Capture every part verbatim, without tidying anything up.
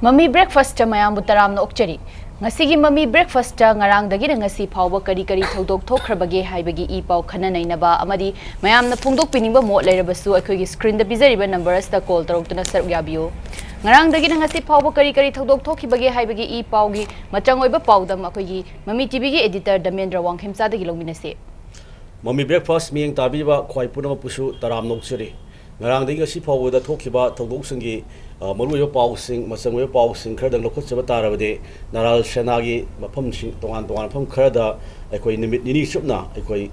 ꯃꯃꯤ ꯕ꯭ꯔꯦꯛꯐꯥꯁꯇ ꯃꯌꯥꯝꯕꯨ ꯇꯔꯥꯝꯅ ꯑꯣꯛꯆꯔꯤ꯫ ꯉꯁꯤꯒꯤ ꯃꯃꯤ ꯕ꯭ꯔꯦꯛꯐꯥꯁꯇ ꯉꯔꯥꯡꯗꯒꯤꯅ ꯉꯁꯤ ꯐꯥꯎꯕ ꯀꯔꯤ ꯀꯔꯤ ꯊꯧꯗꯣꯛ ꯊꯣꯛꯈ꯭ꯔꯕꯒꯦ ꯍꯥꯏꯕꯒꯤ ꯏ ꯄꯥꯎ ꯈꯟꯅ ꯅꯩꯅꯕ ꯑꯃꯗꯤ ꯃꯌꯥꯝꯅ ꯐꯣꯡꯗꯣꯛꯄꯤꯅꯤꯡꯕ ꯃꯣꯠ ꯂꯩꯔꯕꯁꯨ ꯑꯩꯈꯣꯏꯒꯤ ꯁ꯭ꯀ꯭ꯔꯤꯟꯗ ꯄꯤꯖꯔꯤꯕ ꯅꯝꯕꯔ ꯑꯁꯤꯗ ꯀꯣꯜ ꯇꯧꯔꯛꯇꯨꯅ ꯁꯔꯨꯛ ꯌꯥꯕꯤꯌꯨ꯫ ꯉꯔꯥꯡꯗꯒꯤꯅ ꯉꯁꯤ ꯐꯥꯎꯕ ꯀꯔꯤ ꯀꯔꯤ ꯊꯧꯗꯣꯛ ꯊꯣꯛꯈꯤꯕꯒꯦ ꯍꯥꯏꯕꯒꯤ ꯏ ꯄꯥꯎꯒꯤ ꯃꯆꯪ ꯑꯣꯏꯕ ꯄꯥꯎꯗꯝ ꯑꯩꯈꯣꯏꯒꯤ ꯃꯃꯤ ꯇꯤꯚꯤꯒꯤ ꯑꯦꯗꯤꯇꯔ ꯗꯃꯦꯟꯗ꯭ꯔ ꯋꯥꯡꯈꯦꯝꯆꯥꯗꯒꯤ ꯂꯧꯃꯤꯟꯅꯁꯤ꯫ ꯃꯃꯤ ꯕ꯭ꯔꯦꯛꯐꯥꯁ ꯃꯤꯠꯌꯦꯡ ꯇꯥꯕꯤꯕ ꯈ꯭ꯋꯥꯏ ꯄꯨꯝꯅꯃꯛꯄꯨꯁꯨ ꯇꯔꯥꯝꯅ ꯑꯣꯛꯆꯔꯤ꯫ ꯉꯔꯥꯡꯗꯒꯤ ꯉꯁꯤ ꯐꯥꯎꯕꯗ ꯊꯣꯛꯈꯤꯕ ꯊꯧꯗꯣꯛꯁꯤꯡꯒꯤ, ꯑ, ꯃꯔꯨꯑꯣꯏꯕ ꯄꯥꯎꯁꯤꯡ, ꯃꯆꯪ ꯑꯣꯏꯕ ꯄꯥꯎꯁꯤꯡ ꯈꯔꯗꯪ ꯂꯧꯈꯠꯆꯕ ꯇꯥꯔꯕꯗꯤ, ꯅꯔꯥꯜ ꯁꯦꯅꯥꯒꯤ ꯃꯐꯝꯁꯤꯡ, ꯇꯣꯉꯥꯟ ꯇꯣꯉꯥꯟꯕ ꯃꯐꯝ ꯈꯔꯗ ꯑꯩꯈꯣꯏ ꯅꯨꯃꯤꯠ ꯅꯤꯅꯤ ꯆꯨꯞꯅ ꯑꯩꯈꯣꯏ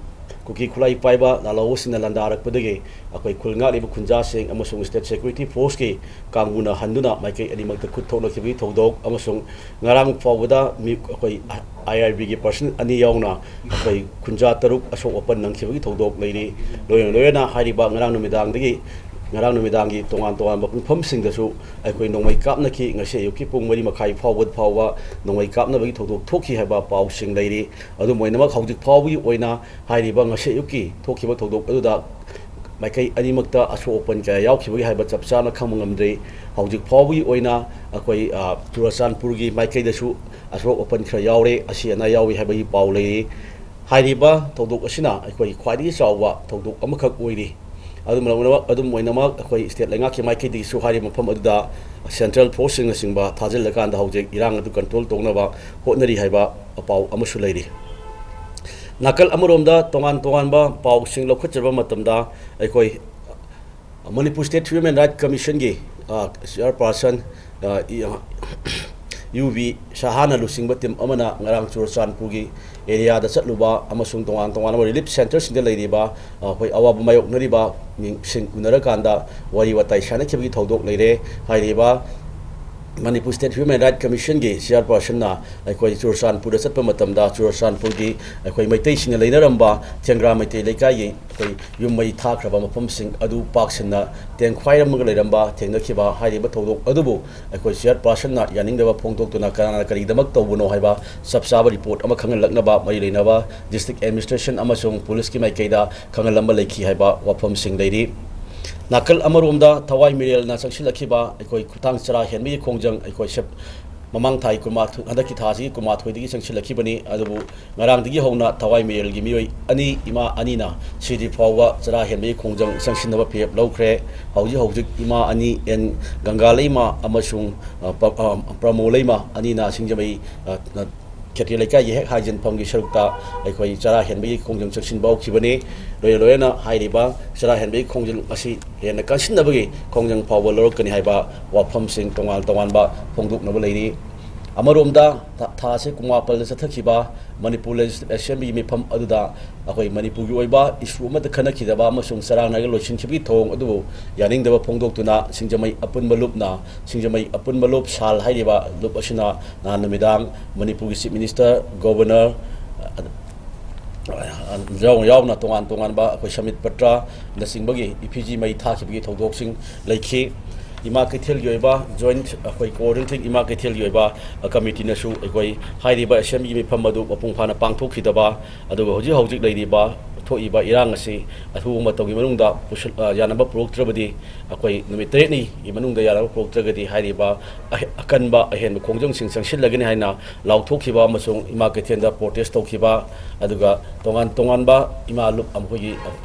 ꯀꯨꯀꯤ ꯈꯨꯠꯂꯥꯏ ꯄꯥꯏꯕ ꯂꯥꯜꯍꯧꯕꯁꯤꯡꯅ ꯂꯥꯟꯗꯥꯔꯛꯄꯗꯒꯤ ꯑꯩꯈꯣꯏ ꯈꯨꯜ ꯉꯥꯛꯂꯤꯕ ꯈꯨꯟꯖꯥꯁꯤꯡ ꯑꯃꯁꯨꯡ ꯁ꯭ꯇꯦꯠ ꯁꯦꯀ꯭ꯌꯨꯔꯤꯇꯤ ꯐꯣꯔꯁꯀꯤ ꯀꯥꯡꯕꯨꯅ ꯍꯟꯗꯨꯅ ꯃꯥꯏꯀꯩ ꯑꯅꯤꯃꯛꯇ ꯈꯨꯠ ꯊꯣꯛꯅꯈꯤꯕꯒꯤ ꯊꯧꯗꯣꯛ ꯑꯃꯁꯨꯡ ꯉꯔꯥꯡ ꯐꯥꯎꯕꯗ ꯃꯤ, ꯑꯩꯈꯣꯏ ꯑꯥꯏ ꯑꯥꯔ ꯕꯤꯒꯤ ꯄꯥꯔꯁꯟ ꯑꯅꯤ ꯌꯥꯎꯅ ꯑꯩꯈꯣꯏ ꯈꯨꯟꯖꯥ ꯇꯔꯨꯛ ꯑꯁꯣꯛ ꯑꯄꯟ ꯅꯪꯈꯤꯕꯒꯤ ꯊꯧꯗꯣꯛ ꯂꯩꯔꯤ꯫ ꯂꯣꯏꯅ ꯂꯣꯏꯅꯅ ꯍꯥꯏꯔꯤꯕ ꯉꯔꯥꯡ ꯅꯨꯃꯤꯗꯥꯡꯗꯒꯤ, ꯉꯔꯥꯡ ꯅꯨꯃꯤꯗꯥꯡꯒꯤ ꯇꯣꯉꯥꯟ ꯇꯣꯉꯥꯟꯕ ꯄꯨꯡꯐꯝꯁꯤꯡꯗꯁꯨ ꯑꯩꯈꯣꯏ ꯅꯣꯡꯃꯩ ꯀꯥꯞꯅꯈꯤ꯫ ꯉꯁꯤ ꯑꯌꯨꯛꯀꯤ ꯄꯨꯡ ꯃꯔꯤ ꯃꯈꯥꯏ ꯐꯥꯎꯕ ꯐꯥꯎꯕ ꯅꯣꯡꯃꯩ ꯀꯥꯞꯅꯕꯒꯤ ꯊꯧꯗꯣꯛ ꯊꯣꯛꯈꯤ ꯍꯥꯏꯕ ꯄꯥꯎꯁꯤꯡ ꯂꯩꯔꯤ꯫ ꯑꯗꯨꯝ ꯑꯣꯏꯅꯃꯛ, ꯍꯧꯖꯤꯛ ꯐꯥꯎꯕꯒꯤ ꯑꯣꯏꯅ ꯍꯥꯏꯔꯤꯕ ꯉꯁꯤ ꯑꯌꯨꯛꯀꯤ ꯊꯣꯛꯈꯤꯕ ꯊꯧꯗꯣꯛ ꯑꯗꯨꯗ ꯃꯥꯏꯀꯩ ꯑꯅꯤꯃꯛꯇ ꯑꯁꯣꯛ ꯑꯄꯟ ꯀꯌꯥ ꯌꯥꯎꯈꯤꯕꯒꯦ ꯍꯥꯏꯕ ꯆꯞ ꯆꯥꯅ ꯈꯪꯕ ꯉꯝꯗ꯭ꯔꯤ꯫ ꯍꯧꯖꯤꯛ ꯐꯥꯎꯕꯒꯤ ꯑꯣꯏꯅ ꯑꯩꯈꯣꯏ, ꯑ, ꯆꯨꯔꯆꯥꯟꯄꯨꯔꯒꯤ ꯃꯥꯏꯀꯩꯗꯁꯨ ꯑꯁꯣꯛ ꯑꯄꯟ ꯈꯔ ꯌꯥꯎꯔꯦ, ꯑꯁꯤ ꯑꯅꯥ ꯌꯥꯎꯏ ꯍꯥꯏꯕꯒꯤ ꯄꯥꯎ ꯂꯩꯔꯤ꯫ ꯍꯥꯏꯔꯤꯕ ꯊꯧꯗꯣꯛ ꯑꯁꯤꯅ ꯑꯩꯈꯣꯏ ꯈ꯭ꯋꯥꯏꯗꯒꯤ ꯆꯥꯎꯕ ꯊꯧꯗꯣꯛ ꯑꯃꯈꯛ ꯑꯣꯏꯔꯤ꯫ ꯑꯗꯨꯝ ꯑꯣꯏꯅꯃꯛ, ꯑꯗꯨꯝ ꯑꯣꯏꯅꯃꯛ ꯑꯩꯈꯣꯏ ꯁ꯭ꯇꯦꯠ ꯂꯩꯉꯥꯛꯀꯤ ꯃꯥꯏꯀꯩꯗꯒꯤꯁꯨ ꯍꯥꯏꯔꯤꯕ ꯃꯐꯝ ꯑꯗꯨꯗ ꯁꯦꯟꯇ꯭ꯔꯦꯜ ꯐꯣꯔꯁꯁꯤꯡꯅꯆꯤꯡꯕ ꯊꯥꯖꯤꯜꯂꯀꯥꯟꯗ ꯍꯧꯖꯤꯛ ꯏꯔꯥꯡ ꯑꯗꯨ ꯀꯟꯇ꯭ꯔꯣꯜ ꯇꯧꯅꯕ ꯍꯣꯠꯅꯔꯤ ꯍꯥꯏꯕ ꯄꯥꯎ ꯑꯃꯁꯨ ꯂꯩꯔꯤ꯫ ꯅꯥꯀꯜ ꯑꯃꯔꯣꯝꯗ ꯇꯣꯉꯥꯟ ꯇꯣꯉꯥꯟꯕ ꯄꯥꯎꯁꯤꯡ ꯂꯧꯈꯠꯆꯕ ꯃꯇꯝꯗ ꯑꯩꯈꯣꯏ ꯃꯅꯤꯄꯨꯔ ꯁ꯭ꯇꯦꯠ ꯍ꯭ꯌꯨꯃꯦꯟ ꯔꯥꯏꯠ ꯀꯃꯤꯁꯟꯒꯤ, ꯑ, ꯆꯤꯌꯔꯄꯥꯔꯁꯟ, ꯑ, ꯏ-, ꯑ, ꯌꯨ ꯕꯤ ꯁꯍꯥꯅ ꯂꯨꯆꯤꯡꯕ ꯇꯤꯝ ꯑꯃꯅ ꯉꯔꯥꯡ ꯆꯨꯔꯆꯥꯟꯄꯨꯔꯒꯤ ꯑꯦꯔꯤꯌꯥꯗ ꯆꯠꯂꯨꯕ ꯑꯃꯁꯨꯡ ꯇꯣꯉꯥꯟ ꯇꯣꯉꯥꯟꯕ ꯔꯤꯂꯤꯐ ꯁꯦꯟꯇꯔꯁꯤꯡꯗ ꯂꯩꯔꯤꯕ, ꯑ, ꯑꯩꯈꯣꯏ ꯑꯋꯥꯕ ꯃꯥꯌꯣꯛꯅꯔꯤꯕ ꯃꯤꯁꯤꯡ ꯎꯅꯔꯀꯥꯟꯗ ꯋꯥꯔꯤ ꯋꯥꯇꯥꯏ ꯁꯥꯟꯅꯈꯤꯕꯒꯤ ꯊꯧꯗꯣꯛ ꯂꯩꯔꯦ꯫ ꯍꯥꯏꯔꯤꯕ ꯃꯅꯤꯄꯨꯔ ꯁ꯭ꯇꯦꯠ ꯍ꯭ꯌꯨꯃꯦꯟ ꯔꯥꯏꯠ ꯀꯃꯤꯁꯟꯒꯤ ꯆꯤꯌꯔꯄꯥꯔꯁꯟꯅ ꯑꯩꯈꯣꯏ ꯆꯨꯔꯆꯥꯟꯄꯨꯔꯗ ꯆꯠꯄ ꯃꯇꯝꯗ ꯆꯨꯔꯆꯥꯟꯄꯨꯔꯒꯤ ꯑꯩꯈꯣꯏ ꯃꯩꯇꯩꯁꯤꯡꯅ ꯂꯩꯅꯔꯝꯕ ꯊꯦꯡꯒ꯭ꯔꯥ ꯃꯩꯇꯩ ꯂꯩꯀꯥꯏꯒꯤ ꯑꯩꯈꯣꯏ ꯌꯨꯝ ꯃꯩ ꯊꯥꯈ꯭ꯔꯕ ꯃꯐꯝꯁꯤꯡ ꯑꯗꯨ ꯄꯥꯛ ꯁꯟꯅ ꯇꯦꯡꯈꯥꯏꯔꯝꯃꯒ ꯂꯩꯔꯝꯕ ꯊꯦꯡꯅꯈꯤꯕ꯫ ꯍꯥꯏꯔꯤꯕ ꯊꯧꯗꯣꯛ ꯑꯗꯨꯕꯨ ꯑꯩꯈꯣꯏ ꯆꯤꯌꯔꯄꯥꯔꯁꯟꯅ ꯌꯥꯅꯤꯡꯗꯕ ꯐꯣꯡꯗꯣꯛꯇꯨꯅ ꯀꯅꯥꯅ ꯀꯔꯤꯒꯤꯗꯃꯛ ꯇꯧꯕꯅꯣ ꯍꯥꯏꯕ ꯆꯞ ꯆꯥꯕ ꯔꯤꯄꯣꯔꯠ ꯑꯃ ꯈꯪꯍꯜꯂꯛꯅꯕ ꯃꯔꯤ ꯂꯩꯅꯕ ꯗꯤꯁꯇ꯭ꯔꯤꯛ ꯑꯦꯗꯃꯤꯅꯤꯁꯇ꯭ꯔꯦꯁꯟ ꯑꯃꯁꯨꯡ ꯄꯨꯂꯤꯁꯀꯤ ꯃꯥꯏꯀꯩꯗ ꯈꯪꯍꯜꯂꯝꯕ ꯂꯩꯈꯤ ꯍꯥꯏꯕ ꯋꯥꯐꯝꯁꯤꯡ ꯂꯩꯔꯤ꯫ ꯅꯥꯀꯜ ꯑꯃꯔꯣꯝꯗ ꯊꯋꯥꯏ ꯃꯤꯔꯦꯜꯅ ꯆꯪꯁꯤꯜꯂꯛꯈꯤꯕ ꯑꯩꯈꯣꯏ ꯈꯨꯊꯥꯡ ꯆꯔꯥ ꯍꯦꯟꯕꯒꯤ ꯈꯣꯡꯖꯪ ꯑꯩꯈꯣꯏ ꯁꯦꯞ-, ꯃꯃꯥꯡ ꯊꯥꯒꯤ ꯀꯨꯟꯃꯥꯊꯣꯏ, ꯍꯟꯗꯛꯀꯤ ꯊꯥꯁꯤꯒꯤ ꯀꯨꯟꯃꯥꯊꯣꯏꯗꯒꯤ ꯆꯪꯁꯤꯜꯂꯛꯈꯤꯕꯅꯤ꯫ ꯑꯗꯨꯕꯨ ꯉꯔꯥꯡꯗꯒꯤ ꯍꯧꯅ ꯊꯋꯥꯏ ꯃꯤꯔꯦꯜꯒꯤ ꯃꯤꯑꯣꯏ ꯑꯅꯤ, ꯏꯃꯥ ꯑꯅꯤꯅ ꯁꯤꯗ꯭ꯔꯤ ꯐꯥꯎꯕ ꯆꯔꯥ ꯍꯦꯟꯕꯒꯤ ꯈꯣꯡꯖꯪ ꯆꯪꯁꯤꯟꯅꯕ ꯐꯤꯔꯦꯞ ꯂꯧꯈ꯭ꯔꯦ꯫ ꯍꯧꯖꯤꯛ ꯍꯧꯖꯤꯛ ꯏꯃꯥ ꯑꯅꯤ ꯑꯦꯟ ꯒꯪꯒꯥꯂꯩꯃ ꯑꯃꯁꯨꯡ, ꯑ, ꯄ-, ꯑ, ꯄ꯭ꯔꯃꯣꯂꯩꯃ ꯑꯅꯤꯅ ꯁꯤꯡꯖꯃꯩ, ꯑ, ꯑ, ꯈꯦꯇ꯭ꯔꯤ ꯂꯩꯀꯥꯏꯒꯤ ꯍꯦꯛ ꯍꯥꯏꯖꯤꯟꯐꯝꯒꯤ ꯁꯔꯨꯛꯇ ꯑꯩꯈꯣꯏ ꯆꯔꯥ ꯍꯦꯟꯕꯒꯤ ꯈꯣꯡꯖꯪ ꯆꯪꯁꯤꯟꯕ ꯍꯧꯈꯤꯕꯅꯤ꯫ ꯂꯣꯏꯅ ꯂꯣꯏꯅꯅ ꯍꯥꯏꯔꯤꯕ ꯆꯔꯥ ꯍꯦꯟꯕꯒꯤ ꯈꯣꯡꯖꯪ ꯑꯁꯤ ꯍꯦꯟꯅ ꯀꯟꯁꯤꯟꯅꯕꯒꯤ ꯈꯣꯡꯖꯪ ꯐꯥꯎꯕ ꯂꯧꯔꯛꯀꯅꯤ ꯍꯥꯏꯕ ꯋꯥꯐꯝꯁꯤꯡ ꯇꯣꯉꯥꯟ ꯇꯣꯉꯥꯟꯕ ꯐꯣꯡꯗꯣꯛꯅꯕ ꯂꯩꯔꯤ꯫ ꯑꯃꯔꯣꯝꯗ ꯊꯥ-, ꯊꯥ ꯑꯁꯤ ꯀꯨꯟꯃꯥꯄꯜꯗ ꯆꯠꯊꯈꯤꯕ ꯃꯅꯤꯄꯨꯔ Legislative Assemblyꯒꯤ ꯃꯤꯐꯝ ꯑꯗꯨꯗ ꯑꯩꯈꯣꯏ ꯃꯅꯤꯄꯨꯔꯒꯤ ꯑꯣꯏꯕ issue ꯑꯃꯠꯇ ꯈꯟꯅꯈꯤꯗꯕ ꯑꯃꯁꯨꯡ ꯆꯔꯥꯡꯅꯔꯒ ꯂꯣꯏꯁꯤꯟꯈꯤꯕꯒꯤ ꯊꯧꯑꯣꯡ ꯑꯗꯨꯕꯨ ꯌꯥꯅꯤꯡꯗꯕ ꯐꯣꯡꯗꯣꯛꯇꯨꯅ ꯁꯤꯡꯖꯃꯩ ꯑꯄꯨꯟꯕ ꯂꯨꯞꯅ, ꯁꯤꯡꯖꯃꯩ ꯑꯄꯨꯟꯕ ꯂꯨꯞ ꯁꯥꯜ ꯍꯥꯏꯔꯤꯕ ꯂꯨꯞ ꯑꯁꯤꯅ ꯅꯍꯥꯟ ꯅꯨꯃꯤꯗꯥꯡ ꯃꯅꯤꯄꯨꯔꯒꯤ Chief Minister, Governor, ꯑ, ꯌꯥꯎ-, ꯌꯥꯎꯅ ꯇꯣꯉꯥꯟ ꯇꯣꯉꯥꯟꯕ ꯑꯩꯈꯣꯏ ꯁꯃꯤꯠ ꯄꯇ꯭ꯔꯅꯆꯤꯡꯕꯒꯤ effigy ꯃꯩ ꯊꯥꯈꯤꯕꯒꯤ ꯊꯧꯗꯣꯛꯁꯤꯡ ꯂꯩꯈꯤ꯫ ꯏꯃꯥ ꯀꯩꯊꯦꯜꯒꯤ ꯑꯣꯏꯕ joint ꯑꯩꯈꯣꯏ coordinating ꯏꯃꯥ ꯀꯩꯊꯦꯜꯒꯤ ꯑꯣꯏꯕ, ꯑ, committeeꯅꯁꯨ ꯑꯩꯈꯣꯏ ꯍꯥꯏꯔꯤꯕ assemblyꯒꯤ ꯃꯤꯐꯝ ꯑꯗꯨ ꯃꯄꯨꯡ ꯐꯥꯅ ꯄꯥꯡꯊꯣꯛꯈꯤꯗꯕ, ꯑꯗꯨꯒ ꯍꯧꯖꯤꯛ ꯍꯧꯖꯤꯛ ꯂꯩꯔꯤꯕ ꯊꯣꯛꯏꯕ ꯏꯔꯥꯡ ꯑꯁꯤ ꯑꯊꯨꯕ ꯃꯇꯝꯒꯤ ꯃꯅꯨꯡꯗ ꯄꯨꯁꯤꯜ-, ꯑ, ꯌꯥꯅꯕ ꯄꯨꯔꯛꯇ꯭ꯔꯕꯗꯤ, ꯑꯩꯈꯣꯏ ꯅꯨꯃꯤꯠ ꯇꯔꯦꯠꯅꯤꯒꯤ ꯃꯅꯨꯡꯗ ꯌꯥꯅꯕ ꯄꯨꯔꯛꯇ꯭ꯔꯒꯗꯤ ꯍꯥꯏꯔꯤꯕ ꯑꯍꯦ-, ꯑꯀꯟꯕ ꯑꯍꯦꯟꯕ ꯈꯣꯡꯖꯪꯁꯤꯡ ꯆꯪꯁꯤꯜꯂꯒꯅꯤ ꯍꯥꯏꯅ ꯂꯥꯎꯊꯣꯛꯈꯤꯕ ꯑꯃꯁꯨꯡ ꯏꯃꯥ ꯀꯩꯊꯦꯜꯗ protest ꯇꯧꯈꯤꯕ, ꯑꯗꯨꯒ ꯇꯣꯉꯥꯟ ꯇꯣꯉꯥꯟꯕ ꯏꯃꯥ ꯂꯨꯞ, ꯃꯈꯣꯏꯒꯤ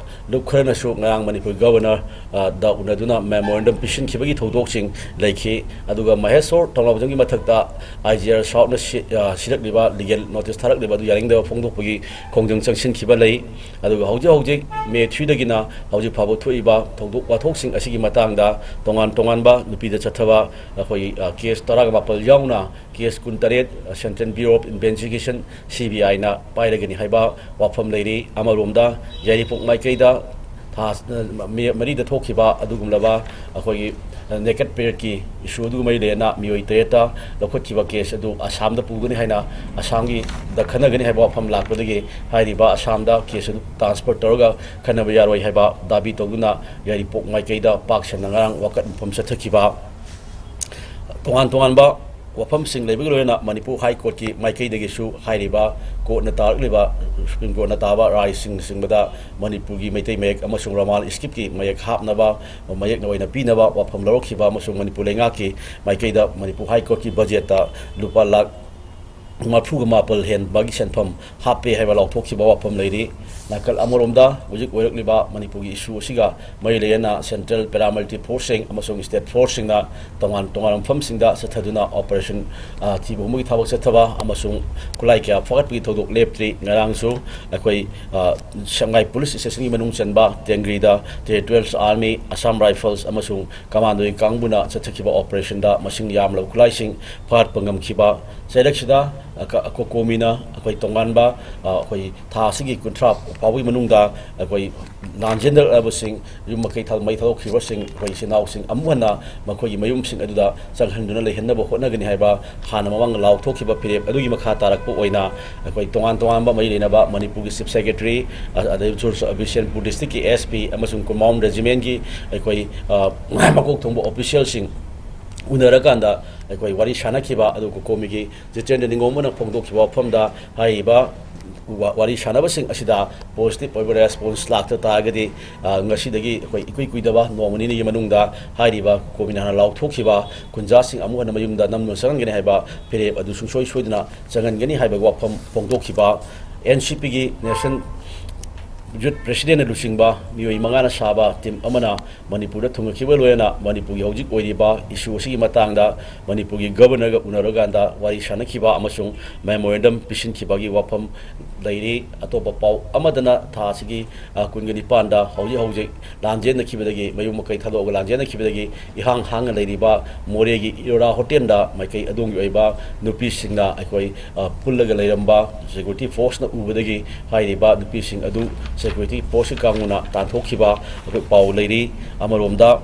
ꯂꯨꯞ ꯈꯔꯅꯁꯨ ꯉꯔꯥꯡ ꯃꯅꯤꯄꯨꯔ Governor, ꯑ, ꯗ ꯎꯅꯗꯨꯅ memorandum ꯄꯤꯁꯤꯟꯈꯤꯕꯒꯤ ꯊꯧꯗꯣꯛꯁꯤꯡ ꯂꯩꯈꯤ꯫ ꯑꯗꯨꯒ ꯃꯍꯦꯁꯣꯔ ꯊꯧꯅꯥꯎꯖꯝꯒꯤ ꯃꯊꯛꯇ IGR Southꯅ ꯁꯤ-, ꯑ, ꯁꯤꯔꯛꯂꯤꯕ legal notice ꯊꯥꯔꯛꯂꯤꯕ ꯑꯗꯨ ꯌꯥꯅꯤꯡꯗꯕ ꯐꯣꯡꯗꯣꯛꯄꯒꯤ ꯈꯣꯡꯖꯪ ꯆꯪꯁꯤꯟꯈꯤꯕ ꯂꯩ꯫ ꯑꯗꯨꯒ ꯍꯧꯖꯤꯛ ꯍꯧꯖꯤꯛ May threeꯗꯒꯤꯅ ꯍꯧꯖꯤꯛ ꯐꯥꯎꯕ ꯊꯣꯛꯏꯕ ꯊꯧꯗꯣꯛ ꯋꯥꯊꯣꯛꯁꯤꯡ ꯑꯁꯤꯒꯤ ꯃꯇꯥꯡꯗ ꯇꯣꯉꯥꯟ ꯇꯣꯉꯥꯟꯕ ꯅꯨꯄꯤꯗ ꯆꯠꯊꯕ ꯑꯩꯈꯣꯏ, ꯑ, case ꯇꯔꯥꯒ ꯃꯥꯄꯜ ꯌꯥꯎꯅ case ꯀꯨꯟꯇꯔꯦꯠ, ꯑ, Central Bureau of Investigation, CBIꯅ ꯄꯥꯏꯔꯒꯅꯤ ꯍꯥꯏꯕ ꯋꯥꯐꯝ ꯂꯩꯔꯤ꯫ ꯑꯃꯔꯣꯝꯗ ꯌꯥꯏꯔꯤꯄꯣꯛ ꯃꯥꯏꯀꯩꯗ ꯊꯥ, ꯑ, ꯃꯦ ꯃꯔꯤꯗ ꯊꯣꯛꯈꯤꯕ ꯑꯗꯨꯒꯨꯝꯂꯕ ꯑꯩꯈꯣꯏꯒꯤ, ꯑ, naked paradeꯀꯤ issue ꯑꯗꯨꯒ ꯃꯔꯤ ꯂꯩꯅꯅ ꯃꯤꯑꯣꯏ ꯇꯔꯦꯠꯇ ꯂꯧꯈꯠꯈꯤꯕ case ꯑꯗꯨ ꯑꯁꯥꯝꯗ ꯄꯨꯒꯅꯤ ꯍꯥꯏꯅ, ꯑꯁꯥꯝꯒꯤꯗ ꯈꯟꯅꯒꯅꯤ ꯍꯥꯏꯕ ꯋꯥꯐꯝ ꯂꯥꯛꯄꯗꯒꯤ ꯍꯥꯏꯔꯤꯕ ꯑꯁꯥꯝꯗ case ꯑꯗꯨ transfer ꯇꯧꯔꯒ ꯈꯟꯅꯕ ꯌꯥꯔꯣꯏ ꯍꯥꯏꯕ ꯗꯥꯕꯤ ꯇꯧꯗꯨꯅ ꯌꯥꯏꯔꯤꯄꯣꯛ ꯃꯥꯏꯀꯩꯗ ꯄꯥꯛ ꯁꯟꯅ ꯉꯔꯥꯡ ꯋꯥꯀꯠ ꯃꯤꯐꯝ ꯆꯠꯊꯈꯤꯕ꯫ ꯇꯣꯉꯥꯟ ꯇꯣꯉꯥꯟꯕ ꯋꯥꯐꯝꯁꯤꯡ ꯂꯩꯕꯒ ꯂꯣꯏꯅꯅ ꯃꯅꯤꯄꯨꯔ ꯍꯥꯏ ꯀꯣꯔꯠꯀꯤ ꯃꯥꯏꯀꯩꯗꯒꯤꯁꯨ ꯍꯥꯏꯔꯤꯕ ꯀꯣꯔꯠꯅ ꯇꯥꯔꯛꯂꯤꯕ, ꯁꯨꯄ꯭ꯔꯤꯝ ꯀꯣꯔꯠꯅ ꯇꯥꯕ ꯔꯥꯏꯁꯤꯡ ꯆꯤꯡꯕꯗ ꯃꯅꯤꯄꯨꯔꯒꯤ ꯃꯩꯇꯩ ꯃꯌꯦꯛ ꯑꯃꯁꯨꯡ ꯔꯣꯃꯥꯟ ꯏꯁꯀ꯭ꯔꯤꯞꯀꯤ ꯃꯌꯦꯛ ꯍꯥꯞꯅꯕ, ꯃꯌꯦꯛꯅ ꯑꯣꯏꯅ ꯄꯤꯅꯕ ꯋꯥꯐꯝ ꯂꯧꯔꯛꯈꯤꯕ ꯑꯃꯁꯨꯡ ꯃꯅꯤꯄꯨꯔ ꯂꯩꯉꯥꯛꯀꯤ ꯃꯥꯏꯀꯩꯗ ꯃꯅꯤꯄꯨꯔ ꯍꯥꯏ ꯀꯣꯔꯠꯀꯤ ꯕꯖꯦꯠꯇ ꯂꯨꯄꯥ ꯂꯥꯈ ꯃꯔꯤꯐꯨꯒ ꯃꯥꯄꯜ ꯍꯦꯟꯕꯒꯤ ꯁꯦꯟꯐꯝ ꯍꯥꯞꯄꯦ ꯍꯥꯏꯕ ꯂꯥꯎꯊꯣꯛꯈꯤꯕ ꯋꯥꯐꯝ ꯂꯩꯔꯤ꯫ ꯅꯥꯀꯜ ꯑꯃꯔꯣꯝꯗ, ꯍꯧꯖꯤꯛ ꯑꯣꯏꯔꯛꯂꯤꯕ ꯃꯅꯤꯄꯨꯔꯒꯤ ꯏꯁꯨ ꯑꯁꯤꯒ ꯃꯔꯤ ꯂꯩꯅꯅ central paramilitary forceꯁꯤꯡ ꯑꯃꯁꯨꯡ state forceꯁꯤꯡꯅ ꯇꯣꯉꯥꯟ ꯇꯣꯉꯥꯟꯕ ꯃꯐꯝꯁꯤꯡꯗ ꯆꯠꯊꯗꯨꯅ operation, ꯑ, ꯊꯤꯕ ꯍꯨꯝꯕꯒꯤ ꯊꯕꯛ ꯆꯠꯊꯕ ꯑꯃꯁꯨꯡ ꯈꯨꯠꯂꯥꯏ ꯀꯌꯥ ꯐꯥꯒꯠꯄꯒꯤ ꯊꯧꯗꯣꯛ ꯂꯦꯞꯇ꯭ꯔꯤ꯫ ꯉꯔꯥꯡꯁꯨ ꯑꯩꯈꯣꯏ, ꯑ, ꯁꯉꯥꯏ police stationꯒꯤ ꯃꯅꯨꯡ ꯆꯟꯕ ꯇꯦꯡꯒ꯭ꯔꯤꯗ territorial army, Assam Rifles ꯑꯃꯁꯨꯡ commandoꯒꯤ ꯀꯥꯡꯕꯨꯅ ꯆꯠꯊꯈꯤꯕ operationꯗ ꯃꯁꯤꯡ ꯌꯥꯝꯂꯕ ꯈꯨꯠꯂꯥꯏꯁꯤꯡ ꯐꯥꯒꯠꯄ ꯉꯝꯈꯤꯕ꯫ ꯆꯩꯔꯛꯁꯤꯗ ꯑꯀ-, ꯑꯀꯣꯀꯣꯃꯤꯅ ꯑꯩꯈꯣꯏ ꯇꯣꯉꯥꯟꯕ, ꯑ, ꯑꯩꯈꯣꯏ ꯊꯥ ꯑꯁꯤꯒꯤ ꯀꯨꯟꯊ꯭ꯔꯥ ꯐꯥꯎꯕꯒꯤ ꯃꯅꯨꯡꯗ ꯑꯩꯈꯣꯏ ꯂꯥꯟꯖꯦꯟꯅꯔꯕꯁꯤꯡ, ꯌꯨꯝ ꯃꯀꯩ ꯊ-, ꯃꯩ ꯊꯥꯗꯣꯛꯈꯤꯕꯁꯤꯡ, ꯑꯩꯈꯣꯏ ꯏꯆꯤꯟ ꯏꯅꯥꯎꯁꯤꯡ ꯑꯃꯨꯛ ꯍꯟꯅ ꯃꯈꯣꯏꯒꯤ ꯃꯌꯨꯝꯁꯤꯡ ꯑꯗꯨꯗ ꯆꯪꯍꯟꯗꯨꯅ ꯂꯩꯍꯟꯅꯕ ꯍꯣꯠꯅꯒꯅꯤ ꯍꯥꯏꯕ ꯍꯥꯟꯅ ꯃꯃꯥꯡꯗ ꯂꯥꯎꯊꯣꯛꯈꯤꯕ ꯐꯤꯔꯦꯞ ꯑꯗꯨꯒꯤ ꯃꯈꯥ ꯇꯥꯔꯛꯄ ꯑꯣꯏꯅ ꯑꯩꯈꯣꯏ ꯇꯣꯉꯥꯟ ꯇꯣꯉꯥꯟꯕ ꯃꯔꯤ ꯂꯩꯅꯕ ꯃꯅꯤꯄꯨꯔꯒꯤ Chief Secretary, ꯑ-, ꯑꯗꯩ ꯕꯤꯁꯦꯟꯄꯨꯔ districtꯀꯤ SP ꯑꯃꯁꯨꯡ ꯀꯨꯃꯥꯎꯟ regimentꯀꯤ ꯑꯩꯈꯣꯏ, ꯑ, ꯃꯀꯣꯛ ꯊꯣꯡꯕ officialꯁꯤꯡ ꯎꯅꯔꯀꯥꯟꯗ ꯑꯩꯈꯣꯏ ꯋꯥꯔꯤ ꯁꯥꯟꯅꯈꯤꯕ ꯑꯗꯨ ꯀꯣꯀꯣꯃꯤꯒꯤ ꯖꯤꯇꯦꯟꯗ꯭ꯔ ꯅꯤꯡꯉꯣꯝꯕꯅ ꯐꯣꯡꯗꯣꯛꯈꯤꯕ ꯋꯥꯐꯝꯗ ꯍꯥꯏꯔꯤꯕ ꯋꯥ-, ꯋꯥꯔꯤ ꯁꯥꯟꯅꯕꯁꯤꯡ ꯑꯁꯤꯗ positive ꯑꯣꯏꯕ response ꯂꯥꯛꯇ ꯇꯥꯔꯒꯗꯤ, ꯑ, ꯉꯁꯤꯗꯒꯤ ꯑꯩꯈꯣꯏ ꯏꯀꯨꯏ ꯀꯨꯏꯗꯕ ꯅꯣꯡꯃ ꯅꯤꯅꯤꯒꯤ ꯃꯅꯨꯡꯗ ꯍꯥꯏꯔꯤꯕ ꯀꯣꯃꯤꯅ ꯍꯥꯟꯅ ꯂꯥꯎꯊꯣꯛꯈꯤꯕ ꯈꯨꯟꯖꯥꯁꯤꯡ ꯑꯃꯨꯛ ꯍꯟꯅ ꯃꯌꯨꯝꯗ ꯅꯝꯗꯨꯅ ꯆꯪꯍꯟꯒꯅꯤ ꯍꯥꯏꯕ ꯐꯤꯔꯦꯞ ꯑꯗꯨ ꯁꯨꯡꯁꯣꯏ ꯁꯣꯏꯗꯅ ꯆꯪꯍꯟꯒꯅꯤ ꯍꯥꯏꯕꯒꯤ ꯋꯥꯐꯝ ꯐꯣꯡꯗꯣꯛꯈꯤꯕ꯫ NCPꯒꯤ National Youth Presidentꯅ ꯂꯨꯆꯤꯡꯕ ꯃꯤꯑꯣꯏ ꯃꯉꯥꯅ ꯁꯥꯕ team ꯑꯃꯅ ꯃꯅꯤꯄꯨꯔꯗ ꯊꯨꯡꯂꯈꯤꯕ ꯂꯣꯏꯅꯅ ꯃꯅꯤꯄꯨꯔꯒꯤ ꯍꯧꯖꯤꯛ ꯑꯣꯏꯔꯤꯕ issue ꯑꯁꯤꯒꯤ ꯃꯇꯥꯡꯗ ꯃꯅꯤꯄꯨꯔꯒꯤ Governorꯒ ꯎꯅꯔꯀꯥꯟꯗ ꯋꯥꯔꯤ ꯁꯥꯟꯅꯈꯤꯕ ꯑꯃꯁꯨꯡ memorandum ꯄꯤꯁꯤꯟꯈꯤꯕꯒꯤ ꯋꯥꯐꯝ ꯂꯩꯔꯤ꯫ ꯑꯇꯣꯞꯄ ꯄꯥꯎ ꯑꯃꯗꯅ ꯊꯥ ꯑꯁꯤꯒꯤ, ꯑ, ꯀꯨꯟꯒ ꯅꯤꯄꯥꯟꯗ ꯍꯧꯖꯤꯛ ꯍꯧꯖꯤꯛ ꯂꯥꯟꯖꯦꯟꯅꯈꯤꯕꯗꯒꯤ, ꯃꯌꯨꯝ ꯃꯀꯩ ꯊꯥꯗꯣꯛꯑꯒ ꯂꯥꯟꯖꯦꯟꯅꯈꯤꯕꯗꯒꯤ ꯏꯍꯥꯡ ꯍꯥꯡꯅ ꯂꯩꯔꯤꯕ ꯃꯣꯔꯦꯒꯤ ꯏꯔꯣꯔꯥ ꯍꯣꯇꯦꯜꯗ ꯃꯥꯏꯀꯩ ꯑꯗꯣꯝꯒꯤ ꯑꯣꯏꯕ ꯅꯨꯄꯤꯁꯤꯡꯅ ꯑꯩꯈꯣꯏ, ꯑ, ꯄꯨꯜꯂꯒ ꯂꯩꯔꯝꯕ security forceꯅ ꯎꯕꯗꯒꯤ ꯍꯥꯏꯔꯤꯕ ꯅꯨꯄꯤꯁꯤꯡ ꯑꯗꯨ security forceꯀꯤ ꯀꯥꯡꯕꯨꯅ ꯇꯥꯟꯊꯣꯛꯈꯤꯕ ꯑꯩꯈꯣꯏ ꯄꯥꯎ ꯂꯩꯔꯤ꯫ ꯑꯃꯔꯣꯝꯗ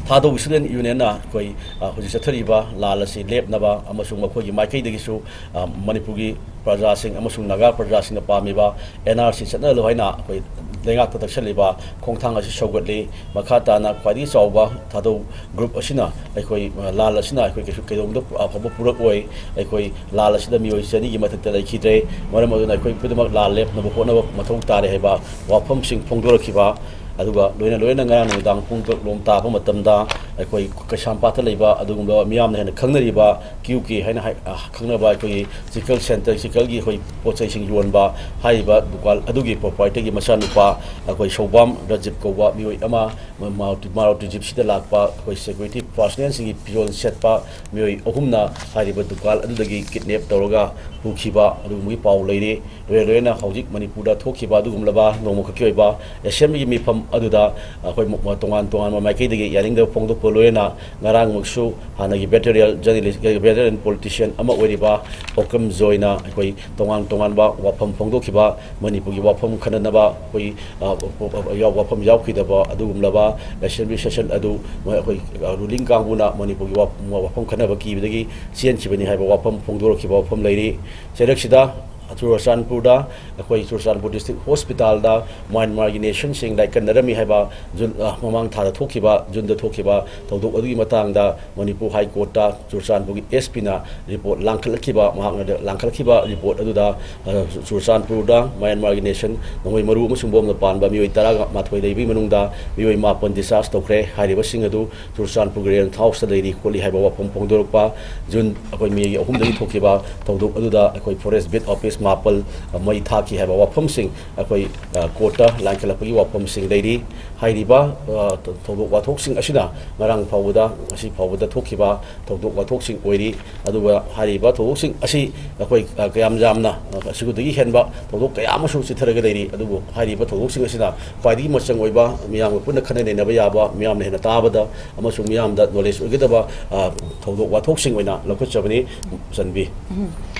ꯊꯥꯗꯧꯒꯤ Student Unionꯅ ꯑꯩꯈꯣꯏ, ꯑ, ꯍꯧꯖꯤꯛ ꯆꯠꯊꯔꯤꯕ ꯂꯥꯟ ꯑꯁꯤ ꯂꯦꯞꯅꯕ ꯑꯃꯁꯨꯡ ꯃꯈꯣꯏꯒꯤ ꯃꯥꯏꯀꯩꯗꯒꯤꯁꯨ, ꯑ, ꯃꯅꯤꯄꯨꯔꯒꯤ ꯄ꯭ꯔꯖꯥꯁꯤꯡ ꯑꯃꯁꯨꯡ ꯅꯥꯒꯥ ꯄ꯭ꯔꯖꯥꯁꯤꯡꯅ ꯄꯥꯝꯃꯤꯕ NRC ꯆꯠꯅꯍꯜꯂꯨ ꯍꯥꯏꯅ ꯑꯩꯈꯣꯏ ꯂꯩꯉꯥꯛꯇ ꯇꯛꯁꯜꯂꯤꯕ ꯈꯣꯡꯊꯥꯡ ꯑꯁꯤ ꯁꯧꯒꯠꯂꯤ꯫ ꯃꯈꯥ ꯇꯥꯅ ꯈ꯭ꯋꯥꯏꯗꯒꯤ ꯆꯥꯎꯕ ꯊꯥꯗꯧ ꯒ꯭ꯔꯨꯞ ꯑꯁꯤꯅ ꯑꯩꯈꯣꯏ, ꯑ, ꯂꯥꯜ ꯑꯁꯤꯅ ꯑꯩꯈꯣꯏ ꯀꯩꯁꯨ ꯀꯩꯗꯧꯅꯨꯡꯗ ꯑꯐꯕ ꯄꯨꯔꯛꯑꯣꯏ꯫ ꯑꯩꯈꯣꯏ ꯂꯥꯜ ꯑꯁꯤꯗ ꯃꯤꯑꯣꯏ ꯆꯅꯤꯒꯤ ꯃꯊꯛꯇ ꯂꯩꯈꯤꯗ꯭ꯔꯦ꯫ ꯃꯔꯝ ꯑꯗꯨꯅ ꯑꯩꯈꯣꯏ ꯄꯨꯝꯅꯃꯛ ꯂꯥꯜ ꯂꯦꯞꯅꯕ ꯍꯣꯠꯅꯕ ꯃꯊꯧ ꯇꯥꯔꯦ ꯍꯥꯏꯕ ꯋꯥꯐꯝꯁꯤꯡ ꯐꯣꯡꯗꯣꯔꯛꯈꯤꯕ꯫ ꯑꯗꯨꯒ ꯂꯣꯏꯅ ꯂꯣꯏꯅꯅ ꯉꯔꯥꯡ ꯅꯨꯃꯤꯗꯥꯡ ꯄꯨꯡ ꯇꯔꯨꯛ ꯂꯣꯝ ꯇꯥꯕ ꯃꯇꯝꯗ ꯑꯩꯈꯣꯏ ꯀꯩꯁꯥꯝꯄꯥꯠꯇ ꯂꯩꯕ ꯑꯗꯨꯒꯨꯝꯕ ꯃꯤꯌꯥꯝꯅ ꯍꯦꯟꯅ ꯈꯪꯅꯔꯤꯕ ꯀ꯭ꯌꯨ ꯀꯦ ꯍꯥꯏꯅ ꯍꯥꯏ-, ꯑ, ꯈꯪꯅꯕ ꯑꯩꯈꯣꯏꯒꯤ ꯆꯤꯀꯜ ꯁꯦꯟꯇꯔ, ꯆꯤꯀꯜꯒꯤ ꯑꯩꯈꯣꯏ ꯄꯣꯠ ꯆꯩꯁꯤꯡ ꯌꯣꯟꯕ ꯍꯥꯏꯔꯤꯕ ꯗꯨꯀꯥꯟ ꯑꯗꯨꯒꯤ ꯄ꯭ꯔꯣꯄ꯭ꯔꯥꯏꯇꯔꯒꯤ ꯃꯆꯥꯅꯨꯄꯥ ꯑꯩꯈꯣꯏ ꯁꯧꯕꯥꯝ ꯔꯥꯖꯤꯞ ꯀꯧꯕ ꯃꯤꯑꯣꯏ ꯑꯃ, ꯃ-, ꯃꯥꯔꯨꯇꯤ, ꯃꯥꯔꯨꯇꯤ ꯖꯤꯞꯁꯤꯗ ꯂꯥꯛꯄ ꯑꯩꯈꯣꯏ ꯁꯦꯀ꯭ꯌꯨꯔꯤꯇꯤ ꯄꯥꯔꯁꯣꯅꯦꯜꯁꯤꯡꯒꯤ ꯐꯤꯔꯣꯜ ꯁꯦꯠꯄ ꯃꯤꯑꯣꯏ ꯑꯍꯨꯝꯅ ꯍꯥꯏꯔꯤꯕ ꯗꯨꯀꯥꯟ ꯑꯗꯨꯗꯒꯤ ꯀꯤꯗꯅꯦꯞ ꯇꯧꯔꯒ ꯄꯨꯈꯤꯕ ꯑꯗꯨꯒꯨꯝꯕꯒꯤ ꯄꯥꯎ ꯂꯩꯔꯤ꯫ ꯂꯣꯏꯅ ꯂꯣꯏꯅꯅ ꯍꯧꯖꯤꯛ ꯃꯅꯤꯄꯨꯔꯗ ꯊꯣꯛꯈꯤꯕ ꯑꯗꯨꯒꯨꯝꯂꯕ ꯅꯣꯡꯃꯈꯛꯀꯤ ꯑꯣꯏꯕ ꯑꯦꯁꯦꯝꯕ꯭ꯂꯤꯒꯤ ꯃꯤꯐꯝ ꯑꯗꯨꯗ ꯑꯩꯈꯣꯏ ꯃ-, ꯃ-, ꯇꯣꯉꯥꯟ ꯇꯣꯉꯥꯟꯕ ꯃꯥꯏꯀꯩꯗꯒꯤ ꯌꯥꯅꯤꯡꯗꯕ ꯐꯣꯡꯗꯣꯛꯄ ꯂꯣꯏꯅꯅ ꯉꯔꯥꯡꯃꯛꯁꯨ ꯍꯥꯟꯅꯒꯤ ꯚꯦꯇꯔꯤꯌꯦꯜ ꯖꯔꯅꯦꯂꯤꯁ, ꯚꯦꯇꯔꯤꯌꯦꯜ ꯄꯣꯂꯤꯇꯤꯁꯤꯌꯟ ꯑꯃ ꯑꯣꯏꯔꯤꯕ ꯄꯥꯎꯀꯝ ꯖꯣꯏꯅ ꯑꯩꯈꯣꯏ ꯇꯣꯉꯥꯟ ꯇꯣꯉꯥꯟꯕ ꯋꯥꯐꯝ ꯐꯣꯡꯗꯣꯛꯈꯤꯕ, ꯃꯅꯤꯄꯨꯔꯒꯤ ꯋꯥꯐꯝ ꯈꯟꯅꯅꯕ ꯑꯩꯈꯣꯏ, ꯑ, ꯌꯥꯎ-, ꯋꯥꯐꯝ ꯌꯥꯎꯈꯤꯗꯕ ꯑꯗꯨꯒꯨꯝꯂꯕ ꯑꯦꯁꯦꯝꯕ꯭ꯂꯤ ꯁꯦꯁꯟ ꯑꯗꯨ ꯃ-, ꯑꯩꯈꯣꯏ, ꯑ, ꯔꯨꯂꯤꯡ ꯀꯥꯡꯕꯨꯅ ꯃꯅꯤꯄꯨꯔꯒꯤ ꯋꯥ-, ꯋꯥꯐꯝ ꯈꯟꯅꯕ ꯀꯤꯕꯗꯒꯤ ꯆꯦꯟꯈꯤꯕꯅꯤ ꯍꯥꯏꯕ ꯋꯥꯐꯝ ꯐꯣꯡꯗꯣꯔꯛꯈꯤꯕ ꯋꯥꯐꯝ ꯂꯩꯔꯤ꯫ ꯆꯩꯔꯛꯁꯤꯗ ꯆꯨꯔꯆꯥꯟꯄꯨꯔꯗ ꯑꯩꯈꯣꯏ ꯆꯨꯔꯆꯥꯟꯄꯨꯔ ꯗꯤꯁꯇ꯭ꯔꯤꯛ ꯍꯣꯁꯄꯤꯇꯥꯜꯗ ꯃ꯭ꯌꯥꯟꯃꯥꯔꯒꯤ ꯅꯦꯁꯟꯁꯤꯡ ꯂꯥꯏꯀꯠꯅꯔꯝꯃꯤ ꯍꯥꯏꯕ ꯖꯨꯟ, ꯑ, ꯃꯃꯥꯡ ꯊꯥꯗ ꯊꯣꯛꯈꯤꯕ, ꯖꯨꯟꯗ ꯊꯣꯛꯈꯤꯕ ꯊꯧꯗꯣꯛ ꯑꯗꯨꯒꯤ ꯃꯇꯥꯡꯗ ꯃꯅꯤꯄꯨꯔ ꯍꯥꯏ ꯀꯣꯔꯠꯇ ꯆꯨꯔꯆꯥꯟꯄꯨꯔꯒꯤ ꯑꯦꯁ ꯄꯤꯅ ꯔꯤꯄꯣꯔꯠ ꯂꯥꯡꯈꯠꯂꯛꯈꯤꯕ, ꯃꯍꯥꯛꯅ ꯂꯥꯡꯈꯠꯂꯛꯈꯤꯕ ꯔꯤꯄꯣꯔꯠ ꯑꯗꯨꯗ, ꯑ, ꯆꯨꯔꯆꯥꯟꯄꯨꯔꯗ ꯃ꯭ꯌꯥꯟꯃꯥꯔꯒꯤ ꯅꯦꯁꯟ ꯅꯣꯡꯃꯩ ꯃꯔꯨ ꯑꯃꯁꯨꯡ ꯕꯣꯝꯅ ꯄꯥꯟꯕ ꯃꯤꯑꯣꯏ ꯇꯔꯥꯃꯥꯊꯣꯏ ꯂꯩꯕꯒꯤ ꯃꯅꯨꯡꯗ ꯃꯤꯑꯣꯏ ꯃꯥꯄꯟ ꯗꯤꯁꯆꯥꯔꯖ ꯇꯧꯈ꯭ꯔꯦ꯫ ꯍꯥꯏꯔꯤꯕꯁꯤꯡ ꯑꯗꯨ ꯆꯨꯔꯆꯥꯟꯄꯨꯔꯒꯤ ꯔꯦꯟꯠ ꯍꯥꯎꯁꯇ ꯂꯩꯔꯤ ꯈꯣꯠꯂꯤ ꯍꯥꯏꯕ ꯋꯥꯐꯝ ꯐꯣꯡꯗꯣꯔꯛꯄ, ꯖꯨꯟ ꯑꯩꯈꯣꯏ ꯃꯦꯒꯤ ꯑꯍꯨꯝꯗꯒꯤ ꯊꯣꯛꯈꯤꯕ ꯊꯧꯗꯣꯛ ꯑꯗꯨꯗ ꯑꯩꯈꯣꯏ ꯐꯣꯔꯦꯁ ꯕꯤꯠ ꯑꯣꯐꯤꯁ ꯃꯥꯄꯜ, ꯑ, ꯃꯩ ꯊꯥꯈꯤ ꯍꯥꯏꯕ ꯋꯥꯐꯝꯁꯤꯡ ꯑꯩꯈꯣꯏ, ꯑ, ꯀꯣꯔꯠꯇ ꯂꯥꯡꯈꯠꯂꯛꯄꯒꯤ ꯋꯥꯐꯝꯁꯤꯡ ꯂꯩꯔꯤ꯫ ꯍꯥꯏꯔꯤꯕ, ꯑ, ꯊꯧꯗꯣꯛ ꯋꯥꯊꯣꯛꯁꯤꯡ ꯑꯁꯤꯅ ꯉꯔꯥꯡ ꯐꯥꯎꯕꯗ, ꯉꯁꯤ ꯐꯥꯎꯕꯗ ꯊꯣꯛꯈꯤꯕ ꯊꯧꯗꯣꯛ ꯋꯥꯊꯣꯛꯁꯤꯡ ꯑꯣꯏꯔꯤ꯫ ꯑꯗꯨꯒ ꯍꯥꯏꯔꯤꯕ ꯊꯧꯗꯣꯛꯁꯤꯡ ꯑꯁꯤ ꯑꯩꯈꯣꯏ, ꯑ, ꯀꯌꯥꯝ ꯌꯥꯝꯅ, ꯑ, ꯑꯁꯤꯗꯒꯤ ꯍꯦꯟꯕ ꯊꯧꯗꯣꯛ ꯀꯌꯥ ꯑꯃꯁꯨ ꯆꯤꯠꯊꯔꯒ ꯂꯩꯔꯤ꯫ ꯑꯗꯨꯕꯨ ꯍꯥꯏꯔꯤꯕ ꯊꯧꯗꯣꯛꯁꯤꯡ ꯑꯁꯤꯅ ꯈ꯭ꯋꯥꯏꯗꯒꯤ ꯃꯆꯪ ꯑꯣꯏꯕ, ꯃꯤꯌꯥꯝꯒ ꯄꯨꯟꯅ ꯈꯟꯅ ꯅꯩꯅꯕ ꯌꯥꯕ, ꯃꯤꯌꯥꯝꯅ ꯍꯦꯟꯅ ꯇꯥꯕꯗ ꯑꯃꯁꯨꯡ ꯃꯤꯌꯥꯝꯗ ꯅꯣꯂꯦꯖ ꯑꯣꯏꯒꯗꯕ, ꯑ, ꯊꯧꯗꯣꯛ ꯋꯥꯊꯣꯛꯁꯤꯡ ꯑꯣꯏꯅ ꯂꯧꯈꯠꯆꯕꯅꯤ꯫ ꯆꯟꯕꯤ꯫ ꯎꯝ꯫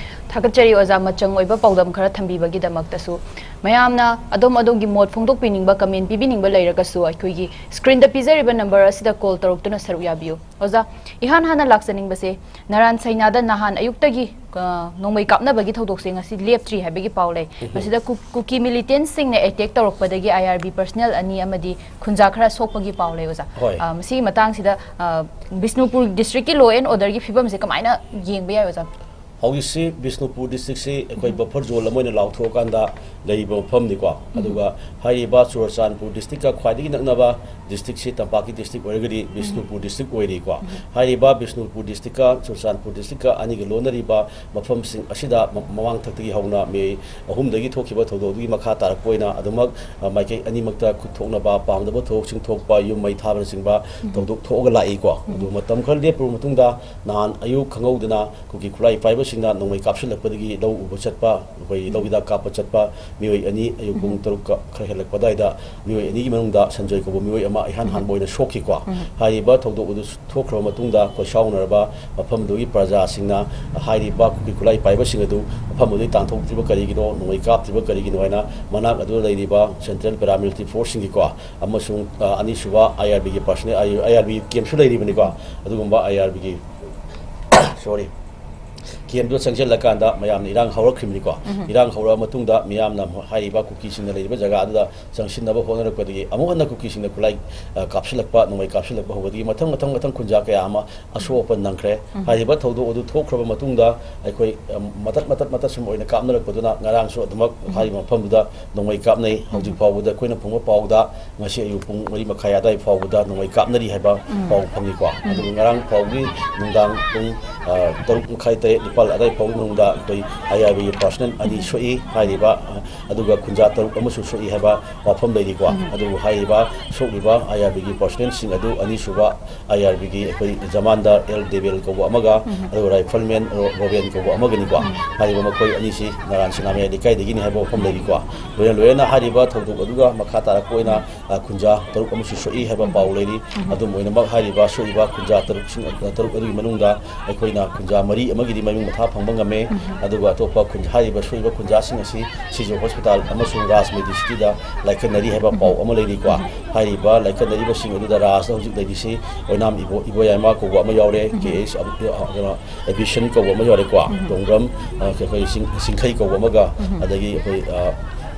ꯊꯥꯒꯠꯆꯔꯤ ꯑꯣꯖꯥ, ꯃꯆꯪ ꯑꯣꯏꯕ ꯄꯥꯎꯗꯝ ꯈꯔ ꯊꯝꯕꯤꯕꯒꯤꯗꯃꯛꯇꯁꯨ꯫ ꯃꯌꯥꯝꯅ ꯑꯗꯣꯝ ꯑꯗꯣꯝꯒꯤ ꯃꯣꯠ ꯐꯣꯡꯗꯣꯛꯄꯤꯅꯤꯡꯕ, ꯀꯃꯦꯟ ꯄꯤꯕꯤꯅꯤꯡꯕ ꯂꯩꯔꯒꯁꯨ ꯑꯩꯈꯣꯏꯒꯤ ꯁ꯭ꯀ꯭ꯔꯤꯟꯗ ꯄꯤꯖꯔꯤꯕ ꯅꯝꯕꯔ ꯑꯁꯤꯗ ꯀꯣꯜ ꯇꯧꯔꯛꯇꯨꯅ ꯁꯔꯨꯛ ꯌꯥꯕꯤꯌꯨ꯫ ꯑꯣꯖꯥ, ꯏꯍꯥꯟ ꯍꯥꯟꯅ ꯂꯥꯛꯆꯅꯤꯡꯕꯁꯦ, ꯅꯔꯥꯟ ꯁꯩꯅꯥꯗ ꯅꯍꯥꯟ ꯑꯌꯨꯛꯇꯒꯤ, ꯑ, ꯅꯣꯡꯃꯩ ꯀꯥꯞꯅꯕꯒꯤ ꯊꯧꯗꯣꯛꯁꯦ ꯉꯁꯤ ꯂꯦꯞꯇ꯭ꯔꯤ ꯍꯥꯏꯕꯒꯤ ꯄꯥꯎ ꯂꯩ꯫ ꯎꯝ꯫ ꯃꯁꯤꯗ ꯀꯨ-, ꯀꯨꯀꯤ ꯃꯤꯂꯤꯇꯦꯟꯁꯁꯤꯡꯅ ꯑꯦꯇꯦꯛ ꯇꯧꯔꯛꯄꯗꯒꯤ ꯑꯥꯏ ꯑꯥꯔ ꯕꯤ ꯄꯔꯁꯅꯦꯜ ꯑꯅꯤ ꯑꯃꯗꯤ ꯈꯨꯟꯖꯥ ꯈꯔ ꯁꯣꯛꯄꯒꯤ ꯄꯥꯎ ꯂꯩ, ꯑꯣꯖꯥ꯫ ꯍꯣꯏ꯫ ꯑ, ꯃꯁꯤꯒꯤ ꯃꯇꯥꯡꯁꯤꯗ, ꯑ, ꯕꯤꯁꯅꯨꯄꯨꯔ ꯗꯤꯁꯇ꯭ꯔꯤꯛꯀꯤ ꯂꯣ ꯑꯦꯟ ꯑꯣꯔꯗꯔꯒꯤ ꯐꯤꯕꯝꯁꯦ ꯀꯃꯥꯏꯅ ꯌꯦꯡꯕ ꯌꯥꯏ, ꯑꯣꯖꯥ? ꯍꯧꯖꯤꯛꯁꯤ ꯕꯤꯁꯅꯨꯄꯨꯔ ꯗꯤꯁꯇ꯭ꯔꯤꯛꯁꯤ ꯑꯩꯈꯣꯏ ꯎꯝ꯫ ꯕꯐꯔ ꯖꯣꯟ ꯑꯃ ꯑꯣꯏꯅ ꯂꯥꯎꯊꯣꯛꯑꯀꯥꯟꯗ ꯂꯩꯔꯤꯕ ꯃꯐꯝꯅꯤꯀꯣ꯫ ꯎꯝ꯫ ꯑꯗꯨꯒ ꯍꯥꯏꯔꯤꯕ ꯆꯨꯔꯆꯥꯟꯄꯨꯔ ꯗꯤꯁꯇ꯭ꯔꯤꯛꯀ ꯈ꯭ꯋꯥꯏꯗꯒꯤ ꯅꯛꯅꯕ ꯗꯤꯁꯇ꯭ꯔꯤꯛꯁꯤ ꯇꯝꯄꯥꯛꯀꯤ ꯗꯤꯁꯇ꯭ꯔꯤꯛ ꯑꯣꯏꯔꯒꯗꯤ ꯎꯝ꯫ ꯕꯤꯁꯅꯨꯄꯨꯔ ꯗꯤꯁꯇ꯭ꯔꯤꯛ ꯑꯣꯏꯔꯤꯀꯣ꯫ ꯎꯝ꯫ ꯍꯥꯏꯔꯤꯕ ꯕꯤꯁꯅꯨꯄꯨꯔ ꯗꯤꯁꯇ꯭ꯔꯤꯛꯀ ꯆꯨꯔꯆꯥꯟꯄꯨꯔ ꯗꯤꯁꯇ꯭ꯔꯤꯛꯀ ꯑꯅꯤꯒ ꯂꯣꯟꯅꯔꯤꯕ ꯃꯐꯝꯁꯤꯡ ꯑꯁꯤꯗ ꯃ-, ꯃꯃꯥꯡꯊꯛꯇꯒꯤ ꯍꯧꯅ ꯃꯤꯑꯣꯏ ꯑꯍꯨꯝꯗꯒꯤ ꯊꯣꯛꯈꯤꯕ ꯊꯧꯗꯣꯛ ꯑꯗꯨꯒꯤ ꯃꯈꯥ ꯇꯥꯔꯛꯄ ꯑꯣꯏꯅ ꯑꯗꯨꯃꯛ, ꯑ, ꯃꯥꯏꯀꯩ ꯑꯅꯤꯃꯛꯇ ꯈꯨꯠ ꯊꯣꯛꯅꯕ, ꯄꯥꯝꯗꯕ ꯊꯧꯗꯣꯛꯁꯤꯡ ꯊꯣꯛꯄ, ꯌꯨꯝ ꯃꯩ ꯊꯥꯕꯅꯆꯤꯡꯕ ꯎꯝ꯫ ꯊꯧꯗꯣꯛ ꯊꯣꯛꯑꯒ ꯂꯥꯛꯏꯀꯣ꯫ ꯎꯝ꯫ ꯑꯗꯨ ꯃꯇꯝ ꯈꯔ ꯂꯦꯞꯄꯨꯔꯕ ꯃꯇꯨꯡꯗ ꯅꯍꯥꯟ ꯑꯌꯨꯛ ꯈꯪꯍꯧꯗꯅ ꯀꯨꯀꯤ ꯈꯨꯠꯂꯥꯏ ꯄꯥꯏꯕꯁꯤꯡꯅ ꯅꯣꯡꯃꯩ ꯀꯥꯞꯁꯤꯜꯂꯛꯄꯗꯒꯤ ꯂꯧ ꯎꯕ ꯆꯠꯄ, ꯑꯩꯈꯣꯏ ꯂꯧ ꯎꯝ꯫ ꯍꯤꯗꯥꯛ ꯀꯥꯞꯄ ꯆꯠꯄ ꯃꯤꯑꯣꯏ ꯑꯅꯤ, ꯑꯌꯨꯛ ꯄꯨꯡ ꯎꯝ꯫ ꯇꯔꯨꯛꯀ ꯈꯔ ꯍꯦꯜꯂꯛꯄ ꯑꯗꯨꯋꯥꯏꯗ ꯃꯤꯑꯣꯏ ꯑꯅꯤꯒꯤ ꯃꯅꯨꯡꯗ ꯁꯟꯖꯣꯏ ꯀꯧꯕ ꯃꯤꯑꯣꯏ ꯑꯃ ꯏꯍꯥꯟ ꯎꯝ꯫ ꯍꯥꯟꯕ ꯑꯣꯏꯅ ꯁꯣꯛꯈꯤꯀꯣ꯫ ꯎꯝ꯫ ꯍꯥꯏꯔꯤꯕ ꯊꯧꯗꯣꯛ ꯑꯗꯨ ꯊꯣꯛꯈ꯭ꯔꯕ ꯃꯇꯨꯡꯗ ꯈꯣꯏꯁꯥꯎꯅꯔꯕ ꯃꯐꯝꯗꯨꯒꯤ ꯄ꯭ꯔꯖꯥꯁꯤꯡꯅ ꯍꯥꯏꯔꯤꯕ ꯀꯨꯀꯤ ꯈꯨꯠꯂꯥꯏ ꯄꯥꯏꯕꯁꯤꯡ ꯑꯗꯨ ꯃꯐꯝ ꯑꯗꯨꯗꯒꯤ ꯇꯥꯟꯊꯣꯛꯇ꯭ꯔꯤꯕ ꯀꯔꯤꯒꯤꯅꯣ, ꯅꯣꯡꯃꯩ ꯀꯥꯞꯇ꯭ꯔꯤꯕ ꯀꯔꯤꯒꯤꯅꯣ ꯍꯥꯏꯅ ꯃꯅꯥꯛ ꯑꯗꯨꯗ ꯂꯩꯔꯤꯕ ꯁꯦꯟꯇ꯭ꯔꯦꯜ ꯄꯦꯔꯥꯃꯤꯂꯤꯇꯔꯤ ꯐꯣꯔꯁꯁꯤꯡꯒꯤꯀꯣ ꯑꯃꯁꯨꯡ, ꯑ, ꯑꯅꯤꯁꯨꯕ ꯑꯥꯏ ꯑꯥꯔ ꯕꯤꯒꯤ ꯄꯥꯔꯁꯅꯦꯜ, ꯑꯥꯏ ꯑꯥꯔ ꯕꯤ ꯀꯦꯝꯞꯁꯨ ꯂꯩꯔꯤꯕꯅꯤꯀꯣ꯫ ꯑꯗꯨꯒꯨꯝꯕ ꯑꯥꯏ ꯑꯥꯔ ꯕꯤꯒꯤ ꯁꯣꯔꯤ, ꯀꯦꯝꯞꯇꯨꯗ ꯆꯪꯁꯤꯜꯂꯀꯥꯟꯗ ꯃꯌꯥꯝꯅ ꯏꯔꯥꯡ ꯍꯧꯔꯛꯈꯤꯕꯅꯤꯀꯣ꯫ ꯎꯝ꯫ ꯏꯔꯥꯡ ꯍꯧꯔꯛꯑ ꯃꯇꯨꯡꯗ ꯃꯤꯌꯥꯝꯅ ꯍꯥꯏꯔꯤꯕ ꯀꯨꯀꯤꯁꯤꯡꯅ ꯂꯩꯔꯤꯕ ꯖꯒꯥ ꯑꯗꯨꯗ ꯆꯪꯁꯤꯟꯅꯕ ꯍꯣꯠꯅꯔꯛꯄꯗꯒꯤ ꯑꯃꯨꯛ ꯍꯟꯅ ꯀꯨꯀꯤꯁꯤꯡꯅ ꯈꯨꯠꯂꯥꯏ, ꯑ, ꯀꯥꯞꯁꯤꯜꯂꯛꯄ, ꯅꯣꯡꯃꯩ ꯀꯥꯞꯁꯤꯜꯂꯛꯄ ꯍꯧꯕꯗꯒꯤ ꯃꯊꯪ ꯃꯊꯪ ꯃꯊꯪ ꯈꯨꯟꯖꯥ ꯀꯌꯥ ꯑꯃ ꯑꯁꯣꯛ ꯑꯄꯟ ꯅꯪꯈ꯭ꯔꯦ꯫ ꯎꯝ꯫ ꯍꯥꯏꯔꯤꯕ ꯊꯧꯗꯣꯛ ꯑꯗꯨ ꯊꯣꯛꯈ꯭ꯔꯕ ꯃꯇꯨꯡꯗ ꯑꯩꯈꯣꯏ, ꯑ, ꯃꯇꯠ ꯃꯇꯠ ꯃꯇꯠ ꯁꯨꯝ ꯑꯣꯏꯅ ꯀꯥꯞꯅꯔꯛꯄꯗꯨꯅ ꯉꯔꯥꯡꯁꯨ ꯑꯗꯨꯃꯛ ꯎꯝ꯫ ꯍꯥꯏꯔꯤꯕ ꯃꯐꯝꯗꯨꯗ ꯅꯣꯡꯃꯩ ꯀꯥꯞꯅꯩ꯫ ꯎꯝ꯫ ꯍꯧꯖꯤꯛ ꯐꯥꯎꯕꯗ ꯑꯩꯈꯣꯏꯅ ꯐꯪꯕ ꯄꯥꯎꯗ ꯉꯁꯤ ꯑꯌꯨꯛ ꯄꯨꯡ ꯃꯔꯤ ꯃꯈꯥꯏ ꯑꯗꯨꯋꯥꯏ ꯐꯥꯎꯕꯗ ꯅꯣꯡꯃꯩ ꯀꯥꯞꯅꯔꯤ ꯍꯥꯏꯕ ꯎꯝ꯫ ꯄꯥꯎ ꯐꯪꯉꯤꯀꯣ꯫ ꯎꯝ꯫ ꯑꯗꯨꯒ ꯉꯔꯥꯡ ꯐꯥꯎꯒꯤ ꯅꯨꯡꯗꯥꯡ ꯄꯨꯡ, ꯑ, ꯇꯔꯨꯛ ꯃꯈꯥꯏ, ꯇꯔꯦꯠ, ꯅꯤꯄꯥꯜ ꯑꯗꯨꯋꯥꯏ ꯐꯥꯎꯒꯤ ꯃꯅꯨꯡꯗ ꯑꯩꯈꯣꯏ ꯑꯥꯏ ꯑꯥꯔ ꯕꯤꯒꯤ ꯄꯥꯔꯁꯅꯦꯜ ꯑꯅꯤ ꯎꯝ꯫ ꯁꯣꯛꯏ ꯍꯥꯏꯔꯤꯕ, ꯑ, ꯑꯗꯨꯒ ꯈꯨꯟꯖꯥ ꯇꯔꯨꯛ ꯑꯃꯁꯨ ꯁꯣꯛꯏ ꯍꯥꯏꯕ ꯋꯥꯐꯝ ꯂꯩꯔꯤꯀꯣ꯫ ꯎꯝ꯫ ꯑꯗꯨꯕꯨ ꯍꯥꯏꯔꯤꯕ ꯁꯣꯛꯂꯤꯕ ꯑꯥꯏ ꯑꯥꯔ ꯕꯤꯒꯤ ꯄꯥꯔꯁꯅꯦꯜꯁꯤꯡ ꯑꯗꯨ ꯑꯅꯤꯁꯨꯕ ꯑꯥꯏ ꯑꯥꯔ ꯕꯤꯒꯤ ꯑꯩꯈꯣꯏ ꯖꯃꯥꯟꯗꯥꯔ ꯑꯦꯜ ꯗꯦꯕꯦꯜ ꯀꯧꯕ ꯑꯃꯒ, ꯎꯝ꯫ ꯑꯗꯨꯒ ꯔꯥꯏꯐꯜꯃꯦꯟ ꯔꯣ-, ꯔꯣꯕꯦꯟ ꯀꯧꯕ ꯑꯃꯒꯅꯤꯀꯣ꯫ ꯎꯝ꯫ ꯍꯥꯏꯔꯤꯕ ꯃꯈꯣꯏ ꯑꯅꯤꯁꯤ ꯅꯔꯥꯟ ꯁꯤꯅꯥꯃꯌꯥ ꯂꯩꯀꯥꯏꯗꯒꯤꯅꯤ ꯍꯥꯏꯕ ꯋꯥꯐꯝ ꯂꯩꯔꯤꯀꯣ꯫ ꯂꯣꯏꯅ ꯂꯣꯏꯅꯅ ꯍꯥꯏꯔꯤꯕ ꯊꯧꯗꯣꯛ ꯑꯗꯨꯒ ꯃꯈꯥ ꯇꯥꯔꯛꯄ ꯑꯣꯏꯅ, ꯎꯝ꯫ ꯑ, ꯈꯨꯟꯖꯥ ꯇꯔꯨꯛ ꯑꯃꯁꯨ ꯁꯣꯛꯏ ꯍꯥꯏꯕ ꯎꯝ꯫ ꯄꯥꯎ ꯂꯩꯔꯤ꯫ ꯎꯝ꯫ ꯑꯗꯨꯝ ꯑꯣꯏꯅꯃꯛ ꯍꯥꯏꯔꯤꯕ ꯁꯣꯛꯏꯕ ꯈꯨꯟꯖꯥ ꯇꯔꯨꯛꯁꯤꯡ, ꯑ, ꯇꯔꯨꯛ ꯑꯗꯨꯒꯤ ꯃꯅꯨꯡꯗ ꯑꯩꯈꯣꯏꯅ ꯈꯨꯟꯖꯥ ꯃꯔꯤ ꯑꯃꯒꯤꯗꯤ ꯃꯃꯤꯡ ꯊꯥ ꯐꯪꯕ ꯉꯝꯃꯦ꯫ ꯑꯗꯨꯒ ꯑꯇꯣꯞꯄ ꯈꯨꯟ-, ꯍꯥꯏꯔꯤꯕ ꯁꯣꯛꯏꯕ ꯈꯨꯟꯖꯥꯁꯤꯡ ꯑꯁꯤ ꯁꯤꯖꯣ ꯍꯣꯁꯄꯤꯇꯥꯜ ꯑꯃꯁꯨꯡ ꯔꯥꯖ ꯃꯦꯗꯤꯁꯤꯇꯤꯗ ꯂꯥꯏꯀꯠꯅꯔꯤ ꯍꯥꯏꯕ ꯄꯥꯎ ꯑꯃ ꯂꯩꯔꯤꯀꯣ꯫ ꯍꯥꯏꯔꯤꯕ ꯂꯥꯏꯀꯠꯅꯔꯤꯕꯁꯤꯡ ꯑꯗꯨꯗ ꯔꯥꯖꯇ ꯍꯧꯖꯤꯛ ꯂꯩꯔꯤꯁꯤ ꯑꯣꯏꯅꯥꯝ ꯏꯕꯣ-, ꯏꯕꯣꯌꯥꯏꯃ ꯀꯧꯕ ꯑꯃ ꯌꯥꯎꯔꯦ, ꯀꯦ ꯑꯦꯁ ꯑꯕ-, ꯑ, ꯀꯩꯅꯣ, ꯑꯦꯕꯤꯁꯟ ꯀꯧꯕ ꯑꯃ ꯌꯥꯎꯔꯦꯀꯣ, ꯇꯣꯡꯕ꯭ꯔꯝ, ꯑ, ꯑꯩꯈꯣꯏ ꯆꯤꯡ-, ꯆꯤꯡꯈꯩ ꯀꯧꯕ ꯑꯃꯒ, ꯑꯗꯒꯤ ꯑꯩꯈꯣꯏ, ꯑ,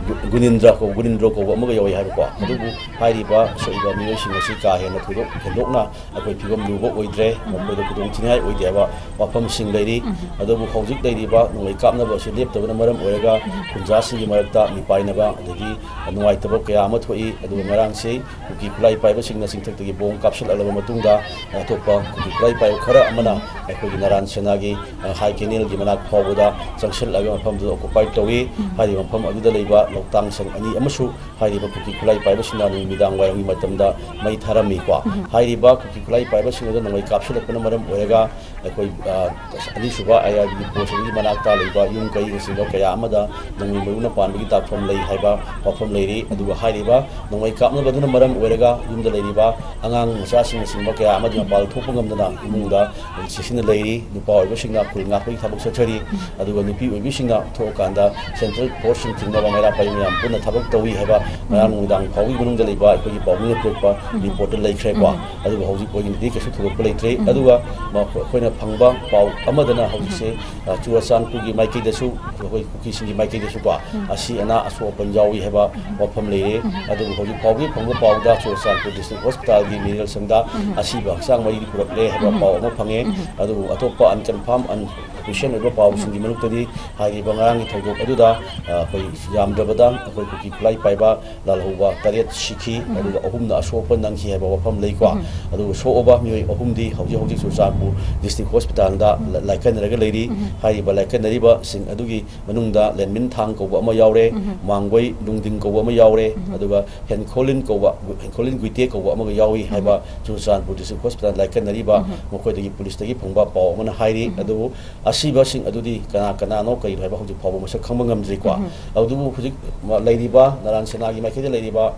ꯒꯨ-, ꯒꯨꯅꯤꯟꯗ꯭ꯔ ꯀꯧ-, ꯒꯨꯅꯤꯟꯗ꯭ꯔꯣ ꯀꯧꯕ ꯑꯃꯒ ꯌꯥꯎꯋꯦ ꯍꯥꯏꯕꯀꯣ꯫ ꯑꯗꯨꯕꯨ ꯍꯥꯏꯔꯤꯕ ꯁꯣꯛꯏꯕ ꯃꯤꯑꯣꯏꯁꯤꯡ ꯑꯁꯤ ꯀꯥ ꯍꯦꯟꯅ ꯊꯣꯏꯗꯣꯛ ꯍꯦꯟꯗꯣꯛꯅ ꯑꯩꯈꯣꯏ ꯐꯤꯕꯝ ꯂꯨꯕ ꯑꯣꯏꯗ꯭ꯔꯦ, ꯃꯈꯣꯏꯗ ꯈꯨꯗꯣꯡ ꯊꯤꯅꯤꯡꯉꯥꯏ ꯑꯣꯏꯗꯦ ꯍꯥꯏꯕ ꯋꯥꯐꯝꯁꯤꯡ ꯂꯩꯔꯤ꯫ ꯑꯗꯨꯕꯨ ꯍꯧꯖꯤꯛ ꯂꯩꯔꯤꯕ ꯅꯣꯡꯃꯩ ꯀꯥꯞꯅꯕ ꯑꯁꯤ ꯂꯦꯞꯇꯕꯅ ꯃꯔꯝ ꯑꯣꯏꯔꯒ ꯈꯨꯟꯖꯥꯁꯤꯡꯒꯤ ꯃꯔꯛꯇ ꯃꯤꯄꯥꯏꯅꯕ ꯑꯗꯒꯤ ꯅꯨꯡꯉꯥꯏꯇꯕ ꯀꯌꯥ ꯑꯃ ꯊꯣꯛꯏ꯫ ꯑꯗꯨꯒ ꯉꯔꯥꯡꯁꯤ ꯀꯨꯀꯤ ꯈꯨꯠꯂꯥꯏ ꯄꯥꯏꯕꯁꯤꯡꯅ ꯆꯤꯡꯊꯛꯇꯒꯤ ꯕꯣꯝ ꯀꯥꯞꯁꯤꯜꯂꯛꯂꯕ ꯃꯇꯨꯡꯗ, ꯑꯇꯣꯞꯄ ꯀꯨꯀꯤ ꯈꯨꯠꯂꯥꯏ ꯄꯥꯏꯕ ꯈꯔ ꯑꯃꯅ ꯑꯩꯈꯣꯏꯒꯤ ꯅꯔꯥꯟ ꯁꯦꯅꯥꯒꯤ, ꯑ, ꯍꯥꯏ ꯀꯦꯅꯦꯜꯒꯤ ꯃꯅꯥꯛ ꯐꯥꯎꯕꯗ ꯆꯪꯁꯤꯜꯂꯒ ꯃꯐꯝꯗꯨꯗ ꯑꯣꯀꯨꯄꯥꯏ ꯇꯧꯏ꯫ ꯍꯥꯏꯔꯤꯕ ꯃꯐꯝ ꯑꯗꯨꯗ ꯂꯩꯕ ꯂꯧꯇꯥꯡ ꯁꯪ ꯑꯅꯤ ꯑꯃꯁꯨ ꯍꯥꯏꯔꯤꯕ ꯀꯨꯀꯤ ꯈꯨꯠꯂꯥꯏ ꯄꯥꯏꯕꯁꯤꯡꯅ ꯅꯨꯃꯤꯗꯥꯡ ꯋꯥꯏꯔꯝꯒꯤ ꯃꯇꯝꯗ ꯃꯩ ꯊꯥꯔꯝꯃꯤꯀꯣ꯫ ꯍꯥꯏꯔꯤꯕ ꯀꯨꯀꯤ ꯈꯨꯠꯂꯥꯏ ꯄꯥꯏꯕꯁꯤꯡ ꯑꯗꯨ ꯅꯣꯡꯃꯩ ꯀꯥꯞꯁꯤꯜꯂꯛꯄꯅ ꯃꯔꯝ ꯑꯣꯏꯔꯒ ꯑꯩꯈꯣꯏ, ꯑ, ꯑꯅꯤꯁꯨꯕ ꯑꯥꯏ ꯑꯥꯔ ꯕꯤꯒꯤ ꯄꯣꯁ ꯑꯗꯨꯒꯤ ꯃꯅꯥꯛꯇ ꯂꯩꯕ ꯌꯨꯝ ꯀꯩꯅꯆꯤꯡꯕ ꯀꯌꯥ ꯑꯃꯗ ꯅꯣꯡꯃꯩ ꯃꯔꯨꯅ ꯄꯥꯟꯕꯒꯤ ꯗꯥꯛꯐꯝ ꯂꯩ ꯍꯥꯏꯕ ꯋꯥꯐꯝ ꯂꯩꯔꯤ꯫ ꯑꯗꯨꯒ ꯍꯥꯏꯔꯤꯕ ꯅꯣꯡꯃꯩ ꯀꯥꯞꯅꯕꯗꯨꯅ ꯃꯔꯝ ꯑꯣꯏꯔꯒ ꯌꯨꯝꯗ ꯂꯩꯔꯤꯕ ꯑꯉꯥꯡ ꯃꯆꯥꯁꯤꯡꯅꯆꯤꯡꯕ ꯀꯌꯥ ꯑꯃꯗꯤ ꯃꯄꯥꯟ ꯊꯣꯛꯄ ꯉꯝꯗꯅ ꯏꯃꯨꯡꯗ ꯆꯦꯛꯁꯤꯟꯅ ꯂꯩꯔꯤ꯫ ꯅꯨꯄꯥ ꯑꯣꯏꯕꯁꯤꯡꯅ ꯈꯨꯜ ꯉꯥꯛꯄꯒꯤ ꯊꯕꯛ ꯆꯠꯊꯔꯤ꯫ ꯑꯗꯨꯒ ꯅꯨꯄꯤ ꯑꯣꯏꯕꯤꯁꯤꯡꯅ ꯊꯣꯛꯑꯀꯥꯟꯗ ꯁꯦꯟꯇ꯭ꯔꯦꯜ ꯐꯣꯔꯁꯁꯤꯡ ꯊꯦꯡꯅꯕ ꯃꯩꯔꯥ ꯄꯥꯏꯕꯤ ꯃꯌꯥꯝ ꯄꯨꯟꯅ ꯊꯕꯛ ꯇꯧꯏ ꯍꯥꯏꯕ ꯉꯔꯥꯡ ꯅꯨꯃꯤꯗꯥꯡ ꯐꯥꯎꯒꯤ ꯃꯅꯨꯡꯗ ꯂꯩꯕ ꯑꯩꯈꯣꯏꯒꯤ ꯄꯥꯎꯃꯤꯅ ꯄꯤꯔꯛꯄ ꯔꯤꯄꯣꯔꯠꯇ ꯂꯩꯈ꯭ꯔꯦꯀꯣ꯫ ꯑꯗꯨꯕꯨ ꯍꯧꯖꯤꯛ ꯑꯣꯏꯅꯗꯤ ꯀꯩꯁꯨ ꯊꯣꯏꯗꯣꯛꯄ ꯂꯩꯇ꯭ꯔꯤ꯫ ꯑꯗꯨꯒ ꯃ-, ꯑꯩꯈꯣꯏꯅ ꯐꯪꯕ ꯄꯥꯎ ꯑꯃꯗꯅ ꯍꯧꯖꯤꯛꯁꯦ, ꯑ, ꯆꯨꯔꯆꯥꯟꯄꯨꯔꯒꯤ ꯃꯥꯏꯀꯩꯗꯁꯨ, ꯑꯩꯈꯣꯏ ꯀꯨꯀꯤꯁꯤꯡꯒꯤ ꯃꯥꯏꯀꯩꯗꯁꯨꯀꯣ ꯑꯁꯤ ꯑꯅꯥ ꯑꯁꯣꯛ ꯑꯄꯟ ꯌꯥꯎꯏ ꯍꯥꯏꯕ ꯋꯥꯐꯝ ꯂꯩꯔꯦ꯫ ꯑꯗꯨꯕꯨ ꯍꯧꯖꯤꯛ ꯐꯥꯎꯕꯒꯤ ꯐꯪꯕ ꯄꯥꯎꯗ ꯆꯨꯔꯆꯥꯟꯄꯨꯔ ꯗꯤꯁꯇ꯭ꯔꯤꯛ ꯍꯣꯁꯄꯤꯇꯥꯜꯒꯤ ꯃꯤꯔꯦꯜꯁꯪꯗ ꯑꯁꯤꯕ ꯍꯛꯆꯥꯡ ꯃꯔꯤꯗꯤ ꯄꯨꯔꯛꯂꯦ ꯍꯥꯏꯕ ꯄꯥꯎ ꯑꯃ ꯐꯪꯉꯦ꯫ ꯑꯗꯨꯕꯨ ꯑꯇꯣꯞꯄ ꯑꯟꯀꯟꯐꯥꯔꯝ, ꯑꯟꯑꯣꯐꯤꯁꯤꯌꯦꯜ ꯑꯣꯏꯕ ꯄꯥꯎꯁꯤꯡꯒꯤ ꯃꯔꯛꯇꯗꯤ ꯍꯥꯏꯔꯤꯕ ꯉꯔꯥꯡꯒꯤ ꯊꯧꯗꯣꯛ ꯑꯗꯨꯗ, ꯑ, ꯑꯩꯈꯣꯏ ꯌꯥꯝꯗ꯭ꯔꯕꯗ ꯑꯩꯈꯣꯏ ꯀꯨꯀꯤ ꯈꯨꯠꯂꯥꯏ ꯄꯥꯏꯕ ꯂꯥꯜꯍꯧꯕ ꯇꯔꯦꯠ ꯁꯤꯈꯤ, ꯑꯗꯨꯒ ꯑꯍꯨꯝꯅ ꯑꯁꯣꯛ ꯑꯄꯟ ꯅꯪꯈꯤ ꯍꯥꯏꯕ ꯋꯥꯐꯝ ꯂꯩꯀꯣ꯫ ꯑꯗꯨꯒ ꯁꯣꯛꯑꯕ ꯃꯤꯑꯣꯏ ꯑꯍꯨꯝꯗꯤ ꯍꯧꯖꯤꯛ ꯍꯧꯖꯤꯛ ꯆꯨꯔꯆꯥꯟꯄꯨꯔ ꯗꯤꯁꯇ꯭ꯔꯤꯛ ꯍꯣꯁꯄꯤꯇꯥꯜꯗ ꯂ-, ꯂꯥꯏꯀꯠꯅꯔꯒ ꯂꯩꯔꯤ꯫ ꯍꯥꯏꯔꯤꯕ ꯂꯥꯏꯀꯠꯅꯔꯤꯕꯁꯤꯡ ꯑꯗꯨꯒꯤ ꯃꯅꯨꯡꯗ ꯂꯦꯟꯃꯤꯟ ꯊꯥꯡ ꯀꯧꯕ ꯑꯃ ꯌꯥꯎꯔꯦ, ꯃꯥꯡꯒꯣꯏ ꯂꯨꯡꯗꯤꯡ ꯀꯧꯕ ꯑꯃ ꯌꯥꯎꯔꯦ, ꯑꯗꯨꯒ ꯍꯦꯟꯈꯣꯂꯤꯟ ꯀꯧꯕ, ꯍꯦꯟꯈꯣꯂꯤꯟ ꯒꯨꯏꯇꯦ ꯀꯧꯕ ꯑꯃꯒ ꯌꯥꯎꯏ ꯍꯥꯏꯕ ꯆꯨꯔꯆꯥꯟꯄꯨꯔ ꯗꯤꯁꯇ꯭ꯔꯤꯛ ꯍꯣꯁꯄꯤꯇꯥꯜ ꯂꯥꯏꯀꯠꯅꯔꯤꯕ ꯃꯈꯣꯏꯗꯒꯤ ꯄꯨꯂꯤꯁꯇꯒꯤ ꯐꯪꯕ ꯄꯥꯎ ꯑꯃꯅ ꯍꯥꯏꯔꯤ꯫ ꯑꯗꯨꯕꯨ ꯑꯁꯤꯕꯁꯤꯡ ꯑꯗꯨꯗꯤ ꯀꯅꯥ ꯀꯅꯥꯅꯣ, ꯀꯔꯤꯅꯣ ꯍꯥꯏꯕ ꯍꯧꯖꯤꯛ ꯐꯥꯎꯕ ꯃꯁꯛ ꯈꯪꯕ ꯉꯝꯗ꯭ꯔꯤꯀꯣ꯫ ꯑꯗꯨꯕꯨ ꯍꯧꯖꯤꯛ ꯃ-, ꯂꯩꯔꯤꯕ ꯅꯔꯥꯟ ꯁꯦꯅꯥꯒꯤ ꯃꯥꯏꯀꯩꯗ ꯂꯩꯔꯤꯕ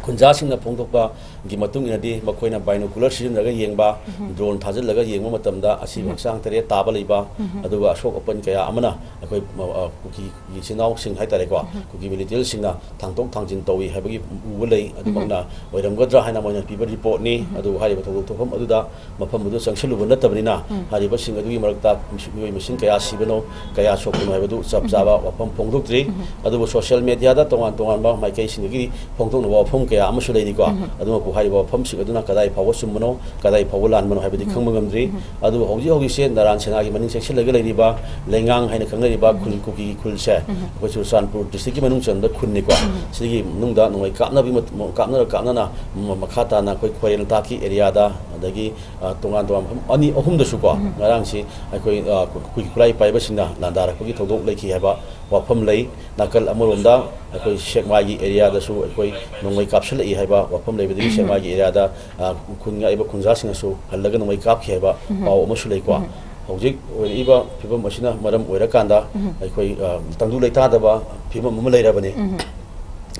ꯈꯨꯟꯖꯥꯁꯤꯡꯅ ꯐꯣꯡꯗꯣꯛꯄꯒꯤ ꯃꯇꯨꯡ ꯏꯟꯅꯗꯤ, ꯃꯈꯣꯏꯅ binocular ꯁꯤꯖꯤꯟꯅꯔꯒ ꯌꯦꯡꯕ, drone ꯊꯥꯖꯤꯜꯂꯒ ꯌꯦꯡꯕ ꯃꯇꯝꯗ ꯑꯁꯤꯕ ꯍꯛꯆꯥꯡ ꯇꯔꯦꯠ ꯇꯥꯕ ꯂꯩꯕ, ꯑꯗꯨꯒ ꯑꯁꯣꯛ ꯑꯄꯟ ꯀꯌꯥ ꯑꯃꯅ ꯑꯩꯈꯣꯏ, ꯑ, ꯑ, ꯀꯨꯀꯤ ꯏꯆꯤꯟ ꯏꯅꯥꯎꯁꯤꯡ ꯍꯥꯏꯇꯥꯔꯦꯀꯣ, ꯀꯨꯀꯤ ꯃꯤꯂꯤꯇꯦꯟꯁꯤꯡꯅ ꯊꯥꯡꯗꯣꯛ ꯊꯥꯡꯖꯤꯟ ꯇꯧꯏ ꯍꯥꯏꯕꯒꯤ ꯎꯕ ꯂꯩ꯫ ꯑꯗꯨꯃꯛꯅ ꯑꯣꯏꯔꯝꯒꯗ꯭ꯔꯥ ꯍꯥꯏꯅ ꯃꯣꯏꯅ ꯄꯤꯕ ꯔꯤꯄꯣꯔꯠꯅꯤ꯫ ꯑꯗꯨ ꯍꯥꯏꯔꯤꯕ ꯊꯧꯗꯣꯛ ꯊꯣꯛꯐꯝ ꯑꯗꯨꯗ, ꯃꯐꯝ ꯑꯗꯨ ꯆꯪꯁꯤꯜꯂꯨꯕ ꯅꯠꯇꯕꯅꯤꯅ, ꯍꯥꯏꯔꯤꯕꯁꯤꯡ ꯑꯗꯨꯒꯤ ꯃꯔꯛꯇ ꯃꯤꯑꯣꯏ ꯃꯁꯤꯡ ꯀꯌꯥ ꯁꯤꯕꯅꯣ, ꯀꯌꯥ ꯁꯣꯛꯄꯅꯣ ꯍꯥꯏꯕꯗꯨ ꯆꯞ ꯆꯥꯕ ꯋꯥꯐꯝ ꯐꯣꯡꯗꯣꯛꯇ꯭ꯔꯤ꯫ ꯑꯗꯨꯕꯨ social media ꯗ ꯇꯣꯉꯥꯟ ꯇꯣꯉꯥꯟꯕ ꯃꯥꯏꯀꯩꯁꯤꯡꯗꯒꯤ ꯐꯣꯡꯗꯣꯛꯅꯕ ꯋꯥꯐꯝ ꯀꯌꯥ ꯑꯃꯁꯨ ꯂꯩꯔꯤꯀꯣ꯫ ꯑꯗꯨꯃꯛꯄꯨ ꯍꯥꯏꯔꯤꯕ ꯋꯥꯐꯝꯁꯤꯡ ꯑꯗꯨꯅ ꯀꯗꯥꯏ ꯐꯥꯎꯕ ꯆꯨꯝꯕꯅꯣ, ꯀꯗꯥꯏ ꯐꯥꯎꯕ ꯂꯥꯟꯕꯅꯣ ꯍꯥꯏꯕꯗꯤ ꯈꯪꯕ ꯉꯝꯗ꯭ꯔꯤ꯫ ꯑꯗꯨꯕꯨ ꯍꯧꯖꯤꯛ ꯍꯧꯖꯤꯛꯁꯦ ꯅꯔꯥꯟ ꯁꯦꯅꯥꯒꯤ ꯃꯅꯤꯡ ꯆꯪꯁꯤꯜꯂꯒ ꯂꯩꯔꯤꯕ ꯂꯩꯉꯥꯡ ꯍꯥꯏꯅ ꯈꯪꯅꯔꯤꯕ ꯈꯨꯜ, ꯀꯨꯀꯤꯒꯤ ꯈꯨꯜꯁꯦ ꯑꯩꯈꯣꯏ ꯆꯨꯔꯆꯥꯟꯄꯨꯔ district ꯀꯤ ꯃꯅꯨꯡ ꯆꯟꯕ ꯈꯨꯟꯅꯤꯀꯣ꯫ ꯁꯤꯒꯤ ꯃꯅꯨꯡꯗ ꯅꯣꯡꯃꯩ ꯀꯥꯞꯅꯕꯒꯤ ꯃꯠ-, ꯃ-, ꯀꯥꯞꯅꯔ ꯀꯥꯞꯅꯅ ꯃ-, ꯃꯈꯥ ꯇꯥꯅ ꯑꯩꯈꯣꯏ ꯈ꯭ꯋꯥꯏꯔꯦꯟ ꯂꯣꯛꯇꯥꯛꯀꯤ area ꯗ, ꯑꯗꯒꯤ, ꯑ, ꯇꯣꯉꯥꯟ ꯇꯣꯉꯥꯟꯕ ꯃꯐꯝ ꯑꯅꯤ ꯑꯍꯨꯝꯗꯁꯨꯀꯣ, ꯉꯔꯥꯡꯁꯤ ꯑꯩꯈꯣꯏ, ꯑ, ꯀꯨ-, ꯀꯨꯀꯤ ꯈꯨꯠꯂꯥꯏ ꯄꯥꯏꯕꯁꯤꯡꯅ ꯂꯥꯟꯗꯥꯔꯛꯄꯒꯤ ꯊꯧꯗꯣꯛ ꯂꯩꯈꯤ ꯍꯥꯏꯕ ꯋꯥꯐꯝ ꯂꯩ꯫ ꯅꯥꯀꯜ ꯑꯃꯔꯣꯝꯗ ꯑꯩꯈꯣꯏ ꯁꯦꯛꯃꯥꯏꯒꯤ area ꯗꯁꯨ ꯑꯩꯈꯣꯏ ꯅꯣꯡꯃꯩ ꯀꯥꯞꯁꯤꯜꯂꯛꯏ ꯍꯥꯏꯕ ꯋꯥꯐꯝ ꯂꯩꯕꯗꯒꯤ ꯁꯦꯛꯃꯥꯏꯒꯤ area ꯗ, ꯑ, ꯈꯨꯟ ꯉꯥꯛꯏꯕ ꯈꯨꯟꯖꯥꯁꯤꯡꯅꯁꯨ ꯍꯜꯂꯒ ꯅꯣꯡꯃꯩ ꯀꯥꯞꯈꯤ ꯍꯥꯏꯕ ꯄꯥꯎ ꯑꯃꯁꯨ ꯂꯩꯀꯣ꯫ ꯍꯧꯖꯤꯛ ꯑꯣꯏꯔꯛꯏꯕ ꯐꯤꯕꯝ ꯑꯁꯤꯅ ꯃꯔꯝ ꯑꯣꯏꯔꯀꯥꯟꯗ ꯑꯩꯈꯣꯏ, ꯑ, ꯇꯪꯗꯨ ꯂꯩꯇꯥꯗꯕ ꯐꯤꯕꯝ ꯑꯃ ꯂꯩꯔꯕꯅꯤ꯫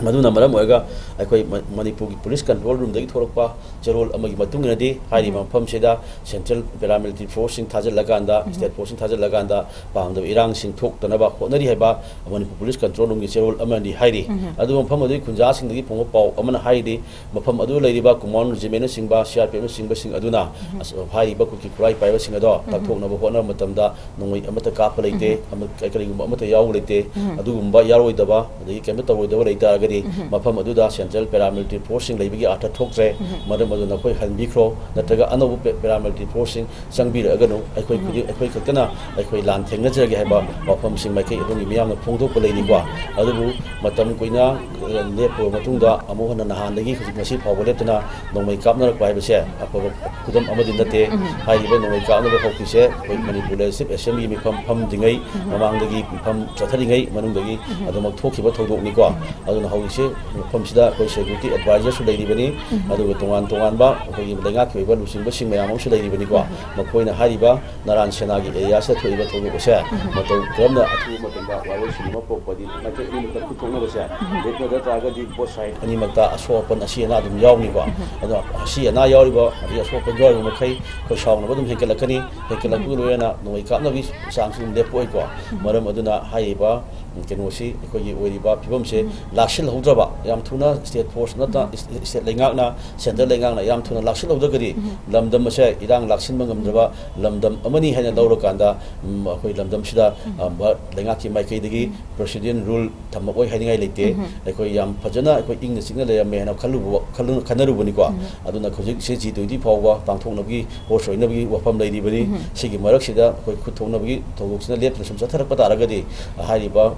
ꯃꯗꯨꯅ ꯃꯔꯝ ꯑꯣꯏꯔꯒ ꯑꯩꯈꯣꯏ ꯃ-, ꯃꯅꯤꯄꯨꯔꯒꯤ police control room ꯗꯒꯤ ꯊꯣꯛꯂꯛꯄ ꯆꯦꯔꯣꯜ ꯑꯃꯒꯤ ꯃꯇꯨꯡ ꯏꯟꯅꯗꯤ, ꯍꯥꯏꯔꯤꯕ ꯃꯐꯝꯁꯤꯗ central paramilitary force ꯁꯤꯡ ꯊꯥꯖꯤꯜꯂꯀꯥꯟꯗ, state force ꯁꯤꯡ ꯊꯥꯖꯤꯜꯂꯀꯥꯟꯗ ꯄꯥꯝꯗꯕ ꯏꯔꯥꯡꯁꯤꯡ ꯊꯣꯛꯇꯅꯕ ꯍꯣꯠꯅꯔꯤ ꯍꯥꯏꯕ ꯃꯅꯤꯄꯨꯔ police control room ꯒꯤ ꯆꯦꯔꯣꯜ ꯑꯃꯅꯗꯤ ꯍꯥꯏꯔꯤ꯫ ꯑꯗꯨꯕꯨ ꯃꯐꯝ ꯑꯗꯨꯒꯤ ꯈꯨꯟꯖꯥꯁꯤꯡꯗꯒꯤ ꯐꯪꯕ ꯄꯥꯎ ꯑꯃꯅ ꯍꯥꯏꯔꯤꯗꯤ, ꯃꯐꯝ ꯑꯗꯨꯗ ꯂꯩꯔꯤꯕ Commando Regiment ꯅꯆꯤꯡꯕ, C R P F ꯅꯆꯤꯡꯕꯁꯤꯡ ꯑꯗꯨꯅ ꯑꯁ-, ꯍꯥꯏꯔꯤꯕ ꯀꯨꯀꯤ ꯈꯨꯠꯂꯥꯏ ꯄꯥꯏꯕꯁꯤꯡ ꯑꯗꯣ ꯇꯛꯊꯣꯛꯅꯕ ꯍꯣꯠꯅꯕ ꯃꯇꯝꯗ ꯅꯣꯡꯃꯩ ꯑꯃꯠꯇ ꯀꯥꯞꯄ ꯂꯩꯇꯦ, ꯑꯃ-, ꯀ-, ꯀꯔꯤꯒꯨꯝꯕ ꯑꯃꯠꯇ ꯌꯥꯎꯕ ꯂꯩꯇꯦ꯫ ꯑꯗꯨꯒꯨꯝꯕ ꯌꯥꯎꯔꯣꯏꯗꯕ, ꯑꯗꯒꯤ ꯀꯩꯝꯇ ꯇꯧꯔꯣꯏꯗꯕ ꯂꯩ ꯇꯥꯔꯒꯗꯤ, ꯃꯐꯝ ꯑꯗꯨꯗ central paramilitary force ꯁꯤꯡ ꯂꯩꯕꯒꯤ ꯑꯥꯔꯊ ꯊꯣꯛꯇ꯭ꯔꯦ꯫ ꯃꯔꯝ ꯑꯗꯨꯅ ꯑꯩꯈꯣꯏ ꯍꯟꯕꯤꯈ꯭ꯔꯣ, ꯅꯠꯇ꯭ꯔꯒ ꯑꯅꯧꯕ pa-, paramilitary force ꯁꯤꯡ ꯆꯪꯕꯤꯔꯛꯑꯒꯅꯨ꯫ ꯑꯩꯈꯣꯏ ꯈꯨꯗꯤꯡ, ꯑꯩꯈꯣꯏ ꯈꯛꯇꯅ ꯑꯩꯈꯣꯏ ꯂꯥꯟ ꯊꯦꯡꯅꯖꯔꯒꯦ ꯍꯥꯏꯕ ꯋꯥꯐꯝꯁꯤꯡ ꯃꯥꯏꯀꯩ ꯑꯗꯣꯝꯒꯤ ꯃꯤꯌꯥꯝꯅ ꯐꯣꯡꯗꯣꯛꯄ ꯂꯩꯔꯤꯀꯣ꯫ ꯑꯗꯨꯕꯨ ꯃꯇꯝ ꯀꯨꯏꯅ, ꯑ, ꯂꯦꯞꯄꯨꯔꯕ ꯃꯇꯨꯡꯗ ꯑꯃꯨꯛ ꯍꯟꯅ ꯅꯍꯥꯟꯗꯒꯤ ꯍꯧꯖꯤꯛ ꯉꯁꯤ ꯐꯥꯎꯕ ꯂꯦꯞꯇꯅ ꯅꯣꯡꯃꯩ ꯀꯥꯞꯅꯔꯛꯄ ꯍꯥꯏꯕꯁꯦ ꯑꯐꯕ ꯈꯨꯗꯝ ꯑꯃꯗꯤ ꯅꯠꯇꯦ꯫ ꯍꯥꯏꯔꯤꯕ ꯅꯣꯡꯃꯩ ꯀꯥꯞꯅꯕ ꯍꯧꯈꯤꯁꯦ ꯑꯩꯈꯣꯏ ꯃꯅꯤꯄꯨꯔ Legislative Assembly ꯒꯤ ꯃꯤꯐꯝ ꯐꯝꯗ꯭ꯔꯤꯉꯩ ꯃꯃꯥꯡꯗꯒꯤ ꯃꯤꯐꯝ ꯆꯠꯊꯔꯤꯉꯩ ꯃꯅꯨꯡꯗꯒꯤ ꯑꯗꯨꯃꯛ ꯊꯣꯛꯈꯤꯕ ꯊꯧꯗꯣꯛꯅꯤꯀꯣ꯫ ꯑꯗꯨꯅ ꯍꯧꯖꯤꯛꯁꯦ ꯃꯐꯝꯁꯤꯗ ꯑꯩꯈꯣꯏ ꯁꯦꯀ꯭ꯌꯨꯔꯤꯇꯤ ꯑꯦꯗꯚꯥꯏꯖꯔꯁꯨ ꯂꯩꯔꯤꯕꯅꯤ, ꯑꯗꯨꯒ ꯇꯣꯉꯥꯟ ꯇꯣꯉꯥꯟꯕ ꯑꯩꯈꯣꯏꯒꯤ ꯂꯩꯉꯥꯛꯀꯤ ꯑꯣꯏꯕ ꯂꯨꯆꯤꯡꯕꯁꯤꯡ ꯃꯌꯥꯝ ꯑꯃꯁꯨ ꯂꯩꯔꯤꯕꯅꯤꯀꯣ꯫ ꯃꯈꯣꯏꯅ ꯍꯥꯏꯔꯤꯕ ꯅꯔꯥꯟ ꯁꯦꯅꯥꯒꯤ ꯑꯦꯔꯤꯌꯥꯁꯤꯗ ꯊꯣꯛꯏꯕ ꯊꯧꯗꯣꯛ ꯑꯁꯦ ꯃꯇꯧ ꯀꯔꯝꯅ ꯑꯊꯨꯕ ꯃꯇꯝꯗ ꯋꯥꯔꯣꯏꯁꯤꯟ ꯑꯃ ꯄꯨꯔꯛꯄꯗꯤ ꯃꯥꯏꯀꯩ ꯑꯅꯤꯃꯛꯇ ꯈꯨꯠꯊꯣꯛꯅꯕꯁꯦ ꯂꯦꯞꯅꯗ ꯇꯥꯔꯒꯗꯤ both side ꯑꯅꯤꯃꯛꯇ ꯑꯁꯣꯛ ꯑꯄꯟ ꯑꯁꯤ ꯑꯅꯥ ꯑꯗꯨꯝ ꯌꯥꯎꯅꯤꯀꯣ꯫ ꯑꯗꯣ ꯑꯁꯤ ꯑꯅꯥ ꯌꯥꯎꯔꯤꯕ ꯑꯗꯒꯤ ꯑꯁꯣꯛ ꯑꯄꯟ ꯌꯥꯎꯔꯤꯕ ꯃꯈꯩ ꯑꯩꯈꯣꯏ ꯁꯥꯎꯅꯕ ꯑꯗꯨꯝ ꯍꯦꯟꯒꯠꯂꯛꯀꯅꯤ꯫ ꯍꯦꯟꯒꯠꯂꯛꯄꯒꯤ ꯂꯣꯏꯅꯅ ꯅꯣꯡꯃꯩ ꯀꯥꯞꯅꯕꯒꯤ ꯆꯥꯡꯁꯨ ꯑꯗꯨꯝ ꯂꯦꯞꯄꯣꯏꯀꯣ꯫ ꯃꯔꯝ ꯑꯗꯨꯅ ꯍꯥꯏꯔꯤꯕ ꯀꯩꯅꯣꯁꯤ ꯑꯩꯈꯣꯏꯒꯤ ꯑꯣꯏꯔꯤꯕ ꯐꯤꯕꯝꯁꯦ ꯂꯥꯛꯁꯤꯜꯍꯧꯗ꯭ꯔꯕ, ꯌꯥꯝ ꯊꯨꯅ state force ꯅꯠꯇ꯭ꯔ state ꯂꯩꯉꯥꯛꯅ, centre ꯂꯩꯉꯥꯛꯅ ꯌꯥꯝ ꯊꯨꯅ ꯂꯥꯛꯁꯤꯜꯍꯧꯗ꯭ꯔꯒꯗꯤ ꯂꯝꯗꯝ ꯑꯁꯦ ꯏꯔꯥꯡ ꯂꯥꯛꯁꯤꯟꯕ ꯉꯝꯗ꯭ꯔꯕ ꯂꯝꯗꯝ ꯑꯃꯅꯤ ꯍꯥꯏꯅ ꯂꯧꯔꯀꯥꯟꯗ, ꯎꯝ, ꯑꯩꯈꯣꯏ ꯂꯝꯗꯝꯁꯤꯗ, ꯑ, ꯚꯥꯔꯠ ꯂꯩꯉꯥꯛꯀꯤ ꯃꯥꯏꯀꯩꯗꯒꯤ President rule ꯊꯝꯃꯛꯑꯣꯏ ꯍꯥꯏꯅꯤꯡꯉꯥꯏ ꯂꯩꯇꯦ꯫ ꯑꯩꯈꯣꯏ ꯌꯥꯝ ꯐꯖꯅ ꯑꯩꯈꯣꯏ ꯏꯪꯅ ꯆꯤꯛꯅ ꯂꯩꯔꯝꯃꯦ ꯍꯥꯏꯅ ꯈꯜꯂꯨꯕ, ꯈꯜꯂꯨ-, ꯈꯟꯅꯔꯨꯕꯅꯤꯀꯣ꯫ ꯑꯗꯨꯅ ꯍꯧꯖꯤꯛꯁꯦ G twenty ꯐꯥꯎꯕ ꯄꯥꯡꯊꯣꯛꯅꯕꯒꯤ ꯍꯣꯔꯁ ꯑꯣꯏꯅꯕꯒꯤ ꯋꯥꯐꯝ ꯂꯩꯔꯤꯕꯅꯤ꯫ ꯁꯤꯒꯤ ꯃꯔꯛꯁꯤꯗ ꯑꯩꯈꯣꯏ ꯈꯨꯠ ꯊꯣꯛꯅꯕꯒꯤ ꯊꯧꯗꯣꯛꯁꯤꯅ ꯂꯦꯞꯇꯅ ꯁꯨꯝ ꯆꯠꯊꯔꯛꯄ ꯇꯥꯔꯒꯗꯤ, ꯍꯥꯏꯔꯤꯕ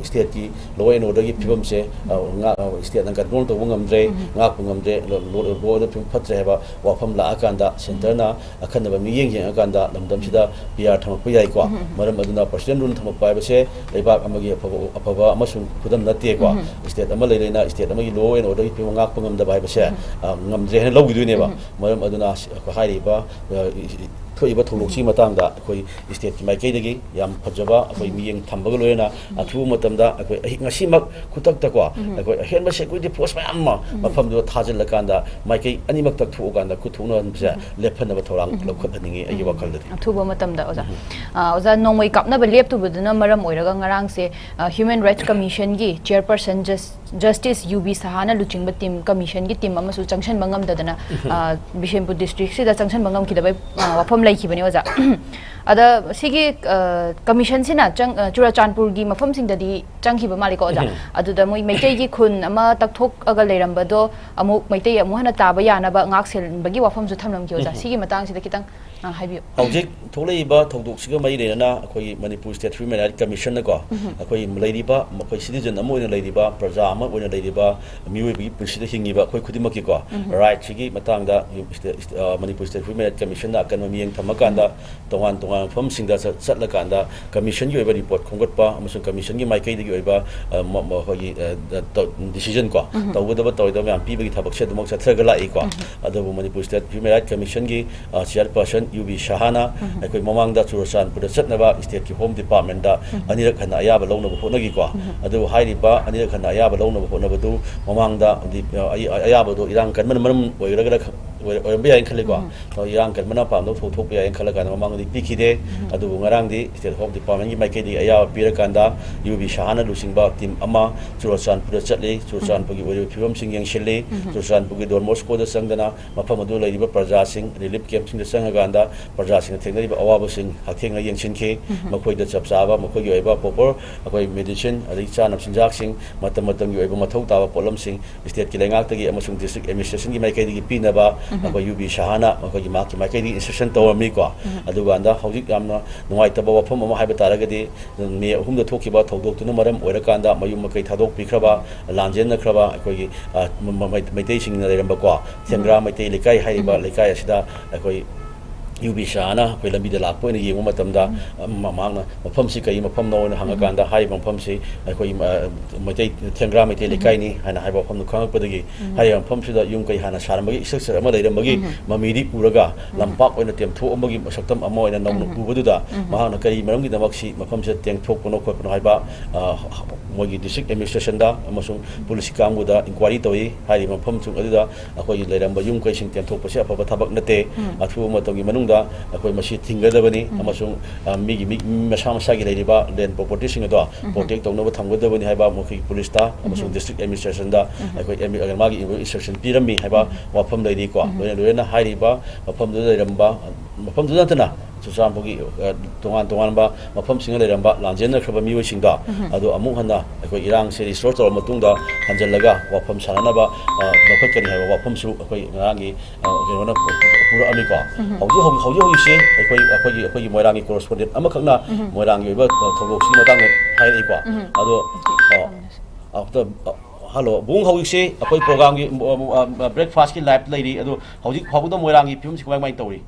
stateꯀꯤ law and orderꯒꯤ ꯐꯤꯕꯝꯁꯦ, ꯑ, ꯉꯥꯛ-, ꯑ, stateꯅ control ꯇꯧꯕ ꯉꯝꯗ꯭ꯔꯦ, ꯉꯥꯛꯄ ꯉꯝꯗ꯭ꯔꯦ, law, law, law order ꯐꯤꯕꯝ ꯐꯠꯇ꯭ꯔꯦ ꯍꯥꯏꯕ ꯋꯥꯐꯝ ꯂꯥꯛꯑꯀꯥꯟꯗ centreꯅ ꯑꯈꯟꯅꯕ ꯃꯤꯠꯌꯦꯡ ꯌꯦꯡꯉꯀꯥꯟꯗ ꯂꯝꯗꯝꯁꯤꯗ P R ꯊꯝꯃꯛꯄ ꯌꯥꯏꯀꯣ꯫ ꯃꯔꯝ ꯑꯗꯨꯅ President rule ꯊꯝꯃꯛꯄ ꯍꯥꯏꯕꯁꯦ ꯂꯩꯕꯥꯛ ꯑꯃꯒꯤ ꯑꯐꯕ, ꯑꯐꯕ ꯑꯃꯁꯨꯡ ꯈꯨꯗꯝ ꯅꯠꯇꯦꯀꯣ꯫ State ꯑꯃ ꯂꯩꯔꯦꯅ state ꯑꯃꯒꯤ law and orderꯒꯤ ꯐꯤꯕꯝ ꯉꯥꯛꯄ ꯉꯝꯗꯕ ꯍꯥꯏꯕꯁꯦ, ꯑ, ꯉꯝꯗ꯭ꯔꯦ ꯍꯥꯏꯅ ꯂꯧꯈꯤꯗꯣꯏꯅꯦꯕ꯫ ꯃꯔꯝ ꯑꯗꯨꯅ ꯁꯤ-, ꯍꯥꯏꯔꯤꯕ, ꯑ, ꯊꯣꯛꯏꯕ ꯊꯧꯗꯣꯛꯁꯤꯒꯤ ꯃꯇꯥꯡꯗ ꯑꯩꯈꯣꯏ stateꯀꯤ ꯃꯥꯏꯀꯩꯗꯒꯤ ꯌꯥꯝ ꯐꯖꯕ ꯑꯩꯈꯣꯏ ꯃꯤꯠꯌꯦꯡ ꯊꯝꯕꯒ ꯂꯣꯏꯅꯅ ꯑꯊꯨꯕ ꯃꯇꯝꯗ ꯑꯩꯈꯣꯏ ꯑꯍꯤꯡ ꯉꯁꯤꯃꯛ ꯈꯨꯗꯛꯇꯀꯣ ꯑꯩꯈꯣꯏ ꯑꯍꯦꯟꯕ security force ꯃꯌꯥꯝ ꯑꯃ ꯃꯐꯝꯗꯨꯗ ꯊꯥꯖꯤꯜꯂꯀꯥꯟꯗ ꯃꯥꯏꯀꯩ ꯑꯅꯤꯃꯛꯇ ꯊꯣꯛꯑꯀꯥꯟꯗ ꯈꯨꯠ ꯊꯣꯛꯅꯍꯟꯕꯁꯦ ꯂꯦꯞꯍꯟꯅꯕ ꯊꯧꯔꯥꯡ ꯂꯧꯈꯠꯍꯟꯅꯤꯡꯉꯤ ꯑꯩꯒꯤ ꯋꯥꯈꯜꯗꯗꯤ꯫ ꯑꯊꯨꯕ ꯃꯇꯝꯗ ꯑꯣꯖꯥ꯫ ꯑ, ꯑꯣꯖꯥ, ꯅꯣꯡꯃꯩ ꯀꯥꯞꯅꯕ ꯂꯦꯞꯇꯨꯕꯗꯨꯅ ꯃꯔꯝ ꯑꯣꯏꯔꯒ ꯉꯔꯥꯡꯁꯦ, ꯑ, Human Rights Commissionꯒꯤ chairperson Jus-, Justice U B Sahaꯅ ꯂꯨꯆꯤꯡꯕ team, commissionꯒꯤ team ꯑꯃꯁꯨ ꯆꯪꯁꯤꯟꯕ ꯉꯝꯗꯗꯅ, ꯑ, ꯕꯤꯁꯦꯝꯄꯨꯔ districtꯁꯤꯗ ꯆꯪꯁꯤꯟꯕ ꯉꯝꯈꯤꯗꯕꯩ, ꯑ, ꯋꯥꯐꯝ ꯂꯩꯈꯤꯕꯅꯦ ꯑꯣꯖꯥ꯫ ꯑꯗ ꯁꯤꯒꯤ, ꯑ, commissionꯁꯤꯅ ꯆꯪ-, ꯑ, ꯆꯨꯔꯆꯥꯟꯄꯨꯔꯒꯤ ꯃꯐꯝꯁꯤꯡꯗꯗꯤ ꯆꯪꯈꯤꯕ ꯃꯥꯜꯂꯤꯀꯣ ꯑꯣꯖꯥ꯫ ꯑꯗꯨꯗ ꯃꯣꯏ ꯃꯩꯇꯩꯒꯤ ꯈꯨꯟ ꯑꯃ ꯇꯛꯊꯣꯛꯑꯒ ꯂꯩꯔꯝꯕꯗꯣ ꯑꯃꯨꯛ ꯃꯩꯇꯩ ꯑꯃꯨꯛ ꯍꯟꯅ ꯇꯥꯕ ꯌꯥꯅꯕ ꯉꯥꯛ ꯁꯦꯟꯕꯒꯤ ꯋꯥꯐꯝꯁꯨ ꯊꯝꯂꯝꯈꯤ ꯑꯣꯖꯥ꯫ ꯁꯤꯒꯤ ꯃꯇꯥꯡꯁꯤꯗ ꯈꯤꯇꯪ, ꯑ, ꯍꯥꯏꯕꯤꯌꯨ꯫ ꯍꯧꯖꯤꯛ ꯊꯣꯛꯂꯛꯏꯕ ꯊꯧꯗꯣꯛꯁꯤꯒ ꯃꯔꯤ ꯂꯩꯅꯅ ꯑꯩꯈꯣꯏꯒꯤ ꯃꯅꯤꯄꯨꯔ State Human Rights Commissionꯅꯀꯣ, ꯑꯩꯈꯣꯏ ꯂꯩꯔꯤꯕ, ꯑꯩꯈꯣꯏ citizen ꯑꯃ ꯑꯣꯏꯅ ꯂꯩꯔꯤꯕ, ꯄ꯭ꯔꯖꯥ ꯑꯃ ꯑꯣꯏꯅ ꯂꯩꯔꯤꯕ, ꯃꯤꯑꯣꯏꯕꯒꯤ ꯄꯨꯟꯁꯤꯗ ꯍꯤꯡꯉꯤꯕ ꯑꯩꯈꯣꯏ ꯈꯨꯗꯤꯡꯃꯛꯀꯤꯀꯣ, rightꯁꯤꯒꯤ ꯃꯇꯥꯡꯗ, ꯑ, ꯃꯅꯤꯄꯨꯔ State Human Rights Commissionꯅ ꯑꯀꯟꯕ ꯃꯤꯠꯌꯦꯡ ꯊꯝꯃꯀꯥꯟꯗ ꯇꯣꯉꯥꯟ ꯃꯐꯝꯁꯤꯡꯗ ꯆꯠ-, ꯆꯠꯂꯀꯥꯟꯗ ꯀꯃꯤꯁꯟꯒꯤ ꯑꯣꯏꯕ ꯔꯤꯄꯣꯔꯠ ꯈꯣꯝꯒꯠꯄ ꯑꯃꯁꯨꯡ ꯀꯃꯤꯁꯟꯒꯤ ꯃꯥꯏꯀꯩꯗꯒꯤ ꯑꯣꯏꯕ, ꯑ, ꯃ-, ꯃ-, ꯑꯩꯈꯣꯏꯒꯤ, ꯑ, ꯗ-, ꯇꯧ-, ꯗꯤꯁꯤꯖꯟ ꯀꯣ, ꯎꯝ꯫ ꯇꯧꯒꯗꯕ ꯇꯧꯔꯣꯏꯗꯕ ꯃꯌꯥꯝ ꯄꯤꯕꯒꯤ ꯊꯕꯛꯁꯦ ꯑꯗꯨꯃꯛ ꯆꯠꯊꯔꯒ ꯂꯥꯛꯏꯀꯣ꯫ ꯎꯝ꯫ ꯑꯗꯨꯕꯨ ꯃꯅꯤꯄꯨꯔ ꯁ꯭ꯇꯦꯠ ꯍ꯭ꯌꯨꯃꯦꯟ ꯔꯥꯏꯠ ꯀꯃꯤꯁꯟꯒꯤ, ꯑ, ꯆꯤꯌꯔꯄꯔꯁꯟ ꯌꯨ ꯕꯤ ꯁꯍꯥꯅ ꯎꯝ꯫ ꯑꯩꯈꯣꯏ ꯃꯃꯥꯡꯗ ꯆꯨꯔꯆꯥꯟꯄꯨꯔꯗ ꯆꯠꯅꯕ ꯁ꯭ꯇꯦꯠꯀꯤ ꯍꯣꯝ ꯗꯤꯄꯥꯔꯠꯃꯦꯟꯗ ꯎꯝ꯫ ꯑꯅꯤꯔꯛ ꯍꯟꯅ ꯑꯌꯥꯕ ꯂꯧꯅꯕ ꯍꯣꯠꯅꯈꯤꯀꯣ꯫ ꯎꯝ꯫ ꯑꯗꯨꯕꯨ ꯍꯥꯏꯔꯤꯕ ꯑꯅꯤꯔꯛ ꯍꯟꯅ ꯑꯌꯥꯕ ꯂꯧꯅꯕ ꯍꯣꯠꯅꯕꯗꯨ ꯃꯃꯥꯡꯗ ꯍꯥꯏꯗꯤ, ꯑ, ꯑꯩ-, ꯑꯌꯥꯕꯗꯣ ꯏꯔꯥꯡ ꯀꯟꯕꯅ ꯃꯔꯝ ꯑꯣꯏꯔꯒ ꯑꯣꯏꯔꯝꯕ ꯌꯥꯏꯅ ꯈꯜꯂꯤꯀꯣ꯫ ꯎꯝ꯫ ꯑꯗꯣ ꯏꯔꯥꯡ ꯀꯟꯕꯅ ꯄꯥꯝꯗꯕ ꯊꯧꯗꯣꯛ ꯊꯣꯛꯄ ꯌꯥꯏꯅ ꯈꯜꯂꯀꯥꯟꯗ ꯃꯃꯥꯡꯗꯗꯤ ꯄꯤꯈꯤꯗꯦ꯫ ꯎꯝ꯫ ꯑꯗꯨꯕꯨ ꯉꯔꯥꯡꯗꯤ ꯁ꯭ꯇꯦꯠ ꯍꯣꯝ ꯗꯤꯄꯥꯔꯠꯃꯦꯟꯒꯤ ꯃꯥꯏꯀꯩꯗꯒꯤ ꯑꯌꯥꯕ ꯄꯤꯔꯀꯥꯟꯗ ꯌꯨ ꯕꯤ ꯁꯍꯥꯅ ꯂꯨꯆꯤꯡꯕ ꯇꯤꯝ ꯑꯃ ꯆꯨꯔꯆꯥꯟꯄꯨꯔꯗ ꯆꯠꯂꯤ꯫ ꯆꯨꯔꯆꯥꯟꯄꯨꯔꯒꯤ ꯑꯣꯏꯔꯤꯕ ꯐꯤꯕꯝꯁꯤꯡ ꯌꯦꯡꯁꯤꯜꯂꯤ꯫ ꯎꯝ꯫ ꯆꯨꯔꯆꯥꯟꯄꯨꯔꯒꯤ ꯗꯣꯟ ꯕꯣꯁꯀꯣꯗ ꯆꯪꯗꯅ ꯃꯐꯝ ꯑꯗꯨꯗ ꯂꯩꯔꯤꯕ ꯄ꯭ꯔꯖꯥꯁꯤꯡ, ꯔꯤꯂꯤꯐ ꯀꯦꯝꯞꯁꯤꯡꯗ ꯆꯪꯉꯀꯥꯟꯗ ꯄ꯭ꯔꯖꯥꯁꯤꯡꯅ ꯊꯦꯡꯅꯔꯤꯕ ꯑꯋꯥꯕꯁꯤꯡ ꯍꯛꯊꯦꯡꯅ ꯌꯦꯡꯁꯤꯟꯈꯤ꯫ ꯎꯝ꯫ ꯃꯈꯣꯏꯗ ꯆꯞ ꯆꯥꯕ ꯃꯈꯣꯏꯒꯤ ꯑꯣꯏꯕ ꯄ꯭ꯔꯣꯄꯔ ꯑꯩꯈꯣꯏ ꯃꯦꯗꯤꯁꯤꯟ, ꯑꯗꯒꯤ ꯆꯥꯅꯕ ꯆꯤꯟꯖꯥꯛꯁꯤꯡ, ꯃꯇꯝ ꯃꯇꯝꯒꯤ ꯑꯣꯏꯕ ꯃꯊꯧ ꯇꯥꯕ ꯄꯣꯠꯂꯝꯁꯤꯡ ꯁ꯭ꯇꯦꯠꯀꯤ ꯂꯩꯉꯥꯛꯇꯒꯤ ꯑꯃꯁꯨꯡ ꯗꯤꯁꯇ꯭ꯔꯤꯛ ꯑꯦꯗꯃꯤꯅꯤꯁꯇ꯭ꯔꯦꯁꯟꯒꯤ ꯃꯥꯏꯀꯩꯗꯒꯤ ꯄꯤꯅꯕ ꯎꯝ꯫ ꯑꯩꯈꯣꯏ ꯌꯨ ꯕꯤ ꯁꯍꯥꯅ ꯃꯈꯣꯏꯒꯤ ꯃꯍꯥꯛꯀꯤ ꯃꯥꯏꯀꯩꯗꯒꯤ ꯏꯟꯁꯇ꯭ꯔꯛꯁꯟ ꯇꯧꯔꯝꯃꯤꯀꯣ꯫ ꯎꯝ꯫ ꯑꯗꯨꯀꯥꯟꯗ ꯍꯧꯖꯤꯛ ꯌꯥꯝꯅ ꯅꯨꯡꯉꯥꯏꯇꯕ ꯋꯥꯐꯝ ꯑꯃ ꯍꯥꯏꯕ ꯇꯥꯔꯒꯗꯤ, ꯃꯦ ꯑꯍꯨꯝꯗ ꯊꯣꯛꯈꯤꯕ ꯊꯧꯗꯣꯛꯇꯨꯅ ꯃꯔꯝ ꯑꯣꯏꯔꯀꯥꯟꯗ ꯃꯌꯨꯝ ꯃꯀꯩ ꯊꯥꯗꯣꯛꯄꯤꯈ꯭ꯔꯕ, ꯂꯥꯟꯖꯦꯟꯅꯈ꯭ꯔꯕ ꯑꯩꯈꯣꯏꯒꯤ, ꯑ, ꯃ-, ꯃ-, ꯃꯩ-, ꯃꯩꯇꯩꯁꯤꯡꯅ ꯂꯩꯔꯝꯕꯀꯣ, ꯊꯦꯡꯒ꯭ꯔꯥ ꯎꯝ꯫ ꯃꯩꯇꯩ ꯂꯩꯀꯥꯏ ꯍꯥꯏꯔꯤꯕ ꯎꯝ꯫ ꯂꯩꯀꯥꯏ ꯑꯁꯤꯗ ꯑꯩꯈꯣꯏ ꯌꯨ ꯕꯤ ꯁꯍꯥꯅ ꯑꯩꯈꯣꯏ ꯂꯝꯕꯤꯗ ꯂꯥꯛꯄ ꯑꯣꯏꯅ ꯌꯦꯡꯕ ꯃꯇꯝꯗ, ꯎꯝ꯫ ꯑ, ꯃ-, ꯃꯍꯥꯛꯅ ꯃꯐꯝꯁꯤ ꯀꯔꯤ ꯃꯐꯝꯅꯣ ꯍꯥꯏꯅ ꯎꯝ꯫ ꯍꯪꯉꯀꯥꯟꯗ, ꯍꯥꯏꯔꯤꯕ ꯃꯐꯝꯁꯤ ꯑꯩꯈꯣꯏ, ꯑ, ꯃꯩꯇꯩ, ꯊꯦꯡꯒ꯭ꯔꯥ ꯃꯩꯇꯩ ꯎꯝ꯫ ꯂꯩꯀꯥꯏꯅꯤ ꯍꯥꯏꯅ ꯍꯥꯏꯕ ꯋꯥꯐꯝꯗꯨ ꯈꯪꯉꯛꯄꯗꯒꯤ, ꯎꯝ꯫ ꯍꯥꯏꯔꯤꯕ ꯃꯐꯝꯁꯤꯗ ꯌꯨꯝ ꯀꯩ ꯍꯥꯟꯅ ꯁꯥꯔꯝꯕꯒꯤ ꯏꯁꯇ꯭ꯔꯛꯆꯔ ꯑꯃ ꯂꯩꯔꯝꯕꯒꯤ ꯎꯝ꯫ ꯃꯃꯤꯗꯤ ꯄꯨꯔꯒ ꯎꯝ꯫ ꯂꯝꯄꯥꯛ ꯑꯣꯏꯅ ꯇꯦꯝꯊꯣꯛꯑꯝꯕꯒꯤ ꯁꯛꯇꯝ ꯑꯃ ꯑꯣꯏꯅ ꯅꯧꯅ ꯎꯝ꯫ ꯎꯕꯗꯨꯗ ꯎꯝ꯫ ꯃꯍꯥꯛꯅ ꯀꯔꯤ ꯃꯔꯝꯒꯤꯗꯃꯛ ꯁꯤ ꯃꯐꯝꯁꯤꯗ ꯇꯦꯝꯊꯣꯛꯄꯅꯣ ꯈꯣꯠꯄꯅꯣ ꯍꯥꯏꯕ, ꯑ, ꯃꯣꯏꯒꯤ ꯗꯤꯁꯇ꯭ꯔꯤꯛ ꯑꯦꯗꯃꯤꯅꯤꯁꯇ꯭ꯔꯦꯁꯟꯗ ꯑꯃꯁꯨꯡ ꯄꯨꯂꯤꯁꯀꯤ ꯀꯥꯡꯕꯨꯗ ꯏꯟꯀ꯭ꯋꯥꯏꯔꯤ ꯇꯧꯏ꯫ ꯍꯥꯏꯔꯤꯕ ꯃꯐꯝꯁꯤꯡ ꯑꯗꯨꯗ ꯑꯩꯈꯣꯏꯒꯤ ꯂꯩꯔꯝꯕ ꯌꯨꯝ ꯀꯩꯁꯤꯡ ꯇꯦꯝꯊꯣꯛꯄꯁꯤ ꯑꯐꯕ ꯊꯕꯛ ꯅꯠꯇꯦ꯫ ꯎꯝ꯫ ꯑꯊꯨꯕ ꯃꯇꯝꯒꯤ ꯃꯅꯨꯡꯗ ꯑꯩꯈꯣꯏ ꯃꯁꯤ ꯊꯤꯡꯒꯗꯕꯅꯤ ꯎꯝ꯫ ꯑꯃꯁꯨꯡ, ꯑ, ꯃꯤꯒꯤ ꯃꯤ, ꯃꯤ ꯃꯁꯥ ꯃꯁꯥꯒꯤ ꯂꯩꯔꯤꯕ ꯂꯦꯟ ꯄ꯭ꯔꯣꯄꯔꯇꯤꯁꯤꯡ ꯑꯗꯣ ꯎꯝ꯫ ꯄ꯭ꯔꯣꯇꯦꯛ ꯇꯧꯅꯕ ꯊꯝꯒꯗꯕꯅꯤ ꯍꯥꯏꯕ ꯃꯈꯣꯏꯒꯤ ꯄꯨꯂꯤꯁꯇ ꯑꯃꯁꯨꯡ ꯎꯝ꯫ ꯗꯤꯁꯇ꯭ꯔꯤꯛ ꯑꯦꯗꯃꯤꯅꯤꯁꯇ꯭ꯔꯦꯁꯟꯗ ꯎꯝ꯫ ꯑꯩꯈꯣꯏ ꯑꯦꯝ-, ꯃꯥꯒꯤ ꯏꯟꯁꯇ꯭ꯔꯛꯁꯟ ꯄꯤꯔꯝꯃꯤ ꯍꯥꯏꯕ ꯎꯝ꯫ ꯋꯥꯐꯝ ꯂꯩꯔꯤꯀꯣ꯫ ꯎꯝ꯫ ꯂꯣꯏꯅ ꯂꯣꯏꯅꯅ ꯍꯥꯏꯔꯤꯕ ꯃꯐꯝꯗꯨꯗ ꯂꯩꯔꯝꯕ, ꯃꯐꯝꯗꯨꯗ ꯅꯠꯇꯅ ꯆꯨꯔꯆꯥꯟꯄꯨꯔꯒꯤ, ꯑ, ꯇꯣꯉꯥꯟ ꯇꯣꯉꯥꯟꯕ ꯃꯐꯝꯁꯤꯡꯗ ꯂꯩꯔꯝꯕ ꯂꯥꯟꯖꯦꯟꯅꯈ꯭ꯔꯕ ꯃꯤꯑꯣꯏꯁꯤꯡꯗꯣ ꯎꯝ꯫ ꯑꯗꯨ ꯑꯃꯨꯛ ꯍꯟꯅ ꯑꯩꯈꯣꯏ ꯏꯔꯥꯡꯁꯦ ꯔꯤꯁꯇꯣꯔ ꯇꯧꯔꯕ ꯃꯇꯨꯡꯗ ꯍꯟꯖꯤꯜꯂꯒ ꯋꯥꯐꯝ ꯁꯥꯟꯅꯅꯕ, ꯑ, ꯂꯧꯈꯠꯀꯅꯤ ꯍꯥꯏꯕ ꯋꯥꯐꯝꯁꯨ ꯑꯩꯈꯣꯏ ꯉꯔꯥꯡꯒꯤ, ꯑ, ꯀꯩꯅꯣꯅ ꯄꯨꯔꯛꯑꯝꯃꯤꯀꯣ꯫ ꯎꯝ꯫ ꯍꯧꯖꯤꯛ ꯍꯧꯖꯤꯛ, ꯍꯧꯖꯤꯛ ꯍꯧꯖꯤꯛꯁꯦ ꯑꯩꯈꯣꯏ, ꯑꯩꯈꯣꯏꯒꯤ, ꯑꯩꯈꯣꯏꯒꯤ ꯃꯣꯏꯔꯥꯡꯒꯤ ꯀꯣꯔꯦꯁꯄꯣꯟꯗꯦꯟ ꯑꯃꯈꯛꯅ ꯎꯝ꯫ ꯃꯣꯏꯔꯥꯡꯒꯤ ꯑꯣꯏꯕ, ꯑ, ꯊꯧꯗꯣꯛꯁꯤꯒꯤ ꯃꯇꯥꯡꯗ ꯍꯥꯏꯔꯛꯏꯀꯣ꯫ ꯎꯝ꯫ ꯑꯗꯣ, ꯑ, ꯑꯝꯇ, ꯑ, ꯍꯜꯂꯣ, ꯕꯨꯡ, ꯍꯧꯖꯤꯛꯁꯦ ꯑꯩꯈꯣꯏ ꯄ꯭ꯔꯣꯒ꯭ꯔꯥꯝꯒꯤ, ꯑ, ꯑ, ꯕ꯭ꯔꯦꯛꯐꯥꯁꯀꯤ ꯂꯥꯏꯞ ꯂꯩꯔꯤ, ꯑꯗꯣ ꯍꯧꯖꯤꯛ ꯐꯥꯎꯕꯗ ꯃꯣꯏꯔꯥꯡꯒꯤ ꯐꯤꯕꯝꯁꯤ ꯀꯃꯥꯏ ꯀꯃꯥꯏꯅ ꯇꯧꯔꯤ?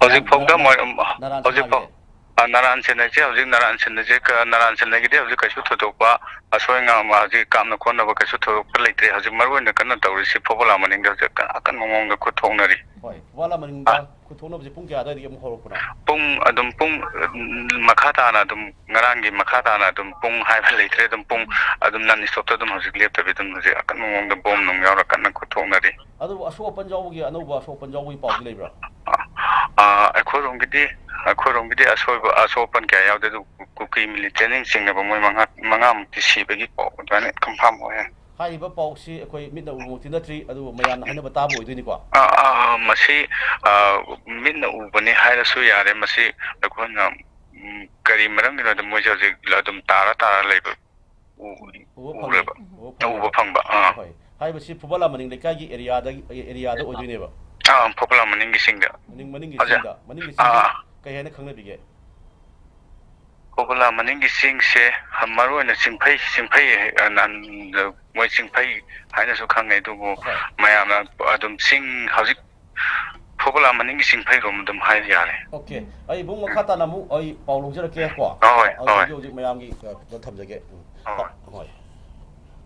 ꯍꯧꯖꯤꯛ ꯐꯥꯎꯗ ꯃꯣꯏ, ꯅꯔꯥꯟ ꯍꯧꯖꯤꯛ ꯐꯥꯎ ꯁꯦꯟꯅꯒꯦ꯫ ꯑ, ꯅꯔꯥꯟ ꯁꯦꯟꯅꯩꯁꯦ꯫ ꯍꯧꯖꯤꯛ ꯅꯔꯥꯟ ꯁꯦꯟꯅꯩꯁꯦ ꯀ-, ꯅꯔꯥꯟ ꯁꯦꯟꯅꯩꯒꯤꯗꯤ ꯍꯧꯖꯤꯛ ꯀꯩꯁꯨ ꯊꯣꯏꯗꯣꯛꯄ ꯑꯁꯣꯏ ꯑꯉꯥꯝ ꯍꯧꯖꯤꯛ ꯀꯥꯞꯅ ꯈꯣꯠꯅꯕ ꯀꯩꯁꯨ ꯊꯣꯏꯗꯣꯛꯄ ꯂꯩꯇ꯭ꯔꯦ꯫ ꯍꯧꯖꯤꯛ ꯃꯔꯨ ꯑꯣꯏꯅ ꯀꯟꯅ ꯇꯧꯔꯤꯁꯤ ꯐꯨꯕꯂꯥ ꯃꯅꯤꯡꯗ ꯍꯧꯖꯤꯛ ꯀꯟꯅ ꯑꯀꯟꯕ ꯃꯑꯣꯡꯗ ꯈꯨꯠ ꯊꯣꯛꯅꯔꯤ꯫ ꯍꯣꯏ, ꯐꯨꯕꯂꯥ ꯃꯅꯤꯡꯗ ꯑ꯫ ꯈꯨꯠ ꯊꯣꯛꯅꯕꯁꯦ ꯄꯨꯡ ꯀꯌꯥ ꯑꯗꯨꯋꯥꯏꯗꯒꯤ ꯑꯃꯨꯛ ꯍꯧꯔꯛꯄꯅꯣ? ꯄꯨꯡ ꯑꯗꯨꯝ ꯄꯨꯡ, ꯎꯝ, ꯃꯈꯥ ꯇꯥꯅ ꯑꯗꯨꯝ ꯉꯔꯥꯡꯒꯤ ꯃꯈꯥ ꯇꯥꯅ ꯑꯗꯨꯝ ꯄꯨꯡ ꯍꯥꯏꯕ ꯂꯩꯇ꯭ꯔꯦ꯫ ꯑꯗꯨꯝ ꯄꯨꯡ ꯑꯗꯨꯝ ꯅꯟ ꯁ꯭ꯇꯣꯞꯇ ꯑꯗꯨꯝ ꯍꯧꯖꯤꯛ ꯂꯦꯞꯇꯕꯤ ꯑꯗꯨꯝ ꯍꯧꯖꯤꯛ ꯑꯀꯟꯕ ꯃꯑꯣꯡꯗ ꯕꯣꯝ ꯅꯨꯡ ꯌꯥꯎꯔ ꯀꯟꯅ ꯈꯨꯠ ꯊꯣꯛꯅꯔꯤ꯫ ꯑꯗꯨꯕꯨ ꯑꯁꯣꯛ ꯑꯄꯟ ꯌꯥꯎꯕꯒꯤ, ꯑꯅꯧꯕ ꯑꯁꯣꯛ ꯑꯄꯟ ꯌꯥꯎꯕꯒꯤ ꯄꯥꯎꯗꯤ ꯂꯩꯕ꯭ꯔꯥ? ꯑ, ꯑꯩꯈꯣꯏꯔꯣꯝꯒꯤꯗꯤ, ꯑꯩꯈꯣꯏꯔꯣꯝꯒꯤꯗꯤ ꯑꯁꯣꯏꯕ, ꯑꯁꯣꯛ ꯑꯄꯟ ꯀꯌꯥ ꯌꯥꯎꯗꯦ꯫ ꯑꯗꯨ ꯀꯨꯀꯤ ꯃꯤꯂꯤꯇꯦꯟꯁꯤꯡ ꯆꯤꯡꯅꯕ ꯃꯣꯏ ꯃꯉꯥ, ꯃꯉꯥꯃꯨꯛꯇꯤ ꯁꯤꯕꯒꯤ ꯄꯥꯎ ꯑꯗꯨꯃꯥꯏꯅ ꯀꯟꯐꯥꯔꯝ ꯑꯣꯏꯌꯦ꯫ ꯍꯥꯏꯔꯤꯕ ꯄꯥꯎꯁꯤ ꯑꯩꯈꯣꯏ ꯃꯤꯠꯅ ꯎꯕꯃꯛꯇꯤ ꯅꯠꯇ꯭ꯔꯤ, ꯑꯗꯨꯕꯨ ꯃꯌꯥꯝꯅ ꯍꯥꯏꯅꯕ ꯇꯥꯕ ꯑꯣꯏꯗꯣꯏꯅꯤꯀꯣ? ꯑ, ꯑ, ꯑ, ꯃꯁꯤ, ꯑ, ꯃꯤꯠꯅ ꯎꯕꯅꯤ ꯍꯥꯏꯔꯁꯨ ꯌꯥꯔꯦ꯫ ꯃꯁꯤ ꯑꯩꯈꯣꯏꯅ, ꯎꯝ, ꯀꯔꯤ ꯃꯔꯝꯒꯤꯅꯣꯗ ꯃꯣꯏꯁꯦ ꯍꯧꯖꯤꯛ ꯑꯗꯨꯝ ꯇꯥꯔ ꯇꯥꯔ ꯂꯩꯕ ꯎ-, ꯎꯕ ꯐꯪꯉꯦ꯫ ꯎꯔꯦꯕ꯫ ꯎꯕ ꯐꯪꯉꯦ꯫ ꯎꯕ ꯐꯪꯕ, ꯑꯥ꯫ ꯍꯣꯏ꯫ ꯍꯥꯏꯔꯤꯕꯁꯤ ꯐꯨꯕꯂꯥ ꯃꯅꯤꯡ ꯂꯩꯀꯥꯏꯒꯤ ꯑꯦꯔꯤꯌꯥꯗꯒꯤ, ꯑꯦꯔꯤꯌꯥꯗ ꯑꯣꯏꯗꯣꯏꯅꯦꯕ? ꯑꯥ, ꯐꯨꯕꯂꯥ ꯃꯅꯤꯡꯒꯤ ꯆꯤꯡꯗ꯫ ꯃꯅꯤꯡ, ꯃꯅꯤꯡꯒꯤ ꯑꯗ-, ꯆꯤꯡꯗ, ꯃꯅꯤꯡꯒꯤ ꯆꯤꯡꯗꯤ ꯑꯥ꯫ ꯀꯩ ꯍꯥꯏꯅ ꯈꯪꯅꯕꯤꯒꯦ? ꯐꯨꯕꯂꯥ ꯃꯅꯤꯡꯒꯤ ꯆꯤꯡꯁꯦ ꯃꯔꯨ ꯑꯣꯏꯅ ꯆꯤꯡꯐꯩ, ꯆꯤꯡꯐꯩ, ꯑ, ꯅ-, ꯃꯣꯏ ꯆꯤꯡꯐꯩ ꯍꯥꯏꯅꯁꯨ ꯈꯪꯅꯩ, ꯑꯗꯨꯕꯨ ꯍꯣꯏ꯫ ꯃꯌꯥꯝꯅ ꯑꯗꯨꯝ ꯆꯤꯡ ꯍꯧꯖꯤꯛ ꯐꯨꯕꯂꯥ ꯃꯅꯤꯡꯒꯤ ꯆꯤꯡꯐꯩꯔꯣꯝ ꯑꯗꯨꯝ ꯍꯥꯏꯕ ꯌꯥꯔꯦ꯫ ꯑꯣꯀꯦ꯫ ꯑꯩ ꯏꯕꯨꯡ ꯃꯈꯥ ꯇꯥꯅ ꯑꯃꯨꯛ ꯑꯩ ꯄꯥꯎ ꯂꯧꯖꯔꯛꯀꯦꯀꯣ꯫ ꯍꯣꯏ, ꯍꯣꯏ, ꯍꯧꯖꯤꯛ ꯍꯣꯏ꯫ ꯍꯧꯖꯤꯛ ꯃꯌꯥꯝꯒꯤ, ꯑ, ꯊꯝꯖꯒꯦ꯫ ꯎꯝ꯫ ꯍꯣꯏ꯫ ꯍꯣꯏ꯫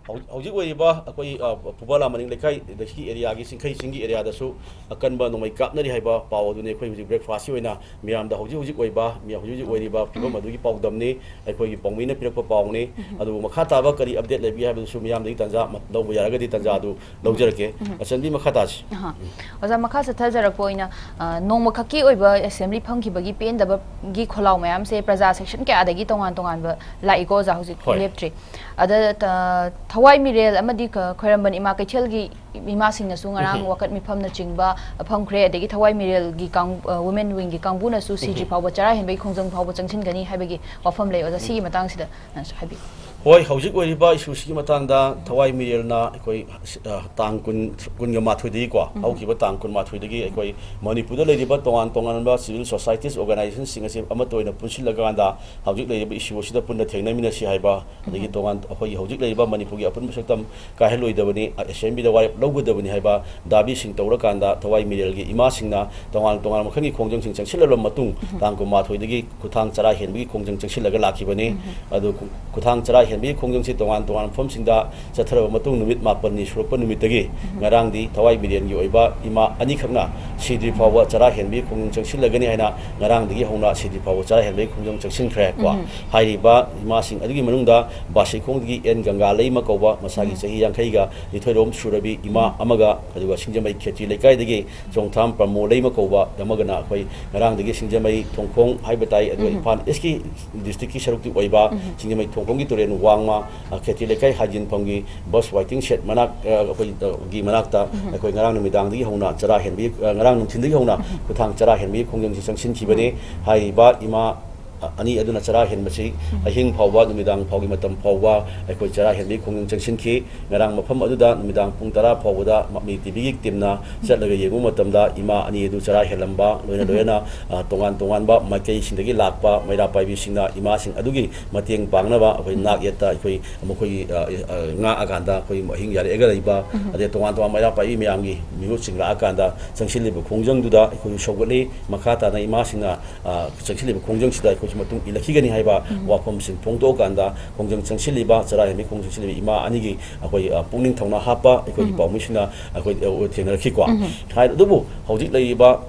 ꯍꯧ-, ꯍꯧꯖꯤꯛ ꯑꯣꯏꯔꯤꯕ ꯑꯩꯈꯣꯏ, ꯑ, ꯐꯨꯕꯂꯥ ꯃꯅꯤꯡ ꯂꯩꯀꯥꯏ, ꯂꯩꯀꯥꯏꯒꯤ ꯑꯦꯔꯤꯌꯥꯒꯤ ꯆꯤꯡꯈꯩ ꯆꯤꯡꯒꯤ ꯑꯦꯔꯤꯌꯥꯗꯁꯨ ꯑꯀꯟꯕ ꯅꯣꯡꯃꯩ ꯀꯥꯞꯅꯔꯤ ꯍꯥꯏꯕ ꯄꯥꯎ ꯑꯗꯨꯅꯤ ꯑꯩꯈꯣꯏ ꯍꯧꯖꯤꯛ ꯕ꯭ꯔꯦꯛꯐꯥꯁꯀꯤ ꯑꯣꯏꯅ ꯃꯤꯌꯥꯝꯗ ꯍꯧꯖꯤꯛ ꯍꯧꯖꯤꯛ ꯑꯣꯏꯕ, ꯃꯤ-, ꯍꯧꯖꯤꯛ ꯍꯧꯖꯤꯛ ꯑꯣꯏꯔꯤꯕ ꯐꯤꯕꯝ ꯑꯗꯨꯒꯤ ꯄꯥꯎꯗꯝꯅꯤ꯫ ꯑꯩꯈꯣꯏꯒꯤ ꯄꯥꯎꯃꯤꯅ ꯄꯤꯔꯛꯄ ꯄꯥꯎꯅꯤ꯫ ꯎꯝ꯫ ꯑꯗꯨꯕꯨ ꯃꯈꯥ ꯇꯥꯕ ꯀꯔꯤ ꯑꯞꯗꯦꯠ ꯂꯩꯕꯒꯦ ꯍꯥꯏꯕꯗꯨꯁꯨ ꯃꯤꯌꯥꯝꯗꯒꯤ ꯇꯥꯟꯖꯥ ꯃ-, ꯂꯧꯕ ꯌꯥꯔꯒꯗꯤ ꯇꯥꯟꯖꯥ ꯑꯗꯨ ꯂꯧꯖꯔꯛꯀꯦ꯫ ꯎꯝ꯫ ꯑꯆꯟꯕꯤ, ꯃꯈꯥ ꯇꯥꯁꯤ꯫ ꯑꯍꯥ꯫ ꯑꯣꯖꯥ, ꯃꯈꯥ ꯆꯠꯊꯖꯔꯛꯄ ꯑꯣꯏꯅ, ꯑ, ꯅꯣꯡꯃꯈꯛꯀꯤ ꯑꯣꯏꯕ ꯑꯦꯁꯦꯝꯕ꯭ꯂꯤ ꯐꯝꯈꯤꯕꯒꯤ ꯄꯦꯟꯗꯕꯒꯤ ꯈꯣꯜꯂꯥꯎ ꯃꯌꯥꯝꯁꯦ ꯄ꯭ꯔꯖꯥ ꯁꯦꯛꯁꯟ ꯀꯌꯥꯗꯒꯤ ꯇꯣꯉꯥꯟ ꯇꯣꯉꯥꯟꯕ ꯂꯥꯛꯏꯀꯣ, ꯑꯣꯖꯥ, ꯍꯧꯖꯤꯛ ꯍꯣꯏ꯫ ꯂꯦꯞꯇ꯭ꯔꯤ꯫ ꯑꯗ, ꯑ, ꯊꯋꯥꯏ ꯃꯤꯔꯦꯜ ꯑꯃꯗꯤ ꯈ-, ꯈ꯭ꯋꯥꯏꯔꯝꯕꯟ ꯏꯃꯥ ꯀꯩꯊꯦꯜꯒꯤ ꯏꯃꯥꯁꯤꯡꯅꯁꯨ ꯉꯔꯥꯡ ꯎꯝ꯫ ꯋꯥꯀꯠ ꯃꯤꯐꯝꯅꯆꯤꯡꯕ ꯐꯝꯈ꯭ꯔꯦ, ꯑꯗꯒꯤ ꯊꯋꯥꯏ ꯃꯤꯔꯦꯜꯒꯤ ꯀꯥꯡ-, ꯑ, ꯋꯨꯃꯦꯟ ꯋꯤꯡꯒꯤ ꯀꯥꯡꯕꯨꯅꯁꯨ ꯁꯤꯗ꯭ꯔꯤ ꯎꯝ꯫ ꯐꯥꯎꯕ ꯆꯔꯥ ꯍꯦꯟꯕꯒꯤ ꯈꯣꯡꯖꯪ ꯐꯥꯎꯕ ꯆꯪꯁꯤꯟꯒꯅꯤ ꯍꯥꯏꯕꯒꯤ ꯋꯥꯐꯝ ꯂꯩ꯫ ꯑꯣꯖꯥ, ꯁꯤꯒꯤ ꯎꯝ꯫ ꯃꯇꯥꯡꯁꯤꯗ ꯅꯪꯁꯨ ꯍꯥꯏꯕꯤꯌꯨ꯫ ꯍꯣꯏ, ꯍꯧꯖꯤꯛ ꯑꯣꯏꯔꯤꯕ ꯏꯁꯨꯁꯤꯒꯤ ꯃꯇꯥꯡꯗ ꯊꯋꯥꯏ ꯃꯤꯔꯦꯜꯅ ꯑꯩꯈꯣꯏ, ꯑ, ꯇꯥꯡ ꯀꯨꯟ, ꯀꯨꯟꯒ ꯃꯥꯊꯣꯏꯗꯒꯤꯀꯣ, ꯎꯝ꯫ ꯍꯧꯈꯤꯕ ꯇꯥꯡ ꯀꯨꯟꯃꯥꯊꯣꯏꯗꯒꯤ ꯑꯩꯈꯣꯏ ꯃꯅꯤꯄꯨꯔꯗ ꯂꯩꯔꯤꯕ ꯇꯣꯉꯥꯟ ꯇꯣꯉꯥꯟꯕ civil societies organizationꯁꯤꯡ ꯑꯁꯤ ꯑꯃꯠꯇ ꯑꯣꯏꯅ ꯄꯨꯟꯁꯤꯜꯂꯀꯥꯟꯗ ꯍꯧꯖꯤꯛ ꯂꯩꯔꯤꯕ ꯏꯁꯨ ꯑꯁꯤꯗ ꯄꯨꯟꯅ ꯊꯦꯡꯅꯃꯤꯟꯅꯁꯤ ꯍꯥꯏꯕ, ꯑꯗꯒꯤ ꯎꯝ꯫ ꯇꯣꯉꯥꯟ, ꯑꯩꯈꯣꯏꯒꯤ ꯍꯧꯖꯤꯛ ꯂꯩꯔꯤꯕ ꯃꯅꯤꯄꯨꯔꯒꯤ ꯑꯄꯨꯟꯕ ꯁꯛꯇꯝ ꯀꯥꯏꯍꯜꯂꯣꯏꯗꯕꯅꯤ, ꯑꯦꯁꯦꯝꯕ꯭ꯂꯤꯗ ꯋꯥꯔꯦꯞ ꯂꯧꯒꯗꯕꯅꯤ ꯍꯥꯏꯕ ꯗꯥꯕꯤꯁꯤꯡ ꯇꯧꯔꯀꯥꯟꯗ ꯊꯋꯥꯏ ꯃꯤꯔꯦꯜꯒꯤ ꯏꯃꯥꯁꯤꯡꯅ ꯇꯣꯉꯥꯟ ꯇꯣꯉꯥꯟꯕ ꯃꯈꯜꯒꯤ ꯈꯣꯡꯖꯪꯁꯤꯡ ꯆꯪꯁꯤꯜꯂꯕ ꯃꯇꯨꯡ, ꯎꯝ꯫ ꯇꯥꯡ ꯀꯨꯟꯃꯥꯊꯣꯏꯗꯒꯤ ꯈꯨꯊꯥꯡ ꯆꯔꯥ ꯍꯦꯟꯕꯒꯤ ꯈꯣꯡꯖꯪ ꯆꯪꯁꯤꯜꯂꯒ ꯂꯥꯛꯈꯤꯕꯅꯤ꯫ ꯎꯝ꯫ ꯑꯗꯨ ꯈꯨ-, ꯈꯨꯊꯥꯡ ꯆꯔꯥ ꯍꯦꯟꯕꯒꯤ ꯈꯣꯡꯖꯪꯁꯤ ꯇꯣꯉꯥꯟ ꯇꯣꯉꯥꯟꯕ ꯃꯐꯝꯁꯤꯡꯗ ꯆꯠꯊꯔꯕ ꯃꯇꯨꯡ, ꯅꯨꯃꯤꯠ ꯃꯥꯄꯟꯅꯤ ꯁꯨꯔꯛꯄ ꯅꯨꯃꯤꯠꯇꯒꯤ ꯎꯝ꯫ ꯉꯔꯥꯡꯗꯤ ꯊꯋꯥꯏ ꯃꯤꯔꯦꯟꯒꯤ ꯑꯣꯏꯕ ꯏꯃꯥ ꯑꯅꯤꯈꯛꯅ ꯁꯤꯗ꯭ꯔꯤ ꯐꯥꯎꯕ ꯆꯔꯥ ꯍꯦꯟꯕꯒꯤ ꯈꯣꯡꯖꯪ ꯆꯪꯁꯤꯜꯂꯒꯅꯤ ꯍꯥꯏꯅ ꯉꯔꯥꯡꯗꯒꯤ ꯍꯧꯅ ꯁꯤꯗ꯭ꯔꯤ ꯐꯥꯎꯕ ꯆꯔꯥ ꯍꯦꯟꯕꯒꯤ ꯈꯣꯡꯖꯪ ꯆꯪꯁꯤꯟꯈ꯭ꯔꯦ ꯀꯣ꯫ ꯎꯝ꯫ ꯍꯥꯏꯔꯤꯕ ꯏꯃꯥꯁꯤꯡ ꯑꯗꯨꯒꯤ ꯃꯅꯨꯡꯗ ꯕꯥꯁꯤꯈꯣꯡꯗꯒꯤ ꯑꯦꯟ ꯒꯪꯒꯥ ꯂꯩꯃ ꯀꯧꯕ ꯃꯁꯥꯒꯤ ꯎꯝ꯫ ꯆꯍꯤ ꯌꯥꯡꯈꯩꯒ ꯅꯤꯊꯣꯏꯔꯣꯝ ꯁꯨꯔꯕꯤ ꯏꯃꯥ ꯎꯝ꯫ ꯑꯃꯒ, ꯑꯗꯨꯒ ꯁꯤꯡꯖꯃꯩ ꯈꯦꯇ꯭ꯔꯤ ꯂꯩꯀꯥꯏꯗꯒꯤ ꯆꯣꯡꯊꯥꯝ ꯄ꯭ꯔꯃꯣ ꯂꯩꯃ ꯀꯧꯕ ꯑꯃꯒꯅ ꯑꯩꯈꯣꯏ ꯉꯔꯥꯡꯗꯒꯤ ꯁꯤꯡꯖꯃꯩ ꯊꯣꯡꯈꯣꯡ ꯍꯥꯏꯕ ꯇꯥꯏ, ꯑꯗꯨꯒ ꯎꯝ꯫ ꯏꯝꯐꯥꯜ ꯏꯁꯀꯤ ꯗꯤꯁꯇ꯭ꯔꯤꯛꯀꯤ ꯁꯔꯨꯛꯇꯤ ꯑꯣꯏꯕ ꯎꯝ꯫ ꯁꯤꯡꯖꯃꯩ ꯊꯣꯡꯈꯣꯡꯒꯤ ꯇꯨꯔꯦꯜ ꯋꯥꯡꯃ, ꯑ, ꯈꯦꯇ꯭ꯔꯤ ꯂꯩꯀꯥꯏ ꯍꯥꯏꯖꯤꯟꯐꯝꯒꯤ ꯕꯁ ꯋꯥꯏꯇꯤꯡ ꯁꯦꯠ ꯃꯅꯥꯛ, ꯑ, ꯑꯩꯈꯣꯏ, ꯑ, ꯒꯤ ꯃꯅꯥꯛꯇ ꯎꯝ꯫ ꯑꯩꯈꯣꯏ ꯉꯔꯥꯡ ꯅꯨꯃꯤꯗꯥꯡꯗꯒꯤ ꯍꯧꯅ ꯆꯔꯥ ꯍꯦꯟꯕꯒꯤ, ꯑ, ꯉꯔꯥꯡ ꯅꯨꯡꯊꯤꯜꯗꯒꯤ ꯍꯧꯅ ꯎꯝ꯫ ꯈꯨꯊꯥꯡ ꯆꯔꯥ ꯍꯦꯟꯕꯒꯤ ꯈꯣꯡꯖꯪꯁꯤ ꯆꯪꯁꯤꯟꯈꯤꯕꯅꯤ꯫ ꯎꯝ꯫ ꯍꯥꯏꯔꯤꯕ ꯏꯃꯥ, ꯑ, ꯑꯅꯤ ꯑꯗꯨꯅ ꯆꯔꯥ ꯍꯦꯟꯕꯁꯤ ꯎꯝ꯫ ꯑꯍꯤꯡ ꯐꯥꯎꯕ, ꯅꯨꯃꯤꯗꯥꯡ ꯐꯥꯎꯒꯤ ꯃꯇꯝ ꯐꯥꯎꯕ ꯑꯩꯈꯣꯏ ꯆꯔꯥ ꯍꯦꯟꯕꯒꯤ ꯈꯣꯡꯖꯪ ꯆꯪꯁꯤꯟꯈꯤ꯫ ꯉꯔꯥꯡ ꯃꯐꯝ ꯑꯗꯨꯗ ꯅꯨꯃꯤꯗꯥꯡ ꯄꯨꯡ ꯇꯔꯥ ꯐꯥꯎꯕꯗ ꯃꯃꯤ ꯇꯤꯚꯤꯒꯤ ꯇꯤꯝꯅ ꯆꯠꯂꯒ ꯌꯦꯡꯕ ꯃꯇꯝꯗ ꯏꯃꯥ ꯑꯅꯤ ꯑꯗꯨ ꯆꯔꯥ ꯍꯦꯜꯂꯝꯕ, ꯂꯣꯏꯅ ꯎꯝ꯫ ꯂꯣꯏꯅꯅ, ꯑ, ꯇꯣꯉꯥꯟ ꯇꯣꯉꯥꯟꯕ ꯃꯥꯏꯀꯩꯁꯤꯡꯗꯒꯤ ꯂꯥꯛꯄ ꯃꯩꯔꯥ ꯄꯥꯏꯕꯤꯁꯤꯡꯅ ꯏꯃꯥꯁꯤꯡ ꯑꯗꯨꯒꯤ ꯃꯇꯦꯡ ꯄꯥꯡꯅꯕ ꯑꯩꯈꯣꯏ ꯎꯝ꯫ ꯅꯥꯛ ꯌꯦꯠꯇ ꯑꯩꯈꯣꯏ ꯃꯈꯣꯏꯒꯤ, ꯑ, ꯑ, ꯉꯥꯛꯑꯀꯥꯟꯗ ꯑꯩꯈꯣꯏ ꯑꯍꯤꯡ ꯌꯥꯔꯦꯛꯑꯒ ꯂꯩꯕ, ꯎꯝ꯫ ꯑꯗꯩ ꯇꯣꯉꯥꯟ ꯇꯣꯉꯥꯟꯕ ꯃꯩꯔꯥ ꯄꯥꯏꯕꯤ ꯃꯌꯥꯝꯒꯤ ꯃꯤꯍꯨꯠꯁꯤꯡ ꯂꯥꯛꯑꯀꯥꯟꯗ ꯆꯪꯁꯤꯜꯂꯤꯕ ꯈꯣꯡꯖꯪꯗꯨꯗ ꯑꯩꯈꯣꯏꯁꯨ ꯁꯧꯒꯠꯂꯤ꯫ ꯃꯈꯥ ꯇꯥꯅ ꯏꯃꯥꯁꯤꯡꯅ, ꯑ, ꯆꯪꯁꯤꯜꯂꯤꯕ ꯈꯣꯡꯖꯪꯁꯤꯗ ꯑꯩꯈꯣꯏꯁꯨ ꯃꯇꯨꯡ ꯏꯜꯂꯛꯈꯤꯒꯅꯤ ꯍꯥꯏꯕ ꯎꯝ꯫ ꯋꯥꯐꯝꯁꯤꯡ ꯐꯣꯡꯗꯣꯛꯑꯀꯥꯟꯗ ꯈꯣꯡꯖꯪ ꯆꯪꯁꯤꯜꯂꯤꯕ, ꯆꯔꯥ ꯍꯦꯟꯕꯒꯤ ꯈꯣꯡꯖꯪ ꯆꯪꯁꯤꯜꯂꯤꯕ ꯏꯃꯥ ꯑꯅꯤꯒꯤ ꯑꯩꯈꯣꯏ, ꯑ, ꯄꯨꯛꯅꯤꯡ ꯊꯧꯅꯥ ꯍꯥꯞꯄ ꯑꯩꯈꯣꯏꯒꯤ ꯎꯝ꯫ ꯄꯥꯎꯃꯤꯁꯤꯡꯅ ꯑꯩꯈꯣꯏ, ꯑ, ꯊꯦꯡꯅꯔꯛꯈꯤꯀꯣ꯫ ꯎꯝ꯫ ꯍꯥꯏ-, ꯑꯗꯨꯕꯨ ꯍꯧꯖꯤꯛ ꯂꯩꯔꯤꯕ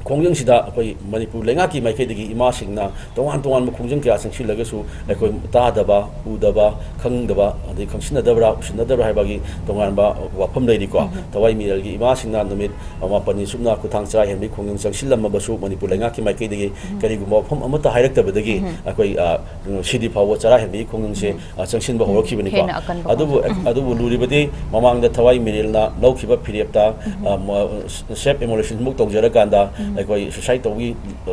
ꯈꯣꯡꯖꯪꯁꯤꯗ ꯑꯩꯈꯣꯏ ꯃꯅꯤꯄꯨꯔ ꯂꯩꯉꯥꯛꯀꯤ ꯃꯥꯏꯀꯩꯗꯒꯤ ꯏꯃꯥꯁꯤꯡꯅ ꯇꯣꯉꯥꯟ ꯇꯣꯉꯥꯟꯕ ꯈꯣꯡꯖꯪ ꯀꯌꯥ ꯆꯪꯁꯤꯜꯂꯒꯁꯨ ꯑꯩꯈꯣꯏ ꯇꯥꯗꯕ, ꯎꯗꯕ, ꯈꯪꯗꯕ, ꯑꯗꯩ ꯈꯪꯁꯤꯟꯅꯗꯕ꯭ꯔꯥ, ꯎꯁꯤꯟꯅꯗꯕ꯭ꯔꯥ ꯍꯥꯏꯕꯒꯤ ꯇꯣꯉꯥꯟꯕ ꯋꯥꯐꯝ ꯂꯩꯔꯤꯀꯣ꯫ ꯎꯝ꯫ ꯊꯋꯥꯏ ꯃꯤꯔꯦꯜꯒꯤ ꯏꯃꯥꯁꯤꯡꯅ ꯅꯨꯃꯤꯠ ꯃꯥꯄꯟꯅꯤ ꯁꯨꯞꯅ ꯈꯨꯊꯥꯡ ꯆꯔꯥ ꯍꯦꯟꯕꯒꯤ ꯈꯣꯡꯖꯪ ꯆꯪꯁꯤꯜꯂꯝꯃꯕꯁꯨ ꯃꯅꯤꯄꯨꯔ ꯂꯩꯉꯥꯛꯀꯤ ꯃꯥꯏꯀꯩꯗꯒꯤ ꯎꯝ꯫ ꯀꯔꯤꯒꯨꯝꯕ ꯋꯥꯐꯝ ꯑꯃꯠꯇ ꯍꯥꯏꯔꯛꯇꯕꯗꯒꯤ ꯎꯝ꯫ ꯑꯩꯈꯣꯏ, ꯑ, ꯁꯤꯗꯤ ꯐꯥꯎꯕ ꯆꯔꯥ ꯍꯦꯟꯕꯒꯤ ꯈꯣꯡꯖꯪꯁꯦ, ꯎꯝ꯫ ꯑ, ꯆꯪꯁꯤꯟꯕ ꯎꯝ꯫ ꯍꯧꯔꯛꯈꯤꯕꯅꯤꯀꯣ꯫ ꯍꯦꯟꯅ ꯑꯀꯟꯕ ꯑꯗꯨꯕꯨ, ꯈꯣꯡꯖꯪ꯫ ꯎꯝ꯫ ꯑꯗꯨꯕꯨ ꯂꯨꯔꯤꯕꯗꯤ ꯃꯃꯥꯡꯗ ꯊꯋꯥꯏ ꯃꯤꯔꯦꯜꯅ ꯂꯧꯈꯤꯕ ꯐꯤꯔꯦꯞꯇ, ꯎꯝ꯫ ꯑ, ꯃ-, self immolation ꯃꯨꯛ ꯇꯧꯖꯔꯀꯥꯟꯗ ꯎꯝ꯫ ꯑꯩꯈꯣꯏ suicide ꯇꯧꯕꯒꯤ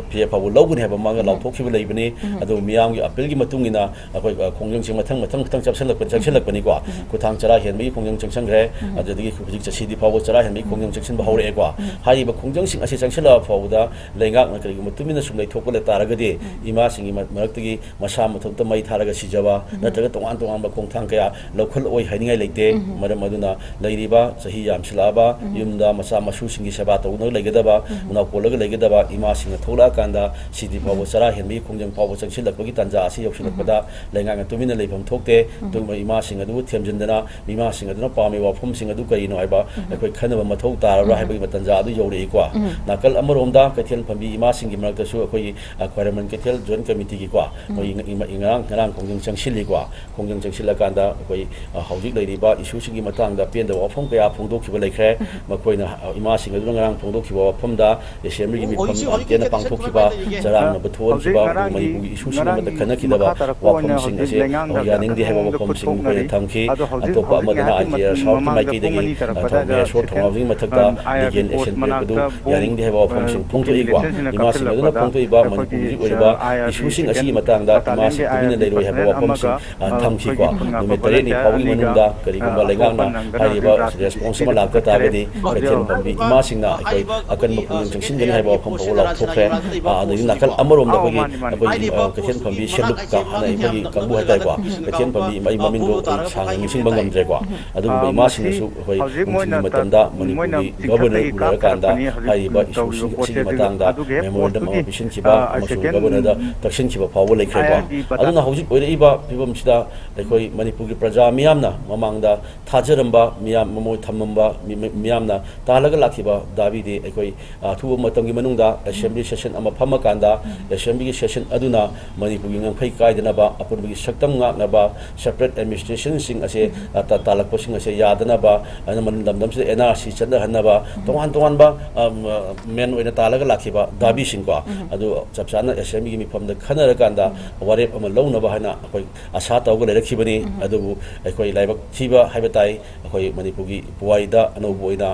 ꯐꯤꯔꯦꯞ ꯐꯥꯎꯕ ꯂꯧꯒꯅꯤ ꯍꯥꯏꯕ ꯃꯥꯒ ꯎꯝ꯫ ꯂꯥꯎꯊꯣꯛꯈꯤꯕ ꯂꯩꯕꯅꯤ꯫ ꯎꯝ꯫ ꯑꯗꯨꯕꯨ ꯃꯤꯌꯥꯝꯒꯤ appeal ꯒꯤ ꯃꯇꯨꯡ ꯏꯟꯅ ꯑꯩꯈꯣꯏ, ꯑ, ꯈꯣꯡꯖꯪꯁꯤꯡ ꯃꯊꯪ ꯃꯊꯪ ꯃꯊꯪ ꯆꯞꯁꯤꯜꯂꯛꯄ, ꯎꯝ꯫ ꯆꯪꯁꯤꯜꯂꯛꯄꯅꯤꯀꯣ꯫ ꯎꯝ꯫ ꯈꯨꯠꯊꯥꯡ ꯆꯔꯥ ꯍꯦꯟꯕꯒꯤ ꯈꯣꯡꯖꯪ ꯆꯪꯁꯤꯟꯈ꯭ꯔꯦ꯫ ꯎꯝ꯫ ꯑꯗꯨꯗꯒꯤ ꯍꯧꯖꯤꯛ ꯆꯁꯤꯗꯤ ꯐꯥꯎꯕ ꯆꯔꯥ ꯍꯦꯟꯕꯒꯤ ꯎꯝ꯫ ꯈꯣꯡꯖꯪ ꯆꯪꯁꯤꯟꯕ ꯎꯝ꯫ ꯍꯧꯔꯛꯑꯦꯀꯣ꯫ ꯎꯝ꯫ ꯍꯥꯏꯔꯤꯕ ꯈꯣꯡꯖꯪꯁꯤꯡ ꯑꯁꯤ ꯆꯪꯁꯤꯜꯂꯛꯑ ꯐꯥꯎꯕꯗ ꯂꯩꯉꯥꯛꯅ ꯀꯔꯤꯒꯨꯝꯕ ꯇꯨꯃꯤꯟꯅ ꯁꯨꯝ ꯂꯩꯊꯣꯛꯄ ꯂꯩ ꯇꯥꯔꯒꯗꯤ ꯎꯝ꯫ ꯏꯃꯥꯁꯤꯡꯒꯤ ꯃ-, ꯃꯔꯛꯇꯒꯤ ꯃꯁꯥ ꯃꯊꯟꯇ ꯃꯩ ꯊꯥꯔꯒ ꯁꯤꯖꯕ ꯎꯝ꯫ ꯅꯠꯇ꯭ꯔꯒ ꯇꯣꯉꯥꯟ ꯇꯣꯉꯥꯟꯕ ꯈꯣꯡꯊꯥꯡ ꯀꯌꯥ ꯂꯧꯈꯠꯂꯛꯑꯣꯏ ꯍꯥꯏꯅꯤꯡꯉꯥꯏ ꯂꯩꯇꯦ꯫ ꯎꯝ꯫ ꯃꯔꯝ ꯑꯗꯨꯅ ꯂꯩꯔꯤꯕ ꯆꯍꯤ ꯌꯥꯝꯁꯤꯜꯂꯛꯑꯕ ꯎꯝ꯫ ꯌꯨꯝꯗ ꯃꯆꯥ ꯃꯁꯨꯁꯤꯡꯒꯤ ꯁꯦꯕꯥ ꯇꯧꯗꯨꯅ ꯂꯩꯒꯗꯕ, ꯎꯝ꯫ ꯎꯅꯥꯎ ꯀꯣꯜꯂꯒ ꯂꯩꯒꯗꯕ ꯏꯃꯥꯁꯤꯡꯅ ꯊꯣꯛꯂꯛꯑꯀꯥꯟꯗ ꯁꯤꯗꯤ ꯐꯥꯎꯕ ꯎꯝ꯫ ꯆꯔꯥ ꯍꯦꯟꯕꯒꯤ ꯈꯣꯡꯖꯪ ꯐꯥꯎꯕ ꯆꯪꯁꯤꯜꯂꯛꯄꯒꯤ ꯇꯥꯟꯖꯥ ꯑꯁꯤ ꯌꯧꯁꯤꯜꯂꯛꯄꯗ ꯎꯝ꯫ ꯂꯩꯉꯥꯛꯅ ꯇꯨꯃꯤꯟꯅ ꯂꯩꯐꯝ ꯊꯣꯛꯇꯦ꯫ ꯎꯝ꯫ ꯑꯗꯨꯒꯨꯝꯕ ꯏꯃꯥꯁꯤꯡ ꯑꯗꯨꯕꯨ ꯊꯦꯝꯖꯤꯟꯗꯅ ꯏꯃꯥꯁꯤꯡ ꯑꯗꯨꯅ ꯄꯥꯝꯃꯤꯕ ꯋꯥꯐꯝꯁꯤꯡ ꯑꯗꯨ ꯀꯔꯤꯅꯣ ꯍꯥꯏꯕ ꯎꯝ꯫ ꯑꯩꯈꯣꯏ ꯈꯟꯅꯕ ꯃꯊꯧ ꯇꯥꯔꯕ꯭ꯔꯥ ꯎꯝ꯫ ꯍꯥꯏꯕꯒꯤ ꯇꯥꯟꯖꯥ ꯑꯗꯨ ꯌꯧꯔꯛꯏꯀꯣ꯫ ꯎꯝ꯫ ꯅꯥꯀꯜ ꯑꯃꯔꯣꯝꯗ ꯀꯩꯊꯦꯜ ꯐꯝꯕꯤ ꯏꯃꯥꯁꯤꯡꯒꯤ ꯃꯔꯛꯇꯁꯨ ꯑꯩꯈꯣꯏꯒꯤ, ꯑ, ꯈ꯭ꯋꯥꯏꯔꯝꯕꯟ ꯀꯩꯊꯦꯜ ꯖꯣꯏꯟ ꯀꯃꯤꯇꯤꯒꯤꯀꯣ, ꯎꯝ꯫ ꯃꯣꯏ ꯉ-, ꯉ-, ꯉꯔꯥꯡ, ꯉꯔꯥꯡ ꯈꯣꯡꯖꯪ ꯆꯪꯁꯤꯜꯂꯤꯀꯣ꯫ ꯈꯣꯡꯖꯪ ꯆꯪꯁꯤꯜꯂꯀꯥꯟꯗ ꯑꯩꯈꯣꯏ, ꯑ, ꯍꯧꯖꯤꯛ ꯂꯩꯔꯤꯕ issue ꯁꯤꯡꯒꯤ ꯃꯇꯥꯡꯗ ꯄꯦꯟꯗꯕ ꯋꯥꯐꯝ ꯀꯌꯥ ꯐꯣꯡꯗꯣꯛꯈꯤꯕ ꯂꯩꯈ꯭ꯔꯦ꯫ ꯎꯝ꯫ ꯃꯈꯣꯏꯅ, ꯑ, ꯏꯃꯥꯁꯤꯡ ꯑꯗꯨꯅ ꯉꯔꯥꯡ ꯐꯣꯡꯗꯣꯛꯈꯤꯕ ꯋꯥꯐꯝꯗ assembly ꯒꯤ ꯃꯤꯐꯝ ꯍꯧꯖꯤꯛ, ꯍꯧꯖꯤꯛ ꯇꯦꯟꯅ ꯀꯩ ꯄꯥꯡꯊꯣꯛꯈꯤꯕ, ꯀꯃꯥꯏꯅ ꯂꯩꯔꯤꯒꯦ? ꯆꯔꯥꯡꯅꯕ ꯊꯣꯛꯍꯟꯈꯤꯕ, ꯍꯧꯖꯤꯛ ꯑꯗꯨꯒ ꯉꯔꯥꯡꯒꯤ, ꯃꯅꯤꯄꯨꯔꯒꯤ issue ꯁꯤꯡ ꯉꯔꯥꯡꯒꯤ ꯑꯃꯗ ꯈꯟꯅꯈꯤꯗꯕ ꯃꯈꯥ ꯇꯥꯔꯛꯄ ꯑꯣꯏꯅ ꯋꯥꯐꯝꯁꯤꯡ ꯍꯧꯖꯤꯛ ꯑꯁꯦ ꯂꯩꯉꯥꯛꯅ ꯌꯥꯅꯤꯡꯗꯦ ꯍꯥꯏꯕ ꯀꯌꯥ ꯋꯥꯐꯝꯁꯤꯡ ꯃꯈꯣꯏꯅ ꯊꯝꯈꯤ꯫ ꯑꯗꯣ ꯍꯧꯖꯤꯛ, ꯑꯇꯣꯞꯄ ꯍꯧꯖꯤꯛ ꯑꯃꯗꯅ ꯉꯥꯏꯍꯥꯛꯀꯤ I G R ꯁꯥꯎꯠꯀꯤ ꯃꯃꯥꯡꯗ ꯃꯥꯏꯀꯩꯗꯒꯤ, ꯄꯨꯡ ꯑꯅꯤ ꯑ, ꯇꯥꯔꯛꯄꯗ ꯊꯧꯃꯤꯌꯥ ꯁꯣꯔ second, ꯊꯧꯉꯥꯎꯖꯤꯡ ꯃꯊꯛꯇ ꯑ, I R B legal post action ꯄꯤꯔꯛꯄꯗꯨ ꯃꯅꯥꯛꯇ bomb, ꯌꯥꯅꯤꯡꯗꯦ ꯍꯥꯏꯕ ꯑ, ꯋꯥꯐꯝꯁꯤꯡ ꯐꯣꯡꯗꯣꯛꯏꯀꯣ꯫ ꯏꯃꯥꯁꯤꯡ ꯑꯗꯨꯅ ꯀꯥꯞꯁꯤꯜꯂꯛꯄꯗ ꯐꯣꯡꯗꯣꯛꯏꯕ ꯑꯩꯈꯣꯏꯒꯤ, ꯃꯅꯤꯄꯨꯔꯒꯤ ꯑꯣꯏꯔꯤꯕ ꯑ, I R B issue ꯁꯤꯡ ꯑꯁꯤꯒꯤ second ꯃꯇꯥꯡꯗ battalion ꯏꯃꯥꯁꯤꯡ ꯇꯨꯃꯤꯟꯅ ꯂꯩꯔꯣꯏ ꯍꯥꯏꯕ personnel ꯋꯥꯐꯝꯁꯤꯡ, ꯑꯃꯒ, ꯑ, ꯑ, ꯊꯝꯈꯤꯀꯣ꯫ ꯑꯩꯈꯣꯏꯒꯤ ꯈꯨꯟꯒ ꯅꯨꯃꯤꯠ ꯇꯔꯦꯠꯅꯤ ꯐꯥꯎꯒꯤ ꯃꯅꯨꯡꯗ ꯀꯔꯤꯒꯨꯝꯕ ꯑ, ꯂꯩꯉꯥꯛꯅ ꯑꯇꯣꯞꯄ ꯅꯪꯒꯅ ꯍꯥꯏꯔꯤꯕ ꯍꯧꯖꯤꯛ ꯂꯥꯛꯄ response ꯑꯃ ꯂꯥꯛꯇ ꯇꯥꯔꯒꯗꯤ ꯍꯧꯖꯤꯛ ꯀꯩꯊꯦꯜ ꯐꯝꯕꯤ ꯏꯃꯥꯁꯤꯡꯅ ꯑꯩꯈꯣꯏ ꯑꯀꯟꯕ ꯈꯣꯡꯖꯪ ꯆꯪꯁꯤꯟꯒꯅꯤ ꯍꯥꯏꯕ ꯋꯥꯐꯝ ꯐꯥꯎꯕ ꯂꯥꯎꯊꯣꯛꯈ꯭ꯔꯦ꯫ ꯑ, ꯑꯗꯒꯤ ꯅꯥꯀꯜ ꯑꯃꯔꯣꯝꯗ ꯑꯧ, ꯑꯩꯈꯣꯏꯒꯤ, ꯃꯥꯅꯤ, ꯃꯥꯅꯤ꯫ ꯑꯩꯈꯣꯏꯒꯤ, ꯑ, ꯀꯩꯊꯦꯜ ꯐꯝꯕꯤ ꯁꯦꯜꯂꯨꯞꯀ ꯍꯥꯏꯅ ꯑꯩꯈꯣꯏꯒꯤ ꯀꯥꯡꯕꯨ ꯍꯥꯏꯇꯥꯔꯦꯀꯣ, ꯀꯩꯊꯦꯜ ꯐꯝꯕꯤ ꯑꯩ ꯃꯃꯤꯡꯗꯣ ꯑꯩ ꯁꯥꯡꯅ ꯅꯤꯡꯁꯤꯡꯕ ꯉꯝꯗ꯭ꯔꯦꯀꯣ꯫ ꯑꯗꯨꯒꯨꯝꯕ ꯑ, ꯏꯃꯥꯁꯤꯡꯅꯁꯨ ꯃꯁꯤ ꯑꯩꯈꯣꯏ ꯍꯧꯖꯤꯛ ꯅꯨꯡꯊꯤꯜꯒꯤ ꯃꯣꯏꯅ ꯃꯇꯝꯗ ꯇ-, ꯃꯣꯏꯅ ꯃꯅꯤꯄꯨꯔꯒꯤ ꯆꯤꯡꯈꯠꯇꯒꯤ ꯒꯕꯔꯅꯔ ꯎꯅꯔꯀꯥꯟꯗ ꯀꯥꯞꯊꯔꯛꯄꯅꯤ ꯍꯧꯖꯤꯛ ꯍꯥꯏꯔꯤꯕ ꯇꯧꯔꯤꯕ ꯏꯁꯨꯁꯤꯡ ꯄꯣꯠꯁꯦ ꯑꯁꯤꯒꯤ ꯑꯗꯨ, ꯃꯇꯥꯡꯗ ꯑꯗꯨꯒꯤ ꯍꯦꯛ ꯃꯦꯃꯣꯔꯦꯟꯗꯝ ꯑꯃ ꯄꯣꯠꯇꯨꯒꯤ, ꯄꯤꯁꯤꯟꯈꯤꯕ ꯑ, ꯑꯃꯁꯨꯡ ꯁꯦꯀꯦꯟ ꯒꯕꯔꯅꯔꯗ ꯇꯛꯁꯤꯟꯈꯤꯕ ꯐꯥꯎꯕ ꯂꯩꯈ꯭ꯔꯦꯀꯣ꯫ I R B ꯕꯇꯥ ꯑꯗꯨꯅ ꯍꯧꯖꯤꯛ ꯑꯣꯏꯔꯛꯏꯕ ꯐꯤꯕꯝꯁꯤꯗ ꯑꯩꯈꯣꯏ ꯃꯅꯤꯄꯨꯔꯒꯤ ꯄ꯭ꯔꯖꯥ ꯃꯤꯌꯥꯝꯅ ꯃꯃꯥꯡꯗ ꯊꯥꯖꯔꯝꯕ ꯃꯤꯌꯥꯝ, ꯃꯃꯣꯏ ꯊꯝꯃꯝꯕ ꯃꯤ-, ꯃꯤ-, ꯃꯤꯌꯥꯝꯅ ꯇꯥꯍꯜꯂꯒ ꯂꯥꯛꯈꯤꯕ ꯗꯥꯕꯤꯗꯤ ꯑꯩꯈꯣꯏ, ꯑ, ꯑꯊꯨꯕ ꯃꯇꯝꯒꯤ ꯃꯅꯨꯡꯗ assembly session ꯑꯃ ꯐꯝꯃꯀꯥꯟꯗ, assembly ꯒꯤ session ꯑꯗꯨꯅ ꯃꯅꯤꯄꯨꯔꯒꯤ ꯉꯝꯈꯩ ꯀꯥꯏꯗꯅꯕ, ꯑꯄꯨꯟꯕꯒꯤ ꯁꯛꯇꯝ ꯉꯥꯛꯅꯕ, separate administration ꯁꯤꯡ ꯑꯁꯦ, ꯑ, ꯇ-, ꯇꯥꯜꯂꯛꯄꯁꯤꯡ ꯑꯁꯦ ꯌꯥꯗꯅꯕ, ꯑꯗꯨꯅ ꯃꯅꯤꯡ ꯂꯝꯗꯝꯁꯤꯗ N R C ꯆꯠꯅꯍꯟꯅꯕ, ꯇꯣꯉꯥꯟ ꯇꯣꯉꯥꯟꯕ, ꯑ, ꯃ-, ꯃꯦꯟ ꯑꯣꯏꯅ ꯇꯥꯜꯂꯒ ꯂꯥꯛꯈꯤꯕ ꯗꯥꯕꯤꯁꯤꯡꯀꯣ, ꯑꯗꯨ ꯆꯞ ꯆꯥꯅ assembly ꯒꯤ ꯃꯤꯐꯝꯗ ꯈꯟꯅꯔꯀꯥꯟꯗ ꯋꯥꯔꯦꯞ ꯑꯃ ꯂꯧꯅꯕ ꯍꯥꯏꯅ ꯑꯩꯈꯣꯏ ꯑꯁꯥ ꯇꯧꯔꯒ ꯂꯩꯔꯛꯈꯤꯕꯅꯤ꯫ ꯑꯗꯨꯕꯨ ꯑꯩꯈꯣꯏ ꯂꯥꯏꯕꯛ ꯊꯤꯕ ꯍꯥꯏꯕ ꯇꯥꯏ, ꯑꯩꯈꯣꯏ ꯃꯅꯤꯄꯨꯔꯒꯤ ꯄꯨꯋꯥꯔꯤꯗ ꯑꯅꯧꯕ ꯑꯣꯏꯅ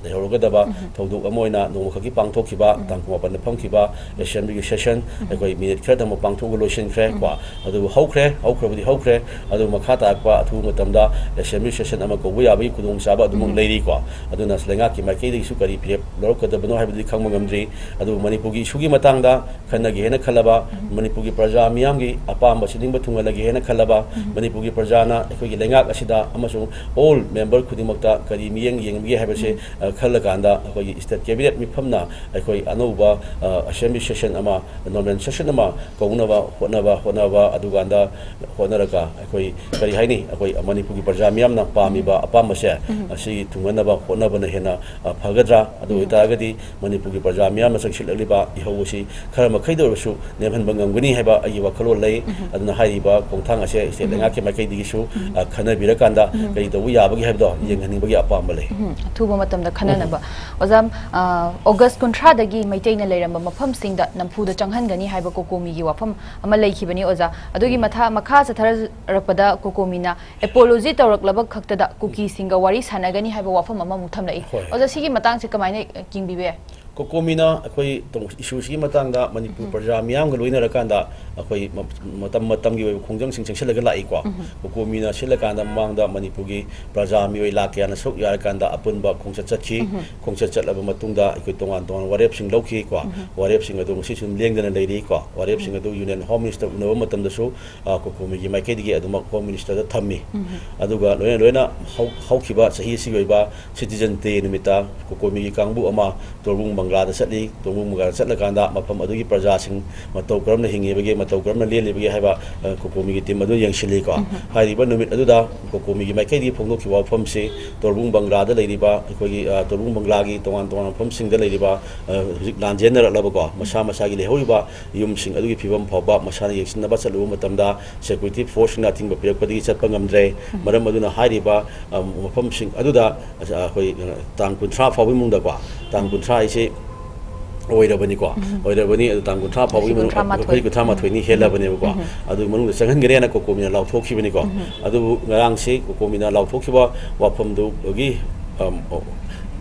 ꯂꯩꯍꯧꯔꯒꯗꯕ ꯊꯧꯗꯣꯛ ꯑꯃ ꯑꯣꯏꯅ ꯅꯣꯡꯃꯈꯛꯀꯤ ꯄꯥꯡꯊꯣꯛꯈꯤꯕ, ꯇꯥꯡ ꯀꯨꯟꯃꯥꯄꯟꯗ ꯐꯝꯈꯤꯕ ꯑꯦꯁꯦꯝꯕ꯭ꯂꯤꯒꯤ ꯁꯦꯁꯟ ꯑꯩꯈꯣꯏ ꯃꯤꯅꯤꯠ ꯈꯔ ꯊꯝꯕ ꯄꯥꯡꯊꯣꯛꯑꯒ ꯂꯣꯏꯁꯤꯟꯈ꯭ꯔꯦ ꯀꯣ꯫ ꯑꯗꯨꯕꯨ ꯍꯧꯈ꯭ꯔꯦ, ꯍꯧꯈ꯭ꯔꯕꯗꯤ ꯍꯧꯈ꯭ꯔꯦ꯫ ꯑꯗꯨ ꯃꯈꯥ ꯇꯥꯔꯛꯄ ꯑꯊꯨꯕ ꯃꯇꯝꯗ ꯑꯦꯁꯦꯝꯕ꯭ꯂꯤ ꯁꯦꯁꯟ ꯑꯃ ꯀꯧꯕ ꯌꯥꯕꯒꯤ ꯈꯨꯗꯣꯡꯆꯥꯕ ꯑꯗꯨꯃꯛ ꯂꯩꯔꯤ ꯀꯣ꯫ ꯑꯗꯨꯅ ꯂꯩꯉꯥꯛꯀꯤ ꯃꯥꯏꯀꯩꯗꯒꯤꯁꯨ ꯀꯔꯤ ꯐꯤꯔꯦꯞ ꯂꯧꯔꯛꯀꯗꯕꯅꯣ ꯍꯥꯏꯕꯗꯨꯗꯤ ꯈꯪꯕ ꯉꯝꯗ꯭ꯔꯤ꯫ ꯑꯗꯨꯕꯨ ꯃꯅꯤꯄꯨꯔꯒꯤ ꯏꯁꯨꯒꯤ ꯃꯇꯥꯡꯗ ꯈꯟꯅꯒꯦ ꯍꯥꯏꯅ ꯈꯜꯂꯕ, ꯃꯅꯤꯄꯨꯔꯒꯤ ꯄ꯭ꯔꯖꯥ ꯃꯤꯌꯥꯝꯒꯤ ꯑꯄꯥꯝꯕ ꯁꯤꯅꯤꯡꯕ ꯊꯨꯡꯍꯜꯂꯒꯦ ꯍꯥꯏꯅ ꯈꯜꯂꯕ, ꯃꯅꯤꯄꯨꯔꯒꯤ ꯄ꯭ꯔꯖꯥꯅ ꯑꯩꯈꯣꯏꯒꯤ ꯂꯩꯉꯥꯛ ꯑꯁꯤꯗ ꯑꯃꯁꯨꯡ ꯑꯣꯜ ꯃꯦꯝꯕꯔ ꯈꯨꯗꯤꯡꯃꯛꯇ ꯀꯔꯤ ꯃꯤꯠꯌꯦꯡ ꯌꯦꯡꯕꯒꯦ ꯍꯥꯏꯕꯁꯦ, ꯑ, ꯈꯜꯂꯀꯥꯟꯗ ꯑꯩꯈꯣꯏꯒꯤ ꯁ꯭ꯇꯦꯠ ꯀꯦꯕꯤꯅꯦꯠ ꯃꯤꯐꯝꯅ ꯑꯩꯈꯣꯏ ꯑꯅꯧꯕ, ꯑ, ꯑꯦꯁꯦꯝꯕ꯭ꯂꯤ ꯁꯦꯁꯟ ꯑꯃ, ꯅꯣꯔꯃꯦꯜ ꯁꯦꯁꯟ ꯑꯃ ꯀꯧꯅꯕ ꯍꯣꯠꯅꯕ, ꯍꯣꯠꯅꯕ, ꯑꯗꯨꯀꯥꯟꯗ ꯍꯣꯠꯅꯔꯒ ꯑꯩꯈꯣꯏ ꯀꯔꯤ ꯍꯥꯏꯅꯤ, ꯑꯩꯈꯣꯏ ꯃꯅꯤꯄꯨꯔꯒꯤ ꯄ꯭ꯔꯖꯥ ꯃꯤꯌꯥꯝꯅ ꯄꯥꯝꯃꯤꯕ ꯑꯄꯥꯝꯕꯁꯦ ꯑꯁꯤ ꯊꯨꯡꯍꯟꯅꯕ ꯍꯣꯠꯅꯕꯅ ꯍꯦꯟꯅ, ꯑ, ꯐꯒꯗ꯭ꯔꯥ? ꯑꯗꯨ ꯑꯣꯏꯇꯥꯔꯒꯗꯤ ꯃꯅꯤꯄꯨꯔꯒꯤ ꯄ꯭ꯔꯖꯥ ꯃꯤꯌꯥꯝꯅ ꯆꯪꯁꯤꯜꯂꯛꯂꯤꯕ ꯏꯍꯧ ꯑꯁꯤ ꯈꯔ ꯃꯈꯩꯗ ꯑꯣꯏꯔꯕꯁꯨ ꯅꯦꯝꯍꯟꯕ ꯉꯝꯒꯅꯤ ꯍꯥꯏꯕ ꯑꯩꯒꯤ ꯋꯥꯈꯜꯂꯣꯟ ꯂꯩ꯫ ꯑꯗꯨꯅ ꯍꯥꯏꯔꯤꯕ ꯈꯣꯡꯊꯥꯡ ꯑꯁꯦ ꯁ꯭ꯇꯦꯠ ꯂꯩꯉꯥꯛꯀꯤ ꯃꯥꯏꯀꯩꯗꯒꯤꯁꯨ, ꯑ, ꯈꯟꯅꯕꯤꯔꯀꯥꯟꯗ ꯀꯔꯤ ꯇꯧꯕ ꯌꯥꯕꯒꯦ ꯍꯥꯏꯕꯗꯣ ꯌꯦꯡꯍꯟꯅꯤꯡꯕꯒꯤ ꯑꯄꯥꯝꯕ ꯂꯩ꯫ ꯎꯝ, ꯑꯊꯨꯕ ꯃꯇꯝꯗ ꯈꯟꯅꯅꯕ꯫ ꯑꯣꯖꯥ, ꯑ, ꯑꯣꯒꯁ ꯀꯨꯟꯊ꯭ꯔꯥꯗꯒꯤ ꯃꯩꯇꯩꯅ ꯂꯩꯔꯝꯕ ꯃꯐꯝꯁꯤꯡꯗ ꯅꯝꯐꯨꯗ ꯆꯪꯍꯟꯒꯅꯤ ꯍꯥꯏꯕ ꯀꯣꯀꯣꯃꯤꯒꯤ ꯋꯥꯐꯝ ꯑꯃ ꯂꯩꯈꯤꯕꯅꯤ ꯑꯣꯖꯥ꯫ ꯑꯗꯨꯒꯤ ꯃꯊꯥ-, ꯃꯈꯥ ꯆꯠꯊꯔꯛꯄꯗ ꯀꯣꯀꯣꯃꯤꯅ ꯑꯦꯄꯣꯂꯣꯖꯤ ꯇꯧꯔꯛꯂꯕ ꯈꯛꯇꯗ ꯀꯨꯀꯤꯁꯤꯡꯒ ꯋꯥꯔꯤ ꯁꯥꯟꯅꯒꯅꯤ ꯍꯥꯏꯕ ꯋꯥꯐꯝ ꯑꯃꯃꯨꯛ ꯊꯝꯂꯛꯏ꯫ ꯍꯣꯏ꯫ ꯑꯣꯖꯥ, ꯁꯤꯒꯤ ꯃꯇꯥꯡꯁꯦ ꯀꯃꯥꯏꯅ ꯌꯦꯡꯕꯤꯕ ꯌꯥꯏ? ꯀꯣꯀꯣꯃꯤꯅ ꯑꯩꯈꯣꯏ ꯇꯣꯡ-, ꯏꯁꯨꯁꯤꯒꯤ ꯃꯇꯥꯡꯗ ꯃꯅꯤꯄꯨꯔ ꯄ꯭ꯔꯖꯥ ꯃꯤꯌꯥꯝꯒ ꯂꯣꯏꯅꯔꯀꯥꯟꯗ ꯑꯩꯈꯣꯏ ꯃ-, ꯃꯇꯝ ꯃꯇꯝꯒꯤ ꯑꯣꯏꯕ ꯈꯣꯡꯖꯪꯁꯤꯡ ꯆꯪꯁꯤꯜꯂꯒ ꯂꯥꯛꯏꯀꯣ꯫ ꯀꯣꯀꯣꯃꯤꯅ ꯁꯤꯜꯂꯀꯥꯟꯗ ꯃꯃꯥꯡꯗ ꯃꯅꯤꯄꯨꯔꯒꯤ ꯄ꯭ꯔꯖꯥ ꯃꯤꯑꯣꯏ ꯂꯥꯈ ꯀꯌꯥꯅ ꯁꯔꯨꯛ ꯌꯥꯔꯀꯥꯟꯗ ꯑꯄꯨꯟꯕ ꯈꯣꯡꯆꯠ ꯆꯠꯈꯤ꯫ ꯈꯣꯡꯆꯠ ꯆꯠꯂꯕ ꯃꯇꯨꯡꯗ ꯑꯩꯈꯣꯏ ꯇꯣꯉꯥꯟ ꯇꯣꯉꯥꯟꯕ ꯋꯥꯔꯦꯞꯁꯤꯡ ꯂꯧꯈꯤ ꯀꯣ꯫ ꯋꯥꯔꯦꯞꯁꯤꯡ ꯑꯗꯨ ꯉꯁꯤꯁꯨ ꯑꯗꯨꯝ ꯂꯦꯡꯗꯅ ꯂꯩꯔꯤ ꯀꯣ꯫ ꯋꯥꯔꯦꯞꯁꯤꯡ ꯑꯗꯨ ꯌꯨꯅꯤꯌꯟ ꯍꯣꯝ ꯃꯤꯅꯤꯁꯇꯔ ꯎꯅꯕ ꯃꯇꯝꯗꯁꯨ, ꯑ, ꯀꯣꯀꯣꯃꯤꯒꯤ ꯃꯥꯏꯀꯩꯗꯒꯤ ꯑꯗꯨꯃꯛ ꯍꯣꯝ ꯃꯤꯅꯤꯁꯇꯔꯗ ꯊꯝꯃꯤ꯫ ꯑꯗꯨꯒ ꯂꯣꯏꯅ ꯂꯣꯏꯅ ꯍꯧ-, ꯍꯧꯈꯤꯕ ꯆꯍꯤ ꯑꯁꯤꯒꯤ ꯑꯣꯏꯕ ꯁꯤꯇꯤꯖꯟ ꯗꯦ ꯅꯨꯃꯤꯠꯇ ꯀꯣꯀꯣꯃꯤꯒꯤ ꯀꯥꯡꯕꯨ ꯑꯃ ꯇꯣꯔꯕꯨꯡ ꯕꯪꯒ꯭ꯂꯥꯗ ꯆꯠꯂꯤ꯫ ꯇꯣꯔꯕꯨꯡ ꯕꯪꯒ꯭ꯂꯥꯗ ꯆꯠꯂꯀꯥꯟꯗ ꯃꯐꯝ ꯑꯗꯨꯒꯤ ꯄ꯭ꯔꯖꯥꯁꯤꯡ ꯃꯇꯧ ꯀꯔꯝꯅ ꯍꯤꯡꯉꯤꯕꯒꯦ, ꯃꯇꯧ ꯀꯔꯝꯅ ꯂꯦꯜꯂꯤꯕꯒꯦ ꯍꯥꯏꯕ, ꯑ, ꯀꯣꯀꯣꯃꯤꯒꯤ ꯇꯤꯝ ꯑꯗꯨ ꯌꯦꯡꯁꯤꯜꯂꯤꯀꯣ꯫ ꯍꯥꯏꯔꯤꯕ ꯅꯨꯃꯤꯠ ꯑꯗꯨꯗ ꯀꯣꯀꯣꯃꯤꯒꯤ ꯃꯥꯏꯀꯩꯗꯒꯤ ꯐꯣꯡꯗꯣꯛꯈꯤꯕ ꯋꯥꯐꯝꯁꯤ ꯇꯣꯔꯕꯨꯡ ꯕꯪꯒ꯭ꯂꯥꯗ ꯂꯩꯔꯤꯕ ꯑꯩꯈꯣꯏꯒꯤ, ꯑ, ꯇꯣꯔꯕꯨꯡ ꯕꯪꯒ꯭ꯂꯥꯒꯤ ꯇꯣꯉꯥꯟ ꯇꯣꯉꯥꯟꯕ ꯃꯐꯝꯁꯤꯡꯗ ꯂꯩꯔꯤꯕ, ꯑ, ꯍꯧꯖꯤꯛ ꯂꯥꯟꯖꯦꯟꯅꯔꯛꯂꯕꯀꯣ, ꯃꯁꯥ ꯃꯁꯥꯒꯤ ꯂꯩꯍꯧꯔꯤꯕ ꯌꯨꯝꯁꯤꯡ ꯑꯗꯨꯒꯤ ꯐꯤꯕꯝ ꯐꯥꯎꯕ ꯃꯁꯥꯅ ꯌꯦꯡꯁꯤꯟꯅꯕ ꯆꯠꯂꯨꯕ ꯃꯇꯝꯗ ꯁꯦꯀ꯭ꯌꯨꯔꯤꯇꯤ ꯐꯣꯔꯁꯁꯤꯡꯅ ꯑꯊꯤꯡꯕ ꯄꯤꯔꯛꯄꯗꯒꯤ ꯆꯠꯄ ꯉꯝꯗ꯭ꯔꯦ꯫ ꯃꯔꯝ ꯑꯗꯨꯅ ꯍꯥꯏꯔꯤꯕ, ꯑ, ꯃꯐꯝꯁꯤꯡ ꯑꯗꯨꯗ, ꯑ, ꯑꯩꯈꯣꯏ, ꯑ, ꯇꯥꯡ ꯀꯨꯟꯊ꯭ꯔꯥ ꯐꯥꯎꯕꯒꯤ ꯃꯅꯨꯡꯗꯀꯣ, ꯇꯥꯡ ꯀꯨꯟꯊ꯭ꯔꯥ ꯍꯥꯏꯁꯤ ꯑꯣꯏꯔꯕꯅꯤꯀꯣ꯫ ꯑꯣꯏꯔꯕꯅꯤ꯫ ꯑꯗꯨ ꯇꯥꯡ ꯀꯨꯟꯊ꯭ꯔꯥ ꯐꯥꯎꯕꯒꯤ ꯉꯁꯤ ꯃꯅꯨꯡ-, ꯀꯨꯟꯊ꯭ꯔꯥ ꯃꯥꯊꯣꯏ꯫ ꯑꯩꯈꯣꯏ ꯀꯨꯟꯊ꯭ꯔꯥ ꯃꯥꯊꯣꯏꯅꯤ ꯍꯦꯜꯂꯕꯅꯦꯕꯀꯣ꯫ ꯑꯗꯨ ꯃꯅꯨꯡꯗ ꯆꯪꯍꯟꯒꯅꯤ ꯍꯥꯏꯅ ꯀꯣꯀꯣꯃꯤꯅ ꯂꯥꯎꯊꯣꯛꯈꯤꯕꯅꯤꯀꯣ꯫ ꯑꯗꯨꯕꯨ ꯉꯔꯥꯡꯁꯤ ꯀꯣꯀꯣꯃꯤꯅ ꯂꯥꯎꯊꯣꯛꯈꯤꯕ ꯋꯥꯐꯝꯗꯨꯒꯤ, ꯑꯝ,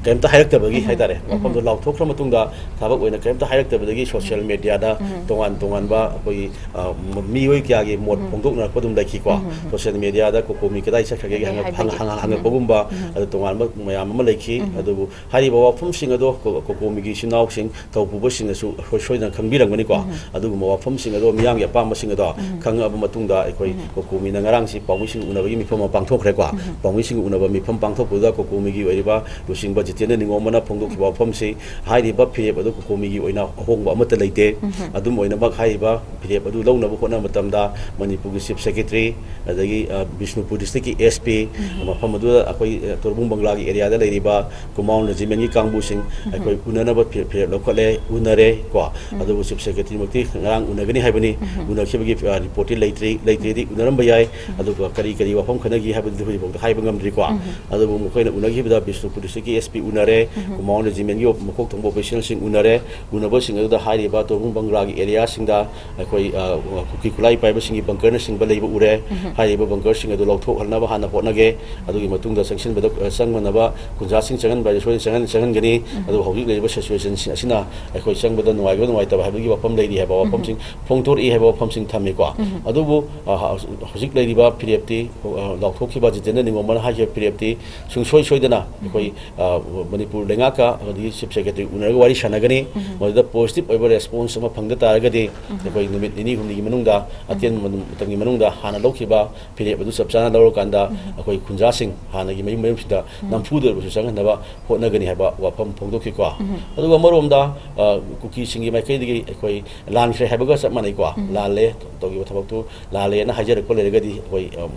ꯀꯔꯤꯝꯇ ꯍꯥꯏꯔꯛꯇꯕꯒꯤ ꯍꯥꯏꯇꯥꯔꯦ, ꯋꯥꯐꯝꯗꯣ ꯂꯥꯎꯊꯣꯛꯈ꯭ꯔ ꯃꯇꯨꯡꯗ ꯊꯕꯛ ꯑꯣꯏꯅ ꯀꯔꯤꯝꯇ ꯍꯥꯏꯔꯛꯇꯕꯗꯒꯤ ꯁꯣꯁꯤꯌꯦꯜ ꯃꯦꯗꯤꯌꯥꯗ ꯇꯣꯉꯥꯟ ꯇꯣꯉꯥꯟꯕ ꯑꯩꯈꯣꯏꯒꯤ, ꯑ, ꯃ-, ꯃꯤꯑꯣꯏ ꯀꯌꯥꯒꯤ ꯃꯣꯠ ꯐꯣꯡꯗꯣꯛꯅꯔꯛꯄ ꯑꯗꯨꯝ ꯂꯩꯈꯤꯀꯣ꯫ ꯁꯣꯁꯤꯌꯦꯜ ꯃꯦꯗꯤꯌꯥꯗ ꯀꯣꯀꯣꯃꯤ ꯀꯗꯥꯏ ꯆꯠꯈ꯭ꯔꯒꯦ ꯍꯪꯉꯛ-, ꯍꯪꯉ-, ꯍꯪꯉꯛꯄꯒꯨꯝꯕ, ꯑꯗꯨ ꯇꯣꯉꯥꯟꯕ ꯃꯌꯥꯝ ꯑꯃ ꯂꯩꯈꯤ꯫ ꯑꯗꯨꯕꯨ ꯍꯥꯏꯔꯤꯕ ꯋꯥꯐꯝꯁꯤꯡ ꯑꯗꯣ ꯀꯣ-, ꯀꯣꯀꯣꯃꯤꯒꯤ ꯏꯆꯤꯟ ꯏꯅꯥꯎꯁꯤꯡ ꯇꯧ ꯄꯨꯕꯁꯤꯡꯅꯁꯨ ꯁꯣꯏ-, ꯁꯣꯏꯗꯅ ꯈꯪꯕꯤꯔꯝꯒꯅꯤꯀꯣ꯫ ꯑꯗꯨꯒꯨꯝꯕ ꯋꯥꯐꯝꯁꯤꯡ ꯑꯗꯣ, ꯃꯤꯌꯥꯝꯒꯤ ꯑꯄꯥꯝꯕꯁꯤꯡ ꯑꯗꯣ ꯈꯪꯉꯛꯑꯕ ꯃꯇꯨꯡꯗ, ꯑꯩꯈꯣꯏ ꯀꯣꯀꯣꯃꯤꯅ ꯉꯔꯥꯡꯁꯤ ꯄꯥꯎꯃꯤꯁꯤꯡ ꯎꯅꯕꯒꯤ ꯃꯤꯐꯝ ꯑꯃ ꯄꯥꯡꯊꯣꯛꯈ꯭ꯔꯦꯀꯣ꯫ ꯄꯥꯎꯃꯤꯁꯤꯡ ꯎꯅꯕ ꯃꯤꯐꯝ ꯄꯥꯡꯊꯣꯛꯄꯗꯨꯗ ꯀꯣꯀꯣꯃꯤꯒꯤ ꯑꯣꯏꯔꯤꯕ ꯂꯨꯆꯤꯡꯕ ꯖꯤꯇꯦꯟꯗ꯭ꯔ ꯅꯤꯉꯣꯝꯕꯅ ꯐꯣꯡꯗꯣꯛꯈꯤꯕ ꯋꯥꯐꯝꯁꯤ, ꯍꯥꯏꯔꯤꯕ ꯐꯤꯔꯦꯞ ꯑꯗꯨ ꯀꯣꯀꯣꯃꯤꯒꯤ ꯑꯣꯏꯅ ꯑꯍꯣꯡꯕ ꯑꯃꯠꯇ ꯂꯩꯇꯦ꯫ ꯑꯗꯨꯝ ꯑꯣꯏꯅꯃꯛ ꯍꯥꯏꯔꯤꯕ ꯐꯤꯔꯦꯞ ꯑꯗꯨ ꯂꯧꯅꯕ ꯍꯣꯠꯅꯕ ꯃꯇꯝꯗ ꯃꯅꯤꯄꯨꯔꯒꯤ ꯆꯤꯐ ꯁꯦꯀ꯭ꯔꯦꯇꯔꯤ, ꯑꯗꯒꯤ, ꯑ, ꯕꯤꯁꯅꯨꯄꯨꯔ ꯗꯤꯁꯇ꯭ꯔꯤꯛꯀꯤ ꯑꯦꯁ ꯄꯤ, ꯃꯐꯝ ꯑꯗꯨꯗ ꯑꯩꯈꯣꯏ, ꯑ, ꯇꯣꯔꯕꯨꯡ ꯕꯪꯒ꯭ꯂꯥꯒꯤ ꯑꯦꯔꯤꯌꯥꯗ ꯂꯩꯔꯤꯕ ꯀꯨꯃꯥꯎꯟ ꯔꯦꯖꯤꯃꯦꯟꯒꯤ ꯀꯥꯡꯕꯨꯁꯤꯡ ꯑꯩꯈꯣꯏ ꯎꯅꯅꯕ ꯐꯤ-, ꯐꯤꯔꯦꯞ ꯂꯧꯈꯠꯂꯦ, ꯎꯅꯔꯦ ꯀꯣ꯫ ꯑꯗꯨꯕꯨ ꯆꯤꯐ ꯁꯦꯀ꯭ꯔꯦꯇꯔꯤꯃꯛꯇꯤ ꯉꯔꯥꯡ ꯎꯅꯒꯅꯤ ꯍꯥꯏꯕꯅꯤ꯫ ꯎꯅꯈꯤꯕꯒꯤ, ꯑ, ꯔꯤꯄꯣꯔꯠꯇꯤ ꯂꯩꯇ꯭ꯔꯤ, ꯂꯩꯇ꯭ꯔꯤꯗꯤ ꯎꯅꯔꯝꯕ ꯌꯥꯏ꯫ ꯑꯗꯨꯒ ꯀꯔꯤ ꯀꯔꯤ ꯋꯥꯐꯝ ꯈꯟꯅꯈꯤ ꯍꯥꯏꯕꯗꯨꯗꯤ ꯍꯧꯖꯤꯛꯐꯥꯎꯗ ꯍꯥꯏꯕ ꯉꯝꯗ꯭ꯔꯤꯀꯣ꯫ ꯑꯗꯨꯕꯨ ꯃꯈꯣꯏꯅ ꯎꯅꯈꯤꯕꯗ ꯕꯤꯁꯅꯨꯄꯨꯔ ꯗꯤꯁꯇ꯭ꯔꯤꯛꯀꯤ ꯑꯦꯁ ꯄꯤ ꯎꯅꯔꯦ, ꯀꯨꯃꯥꯎꯟ ꯔꯦꯖꯤꯃꯦꯟꯒꯤ ꯃꯀꯣꯛ ꯊꯣꯡꯕ ꯑꯣꯐꯤꯁꯤꯌꯦꯜꯁꯤꯡ ꯎꯅꯔꯦ꯫ ꯎꯅꯕꯁꯤꯡ ꯑꯗꯨꯗ ꯍꯥꯏꯔꯤꯕ ꯇꯣꯔꯕꯨꯡ ꯕꯪꯒ꯭ꯂꯥꯒꯤ ꯑꯦꯔꯤꯌꯥꯁꯤꯡꯗ ꯑꯩꯈꯣꯏ, ꯑ, ꯀꯨꯀꯤ ꯈꯨꯠꯂꯥꯏ ꯄꯥꯏꯕꯁꯤꯡꯒꯤ ꯕꯪꯀꯔꯅꯆꯤꯡꯕ ꯂꯩꯕ ꯎꯔꯦ꯫ ꯍꯥꯏꯔꯤꯕ ꯕꯪꯀꯔꯁꯤꯡ ꯑꯗꯨ ꯂꯧꯊꯣꯛꯍꯟꯅꯕ ꯍꯥꯟꯅ ꯍꯣꯠꯅꯒꯦ꯫ ꯑꯗꯨꯒꯤ ꯃꯇꯨꯡꯗ ꯆꯪꯁꯤꯟꯕꯗ, ꯑ, ꯆꯪꯃꯅꯕ ꯈꯨꯟꯖꯥꯁꯤꯡ ꯆꯪꯍꯟꯕ ꯍꯥꯏꯁꯦ ꯁꯣꯏꯗꯅ ꯆꯪꯍꯟ-, ꯆꯪꯍꯟꯒꯅꯤ꯫ ꯑꯗꯨꯕꯨ ꯍꯧꯖꯤꯛ ꯂꯩꯔꯤꯕ ꯁꯤꯆꯨꯋꯦꯁꯟꯁꯤꯡ ꯑꯁꯤꯅ ꯑꯩꯈꯣꯏ ꯆꯪꯕꯗ ꯅꯨꯡꯉꯥꯏꯕ ꯅꯨꯡꯉꯥꯏꯇꯕ ꯍꯥꯏꯕꯒꯤ ꯋꯥꯐꯝ ꯂꯩꯔꯤ ꯍꯥꯏꯕ ꯋꯥꯐꯝꯁꯤꯡ ꯐꯣꯡꯗꯣꯔꯛꯏ ꯍꯥꯏꯕ ꯋꯥꯐꯝꯁꯤꯡ ꯊꯝꯃꯤꯀꯣ꯫ ꯑꯗꯨꯕꯨ, ꯑ, ꯍꯧꯖꯤꯛ ꯂꯩꯔꯤꯕ ꯐꯤꯔꯦꯞꯇꯤ, ꯑ, ꯂꯥꯎꯊꯣꯛꯈꯤꯕ ꯖꯤꯇꯦꯟꯗ꯭ꯔ ꯅꯤꯉꯣꯝꯕꯅ ꯍꯥꯏꯈꯤꯕ ꯐꯤꯔꯦꯞꯇꯤ ꯁꯨꯡꯁꯣꯏ ꯁꯣꯏꯗꯅ ꯑꯩꯈꯣꯏ, ꯑ, ꯃꯅꯤꯄꯨꯔ ꯂꯩꯉꯥꯛꯀ ꯑꯗꯒꯤ ꯆꯤꯐ ꯁꯦꯀ꯭ꯔꯦꯇꯔꯤ ꯎꯅꯔꯒ ꯋꯥꯔꯤ ꯁꯥꯟꯅꯒꯅꯤ꯫ ꯃꯗꯨꯗ ꯄꯣꯖꯤꯇꯤꯚ ꯑꯣꯏꯕ ꯔꯦꯁꯄꯣꯟꯁ ꯑꯃ ꯐꯪꯗ ꯇꯥꯔꯒꯗꯤ ꯑꯩꯈꯣꯏ ꯅꯨꯃꯤꯠ ꯅꯤꯅꯤ ꯍꯨꯝꯅꯤꯒꯤ ꯃꯅꯨꯡꯗ, ꯑꯇꯦꯟꯕ ꯃꯇꯝꯒꯤ ꯃꯅꯨꯡꯗ ꯍꯥꯟꯅ ꯂꯧꯈꯤꯕ ꯐꯤꯔꯦꯞ ꯑꯗꯨ ꯆꯞ ꯆꯥꯅ ꯂꯧꯔꯀꯥꯟꯗ ꯑꯩꯈꯣꯏ ꯈꯨꯟꯖꯥꯁꯤꯡ ꯍꯥꯟꯅꯒꯤ ꯃꯌꯨꯝ ꯃꯌꯨꯝꯁꯤꯡꯗ ꯅꯝꯐꯨꯗ ꯑꯣꯏꯔꯕꯁꯨ ꯆꯪꯍꯟꯅꯕ ꯍꯣꯠꯅꯒꯅꯤ ꯍꯥꯏꯕ ꯋꯥꯐꯝ ꯐꯣꯡꯗꯣꯛꯈꯤꯀꯣ꯫ ꯑꯗꯨꯒ ꯑꯃꯔꯣꯝꯗ, ꯑ, ꯀꯨꯀꯤꯁꯤꯡꯒꯤ ꯃꯥꯏꯀꯩꯗꯒꯤ ꯑꯩꯈꯣꯏ ꯂꯥꯟꯈ꯭ꯔꯦ ꯍꯥꯏꯕꯒ ꯆꯞ ꯃꯥꯟꯅꯩꯀꯣ꯫ ꯂꯥꯜꯂꯦ, ꯇꯧꯈꯤꯕ ꯊꯕꯛꯇꯨ ꯂꯥꯜꯂꯦꯅ ꯍꯥꯏꯖꯔꯛꯄ ꯂꯩꯔꯒꯗꯤ ꯑꯩꯈꯣꯏ, ꯑ,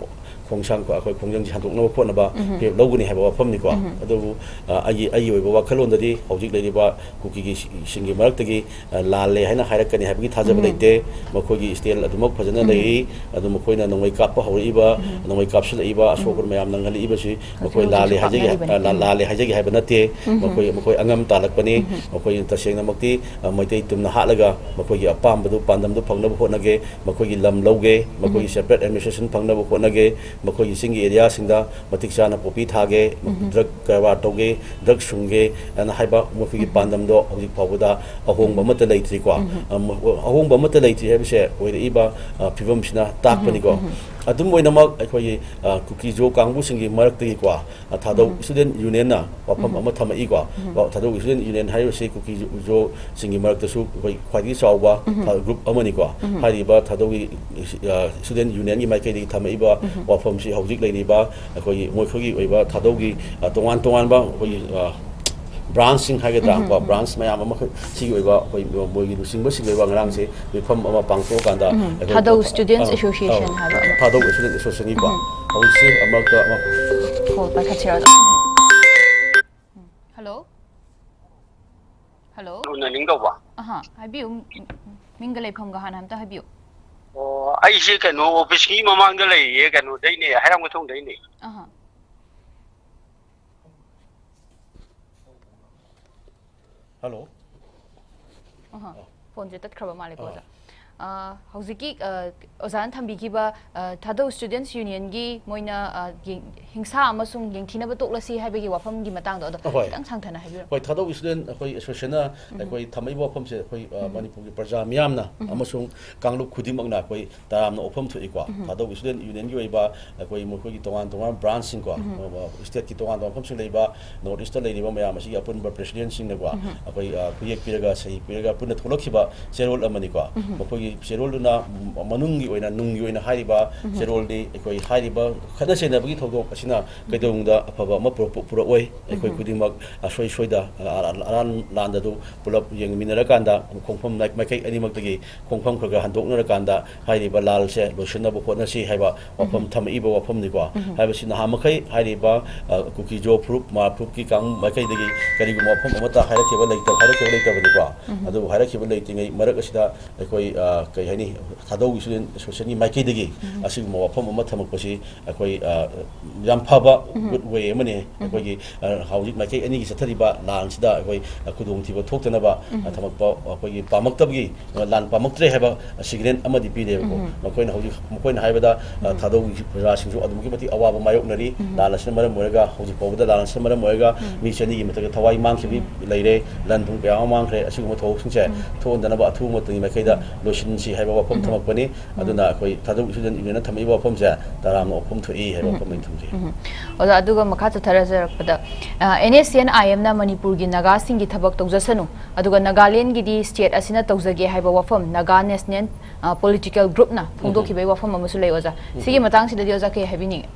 ꯈꯣꯡꯁꯥꯡ-, ꯑꯩꯈꯣꯏ ꯈꯣꯡꯖꯪꯁꯤ ꯍꯟꯗꯣꯛꯅꯕ ꯈꯣꯠꯅꯕ ꯐꯤꯔꯦꯞ ꯂꯧꯒꯅꯤ ꯍꯥꯏꯕ ꯋꯥꯐꯝꯅꯤꯀꯣ꯫ ꯑꯗꯨꯕꯨ, ꯑ, ꯑꯩꯒꯤ, ꯑꯩꯒꯤ ꯑꯣꯏꯕ ꯋꯥꯈꯜꯂꯣꯟꯗꯗꯤ ꯍꯧꯖꯤꯛ ꯂꯩꯔꯤꯕ ꯀꯨꯀꯤꯒꯤ ꯁꯤ-, ꯁꯤꯡꯒꯤ ꯃꯔꯛꯇꯒꯤ, ꯑ, ꯂꯥꯜꯂꯦ ꯍꯥꯏꯅ ꯍꯥꯏꯔꯛꯀꯅꯤ ꯍꯥꯏꯕꯒꯤ ꯊꯥꯖꯕ ꯂꯩꯇꯦ꯫ ꯃꯈꯣꯏꯒꯤ ꯁ꯭ꯇꯦꯜ ꯑꯗꯨꯃꯛ ꯐꯖꯅ ꯂꯩꯔꯤ꯫ ꯑꯗꯨ ꯃꯈꯣꯏꯅ ꯅꯣꯡꯃꯩ ꯀꯥꯞꯄ ꯍꯧꯔꯛꯏꯕ, ꯅꯣꯡꯃꯩ ꯀꯥꯞꯁꯤꯜꯂꯛꯏꯕ, ꯑꯁꯣꯛ ꯑꯄꯟ ꯃꯌꯥꯝ ꯅꯪꯍꯜꯂꯛꯏꯕꯁꯤ ꯃꯈꯣꯏ ꯍꯧꯖꯤꯛ ꯂꯥꯜꯂꯦ ꯍꯧꯖꯤꯛꯁꯨ ꯍꯥꯏꯖꯒꯦ, ꯀꯥꯞꯅꯔꯤꯕꯅꯤ꯫ ꯑ, ꯂꯥꯜꯂꯦ ꯍꯥꯏꯖꯒꯦ ꯍꯥꯏꯕ ꯅꯠꯇꯦ꯫ ꯃꯈꯣꯏ, ꯃꯈꯣꯏ ꯑꯉꯝ ꯇꯥꯜꯂꯛꯄꯅꯤ꯫ ꯃꯈꯣꯏ ꯇꯁꯦꯡꯅꯃꯛꯇꯤ, ꯑ, ꯃꯩꯇꯩ ꯇꯨꯝꯅ ꯍꯥꯠꯂꯒ ꯃꯈꯣꯏꯒꯤ ꯑꯄꯥꯝꯕꯗꯨ, ꯄꯥꯟꯗꯝꯗꯨ ꯐꯪꯅꯕ ꯍꯣꯠꯅꯒꯦ꯫ ꯃꯈꯣꯏꯒꯤ ꯂꯝ ꯂꯧꯒꯦ, ꯃꯈꯣꯏꯒꯤ ꯁꯦꯄꯔꯦꯠ ꯑꯦꯗꯃꯤꯅꯤꯁꯇ꯭ꯔꯦꯁꯟ ꯐꯪꯅꯕ ꯍꯣꯠꯅꯒꯦ, ꯃꯈꯣꯏꯒꯤ ꯆꯤꯡꯒꯤ ꯑꯦꯔꯤꯌꯥꯁꯤꯡꯗ ꯃꯇꯤꯛ ꯆꯥꯅ ꯄꯣꯄꯤ ꯊꯥꯒꯦ, ꯗ꯭ꯔꯒ ꯀꯔꯕꯥꯔ ꯇꯧꯒꯦ, ꯗ꯭ꯔꯒ ꯁꯨꯡꯒꯦ ꯍꯥꯏꯅ ꯍꯥꯏꯕ ꯃꯈꯣꯏꯒꯤ ꯄꯥꯟꯗꯝꯗꯣ ꯍꯧꯖꯤꯛ ꯐꯥꯎꯕꯗ ꯑꯍꯣꯡꯕ ꯑꯃꯠꯇ ꯂꯩꯇ꯭ꯔꯤꯀꯣ꯫ ꯑꯝ, ꯑꯍꯣꯡꯕ ꯑꯃꯠꯇ ꯂꯩꯇ꯭ꯔꯤ ꯍꯥꯏꯕꯁꯦ ꯑꯣꯏꯔꯛꯏꯕ, ꯑ, ꯐꯤꯕꯝꯁꯤꯅ ꯇꯥꯛꯄꯅꯤꯀꯣ꯫ ꯑꯗꯨꯝ ꯑꯣꯏꯅꯃꯛ ꯑꯩꯈꯣꯏꯒꯤ, ꯑ, ꯀꯨꯀꯤ ꯖꯣ ꯀꯥꯡꯕꯨꯁꯤꯡꯒꯤ ꯃꯔꯛꯇꯒꯤꯀꯣ, ꯑ, ꯊꯥꯗꯧ ꯁ꯭ꯇꯨꯗꯦꯟꯠ ꯌꯨꯅꯤꯌꯟꯅ ꯋꯥꯐꯝ ꯑꯃ ꯊꯝꯃꯛꯏꯀꯣ꯫ ꯋꯥ-, ꯊꯥꯗꯧ ꯁ꯭ꯇꯨꯗꯦꯟꯠ ꯌꯨꯅꯤꯌꯟ ꯍꯥꯏꯔꯤꯕꯁꯤ ꯀꯨꯀꯤ ꯖꯣ, ꯖꯣꯁꯤꯡꯒꯤ ꯃꯔꯛꯇꯁꯨ ꯑꯩꯈꯣꯏ ꯈ꯭ꯋꯥꯏꯗꯒꯤ ꯆꯥꯎꯕ ꯊ-, ꯒ꯭ꯔꯨꯞ ꯑꯃꯅꯤꯀꯣ꯫ ꯍꯥꯏꯔꯤꯕ ꯊꯥꯗꯧꯒꯤ, ꯑ, ꯁ꯭ꯇꯨꯗꯦꯟꯠ ꯌꯨꯅꯤꯌꯟꯒꯤ ꯃꯥꯏꯀꯩꯗꯒꯤ ꯊꯝꯃꯛꯏꯕ ꯋꯥꯐꯝꯁꯤ ꯍꯧꯖꯤꯛ ꯂꯩꯔꯤꯕ ꯑꯩꯈꯣꯏꯒꯤ ꯃꯈꯣꯏꯒꯤ ꯑꯣꯏꯕ ꯊꯥꯗꯧꯒꯤ, ꯑ, ꯇꯣꯉꯥꯟ ꯇꯣꯉꯥꯟꯕ ꯑꯩꯈꯣꯏꯒꯤ, ꯑ, ꯕ꯭ꯔꯥꯟꯁꯁꯤꯡ ꯍꯥꯏꯒꯗ꯭ꯔꯥ, ꯀꯣ, ꯕ꯭ꯔꯥꯟꯁ ꯃꯌꯥꯝ ꯑꯃꯈꯛ ꯁꯤꯒꯤ ꯑꯣꯏꯕ ꯑꯩꯈꯣꯏ ꯃꯣꯏꯒꯤ ꯂꯨꯆꯤꯡꯕꯁꯤꯡꯒꯤ ꯑꯣꯏꯕ ꯉꯔꯥꯡꯁꯦ ꯃꯤꯐꯝ ꯑꯃ ꯄꯥꯡꯊꯣꯛꯑꯀꯥꯟꯗ ꯑꯩꯈꯣꯏ ꯊꯥꯗꯧ ꯁ꯭ꯇꯨꯗꯦꯟꯠꯁ ꯑ, ꯑꯦꯁꯣꯁꯤꯌꯦꯁꯟ ꯑ, ꯍꯥꯏꯕ ꯑꯃ꯫ ꯊꯥꯗꯧ ꯁ꯭ꯇꯨꯗꯦꯟꯠ ꯑꯦꯁꯣꯁꯤꯌꯦꯁꯟꯒꯤꯀꯣ꯫ ꯍꯧꯖꯤꯛꯁꯤ ꯃꯔꯛꯇ ꯑꯃ ꯀꯣꯜ ꯄꯥꯏꯈꯠꯁꯤꯔꯣ? ꯍꯜꯂꯣ? ꯍꯜꯂꯣ? ꯎꯅꯅꯤꯡꯗꯧꯕ꯫ ꯑꯍꯥ, ꯍꯥꯏꯕꯤꯌꯨ꯫ ꯃꯤꯡꯒ ꯂꯩꯐꯝꯒ ꯍꯥꯟꯅ ꯑꯝꯇ ꯍꯥꯏꯕꯤꯌꯨ꯫ ꯑꯣ, ꯑꯩꯁꯦ ꯀꯩꯅꯣ, ꯑꯣꯐꯤꯁꯀꯤ ꯃꯃꯥꯡꯗ ꯂꯩꯔꯤꯌꯦ, ꯀꯩꯅꯣꯗꯩꯅꯦ, ꯍꯩꯔꯥꯡꯒꯣꯏꯊꯣꯡꯗꯩꯅꯦ꯫ ꯑꯍꯥ꯫ ꯍꯜꯂꯣ꯫ ꯑꯍꯥ, ꯐꯣꯟꯁꯦ ꯇꯠꯈ꯭ꯔꯕ ꯃꯥꯜꯂꯦꯀꯣ, ꯑꯣꯖꯥ꯫ ꯑ, ꯍꯧꯖꯤꯛꯀꯤ, ꯑ, ꯑꯣꯖꯥꯅ ꯊꯝꯕꯤꯈꯤꯕ, ꯑ, ꯊꯥꯗꯧ ꯁ꯭ꯇꯨꯗꯦꯟꯠꯁ ꯌꯨꯅꯤꯌꯟꯒꯤ ꯃꯣꯏꯅ, ꯑ, ꯌꯦꯡ-, ꯍꯤꯡꯁꯥ ꯑꯃꯁꯨꯡ ꯌꯦꯡꯊꯤꯅꯕ ꯇꯣꯛꯂꯁꯤ ꯍꯥꯏꯕꯒꯤ ꯋꯥꯐꯝꯒꯤ ꯃꯇꯥꯡꯗꯣ, ꯑꯗꯣ ꯈꯤꯇꯪ ꯁꯥꯡꯊꯅ ꯍꯥꯏꯕꯤꯔꯝꯃꯨ꯫ ꯍꯣꯏ, ꯊꯥꯗꯧ ꯁ꯭ꯇꯨꯗꯦꯟꯠ ꯑꯩꯈꯣꯏ ꯑꯦꯁꯣꯁꯤꯌꯦꯁꯟꯅ ꯑꯩꯈꯣꯏ ꯊꯝꯃꯛꯏꯕ ꯋꯥꯐꯝꯁꯦ ꯑꯩꯈꯣꯏ, ꯑ, ꯃꯅꯤꯄꯨꯔꯒꯤ ꯄ꯭ꯔꯖꯥ ꯃꯤꯌꯥꯝꯅ ꯑꯃꯁꯨꯡ ꯀꯥꯡꯂꯨꯞ ꯈꯨꯗꯤꯡꯃꯛꯅ ꯑꯩꯈꯣꯏ ꯇꯔꯥꯝꯅ ꯑꯣꯛꯐꯝ ꯊꯣꯛꯏꯀꯣ꯫ ꯊꯥꯗꯧ ꯁ꯭ꯇꯨꯗꯦꯟꯠ ꯌꯨꯅꯤꯌꯟꯒꯤ ꯑꯣꯏꯕ ꯑꯩꯈꯣꯏ ꯃꯈꯣꯏꯒꯤ ꯇꯣꯉꯥꯟ ꯇꯣꯉꯥꯟꯕ ꯕ꯭ꯔꯥꯟꯁꯁꯤꯡꯀꯣ, ꯁ꯭ꯇꯦꯠꯀꯤ ꯇꯣꯉꯥꯟ ꯇꯣꯉꯥꯟꯕ ꯃꯐꯝꯁꯤꯡ ꯂꯩꯕ ꯅꯣꯔꯠ ꯏꯁꯇ ꯂꯩꯔꯤꯕ ꯃꯌꯥꯝ ꯑꯁꯤꯒꯤ ꯑꯄꯨꯟꯕ ꯄ꯭ꯔꯦꯁꯤꯗꯦꯟꯠꯁꯤꯡꯅꯀꯣ, ꯑꯩꯈꯣꯏ, ꯑ, ꯈꯨꯌꯦꯛ ꯄꯤꯔꯒ, ꯁꯍꯤ ꯄꯤꯔꯒ ꯄꯨꯟꯅ ꯊꯣꯛꯂꯛꯈꯤꯕ ꯆꯦꯔꯣꯜ ꯑꯃꯅꯤꯀꯣ꯫ ꯃꯈꯣꯏꯒꯤ ꯆꯦꯔꯣꯜꯗꯨꯅ ꯃꯅꯨꯡꯒꯤ ꯑꯣꯏꯅ, ꯅꯨꯡꯒꯤ ꯑꯣꯏꯅ ꯍꯥꯏꯔꯤꯕ ꯆꯦꯔꯣꯜꯗꯤ ꯑꯩꯈꯣꯏ ꯍꯥꯏꯔꯤꯕ ꯈꯠꯅ ꯆꯩꯅꯕꯒꯤ ꯊꯧꯗꯣꯛ ꯑꯁꯤꯅ ꯀꯩꯗꯧꯅꯨꯡꯗ ꯑꯐꯕ ꯑꯃ ꯄꯨꯔꯛꯄ-, ꯄꯨꯔꯛꯑꯣꯏ꯫ ꯑꯩꯈꯣꯏ ꯈꯨꯗꯤꯡꯃꯛ ꯑꯁꯣꯏ ꯁꯣꯏꯗ, ꯑ, ꯑ, ꯑꯔꯥꯟ ꯂꯥꯟꯗ ꯑꯗꯨ ꯄꯨꯂꯞ ꯌꯦꯡꯃꯤꯟꯅꯔꯀꯥꯟꯗ ꯈꯣꯡꯐꯝ ꯃꯥꯏ-, ꯃꯥꯏꯀꯩ ꯑꯅꯤꯃꯛꯇꯒꯤ ꯈꯣꯡꯐꯝ ꯈꯔ ꯈꯔ ꯍꯟꯗꯣꯛꯅꯔꯀꯥꯟꯗ ꯍꯥꯏꯔꯤꯕ ꯂꯥꯜꯁꯦ ꯂꯣꯏꯁꯤꯟꯅꯕ ꯍꯣꯠꯅꯁꯤ ꯍꯥꯏꯕ ꯋꯥꯐꯝ ꯊꯝꯃꯛꯏꯕ ꯋꯥꯐꯝꯅꯤꯀꯣ꯫ ꯍꯥꯏꯕꯁꯤ ꯅꯍꯥ ꯃꯈꯩ ꯍꯥꯏꯔꯤꯕ, ꯑ, ꯀꯨꯀꯤ ꯖꯣ ꯐꯨꯔꯨꯞ, ꯃꯥ ꯐꯨꯔꯨꯞꯀꯤ ꯀꯥꯡ-, ꯃꯥꯏꯀꯩꯗꯒꯤ ꯀꯔꯤꯒꯨꯝꯕ ꯋꯥꯐꯝ ꯑꯃꯠꯇ ꯍꯥꯏꯔꯛꯈꯤꯕ ꯂꯩꯇ-, ꯍꯥꯏꯔꯛꯈꯤꯕ ꯂꯩꯇꯕꯅꯤꯀꯣ꯫ ꯑꯗꯨꯕꯨ ꯍꯥꯏꯔꯛꯈꯤꯕ ꯂꯩꯇ꯭ꯔꯤꯉꯩ ꯃꯔꯛ ꯑꯁꯤꯗ ꯑꯩꯈꯣꯏ, ꯑ, ꯑ, ꯀꯩ ꯍꯥꯏꯅꯤ, ꯊꯥꯗꯧꯒꯤ ꯁꯨꯗꯦꯟ ꯑꯦꯁꯣꯁꯤꯌꯦꯁꯟꯒꯤ ꯃꯥꯏꯀꯩꯗꯒꯤ ꯑꯁꯤꯒꯨꯝꯕ ꯋꯥꯐꯝ ꯑꯃ ꯊꯝꯃꯛꯄꯁꯤ ꯑꯩꯈꯣꯏ, ꯑ, ꯌꯥꯝ ꯐꯕ, good way ꯑꯃꯅꯤ꯫ ꯑꯩꯈꯣꯏꯒꯤ, ꯑ, ꯍꯧꯖꯤꯛ ꯃꯥꯏꯀꯩ ꯑꯅꯤꯒꯤ ꯆꯠꯊꯔꯤꯕ ꯂꯥꯟꯁꯤꯗ ꯑꯩꯈꯣꯏ, ꯑ, ꯈꯨꯗꯣꯡꯊꯤꯕ ꯊꯣꯛꯇꯅꯕ, ꯑ, ꯊꯝꯃꯛꯄ, ꯑꯩꯈꯣꯏꯒꯤ ꯄꯥꯝꯃꯛꯇꯕꯒꯤ, ꯑ, ꯂꯥꯟ ꯄꯥꯝꯃꯛꯇ꯭ꯔꯦ ꯍꯥꯏꯕ ꯁꯤꯒꯅꯦꯜ ꯑꯃꯗꯤ ꯄꯤꯔꯦꯕꯀꯣ꯫ ꯃꯈꯣꯏꯅ ꯍꯧꯖꯤꯛ, ꯃꯈꯣꯏꯅ ꯍꯥꯏꯕꯗ, ꯑ, ꯊꯥꯗꯧꯒꯤ ꯄ꯭ꯔꯖꯥꯁꯤꯡꯁꯨ ꯑꯗꯨꯛꯀꯤ ꯃꯇꯤꯛ ꯑꯋꯥꯕ ꯃꯥꯌꯣꯛꯅꯔꯤ꯫ ꯂꯥꯟ ꯑꯁꯤꯅ ꯃꯔꯝ ꯑꯣꯏꯔꯒ, ꯍꯧꯖꯤꯛ ꯐꯥꯎꯕꯗ ꯂꯥꯟ ꯑꯁꯤꯅ ꯃꯔꯝ ꯑꯣꯏꯔꯒ ꯃꯤ ꯆꯅꯤꯒꯤ ꯃꯊꯛꯇ ꯊꯋꯥꯏ ꯃꯥꯡꯈꯤꯕ ꯂꯩꯔꯦ, ꯂꯟ ꯊꯨꯝ ꯀꯌꯥ ꯑꯃ ꯃꯥꯡꯈ꯭ꯔꯦ꯫ ꯑꯁꯤꯒꯨꯝꯕ ꯊꯧꯗꯣꯛꯁꯤꯡꯁꯦ ꯊꯣꯛꯍꯟꯗꯅꯕ ꯑꯊꯨꯕ ꯃꯇꯝꯒꯤ ꯃꯥꯏꯀꯩꯗ ꯂꯣꯏꯁꯤꯟꯁꯤ ꯍꯥꯏꯕ ꯋꯥꯐꯝ ꯊꯝꯃꯛꯄꯅꯤ꯫ ꯑꯗꯨꯅ ꯑꯩꯈꯣꯏ ꯊꯥꯗꯧ ꯏꯁꯇꯨꯗꯦꯟ ꯌꯨꯅꯤꯌꯟꯅ ꯊꯝꯃꯛꯏꯕ ꯋꯥꯐꯝꯁꯦ ꯇꯔꯥꯝꯅ ꯋꯥꯐꯝ ꯊꯣꯛꯏ ꯍꯥꯏꯕ ꯋꯥꯐꯝ ꯑꯩ ꯊꯝꯖꯩ꯫ ꯑꯣꯖꯥ, ꯑꯗꯨꯒ ꯃꯈꯥ ꯆꯠꯊꯔꯖꯔꯛꯄꯗ, ꯑ, NSCN IMꯅ ꯃꯅꯤꯄꯨꯔꯒꯤ ꯅꯥꯒꯥꯁꯤꯡꯒꯤ ꯊꯕꯛ ꯇꯧꯖꯁꯅꯨ, ꯑꯗꯨꯒ ꯅꯥꯒꯥꯂꯦꯟꯒꯤꯗꯤ state ꯑꯁꯤꯅ ꯇꯧꯖꯒꯦ ꯍꯥꯏꯕ ꯋꯥꯐꯝ ꯅꯥꯒꯥ ꯅꯦꯁꯅꯦꯜ, ꯑ, ꯄꯣꯂꯤꯇꯤꯀꯦꯜ ꯒ꯭ꯔꯨꯞꯅ ꯐꯣꯡꯗꯣꯛꯈꯤꯕꯒꯤ ꯋꯥꯐꯝ ꯑꯃꯁꯨ ꯂꯩ꯫ ꯑꯣꯖꯥ, ꯁꯤꯒꯤ ꯃꯇꯥꯡꯁꯤꯗꯗꯤ ꯑꯣꯖꯥ ꯀꯩ ꯍꯥꯏꯕꯤꯅꯤꯡꯉꯤ?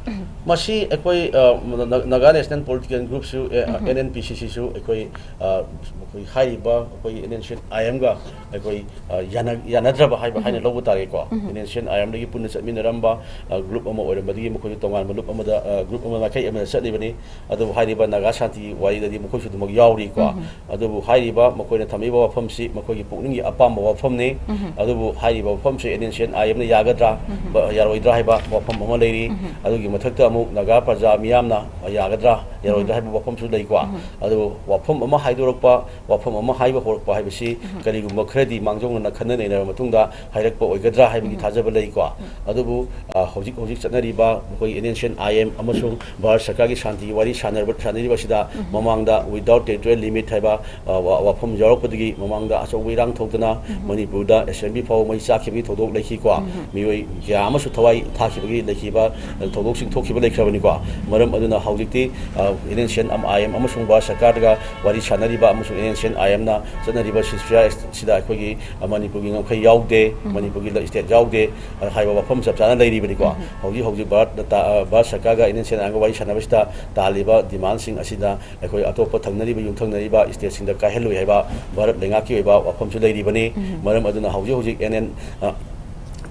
ꯃꯁꯤ ꯑꯩꯈꯣꯏ, ꯑ, ꯅ-, ꯅ-, ꯅꯥꯒꯥ ꯅꯦꯁꯅꯦꯜ ꯄꯣꯂꯤꯇꯤꯀꯦꯜ ꯒ꯭ꯔꯨꯞꯁꯨ, ꯑꯦ, NNPCCꯁꯨ ꯑꯩꯈꯣꯏ, ꯑ, ꯑꯩꯈꯣꯏ ꯍꯥꯏꯔꯤꯕ ꯑꯩꯈꯣꯏ NSCN IMꯒ ꯑꯩꯈꯣꯏ, ꯑ, ꯌꯥꯅ-, ꯌꯥꯅꯗ꯭ꯔꯕ ꯍꯥꯏꯕ ꯍꯥꯏꯅ ꯂꯧꯕ ꯇꯥꯔꯦꯀꯣ꯫ NSCN IMꯗꯒꯤ ꯄꯨꯟꯅ ꯆꯠꯃꯤꯟꯅꯔꯝꯕ, ꯑ, ꯒ꯭ꯔꯨꯞ ꯑꯃ ꯑꯣꯏꯔꯝꯕꯗꯒꯤ ꯃꯈꯣꯏꯁꯨ ꯇꯣꯉꯥꯟꯕ ꯂꯨꯞ ꯑꯃꯗ, ꯑ, ꯒ꯭ꯔꯨꯞ ꯑꯃ ꯃꯥꯏꯀꯩ ꯑꯃꯗ ꯆꯠꯂꯤꯕꯅꯤ꯫ ꯑꯗꯨꯕꯨ ꯍꯥꯏꯔꯤꯕ ꯅꯥꯒꯥ ꯁꯥꯟꯇꯤ ꯋꯥꯔꯤꯗꯗꯤ ꯃꯈꯣꯏꯁꯨ ꯑꯗꯨꯃꯛ ꯌꯥꯎꯔꯤꯀꯣ꯫ ꯑꯗꯨꯕꯨ ꯍꯥꯏꯔꯤꯕ ꯃꯈꯣꯏꯅ ꯊꯝꯃꯤꯕ ꯋꯥꯐꯝꯁꯤ ꯃꯈꯣꯏꯒꯤ ꯄꯨꯛꯅꯤꯡꯒꯤ ꯑꯄꯥꯝꯕ ꯋꯥꯐꯝꯅꯤ꯫ ꯑꯗꯨꯕꯨ ꯍꯥꯏꯔꯤꯕ ꯋꯥꯐꯝꯁꯤ NSCN IMꯅ ꯌꯥꯒꯗ꯭ꯔꯥ, ꯕ-, ꯌꯥꯔꯣꯏꯗ꯭ꯔꯥ ꯍꯥꯏꯕ ꯋꯥꯐꯝ ꯑꯃ ꯂꯩꯔꯤ꯫ ꯑꯗꯨꯒꯤ ꯃꯊꯛꯇ ꯑꯃꯨꯛ ꯅꯥꯒꯥ ꯄ꯭ꯔꯖꯥ ꯃꯤꯌꯥꯝꯅ ꯌꯥꯒꯗ꯭ꯔꯥ, ꯌꯥꯔꯣꯏꯗ꯭ꯔꯥ ꯍꯥꯏꯕ ꯋꯥꯐꯝꯁꯨ ꯂꯩꯀꯣ꯫ ꯑꯗꯨꯕꯨ ꯋꯥꯐꯝ ꯑꯃ ꯍꯥꯏꯗꯣꯔꯛꯄ, ꯋꯥꯐꯝ ꯑꯃ ꯍꯥꯏꯕ ꯍꯧꯔꯛꯄ ꯍꯥꯏꯕꯁꯤ ꯀꯔꯤꯒꯨꯝꯕ ꯈꯔꯗꯤ ꯃꯥꯡꯖꯧꯅꯅ ꯈꯟꯅ ꯅꯩꯅꯔꯕ ꯃꯇꯨꯡꯗ ꯍꯥꯏꯔꯛꯄ ꯑꯣꯏꯒꯗ꯭ꯔꯥ ꯍꯥꯏꯕꯒꯤ ꯊꯥꯖꯕ ꯂꯩꯀꯣ꯫ ꯑꯗꯨꯕꯨ, ꯑ, ꯍꯧꯖꯤꯛ ꯍꯧꯖꯤꯛ ꯆꯠꯅꯔꯤꯕ ꯃꯈꯣꯏ NSCN IM ꯑꯃꯁꯨꯡ ꯚꯥꯔꯠ ꯁꯔꯀꯥꯔꯒꯤ ꯁꯥꯟꯇꯤꯒꯤ ꯋꯥꯔꯤ ꯁꯥꯟꯅꯔꯕ-, ꯁꯥꯟꯅꯔꯤꯕ ꯑꯁꯤꯗ ꯃꯃꯥꯡꯗ without territorial limit ꯍꯥꯏꯕ, ꯑ, ꯋꯥ-, ꯋꯥꯐꯝ ꯌꯥꯎꯔꯛꯄꯗꯒꯤ ꯃꯃꯥꯡꯗ ꯑꯆꯧꯕ ꯏꯔꯥꯡ ꯊꯣꯛꯇꯅ ꯃꯅꯤꯄꯨꯔꯗ assembly ꯐꯥꯎꯕ ꯃꯩ ꯆꯥꯛꯈꯤꯕꯒꯤ ꯊꯧꯗꯣꯛ ꯂꯩꯈꯤꯀꯣ꯫ ꯃꯤꯑꯣꯏ ꯀꯌꯥ ꯑꯃꯁꯨ ꯊꯋꯥꯏ ꯊꯥꯈꯤꯕꯒꯤ ꯂꯩꯈꯤꯕ, ꯑ, ꯊꯧꯗꯣꯛꯁꯤꯡ ꯊꯣꯛꯈꯤꯕ ꯂꯩꯈ꯭ꯔꯕꯅꯤꯀꯣ꯫ ꯃꯔꯝ ꯑꯗꯨꯅ ꯍꯧꯖꯤꯛꯇꯤ, ꯑ, NSCN IM ꯑꯃꯁꯨꯡ ꯚꯥꯔꯠ ꯁꯔꯀꯥꯔꯒ ꯋꯥꯔꯤ ꯁꯥꯟꯅꯔꯤꯕ ꯑꯃꯁꯨꯡ NSCN IMꯅ ꯆꯠꯅꯔꯤꯕ ceasefire ꯁꯤꯗ ꯑꯩꯈꯣꯏꯒꯤ, ꯑ, ꯃꯅꯤꯄꯨꯔꯒꯤ ꯉꯝꯈꯩ ꯌꯥꯎꯗꯦ, ꯃꯅꯤꯄꯨꯔꯒꯤ state ꯌꯥꯎꯗꯦ, ꯑ, ꯍꯥꯏꯕ ꯋꯥꯐꯝ ꯆꯞ ꯆꯥꯅ ꯂꯩꯔꯤꯕꯅꯤꯀꯣ꯫ ꯍꯧꯖꯤꯛ ꯍꯧꯖꯤꯛ ꯚꯥꯔꯠꯅ ꯇꯥ-, ꯑ, ꯚꯥꯔꯠ ꯁꯔꯀꯥꯔꯒ NSCN IMꯒ ꯋꯥꯔꯤ ꯁꯥꯟꯅꯕꯁꯤꯗ ꯇꯥꯜꯂꯤꯕ demandꯁꯤꯡ ꯑꯁꯤꯗ ꯑꯩꯈꯣꯏ ꯑꯇꯣꯞꯄ ꯊꯪꯅꯔꯤꯕ ꯌꯨꯝꯊꯪꯅꯔꯤꯕ stateꯁꯤꯡꯗ ꯀꯥꯏꯍꯜꯂꯣꯏ ꯍꯥꯏꯕ ꯚꯥꯔꯠ ꯂꯩꯉꯥꯛꯀꯤ ꯑꯣꯏꯕ ꯋꯥꯐꯝꯁꯨ ꯂꯩꯔꯤꯕꯅꯤ꯫ ꯃꯔꯝ ꯑꯗꯨꯅ ꯍꯧꯖꯤꯛ ꯍꯧꯖꯤꯛ NN, ꯑ,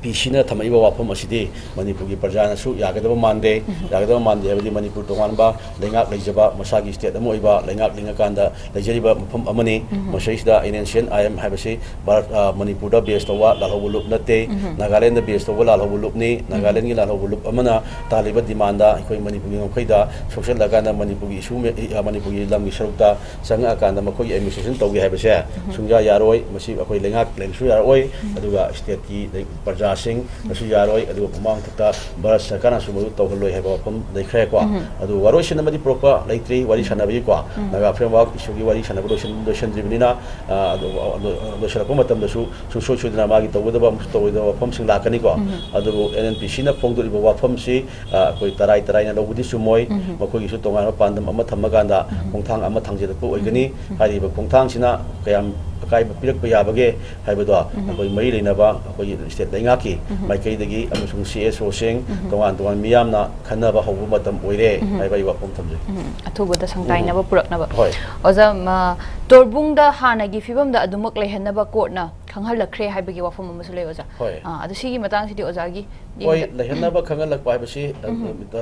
ꯄꯤ ꯁꯤꯅ ꯊꯝꯃꯛꯏꯕ ꯋꯥꯐꯝ ꯑꯁꯤꯗꯤ ꯃꯅꯤꯄꯨꯔꯒꯤ ꯄ꯭ꯔꯖꯥꯅꯁꯨ ꯌꯥꯒꯗꯕ ꯃꯥꯟꯗꯦ꯫ ꯎꯝ꯫ ꯌꯥꯒꯗꯕ ꯃꯥꯟꯗꯦ ꯍꯥꯏꯕꯗꯤ ꯃꯅꯤꯄꯨꯔ ꯇꯣꯉꯥꯟꯕ ꯂꯩꯉꯥꯛ ꯂꯩꯖꯕ, ꯃꯁꯥꯒꯤ ꯁ꯭ꯇꯦꯠ ꯑꯃ ꯑꯣꯏꯕ ꯂꯩꯉꯥꯛ ꯂꯤꯡꯉꯀꯥꯟꯗ ꯂꯩꯖꯔꯤꯕ ꯃꯐꯝ ꯑꯃꯅꯤ꯫ ꯎꯝ꯫ ꯃꯁꯤꯗꯩꯁꯤꯗ N N C N I M ꯍꯥꯏꯕꯁꯤ ꯚꯥꯔꯠ, ꯑ, ꯃꯅꯤꯄꯨꯔꯗ ꯕꯦꯁ ꯇꯧꯕ ꯂꯥꯜꯍꯧꯕ ꯂꯨꯞ ꯅꯠꯇꯦ꯫ ꯎꯝ꯫ ꯅꯥꯒꯥꯂꯦꯟꯗ ꯕꯦꯁ ꯇꯧꯕ ꯂꯥꯜꯍꯧꯕ ꯂꯨꯞꯅꯤ꯫ ꯎꯝ꯫ ꯅꯥꯒꯥꯂꯦꯟꯒꯤ ꯂꯥꯜꯍꯧꯕ ꯂꯨꯞ ꯑꯃꯅ ꯇꯥꯜꯂꯤꯕ ꯗꯤꯃꯥꯟꯗ ꯑꯩꯈꯣꯏ ꯃꯅꯤꯄꯨꯔꯒꯤ ꯉꯝꯈꯩꯗ ꯁꯣꯛꯆꯜꯂꯀꯥꯟꯗ ꯃꯅꯤꯄꯨꯔꯒꯤ ꯏꯁꯨ, ꯑ, ꯃꯅꯤꯄꯨꯔꯒꯤ ꯂꯝꯒꯤ ꯁꯔꯨꯛꯇ ꯆꯪꯉꯛꯑꯀꯥꯟꯗ ꯃꯈꯣꯏꯒꯤ ꯑꯦꯗꯃꯤꯅꯤꯁꯇ꯭ꯔꯦꯁꯟ ꯇꯧꯒꯦ ꯍꯥꯏꯕꯁꯦ ꯎꯝ꯫ ꯁꯨꯡꯌꯥ ꯌꯥꯔꯣꯏ꯫ ꯃꯁꯤ ꯑꯩꯈꯣꯏ ꯂꯩꯉꯥꯛ ꯂꯩꯕꯁꯨ ꯌꯥꯔꯛꯑꯣꯏ꯫ ꯎꯝ꯫ ꯑꯗꯨꯒ ꯁ꯭ꯇꯦꯠꯀꯤ ꯂꯩ-, ꯄ꯭ꯔꯖꯥꯁꯤꯡꯅꯁꯨ ꯌꯥꯔꯣꯏ꯫ ꯑꯗꯨꯒ ꯃꯃꯥꯡ ꯃꯊꯛꯇ ꯚꯥꯔꯠ ꯁꯔꯀꯥꯔꯅꯁꯨ ꯃꯗꯨ ꯇꯧꯍꯜꯂꯣꯏ ꯍꯥꯏꯕ ꯋꯥꯐꯝ ꯂꯩꯈ꯭ꯔꯦꯀꯣ꯫ ꯎꯝ꯫ ꯑꯗꯨ ꯋꯥꯔꯣꯏꯁꯤꯟ ꯑꯃꯗꯤ ꯄꯨꯔꯛꯄ ꯂꯩꯇ꯭ꯔꯤ, ꯋꯥꯔꯤ ꯎꯝ꯫ ꯁꯥꯟꯅꯕꯒꯤꯀꯣ꯫ ꯎꯝ꯫ ꯅꯥꯒꯥ ꯐ꯭ꯔꯦꯝꯋꯥꯔꯛ ꯏꯁꯨꯒꯤ ꯋꯥꯔꯤ ꯁꯥꯟꯅꯕ ꯂꯣꯏꯁꯤꯟ-, ꯂꯣꯏꯁꯤꯟꯗ꯭ꯔꯤꯕꯅꯤꯅ, ꯑ, ꯑꯗꯨ, ꯑꯗꯨ, ꯂꯣꯏꯁꯤꯜꯂꯛꯄ ꯃꯇꯝꯗꯁꯨ ꯁꯨꯡꯁꯣꯏ ꯁꯣꯏꯗꯅ ꯃꯥꯒꯤ ꯇꯧꯒꯗꯕ ꯑꯃꯁꯨꯡ ꯇꯧꯔꯣꯏꯗꯕ ꯋꯥꯐꯝꯁꯤꯡ ꯂꯥꯛꯀꯅꯤꯀꯣ꯫ ꯎꯝ꯫ ꯑꯗꯨꯕꯨ ꯑꯦꯟ ꯑꯦꯟ ꯄꯤ ꯁꯤꯅ ꯐꯣꯡꯗꯣꯛꯂꯤꯕ ꯋꯥꯐꯝꯁꯤ, ꯑ, ꯑꯩꯈꯣꯏ ꯇꯔꯥꯏ ꯇꯔꯥꯏꯅ ꯂꯧꯕꯗꯤ ꯆꯨꯝꯃꯣꯏ꯫ ꯎꯝ꯫ ꯃꯈꯣꯏꯒꯤꯁꯨ ꯇꯣꯉꯥꯟꯕ ꯄꯥꯟꯗꯝ ꯑꯃ ꯊꯝꯃꯀꯥꯟꯗ ꯎꯝ꯫ ꯈꯣꯡꯊꯥꯡ ꯑꯃ ꯊꯥꯡꯖꯤꯜꯂꯛꯄ ꯑꯣꯏꯒꯅꯤ꯫ ꯎꯝ꯫ ꯍꯥꯏꯔꯤꯕ ꯈꯣꯡꯊꯥꯡꯁꯤꯅ ꯀꯌꯥꯝ ꯑꯀꯥꯏꯕ ꯄꯤꯔꯛꯄ ꯌꯥꯕꯒꯦ ꯍꯥꯏꯕꯗꯣ ꯎꯝ꯫ ꯑꯩꯈꯣꯏ ꯃꯔꯤ ꯂꯩꯅꯕ ꯑꯩꯈꯣꯏꯒꯤ ꯁ꯭ꯇꯦꯠ ꯂꯩꯉꯥꯛꯀꯤ ꯎꯝ꯫ ꯃꯥꯏꯀꯩꯗꯒꯤ ꯑꯃꯁꯨꯡ ꯁꯤ ꯑꯦꯁ ꯑꯣꯁꯤꯡ ꯎꯝ꯫ ꯇꯣꯉꯥꯟ ꯇꯣꯉꯥꯟ ꯃꯤꯌꯥꯝꯅ ꯈꯟꯅꯕ ꯍꯧꯕ ꯃꯇꯝ ꯑꯣꯏꯔꯦ ꯎꯝ꯫ ꯍꯥꯏꯕ ꯑꯩ ꯋꯥꯐꯝ ꯊꯝꯖꯩ꯫ ꯎꯝ꯫ ꯑꯊꯨꯕꯗ ꯁꯪꯇꯥꯏꯅꯕ ꯎꯝ꯫ ꯄꯨꯔꯛꯅꯕ꯫ ꯍꯣꯏ꯫ ꯑꯣꯖꯥ, ꯃ-, ꯇꯣꯔꯕꯨꯡꯗ ꯍꯥꯟꯅꯒꯤ ꯐꯤꯕꯝꯗ ꯑꯗꯨꯃꯛ ꯂꯩꯍꯟꯅꯕ ꯀꯣꯔꯠꯅ ꯈꯪꯍꯜꯂꯛꯈ꯭ꯔꯦ ꯍꯥꯏꯕꯒꯤ ꯋꯥꯐꯝ ꯑꯃꯁꯨ ꯂꯩ, ꯑꯣꯖꯥ꯫ ꯍꯣꯏ꯫ ꯑꯥ, ꯑꯗꯨ ꯁꯤꯒꯤ ꯃꯇꯥꯡꯁꯤꯗꯤ ꯑꯣꯖꯥꯒꯤ ꯍꯣꯏ, ꯌꯦꯡꯕꯗ ꯂꯩꯍꯟꯅꯕ ꯈꯪꯍꯜꯂꯛꯄ ꯍꯥꯏꯕꯁꯤ, ꯎꯝ꯫ ꯑ,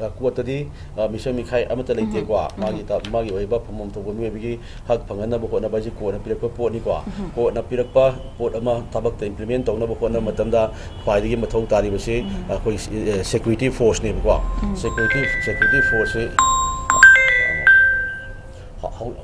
ꯑ, ꯀꯣꯔꯠꯇꯗꯤ, ꯑ, ꯃꯤꯁꯛ ꯃꯤꯈꯥꯏ ꯑꯃꯠꯇ ꯎꯝ꯫ ꯂꯩꯇꯦꯀꯣ꯫ ꯎꯝ꯫ ꯃꯥꯒꯤ ꯇ-, ꯃꯥꯒꯤ ꯑꯣꯏꯕ ꯐꯝꯐꯝ ꯊꯣꯛꯄ ꯃꯤꯑꯣꯏꯕꯒꯤ ꯍꯛ ꯐꯪꯍꯟꯅꯕ ꯍꯣꯠꯅꯕ ꯍꯥꯏꯁꯤ ꯀꯣꯔꯠꯅ ꯄꯤꯔꯛꯄ ꯄꯣꯠꯅꯤꯀꯣ꯫ ꯎꯝ꯫ ꯀꯣꯔꯠꯅ ꯄꯤꯔꯛꯄ ꯄꯣꯠ ꯑꯃ ꯊꯕꯛꯇ implement ꯇꯧꯅꯕ ꯍꯣꯠꯅꯕ ꯎꯝ꯫ ꯃꯇꯝꯗ ꯈ꯭ꯋꯥꯏꯗꯒꯤ ꯃꯊꯧ ꯇꯥꯔꯤꯕꯁꯤ ꯎꯝ꯫ ꯑꯩꯈꯣꯏ, ꯑ, security force ꯅꯦꯕꯀꯣ꯫ ꯎꯝ꯫ Security, security force ꯁꯤ ꯍꯧ-,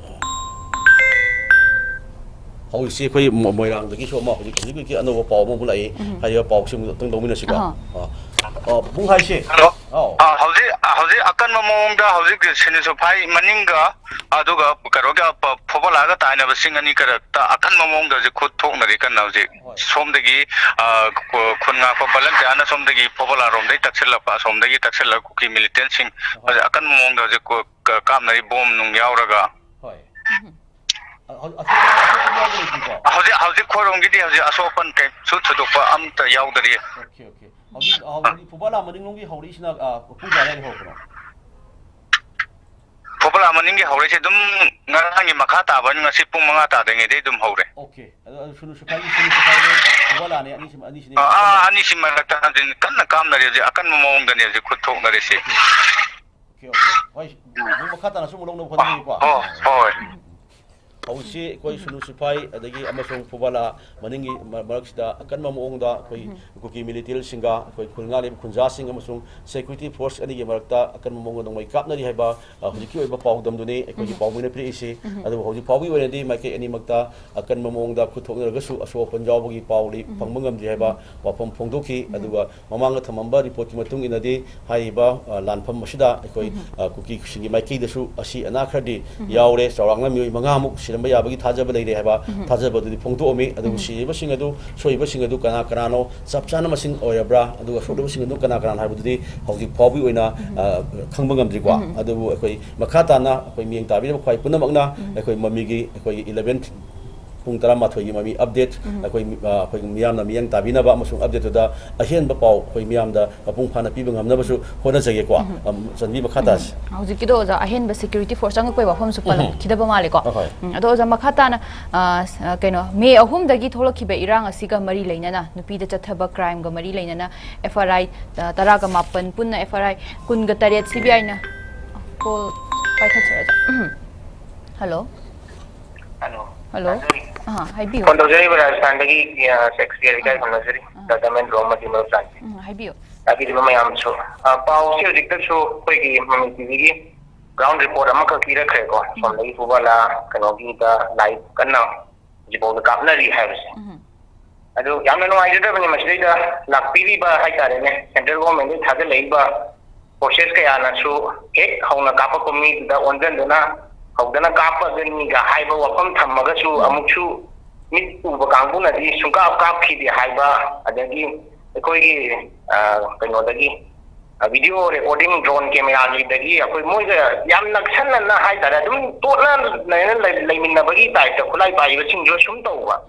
ꯍꯧꯖꯤꯛꯁꯤ ꯑꯩꯈꯣꯏ ꯃꯣ-, ꯃꯣꯏꯔꯥꯡꯗꯒꯤꯁꯨ ꯑꯃ ꯍꯧꯖꯤꯛ, ꯍꯧꯖꯤꯛ ꯍꯧꯖꯤꯛꯀꯤ ꯑꯅꯧꯕ ꯄꯥꯎ ꯑꯃ ꯑꯃꯨꯛ ꯂꯥꯛꯏ꯫ ꯎꯝ꯫ ꯍꯥꯏꯔꯤꯕ ꯄꯥꯎꯁꯤ ꯑꯃꯨꯛꯇꯪ ꯂꯧꯃꯤꯟꯅꯁꯤꯀꯣ꯫ ꯑꯍꯥ꯫ ꯑ, ꯑ, ꯄꯨꯡ ꯍꯥꯏꯁꯦ꯫ ꯍꯜꯂꯣ꯫ ꯑꯥꯎ꯫ ꯑ, ꯍꯧꯖꯤꯛ, ꯍꯧꯖꯤꯛ ꯑꯀꯟꯕ ꯃꯑꯣꯡꯗ ꯍꯧꯖꯤꯛ ꯁꯤꯅꯤꯁꯨꯐꯥꯏ ꯃꯅꯤꯡꯒ ꯑꯗꯨꯒ ꯀꯩꯅꯣꯒ ꯄ-, ꯐꯣꯕꯣꯂꯥꯒ ꯇꯥꯏꯅꯕ ꯆꯤꯡ ꯑꯅꯤ ꯈꯔ ꯇ-, ꯑꯀꯟꯕ ꯃꯑꯣꯡꯗ ꯍꯧꯖꯤꯛ ꯈꯨꯠ ꯊꯣꯛꯅꯔꯤ ꯀꯟꯅ ꯍꯧꯖꯤꯛ꯫ ꯍꯣꯏ꯫ ꯁꯣꯝꯗꯒꯤ, ꯑ, ꯈꯨ-, ꯈꯨꯟ ꯉꯥꯛꯄ ꯚꯣꯂꯟꯇꯤꯌꯥꯔꯅ ꯁꯣꯝꯗꯒꯤ ꯐꯣꯕꯣꯂꯥꯔꯣꯝꯗꯒꯤ ꯇꯛꯁꯤꯜꯂꯛꯄ, ꯑꯁꯣꯝꯗꯒꯤ ꯇꯛꯁꯤꯜꯂꯛꯄ ꯀꯨꯀꯤ ꯃꯤꯂꯤꯇꯦꯟꯁꯤꯡ ꯍꯣꯏ꯫ ꯍꯧꯖꯤꯛ ꯑꯀꯟꯕ ꯃꯑꯣꯡꯗ ꯍꯧꯖꯤꯛ ꯀ-, ꯀ-, ꯀꯥꯞꯅꯔꯤ ꯕꯣꯝ ꯅꯨꯡ ꯌꯥꯎꯔꯒ꯫ ꯍꯣꯏ꯫ ꯎꯝ꯫ ꯑ, ꯍꯧ-, ꯑꯁꯣꯛ-, ꯑꯁꯣꯛ ꯑꯄꯟ ꯌꯥꯎꯕ ꯂꯩꯇꯦꯀꯣ? ꯍꯧꯖꯤꯛ, ꯍꯧꯖꯤꯛ ꯈꯣꯏꯔꯣꯝꯒꯤꯗꯤ ꯍꯧꯖꯤꯛ ꯑꯁꯣꯛ ꯑꯄꯟ ꯀꯩꯁꯨ ꯊꯣꯏꯗꯣꯛꯄ ꯑꯝꯇ ꯌꯥꯎꯗꯔꯤ꯫ Okay, okay. ꯍꯧꯖꯤꯛ, ꯑ, ꯍꯧꯖꯤꯛ ꯐꯨꯕꯥꯂꯥ ꯃꯅꯤꯡꯂꯣꯝꯒꯤ ꯍꯧꯔꯛꯏꯁꯤꯅ, ꯑ, ꯄꯨꯡ ꯀꯌꯥ ꯑꯗꯥꯏꯗ ꯍꯧꯔꯛꯄꯅꯣ? ꯐꯨꯕꯥꯂꯥ ꯃꯅꯤꯡꯒꯤ ꯍꯧꯔꯛꯏꯁꯦ ꯑꯗꯨꯝ ꯉꯔꯥꯡꯒꯤ ꯃꯈꯥ ꯇꯥꯕ ꯉꯁꯤ ꯄꯨꯡ ꯃꯉꯥ ꯇꯥꯗ꯭ꯔꯤꯉꯩꯗꯩ ꯑꯗꯨꯝ ꯍꯧꯔꯦ꯫ ꯑꯣꯀꯦ꯫ ꯑꯗꯣ ꯑꯗꯨ ꯁꯨꯅꯨ ꯁꯤꯐꯥꯏꯗꯨ, ꯁꯨꯅꯨ ꯁꯤꯐꯥꯏꯗꯨ ꯐꯨꯕꯂꯥꯅꯦ, ꯑꯅꯤꯁꯤ, ꯑꯅꯤꯁꯤꯅꯦ꯫ ꯑꯥ, ꯑꯥ, ꯑꯅꯤꯁꯤ ꯃꯔꯛꯇ ꯍꯧꯖꯤꯛ ꯀꯟꯅ ꯀꯥꯞꯅꯔꯤ ꯍꯧꯖꯤꯛ, ꯑꯀꯟꯕ ꯃꯑꯣꯡꯗꯅꯦ ꯍꯧꯖꯤꯛ ꯈꯨꯠ ꯊꯣꯛꯅꯔꯤꯁꯤ꯫ Okay, okay. ꯍꯣꯏ, ꯑꯃꯨꯛ ꯃꯈꯥ ꯇꯥꯅꯁꯨ ꯑꯃꯨꯛ ꯂꯧꯅꯕ ꯍꯣꯠꯅꯖꯒꯦꯀꯣ꯫ ꯑꯣ, ꯍꯣꯏ꯫ ꯍꯧꯖꯤꯛꯁꯤ ꯑꯩꯈꯣꯏ ꯁꯨꯅꯨ ꯁꯤꯐꯥꯏ ꯑꯗꯒꯤ ꯑꯃꯁꯨꯡ ꯐꯨꯕꯂꯥ ꯃꯅꯤꯡꯒꯤ ꯃ-, ꯃꯔꯛꯁꯤꯗ ꯑꯀꯟꯕ ꯃꯑꯣꯡꯗ ꯑꯩꯈꯣꯏ ꯀꯨꯀꯤ ꯃꯤꯂꯤꯇꯦꯟꯁꯤꯡꯒ ꯑꯩꯈꯣꯏ ꯈꯨꯜ ꯉꯥꯛꯂꯤꯕ ꯈꯨꯟꯖꯥꯁꯤꯡ ꯑꯃꯁꯨꯡ ꯁꯦꯀ꯭ꯌꯨꯔꯤꯇꯤ ꯐꯣꯔꯁ ꯑꯅꯤꯒꯤ ꯃꯔꯛꯇ ꯑꯀꯟꯕ ꯃꯑꯣꯡꯗ ꯅꯣꯡꯃꯩ ꯀꯥꯞꯅꯔꯤ ꯍꯥꯏꯕ, ꯑ, ꯍꯧꯖꯤꯛꯀꯤ ꯑꯣꯏꯕ ꯄꯥꯎꯗꯝꯗꯨꯅꯤ ꯑꯩꯈꯣꯏꯒꯤ ꯄꯥꯎꯃꯤꯅ ꯄꯤꯔꯛꯏꯁꯤ꯫ ꯑꯗꯨꯕꯨ ꯍꯧꯖꯤꯛ ꯐꯥꯎꯒꯤ ꯑꯣꯏꯅꯗꯤ ꯃꯥꯏꯀꯩ ꯑꯅꯤꯃꯛꯇ ꯑꯀꯟꯕ ꯃꯑꯣꯡꯗ ꯈꯨꯠ ꯊꯣꯛꯅꯔꯒꯁꯨ ꯑꯁꯣꯛ ꯑꯄꯟ ꯌꯥꯎꯕꯒꯤ ꯄꯥꯎꯗꯤ ꯐꯪꯕ ꯉꯝꯗ꯭ꯔꯤ ꯍꯥꯏꯕ ꯋꯥꯐꯝ ꯐꯣꯡꯗꯣꯛꯈꯤ꯫ ꯑꯗꯨꯒ ꯃꯃꯥꯡꯗ ꯊꯝꯃꯝꯕ ꯔꯤꯄꯣꯔꯠꯀꯤ ꯃꯇꯨꯡ ꯏꯟꯅꯗꯤ ꯍꯥꯏꯔꯤꯕ, ꯑ, ꯂꯥꯟꯐꯝ ꯑꯁꯤꯗ ꯑꯩꯈꯣꯏ, ꯑ, ꯀꯨꯀꯤꯁꯤꯡꯒꯤ ꯃꯥꯏꯀꯩꯗꯁꯨ ꯑꯁꯤ ꯑꯅꯥ ꯈꯔꯗꯤ ꯌꯥꯎꯔꯦ꯫ ꯆꯥꯎꯔꯥꯛꯅ ꯃꯤꯑꯣꯏ ꯃꯉꯥꯃꯨꯛ ꯁꯤꯔꯝꯕ ꯌꯥꯕꯒꯤ ꯊꯥꯖꯕ ꯂꯩꯔꯦ ꯍꯥꯏꯕ ꯊꯥꯖꯕ ꯑꯗꯨꯗꯤ ꯐꯣꯡꯗꯣꯛꯑꯝꯃꯤ꯫ ꯑꯗꯨꯕꯨ ꯁꯤꯔꯤꯕꯁꯤꯡ ꯑꯗꯨ, ꯁꯣꯛꯏꯕꯁꯤꯡ ꯑꯗꯨ ꯀꯅꯥ ꯀꯅꯥꯅꯣ, ꯆꯞ ꯆꯥꯅ ꯃꯁꯤꯡ ꯑꯣꯏꯔꯕ꯭ꯔꯥ, ꯑꯗꯨꯒ ꯁꯣꯛꯂꯤꯕꯁꯤꯡ ꯑꯗꯨ ꯀꯅꯥ ꯀꯅꯥꯅꯣ ꯍꯥꯏꯕꯗꯨꯗꯤ ꯍꯧꯖꯤꯛ ꯐꯥꯎꯕꯒꯤ ꯑꯣꯏꯅ, ꯑ, ꯈꯪꯕ ꯉꯝꯗ꯭ꯔꯤꯀꯣ꯫ ꯑꯗꯨꯕꯨ ꯑꯩꯈꯣꯏ ꯃꯈꯥ ꯇꯥꯅ ꯑꯩꯈꯣꯏ ꯃꯤꯠꯌꯦꯡ ꯇꯥꯕꯤꯔꯤꯕ ꯈ꯭ꯋꯥꯏ ꯄꯨꯝꯅꯃꯛꯅ ꯑꯩꯈꯣꯏ ꯃꯃꯤꯒꯤ ꯑꯩꯈꯣꯏꯒꯤ ꯏꯂꯚꯦꯟ ꯄꯨꯡ ꯇꯔꯥꯃꯥꯊꯣꯏꯒꯤ ꯃꯃꯤ ꯑꯞꯗꯦꯠ ꯑꯩꯈꯣꯏ, ꯑ, ꯑꯩꯈꯣꯏ ꯃꯤꯌꯥꯝꯅ ꯃꯤꯠꯌꯦꯡ ꯇꯥꯕꯤꯅꯕ ꯑꯃꯁꯨꯡ ꯑꯞꯗꯦꯠꯇꯨꯗ ꯑꯍꯦꯟꯕ ꯄꯥꯎ ꯑꯩꯈꯣꯏ ꯃꯤꯌꯥꯝꯗ ꯃꯄꯨꯡ ꯐꯥꯅ ꯄꯤꯕ ꯉꯝꯅꯕꯁꯨ ꯍꯣꯠꯅꯖꯒꯦꯀꯣ꯫ ꯑꯝ, ꯆꯟꯕꯤ ꯃꯈꯥ ꯇꯥꯁꯤ꯫ ꯍꯧꯖꯤꯛꯀꯤꯗꯣ ꯑꯣꯖꯥ, ꯑꯍꯦꯟꯕ ꯁꯦꯀ꯭ꯌꯨꯔꯤꯇꯤ ꯐꯣꯔꯁ ꯆꯪꯉꯛꯄꯩ ꯋꯥꯐꯝꯁꯨ ꯎꯝ꯫ ꯄꯜꯂꯝꯈꯤꯗꯕ ꯃꯥꯜꯂꯦꯀꯣ꯫ ꯑꯍꯣꯏ꯫ ꯎꯝ, ꯑꯗꯣ ꯑꯣꯖꯥ, ꯃꯈꯥ ꯇꯥꯅ, ꯑ, ꯁ-, ꯑ, ꯀꯩꯅꯣ, ꯃꯦ ꯑꯍꯨꯝꯗꯒꯤ ꯊꯣꯛꯂꯛꯈꯤꯕ ꯏꯔꯥꯡ ꯑꯁꯤꯒ ꯃꯔꯤ ꯂꯩꯅꯅ, ꯅꯨꯄꯤꯗ ꯆꯠꯊꯕ ꯀ꯭ꯔꯥꯏꯝꯒ ꯃꯔꯤ ꯂꯩꯅꯅ ꯑꯦꯐ ꯑꯥꯏ ꯑꯥꯔ, ꯑ, ꯇꯔꯥꯒ ꯃꯥꯄꯟ ꯄꯨꯟꯅ ꯑꯦꯐ ꯑꯥꯏ ꯑꯥꯔ ꯀꯨꯟꯒ ꯇꯔꯦꯠ ꯁꯤ ꯕꯤ ꯑꯥꯏꯅ ꯀꯣꯜ ꯄꯥꯏꯈꯠꯆꯔꯁꯨ꯫ ꯎꯝ꯫ ꯍꯜꯂꯣ꯫ ꯍꯜꯂꯣ꯫ ꯍꯜꯂꯣ꯫ ꯑꯥ, ꯍꯥꯏꯕꯤꯌꯨ꯫ ꯐꯣꯟ ꯇꯧꯖꯔꯤꯕ ꯔꯥꯖꯁꯊꯥꯟꯗꯒꯤ, ꯑ, ꯁꯦꯛꯁꯄꯤꯌꯔ ꯏꯀꯥꯏ ꯈꯨꯝꯅꯖꯔꯤ꯫ ꯗ ꯗꯃꯦꯟ ꯔꯣꯝ ꯃꯇꯤ ꯃꯔꯨꯞ ꯆꯥꯟꯕꯤ꯫ ꯎꯝ, ꯍꯥꯏꯕꯤꯌꯨ꯫ ꯇꯥꯕꯤꯔꯤꯕ ꯃꯌꯥꯝꯁꯨ꯫ ꯑ, ꯄꯥꯎꯁꯦ ꯍꯧꯖꯤꯛꯇꯁꯨ ꯑꯩꯈꯣꯏꯒꯤ ꯃꯃꯤ ꯇꯤꯚꯤꯒꯤ ꯒ꯭ꯔꯥꯎꯟ ꯔꯤꯄꯣꯔꯠ ꯑꯃꯈꯛ ꯄꯤꯔꯛꯈ꯭ꯔꯦꯀꯣ꯫ ꯁꯣꯝꯗꯒꯤ ꯐꯨꯕꯂꯥ ꯀꯩꯅꯣꯒꯤꯗ ꯂꯥꯏꯚ ꯀꯟꯅ ꯍꯧꯖꯤꯛꯐꯥꯎꯗ ꯀꯥꯞꯅꯔꯤ ꯍꯥꯏꯕꯁꯦ꯫ ꯎꯝ꯫ ꯑꯗꯨ ꯌꯥꯝꯅ ꯅꯨꯡꯉꯥꯏꯖꯗꯕꯅꯤ ꯃꯁꯤꯗꯩꯗ ꯂꯥꯛꯄꯤꯔꯤꯕ ꯍꯥꯏꯇꯥꯔꯦꯅꯦ, ꯁꯦꯟꯇ꯭ꯔꯦꯜ ꯒꯣꯔꯃꯦꯟꯗꯒꯤ ꯊꯥꯖꯤꯜꯂꯛꯏꯕ ꯐꯣꯔꯁꯦꯁ ꯀꯌꯥꯅꯁꯨ ꯍꯦꯛ ꯍꯧꯅ ꯀꯥꯞꯄꯛꯄ ꯃꯤꯗꯨꯗ ꯑꯣꯟꯁꯤꯟꯗꯨꯅ ꯍꯧꯗꯅ ꯀꯥꯞꯄꯒꯅꯤꯒ ꯍꯥꯏꯕ ꯋꯥꯐꯝ ꯊꯝꯃꯒꯁꯨ ꯑꯃꯨꯛꯁꯨ ꯃꯤꯠ ꯎꯕ ꯀꯥꯡꯕꯨꯅꯗꯤ ꯁꯨꯡꯀꯥꯞ ꯀꯥꯞꯈꯤꯗꯦ ꯍꯥꯏꯕ, ꯑꯗꯒꯤ ꯑꯩꯈꯣꯏꯒꯤ, ꯑ, ꯀꯩꯅꯣꯗꯒꯤ, ꯑ, ꯚꯤꯗꯤꯑꯣ ꯔꯦꯀꯣꯔꯗꯤꯡ ꯗ꯭ꯔꯣꯟ ꯀꯦꯃꯦꯔꯥꯒꯤꯗꯒꯤ ꯑꯩꯈꯣꯏ ꯃꯣꯏꯒ ꯌꯥꯝ ꯅꯛꯁꯟꯅꯅ ꯍꯥꯏꯇꯥꯔꯦ, ꯑꯗꯨꯝ ꯇꯣꯠꯅ ꯂꯩ-, ꯂꯩꯃꯤꯟꯅꯕꯒꯤ ꯇꯥꯏꯞꯇ ꯈꯨꯠꯂꯥꯏ ꯄꯥꯏꯕꯁꯤꯡꯁꯨ ꯁꯨꯝ ꯇꯧꯕ꯫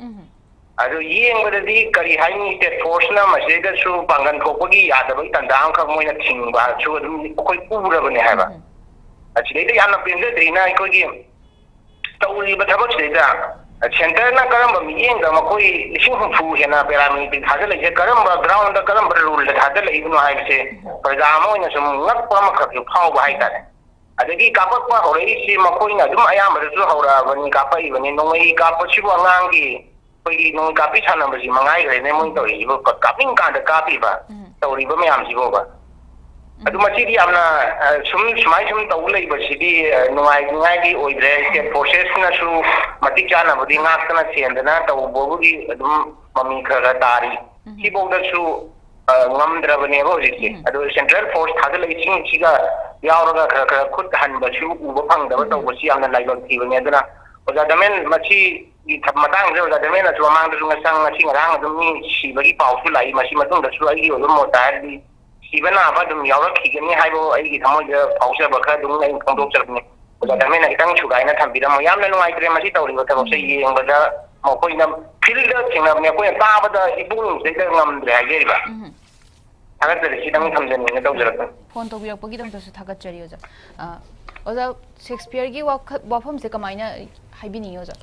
ꯑꯗꯨ ꯌꯦꯡꯕꯗꯗꯤ ꯀꯔꯤ ꯍꯥꯏꯅꯤ, ꯁ꯭ꯇꯦꯠ ꯐꯣꯔꯁꯅ ꯃꯁꯤꯗꯩꯗꯁꯨ ꯄꯥꯡꯒꯜ ꯊꯣꯛꯄꯒꯤ ꯌꯥꯗꯕꯒꯤ ꯇꯥꯟꯖꯥ ꯑꯃꯈꯛ ꯃꯣꯏꯅ ꯊꯤꯡꯕꯁꯨ ꯑꯗꯨꯝ ꯑꯩꯈꯣꯏ ꯎꯔꯕꯅꯦ ꯍꯥꯏꯕ꯫ ꯑꯁꯤꯗꯩꯗ ꯌꯥꯝꯅ ꯄꯦꯟꯖꯗ꯭ꯔꯤꯅ ꯑꯩꯈꯣꯏꯒꯤ ꯇꯧꯔꯤꯕ ꯊꯕꯛꯁꯤꯗꯩꯗ ꯁꯦꯟꯇꯔꯅ ꯀꯔꯝꯕ ꯃꯤꯠꯌꯦꯡꯗ ꯃꯈꯣꯏ ꯂꯤꯁꯤꯡ ꯍꯨꯝꯐꯨ ꯍꯦꯟꯅ ꯄꯦꯔꯥꯃꯤꯂꯤꯇꯔꯤ ꯊꯥꯖꯤꯜꯂꯛꯏꯁꯦ, ꯀꯔꯝꯕ ꯒ꯭ꯔꯥꯎꯟꯗ ꯀꯔꯝꯕ ꯔꯨꯜꯗ ꯊꯥꯖꯤꯜꯂꯛꯏꯕꯅꯣ ꯍꯥꯏꯕꯁꯦ ꯄ꯭ꯔꯖꯥ ꯑꯃ ꯑꯣꯏꯅ ꯁꯨꯝ ꯉꯛꯄ ꯑꯃꯈꯛꯁꯨ ꯐꯥꯎꯕ ꯍꯥꯏꯇꯥꯔꯦ꯫ ꯑꯗꯒꯤ ꯀꯥꯞꯄꯛꯄ ꯍꯧꯔꯛꯏꯁꯤ ꯃꯈꯣꯏꯅ ꯑꯗꯨꯝ ꯑꯌꯥꯝꯕꯗꯁꯨ ꯍꯧꯔꯛꯑꯕꯅꯤ ꯀꯥꯞꯄꯛꯏꯕꯅꯤ꯫ ꯅꯣꯡꯃꯩ ꯀꯥꯞꯄꯁꯤꯕꯨ ꯑꯉꯥꯡꯒꯤ ꯑꯩꯈꯣꯏꯒꯤ ꯅꯣꯡꯃꯩ ꯀꯥꯞꯄꯤ ꯁꯥꯟꯅꯕꯁꯤ ꯃꯉꯥꯏꯈ꯭ꯔꯦꯅꯦ ꯃꯣꯏꯅ ꯇꯧꯔꯤꯁꯤꯕꯨ꯫ ꯀꯥꯞꯅꯤꯡ ꯀꯥꯟꯗ ꯀꯥꯞꯄꯤꯕ, ꯎꯝ꯫ ꯇꯧꯔꯤꯕ ꯃꯌꯥꯝꯁꯤꯕꯣꯕ꯫ ꯑꯗꯨ ꯎꯝ꯫ ꯃꯁꯤꯗꯤ ꯌꯥꯝꯅ, ꯑ, ꯁꯨꯝ, ꯁꯨꯃꯥꯏ ꯁꯨꯝ ꯇꯧ ꯂꯩꯕꯁꯤꯗꯤ, ꯑ, ꯅꯨꯡꯉꯥꯏꯅꯤꯡꯉꯥꯏꯗꯤ ꯑꯣꯏꯗ꯭ꯔꯦ꯫ ꯁ꯭ꯇꯦꯠ ꯐꯣꯔꯁꯦꯁꯅꯁꯨ ꯃꯇꯤꯛ ꯆꯥꯅꯕꯨꯗꯤ ꯉꯥꯛꯇꯅ ꯁꯦꯟꯗꯅ ꯇꯧꯕꯕꯨꯗꯤ ꯑꯗꯨꯝ ꯃꯃꯤ ꯈꯔ ꯈꯔ ꯇꯥꯔꯤ꯫ ꯎꯝ꯫ ꯁꯤꯐꯧꯗꯁꯨ, ꯑ, ꯉꯝꯗ꯭ꯔꯕꯅꯦꯕ ꯍꯧꯖꯤꯛꯁꯦ꯫ ꯎꯝ꯫ ꯑꯗꯣ ꯁꯦꯟꯇ꯭ꯔꯦꯜ ꯐꯣꯔꯁ ꯊꯥꯖꯤꯜꯂꯛꯏꯁꯤꯡꯁꯤꯒ ꯌꯥꯎꯔꯒ ꯈꯔ ꯈꯔ ꯈꯨꯠ ꯍꯟꯕꯁꯨ ꯎꯕ ꯐꯪꯗꯕ ꯎꯝ꯫ ꯇꯧꯕꯁꯤ ꯌꯥꯝꯅ ꯂꯥꯏꯕꯛ ꯊꯤꯕꯅꯦ꯫ ꯑꯗꯨꯅ ꯑꯣꯖꯥ ꯗꯃꯦꯟ, ꯃꯁꯤꯒꯤ ꯊ-, ꯃꯇꯥꯡꯁꯤꯗ ꯑꯣꯖꯥ ꯗꯃꯦꯟꯅꯁꯨ ꯃꯃꯥꯡꯗꯁꯨ ꯉꯁꯥꯡ ꯉꯁꯤ ꯉꯔꯥꯡ ꯑꯗꯨꯝ ꯃꯤ ꯁꯤꯕꯒꯤ ꯄꯥꯎꯁꯨ ꯂꯥꯛꯏ꯫ ꯃꯁꯤ ꯃꯇꯨꯡꯗꯁꯨ ꯑꯩꯒꯤ ꯑꯣꯏꯕ ꯃꯣꯠꯇ ꯍꯥꯏꯔꯗꯤ ꯁꯤꯕ ꯅꯥꯕ ꯑꯗꯨꯝ ꯌꯥꯎꯔꯛꯈꯤꯒꯅꯤ ꯍꯥꯏꯕ ꯑꯩꯒꯤ ꯊꯃꯣꯏꯗ ꯐꯥꯎꯖꯕ ꯈꯔ ꯑꯗꯨꯝ ꯑꯩꯅ ꯐꯣꯡꯗꯣꯛꯆꯕꯅꯤ꯫ ꯑꯣꯖꯥ ꯗꯃꯦꯟꯅ ꯈꯤꯇꯪ ꯁꯨꯒꯥꯏꯅ ꯊꯝꯕꯤꯔꯝꯃꯣ꯫ ꯌꯥꯝꯅ ꯅꯨꯡꯉꯥꯏꯇ꯭ꯔꯦ ꯃꯁꯤ ꯇꯧꯔꯤꯕ ꯊꯕꯛꯁꯦ ꯎꯝ꯫ ꯌꯦꯡꯕꯗ꯫ ꯃꯈꯣꯏꯅ ꯐꯤꯜꯗ ꯊꯦꯡꯅꯕꯅꯦ, ꯑꯩꯈꯣꯏꯅ ꯇꯥꯕꯗ ꯏꯄꯨꯛꯅꯤꯡꯁꯤꯗ ꯉꯝꯗ꯭ꯔꯦ ꯍꯥꯏꯖꯔꯤꯕ꯫ ꯎꯝ꯫ ꯊꯥꯒꯠꯆꯔꯤ꯫ ꯁꯤꯗꯪ ꯊꯝꯖꯅꯤꯡꯉꯦ ꯇꯧꯖꯔꯛꯄꯅꯤ꯫ ꯐꯣꯟ ꯇꯧꯕꯤꯔꯛꯄꯒꯤꯗꯃꯛꯇꯁꯨ ꯊꯥꯒꯠꯆꯔꯤ ꯑꯣꯖꯥ꯫ ꯑ, ꯑꯣꯖꯥ, ꯁꯦꯛꯁꯄꯤꯌꯔꯒꯤ ꯋꯥꯈ-, ꯋꯥꯐꯝꯁꯦ ꯀꯃꯥꯏꯅ ꯍꯥꯏꯕꯤꯅꯤꯡꯉꯤ ꯑꯣꯖꯥ?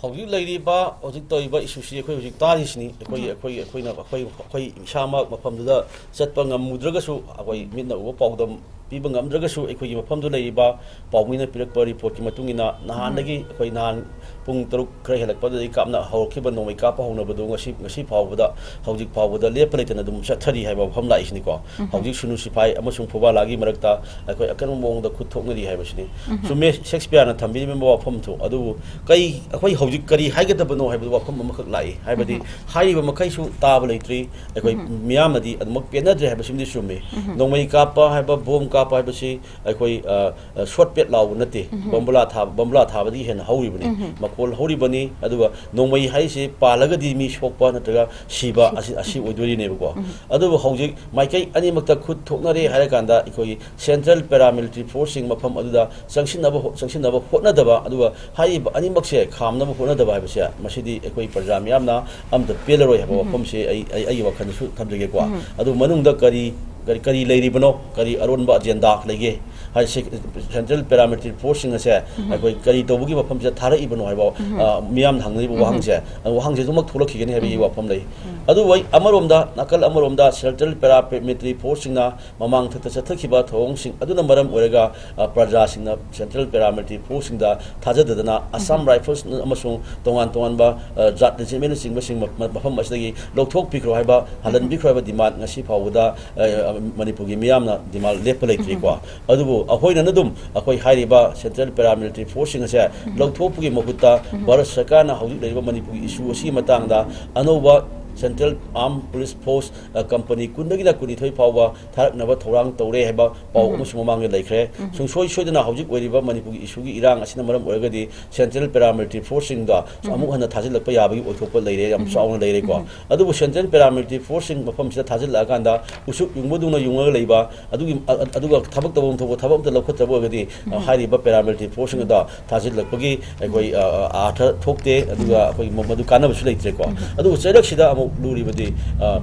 ꯍꯧꯖꯤꯛ ꯂꯩꯔꯤꯕ, ꯍꯧꯖꯤꯛ ꯇꯧꯔꯤꯕ ꯏꯁꯨꯁꯤ ꯑꯩꯈꯣꯏ ꯍꯧꯖꯤꯛ ꯇꯥꯔꯤꯁꯤꯅꯤ꯫ ꯑꯩꯈꯣꯏ, ꯎꯝ꯫ ꯑꯩꯈꯣꯏ, ꯑꯩꯈꯣꯏꯅ, ꯑꯩꯈꯣꯏ, ꯑꯩꯈꯣꯏ ꯏꯁꯥꯃꯛ ꯃꯐꯝꯗꯨꯗ ꯆꯠꯄ ꯉꯝꯃꯨꯗ꯭ꯔꯒꯁꯨ, ꯑꯩꯈꯣꯏ ꯃꯤꯠꯅ ꯎꯕ ꯄꯥꯎꯗꯝ ꯄꯤꯕ ꯉꯝꯗ꯭ꯔꯒꯁꯨ, ꯑꯩꯈꯣꯏꯒꯤ ꯃꯐꯝꯗꯨ ꯂꯩꯔꯤꯕ ꯄꯥꯎꯃꯤꯅ ꯄꯤꯔꯛꯄ ꯔꯤꯄꯣꯔꯠꯀꯤ ꯃꯇꯨꯡ ꯏꯟꯅ, ꯅꯍꯥꯟꯗꯒꯤ ꯎꯝ꯫ ꯑꯩꯈꯣꯏ ꯅꯍꯥꯟ ꯄꯨꯡ ꯇꯔꯨꯛ ꯈꯔ ꯍꯦꯜꯂꯛꯄꯗꯒꯤ ꯀꯥꯞꯅ ꯍꯧꯔꯛꯈꯤꯕ ꯅꯣꯡꯃꯩ ꯀꯥꯞꯄ ꯍꯧꯅꯕꯗꯨ ꯉꯁꯤ, ꯉꯁꯤ ꯐꯥꯎꯕꯗ, ꯍꯧꯖꯤꯛ ꯐꯥꯎꯕꯗ ꯂꯦꯞꯄ ꯂꯩꯇꯅ ꯑꯗꯨꯝ ꯆꯠꯊꯔꯤ ꯍꯥꯏꯕ ꯋꯥꯐꯝ ꯂꯥꯛꯏꯁꯤꯅꯤꯀꯣ꯫ ꯎꯝ꯫ ꯍꯧꯖꯤꯛ ꯁꯨꯅꯨ ꯁꯤꯐꯥꯏ ꯑꯃꯁꯨꯡ ꯐꯨꯕꯥꯂꯥꯒꯤ ꯃꯔꯛꯇ ꯑꯩꯈꯣꯏ ꯑꯀꯟꯕ ꯃꯑꯣꯡꯗ ꯈꯨꯠ ꯊꯣꯛꯅꯔꯤ ꯍꯥꯏꯕꯁꯤꯅꯤ꯫ ꯎꯝ꯫ ꯆꯨꯝꯃꯦ, ꯁꯦꯛꯁꯄꯤꯌꯔꯅ ꯊꯝꯕꯤꯔꯤꯕ ꯋꯥꯐꯝꯁꯨ, ꯑꯗꯨꯕꯨ ꯀꯩ, ꯑꯩꯈꯣꯏ ꯍꯧꯖꯤꯛ ꯀꯔꯤ ꯍꯥꯏꯒꯗꯕꯅꯣ ꯍꯥꯏꯕꯗꯨ ꯋꯥꯐꯝ ꯑꯃꯈꯛ ꯂꯥꯛꯏ꯫ ꯍꯥꯏꯕꯗꯤ ꯎꯝ꯫ ꯍꯥꯏꯔꯤꯕ ꯃꯈꯩꯁꯨ ꯇꯥꯕ ꯂꯩꯇ꯭ꯔꯤ꯫ ꯑꯩꯈꯣꯏ ꯎꯝ꯫ ꯃꯤꯌꯥꯝꯅꯗꯤ ꯑꯗꯨꯃꯛ ꯄꯦꯟꯅꯗ꯭ꯔꯦ ꯍꯥꯏꯕꯁꯤꯃꯗꯤ ꯆꯨꯝꯃꯤ꯫ ꯎꯝ꯫ ꯅꯣꯡꯃꯩ ꯀꯥꯞꯄ ꯍꯥꯏꯕ, ꯕꯣꯝ ꯀꯥꯞꯄ ꯍꯥꯏꯕꯁꯤ ꯑꯩꯈꯣꯏ, ꯑ, ꯑ, ꯁꯣꯠ ꯄꯦꯠ ꯂꯥꯎꯕ ꯅꯠꯇꯦ꯫ ꯎꯝ꯫ ꯕꯣꯝꯕꯨꯂꯥ ꯊꯥꯕ, ꯕꯣꯝꯕꯨꯂꯥ ꯊꯥꯕꯗꯒꯤ ꯍꯦꯟꯅ ꯍꯧꯔꯤꯕꯅꯤ꯫ ꯎꯝ꯫ ꯃꯈꯣꯜ ꯍꯧꯔꯤꯕꯅꯤ꯫ ꯑꯗꯨꯒ ꯅꯣꯡꯃꯩ ꯍꯥꯏꯔꯤꯁꯤ ꯄꯥꯜꯂꯒꯗꯤ ꯃꯤ ꯁꯣꯛꯄ ꯅꯠꯇ꯭ꯔꯒ ꯁꯤꯕ ꯁꯤ-, ꯑꯁꯤ, ꯑꯁꯤ ꯎꯝ꯫ ꯑꯣꯏꯗꯣꯔꯤꯅꯦꯕꯀꯣ꯫ ꯎꯝ꯫ ꯑꯗꯨꯕꯨ ꯍꯧꯖꯤꯛ ꯃꯥꯏꯀꯩ ꯑꯅꯤꯃꯛꯇ ꯈꯨꯠ ꯊꯣꯛꯅꯔꯦ ꯍꯥꯏꯔꯀꯥꯟꯗ ꯑꯩꯈꯣꯏꯒꯤ ꯁꯦꯟꯇ꯭ꯔꯦꯜ ꯄꯦꯔꯥꯃꯤꯂꯤꯇꯔꯤ ꯐꯣꯔꯁꯁꯤꯡ ꯃꯐꯝ ꯑꯗꯨꯗ ꯆꯪꯁꯤꯟꯅꯕ ꯍꯣ-, ꯆꯪꯁꯤꯟꯅꯕ ꯍꯣꯠꯅꯗꯕ, ꯑꯗꯨꯒ ꯍꯥꯏꯔꯤꯕ ꯑꯅꯤꯃꯛꯁꯦ ꯈꯥꯝꯅꯕ ꯍꯣꯠꯅꯗꯕ ꯍꯥꯏꯕꯁꯦ, ꯃꯁꯤꯗꯤ ꯑꯩꯈꯣꯏ ꯄ꯭ꯔꯖꯥ ꯃꯤꯌꯥꯝꯅ ꯑꯝꯇ ꯄꯦꯜꯂꯔꯣꯏ ꯍꯥꯏꯕ ꯎꯝ꯫ ꯋꯥꯐꯝꯁꯦ ꯑꯩ, ꯑꯩ, ꯑꯩꯒꯤ ꯋꯥꯈꯜꯗꯁꯨ ꯊꯝꯖꯒꯦꯀꯣ꯫ ꯎꯝ꯫ ꯑꯗꯨ ꯃꯅꯨꯡꯗ ꯀꯔꯤ, ꯀꯔꯤ, ꯀꯔꯤ ꯂꯩꯔꯤꯕꯅꯣ, ꯀꯔꯤ ꯑꯔꯣꯟꯕ ꯑꯖꯦꯟꯗꯥ ꯂꯩꯒꯦ? ꯍꯥꯏ, ꯁꯤ ꯁꯦꯟꯇ꯭ꯔꯦꯜ ꯄꯦꯔꯥꯃꯤꯂꯤꯇꯔꯤ ꯐꯣꯔꯁꯁꯤꯡ ꯑꯁꯦ ꯑꯩꯈꯣꯏ ꯀꯔꯤ ꯇꯧꯕꯒꯤ ꯃꯐꯝꯁꯤꯗ ꯊꯥꯔꯛꯏꯕꯅꯣ ꯍꯥꯏꯕ, ꯑ, ꯃꯤꯌꯥꯝꯅ ꯍꯪꯅꯔꯤꯕ ꯋꯥꯍꯪꯁꯦ, ꯑ, ꯋꯥꯍꯪꯁꯦ ꯑꯗꯨꯃꯛ ꯊꯣꯛꯂꯛꯈꯤꯒꯅꯤ ꯍꯥꯏꯕꯒꯤ ꯋꯥꯐꯝ ꯂꯩ꯫ ꯑꯗꯨꯕꯨ ꯑꯩ ꯑꯃꯔꯣꯝꯗ, ꯅꯥꯀꯜ ꯑꯃꯔꯣꯝꯗ ꯁꯦꯟꯇ꯭ꯔꯦꯜ ꯄꯦꯔꯥꯃꯤꯂꯤꯇꯔꯤ ꯐꯣꯔꯁꯁꯤꯡꯅ ꯃꯃꯥꯡ ꯊꯛꯇ ꯆꯠꯊꯈꯤꯕ ꯊꯧꯑꯣꯡꯁꯤꯡ ꯑꯗꯨꯅ ꯃꯔꯝ ꯑꯣꯏꯔꯒ, ꯑ, ꯄ꯭ꯔꯖꯥꯁꯤꯡꯅ ꯁꯦꯟꯇ꯭ꯔꯦꯜ ꯄꯦꯔꯥꯃꯤꯂꯤꯇꯔꯤ ꯐꯣꯔꯁꯁꯤꯡꯗ ꯊꯥꯖꯗꯗꯅ ꯑꯁꯥꯝ ꯔꯥꯏꯐꯜꯁ ꯑꯃꯁꯨꯡ ꯇꯣꯉꯥꯟ ꯇꯣꯉꯥꯟꯕ, ꯑ, ꯖꯥꯠ ꯔꯦꯖꯤꯃꯦꯟꯅꯆꯤꯡꯕꯁꯤꯡ ꯃ-, ꯃ-, ꯃꯐꯝ ꯑꯁꯤꯗꯒꯤ ꯂꯧꯊꯣꯛꯄꯤꯈ꯭ꯔꯣ ꯍꯥꯏꯕ, ꯍꯜꯍꯟꯕꯤꯈ꯭ꯔꯣ ꯍꯥꯏꯕ ꯗꯤꯃꯥꯟ ꯉꯁꯤ ꯐꯥꯎꯕꯗ, ꯑ, ꯃꯅꯤꯄꯨꯔꯒꯤ ꯃꯤꯌꯥꯝꯅ ꯗꯤꯃꯥꯟ ꯂꯦꯞꯄ ꯂꯩꯇ꯭ꯔꯤꯀꯣ꯫ ꯑꯗꯨꯕꯨ ꯑꯩꯈꯣꯏꯅ ꯑꯗꯨꯝ ꯑꯩꯈꯣꯏ ꯍꯥꯏꯔꯤꯕ ꯁꯦꯟꯇ꯭ꯔꯦꯜ ꯄꯦꯔꯥꯃꯤꯂꯤꯇꯔꯤ ꯐꯣꯔꯁꯁꯤꯡ ꯑꯁꯦ ꯂꯧꯊꯣꯛꯄꯒꯤ ꯃꯍꯨꯠꯇ ꯚꯥꯔꯠ ꯁꯔꯀꯥꯔꯅ ꯍꯧꯖꯤꯛ ꯂꯩꯔꯤꯕ ꯃꯅꯤꯄꯨꯔꯒꯤ ꯏꯁꯨ ꯑꯁꯤꯒꯤ ꯃꯇꯥꯡꯗ ꯑꯅꯧꯕ ꯁꯦꯟꯇ꯭ꯔꯦꯜ ꯑꯥꯔꯝ ꯄꯨꯂꯤꯁ ꯐꯣꯔꯁ, ꯑ, ꯀꯝꯄꯅꯤ ꯀꯨꯟꯗꯒꯤꯅ ꯀꯨꯟꯅꯤꯊꯣꯏ ꯐꯥꯎꯕ ꯊꯥꯔꯛꯅꯕ ꯊꯧꯔꯥꯡ ꯇꯧꯔꯦ ꯍꯥꯏꯕ ꯄꯥꯎ ꯑꯃꯁꯨ ꯃꯃꯥꯡꯗ ꯂꯩꯈ꯭ꯔꯦ꯫ ꯁꯨꯡꯁꯣꯏ ꯁꯣꯏꯗꯅ ꯍꯧꯖꯤꯛ ꯑꯣꯏꯔꯤꯕ ꯃꯅꯤꯄꯨꯔꯒꯤ ꯏꯁꯨꯒꯤ ꯏꯔꯥꯡ ꯑꯁꯤꯅ ꯃꯔꯝ ꯑꯣꯏꯔꯒꯗꯤ ꯁꯦꯟꯇ꯭ꯔꯦꯜ ꯄꯦꯔꯥꯃꯤꯂꯤꯇꯔꯤ ꯐꯣꯔꯁꯁꯤꯡꯗ ꯑꯃꯨꯛ ꯍꯟꯅ ꯊꯥꯖꯤꯜꯂꯛꯄ ꯌꯥꯕꯒꯤ ꯑꯣꯏꯊꯣꯛꯄ ꯂꯩꯔꯦ, ꯌꯥꯝ ꯆꯥꯎꯅ ꯂꯩꯔꯦꯀꯣ꯫ ꯑꯗꯨꯕꯨ ꯁꯦꯟꯇ꯭ꯔꯦꯜ ꯄꯦꯔꯥꯃꯤꯂꯤꯇꯔꯤ ꯐꯣꯔꯁꯁꯤꯡ ꯃꯐꯝꯁꯤꯗ ꯊꯥꯖꯤꯜꯂꯛꯑꯀꯥꯟꯗ ꯎꯆꯨꯛ ꯌꯨꯡꯕꯗꯧꯅ ꯌꯨꯡꯉꯒ ꯂꯩꯕ, ꯑꯗꯨꯒꯤ, ꯑ-, ꯑ-, ꯑꯗꯨꯒ ꯊꯕꯛ ꯇꯧꯐꯝ ꯊꯣꯛꯄ ꯊꯕꯛ ꯑꯝꯇ ꯂꯧꯈꯠꯇꯕ ꯑꯣꯏꯔꯒꯗꯤ, ꯑ, ꯍꯥꯏꯔꯤꯕ ꯄꯦꯔꯥꯃꯤꯂꯤꯇꯔꯤ ꯐꯣꯔꯁꯁꯤꯡ ꯑꯗꯣ ꯊꯥꯖꯤꯜꯂꯛꯄꯒꯤ ꯑꯩꯈꯣꯏ, ꯑ, ꯑ, ꯑꯥꯔꯊ ꯊꯣꯛꯇꯦ, ꯑꯗꯨꯒ ꯑꯩꯈꯣꯏ ꯃ-, ꯃꯗꯨ ꯀꯥꯟꯅꯕꯁꯨ ꯂꯩꯇ꯭ꯔꯦꯀꯣ꯫ ꯑꯗꯨꯕꯨ ꯆꯩꯔꯛꯁꯤꯗ ꯑꯃꯨꯛ ꯂꯨꯔꯤꯕꯗꯤ, ꯑ,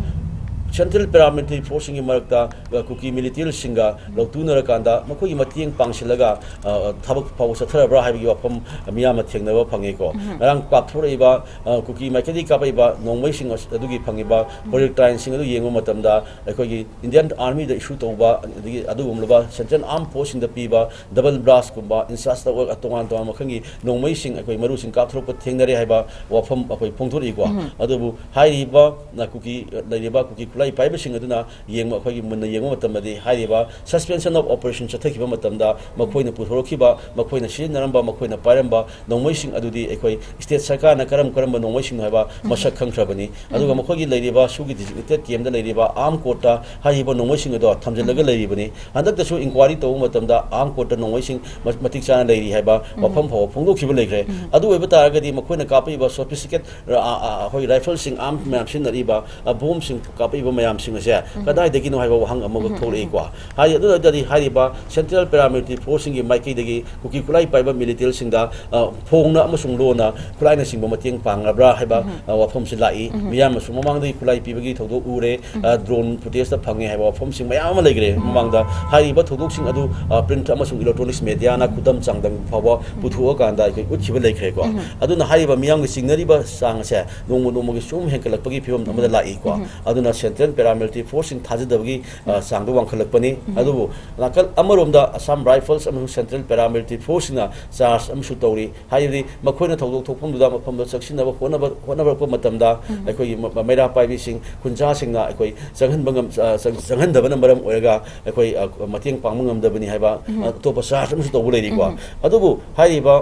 ꯁꯦꯟꯇ꯭ꯔꯦꯜ ꯄꯦꯔꯥꯃꯤꯂꯤꯇꯔꯤ ꯐꯣꯔꯁꯁꯤꯡꯒꯤ ꯃꯔꯛꯇ, ꯑ, ꯀꯨꯀꯤ ꯃꯤꯂꯤꯇꯦꯟꯁꯤꯡꯒ ꯂꯧꯇꯨꯅꯔꯀꯥꯟꯗ ꯃꯈꯣꯏꯒꯤ ꯃꯇꯦꯡ ꯄꯥꯡꯁꯤꯜꯂꯒ, ꯑ, ꯊꯕꯛ ꯐꯥꯎꯕ ꯆꯠꯊꯔꯕ꯭ꯔꯥ ꯍꯥꯏꯕꯒꯤ ꯋꯥꯐꯝ ꯃꯤꯌꯥꯝꯅ ꯊꯦꯡꯅꯕ ꯐꯪꯉꯤꯀꯣ꯫ ꯉꯔꯥꯡ ꯀꯥꯞꯊꯣꯔꯛꯏꯕ, ꯑ, ꯀꯨꯀꯤ ꯃꯥꯏꯀꯩꯗꯒꯤ ꯀꯥꯞꯄꯛꯏꯕ ꯅꯣꯡꯃꯩꯁꯤꯡ ꯑꯁ-, ꯑꯗꯨꯒꯤ ꯐꯪꯉꯤꯕ ꯄ꯭ꯔꯣꯖꯦꯛꯇꯥꯏꯜꯁꯤꯡ ꯑꯗꯨ ꯌꯦꯡꯕ ꯃꯇꯝꯗ ꯑꯩꯈꯣꯏꯒꯤ ꯏꯟꯗꯤꯌꯥꯟ ꯑꯥꯔꯃꯤꯗ ꯏꯁꯨ ꯇꯧꯕ, ꯑꯗꯒꯤ ꯑꯗꯨꯒꯨꯝꯂꯕ ꯁꯦꯟꯇ꯭ꯔꯦꯜ ꯑꯥꯔꯝ ꯐꯣꯔꯁꯁꯤꯡꯗ ꯄꯤꯕ ꯗꯕꯜ ꯕ꯭ꯂꯥꯁꯀꯨꯝꯕ, ꯏꯟꯆꯥꯔꯖ ꯇꯧꯕ ꯇꯣꯉꯥꯟ ꯇꯣꯉꯥꯟꯕ ꯃꯈꯜꯒꯤ ꯅꯣꯡꯃꯩꯁꯤꯡ ꯑꯩꯈꯣꯏ ꯃꯔꯨꯁꯤꯡ ꯀꯥꯞꯊꯣꯔꯛꯄ ꯊꯦꯡꯅꯔꯦ ꯍꯥꯏꯕ ꯋꯥꯐꯝ ꯑꯩꯈꯣꯏ ꯐꯣꯡꯗꯣꯔꯛꯏꯀꯣ꯫ ꯑꯗꯨꯕꯨ ꯍꯥꯏꯔꯤꯕ, ꯑ, ꯀꯨꯀꯤ, ꯂꯩꯔꯤꯕ ꯀꯨꯀꯤ ꯈꯨꯠꯂꯥꯏ ꯄꯥꯏꯕꯁꯤꯡ ꯑꯗꯨꯅ ꯌꯦꯡꯕ, ꯑꯩꯈꯣꯏꯒꯤ ꯃꯨꯟꯅ ꯌꯦꯡꯕ ꯃꯇꯝꯗꯗꯤ ꯍꯥꯏꯔꯤꯕ suspension of operation ꯆꯠꯊꯈꯤꯕ ꯃꯇꯝꯗ ꯃꯈꯣꯏꯅ ꯄꯨꯊꯣꯔꯛꯈꯤꯕ, ꯃꯈꯣꯏꯅ ꯁꯤꯖꯤꯟꯅꯔꯝꯕ, ꯃꯈꯣꯏꯅ ꯄꯥꯏꯔꯝꯕ ꯅꯣꯡꯃꯩꯁꯤꯡ ꯑꯗꯨꯗꯤ ꯑꯩꯈꯣꯏ ꯁ꯭ꯇꯦꯠ ꯁꯔꯀꯥꯔꯅ ꯀꯔꯝ ꯀꯔꯝꯕ ꯅꯣꯡꯃꯩꯁꯤꯡꯅꯣ ꯍꯥꯏꯕ ꯃꯁꯛ ꯈꯪꯈ꯭ꯔꯕꯅꯤ꯫ ꯑꯗꯨꯒ ꯃꯈꯣꯏꯒꯤ ꯂꯩꯔꯤꯕ ꯁꯨꯒꯤ designated campꯗ ꯂꯩꯔꯤꯕ ꯑꯥꯔꯝ ꯀꯣꯔꯠꯇ ꯍꯥꯏꯔꯤꯕ ꯅꯣꯡꯃꯩꯁꯤꯡ ꯑꯗꯣ ꯊꯝꯖꯤꯜꯂꯒ ꯂꯩꯔꯤꯕꯅꯤ꯫ ꯍꯟꯗꯛꯇꯁꯨ ꯏꯟꯀ꯭ꯋꯥꯏꯔꯤ ꯇꯧꯕ ꯃꯇꯝꯗ ꯑꯥꯔꯝ ꯀꯣꯔꯠꯇ ꯅꯣꯡꯃꯩꯁꯤꯡ ꯃ-, ꯃꯇꯤꯛ ꯆꯥꯅ ꯂꯩꯔꯤ ꯍꯥꯏꯕ ꯋꯥꯐꯝ ꯐꯥꯎꯕ ꯐꯣꯡꯗꯣꯛꯈꯤꯕ ꯂꯩꯈ꯭ꯔꯦ꯫ ꯑꯗꯨ ꯑꯣꯏꯕ ꯇꯥꯔꯒꯗꯤ ꯃꯈꯣꯏꯅ ꯀꯥꯞꯄꯛꯏꯕ sophisticated, ꯑ, ꯑ, ꯑ, ꯑꯩꯈꯣꯏ ꯔꯥꯏꯐꯜꯁꯤꯡ, ꯑꯥꯔꯝ ꯃꯌꯥꯝ ꯁꯤꯖꯤꯟꯅꯔꯤꯕ, ꯑ, ꯕꯣꯝꯁꯤꯡ ꯀꯥꯞꯄꯛꯏꯕ ꯃꯌꯥꯝꯁꯤꯡ ꯑꯁꯦ ꯀꯗꯥꯏꯗꯒꯤꯅꯣ ꯍꯥꯏꯕ ꯋꯥꯍꯪ ꯑꯃꯈꯛ ꯊꯣꯛꯂꯛꯏꯀꯣ꯫ ꯍꯥꯏꯗꯤ ꯑꯗꯨ ꯑꯣꯏꯇꯥꯔꯗꯤ ꯍꯥꯏꯔꯤꯕ ꯁꯦꯟꯇ꯭ꯔꯦꯜ ꯄꯦꯔꯥꯃꯤꯂꯤꯇꯔꯤ ꯐꯣꯔꯁꯁꯤꯡꯒꯤ ꯃꯥꯏꯀꯩꯗꯒꯤ ꯀꯨꯀꯤ ꯈꯨꯠꯂꯥꯏ ꯄꯥꯏꯕ ꯃꯤꯂꯤꯇꯦꯟꯁꯤꯡꯗ, ꯑ, ꯐꯣꯡꯅ ꯑꯃꯁꯨꯡ ꯂꯣꯟꯅ ꯈꯨꯠꯂꯥꯏꯅꯆꯤꯡꯕ ꯃꯇꯦꯡ ꯄꯥꯡꯂꯕ꯭ꯔꯥ ꯍꯥꯏꯕ, ꯑ, ꯋꯥꯐꯝꯁꯤ ꯂꯥꯛꯏ꯫ ꯃꯤꯌꯥꯝꯅꯁꯨ ꯃꯃꯥꯡꯗꯒꯤ ꯈꯨꯠꯂꯥꯏ ꯄꯤꯕꯒꯤ ꯊꯧꯗꯣꯛ ꯎꯔꯦ, ꯑ, ꯗ꯭ꯔꯣꯟ ꯐꯨꯇꯦꯖꯇ ꯐꯪꯉꯦ ꯍꯥꯏꯕ ꯋꯥꯐꯝꯁꯤꯡ ꯃꯌꯥꯝ ꯑꯃ ꯂꯩꯈ꯭ꯔꯦ ꯃꯃꯥꯡꯗ꯫ ꯍꯥꯏꯔꯤꯕ ꯊꯧꯗꯣꯛꯁꯤꯡ ꯑꯗꯨ, ꯑ, ꯄ꯭ꯔꯤꯟꯠ ꯑꯃꯁꯨꯡ ꯏꯂꯦꯛꯇ꯭ꯔꯣꯅꯤꯛꯁ ꯃꯦꯗꯤꯌꯥꯅ ꯈꯨꯗꯝ ꯆꯥꯡꯗꯝ ꯐꯥꯎꯕ ꯄꯨꯊꯣꯛꯑꯀꯥꯟꯗ ꯑꯩꯈꯣꯏ ꯎꯠꯈꯤꯕ ꯂꯩꯈ꯭ꯔꯦꯀꯣ꯫ ꯑꯗꯨꯅ ꯍꯥꯏꯔꯤꯕ ꯃꯤꯌꯥꯝꯒꯤ ꯆꯤꯡꯅꯔꯤꯕ ꯆꯥꯡ ꯑꯁꯦ ꯅꯣꯡꯃ ꯅꯣꯡꯃꯒꯤ ꯁꯨꯝ ꯍꯦꯟꯒꯠꯂꯛꯄꯒꯤ ꯐꯤꯕꯝ ꯑꯃꯗ ꯂꯥꯛꯏꯀꯣ꯫ ꯑꯗꯨꯅ ꯁꯦꯟꯇ꯭ꯔꯦꯜ ꯄꯦꯔꯥꯃꯤꯂꯤꯇꯔꯤ ꯐꯣꯔꯁꯁꯤꯡ ꯊꯥꯖꯗꯕꯒꯤ, ꯑ, ꯆꯥꯡꯗꯣ ꯋꯥꯡꯈꯠꯂꯛꯄꯅꯤ꯫ ꯑꯗꯨꯕꯨ ꯅꯥꯀꯜ ꯑꯃꯔꯣꯝꯗ ꯑꯁꯥꯝ ꯔꯥꯏꯐꯜꯁ ꯑꯃꯁꯨꯡ ꯁꯦꯟꯇ꯭ꯔꯦꯜ ꯄꯦꯔꯥꯃꯤꯂꯤꯇꯔꯤ ꯐꯣꯔꯁꯁꯤꯡꯅ ꯆꯥꯔꯖ ꯑꯃꯁꯨ ꯇꯧꯔꯤ꯫ ꯍꯥꯏꯕꯗꯤ ꯃꯈꯣꯏꯅ ꯊꯧꯗꯣꯛ ꯊꯣꯛꯐꯝꯗꯨꯗ ꯃꯐꯝꯗꯣ ꯆꯪꯁꯤꯟꯅꯕ ꯍꯣꯠꯅꯕ, ꯍꯣꯠꯅꯔꯛꯄ ꯃꯇꯝꯗ ꯑꯩꯈꯣꯏꯒꯤ ꯃ-, ꯃꯩꯔꯥ ꯄꯥꯏꯕꯤꯁꯤꯡ, ꯈꯨꯟꯖꯥꯁꯤꯡꯅ ꯑꯩꯈꯣꯏ ꯆꯪꯍꯟꯕ ꯉꯝ-, ꯑ, ꯆꯪ-, ꯆꯪꯍꯟꯗꯕꯅ ꯃꯔꯝ ꯑꯣꯏꯔꯒ ꯑꯩꯈꯣꯏ, ꯑ, ꯃꯇꯦꯡ ꯄꯥꯡꯕ ꯉꯝꯗꯕꯅꯤ ꯍꯥꯏꯕ, ꯑ, ꯑꯇꯣꯞꯄ ꯆꯥꯔꯖ ꯑꯃꯁꯨ ꯇꯧꯕ ꯂꯩꯔꯤꯀꯣ꯫ ꯑꯗꯨꯕꯨ ꯍꯥꯏꯔꯤꯕ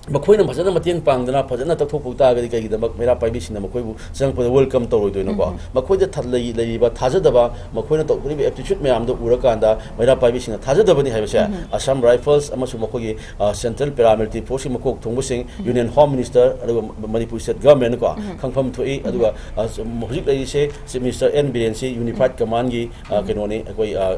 ꯃꯈꯣꯏꯅ ꯐꯖꯅ ꯃꯇꯦꯡ ꯄꯥꯡꯗꯅ ꯐꯖꯅ ꯇꯧꯊꯣꯛꯄ ꯇꯥꯔꯒꯗꯤ ꯀꯩꯒꯤꯗꯃꯛ ꯃꯩꯔꯥ ꯄꯥꯏꯕꯤꯁꯤꯡꯅ ꯃꯈꯣꯏꯕꯨ ꯆꯪꯉꯛꯄꯗ ꯋꯦꯜꯀꯝ ꯇꯧꯔꯣꯏꯗꯣꯏꯅꯣꯀꯣ? ꯃꯈꯣꯏꯗ ꯊ-, ꯂꯩ-, ꯂꯩꯔꯤꯕ ꯊꯥꯖꯗꯕ, ꯃꯈꯣꯏꯅ ꯇꯧꯊꯣꯔꯤꯕ ꯑꯦꯞꯇꯤꯆꯨꯠ ꯃꯌꯥꯝꯗꯣ ꯎꯔꯀꯥꯟꯗ ꯃꯩꯔꯥ ꯄꯥꯏꯕꯤꯁꯤꯡꯅ ꯊꯥꯖꯗꯕꯅꯤ ꯍꯥꯏꯕꯁꯦ ꯑꯁꯥꯝ ꯔꯥꯏꯐꯜꯁ ꯑꯃꯁꯨꯡ ꯃꯈꯣꯏꯒꯤ, ꯑ, ꯁꯦꯟꯇ꯭ꯔꯦꯜ ꯄꯦꯔꯥꯃꯤꯂꯤꯇꯔꯤ ꯐꯣꯔꯁꯀꯤ ꯃꯀꯣꯛ ꯊꯣꯡꯕꯁꯤꯡ, ꯌꯨꯅꯤꯌꯟ ꯍꯣꯝ ꯃꯤꯅꯤꯁꯇꯔ, ꯑꯗꯨꯒ ꯃꯅꯤꯄꯨꯔ ꯁ꯭ꯇꯦꯠ ꯒꯚꯔꯟꯃꯦꯟꯠꯀꯣ ꯈꯪꯐꯝ ꯊꯣꯛꯏ꯫ ꯑꯗꯨꯒ, ꯑ, ꯍꯧꯖꯤꯛ ꯂꯩꯔꯤꯁꯦ ꯆꯤꯐ ꯃꯤꯅꯤꯁꯇꯔ ꯑꯦꯟ ꯕꯤꯔꯦꯟ ꯁꯤ ꯌꯨꯅꯤꯐꯥꯏꯗ ꯀꯃꯥꯟꯒꯤ, ꯑ, ꯀꯩꯅꯣꯅꯤ, ꯑꯩꯈꯣꯏ, ꯑ,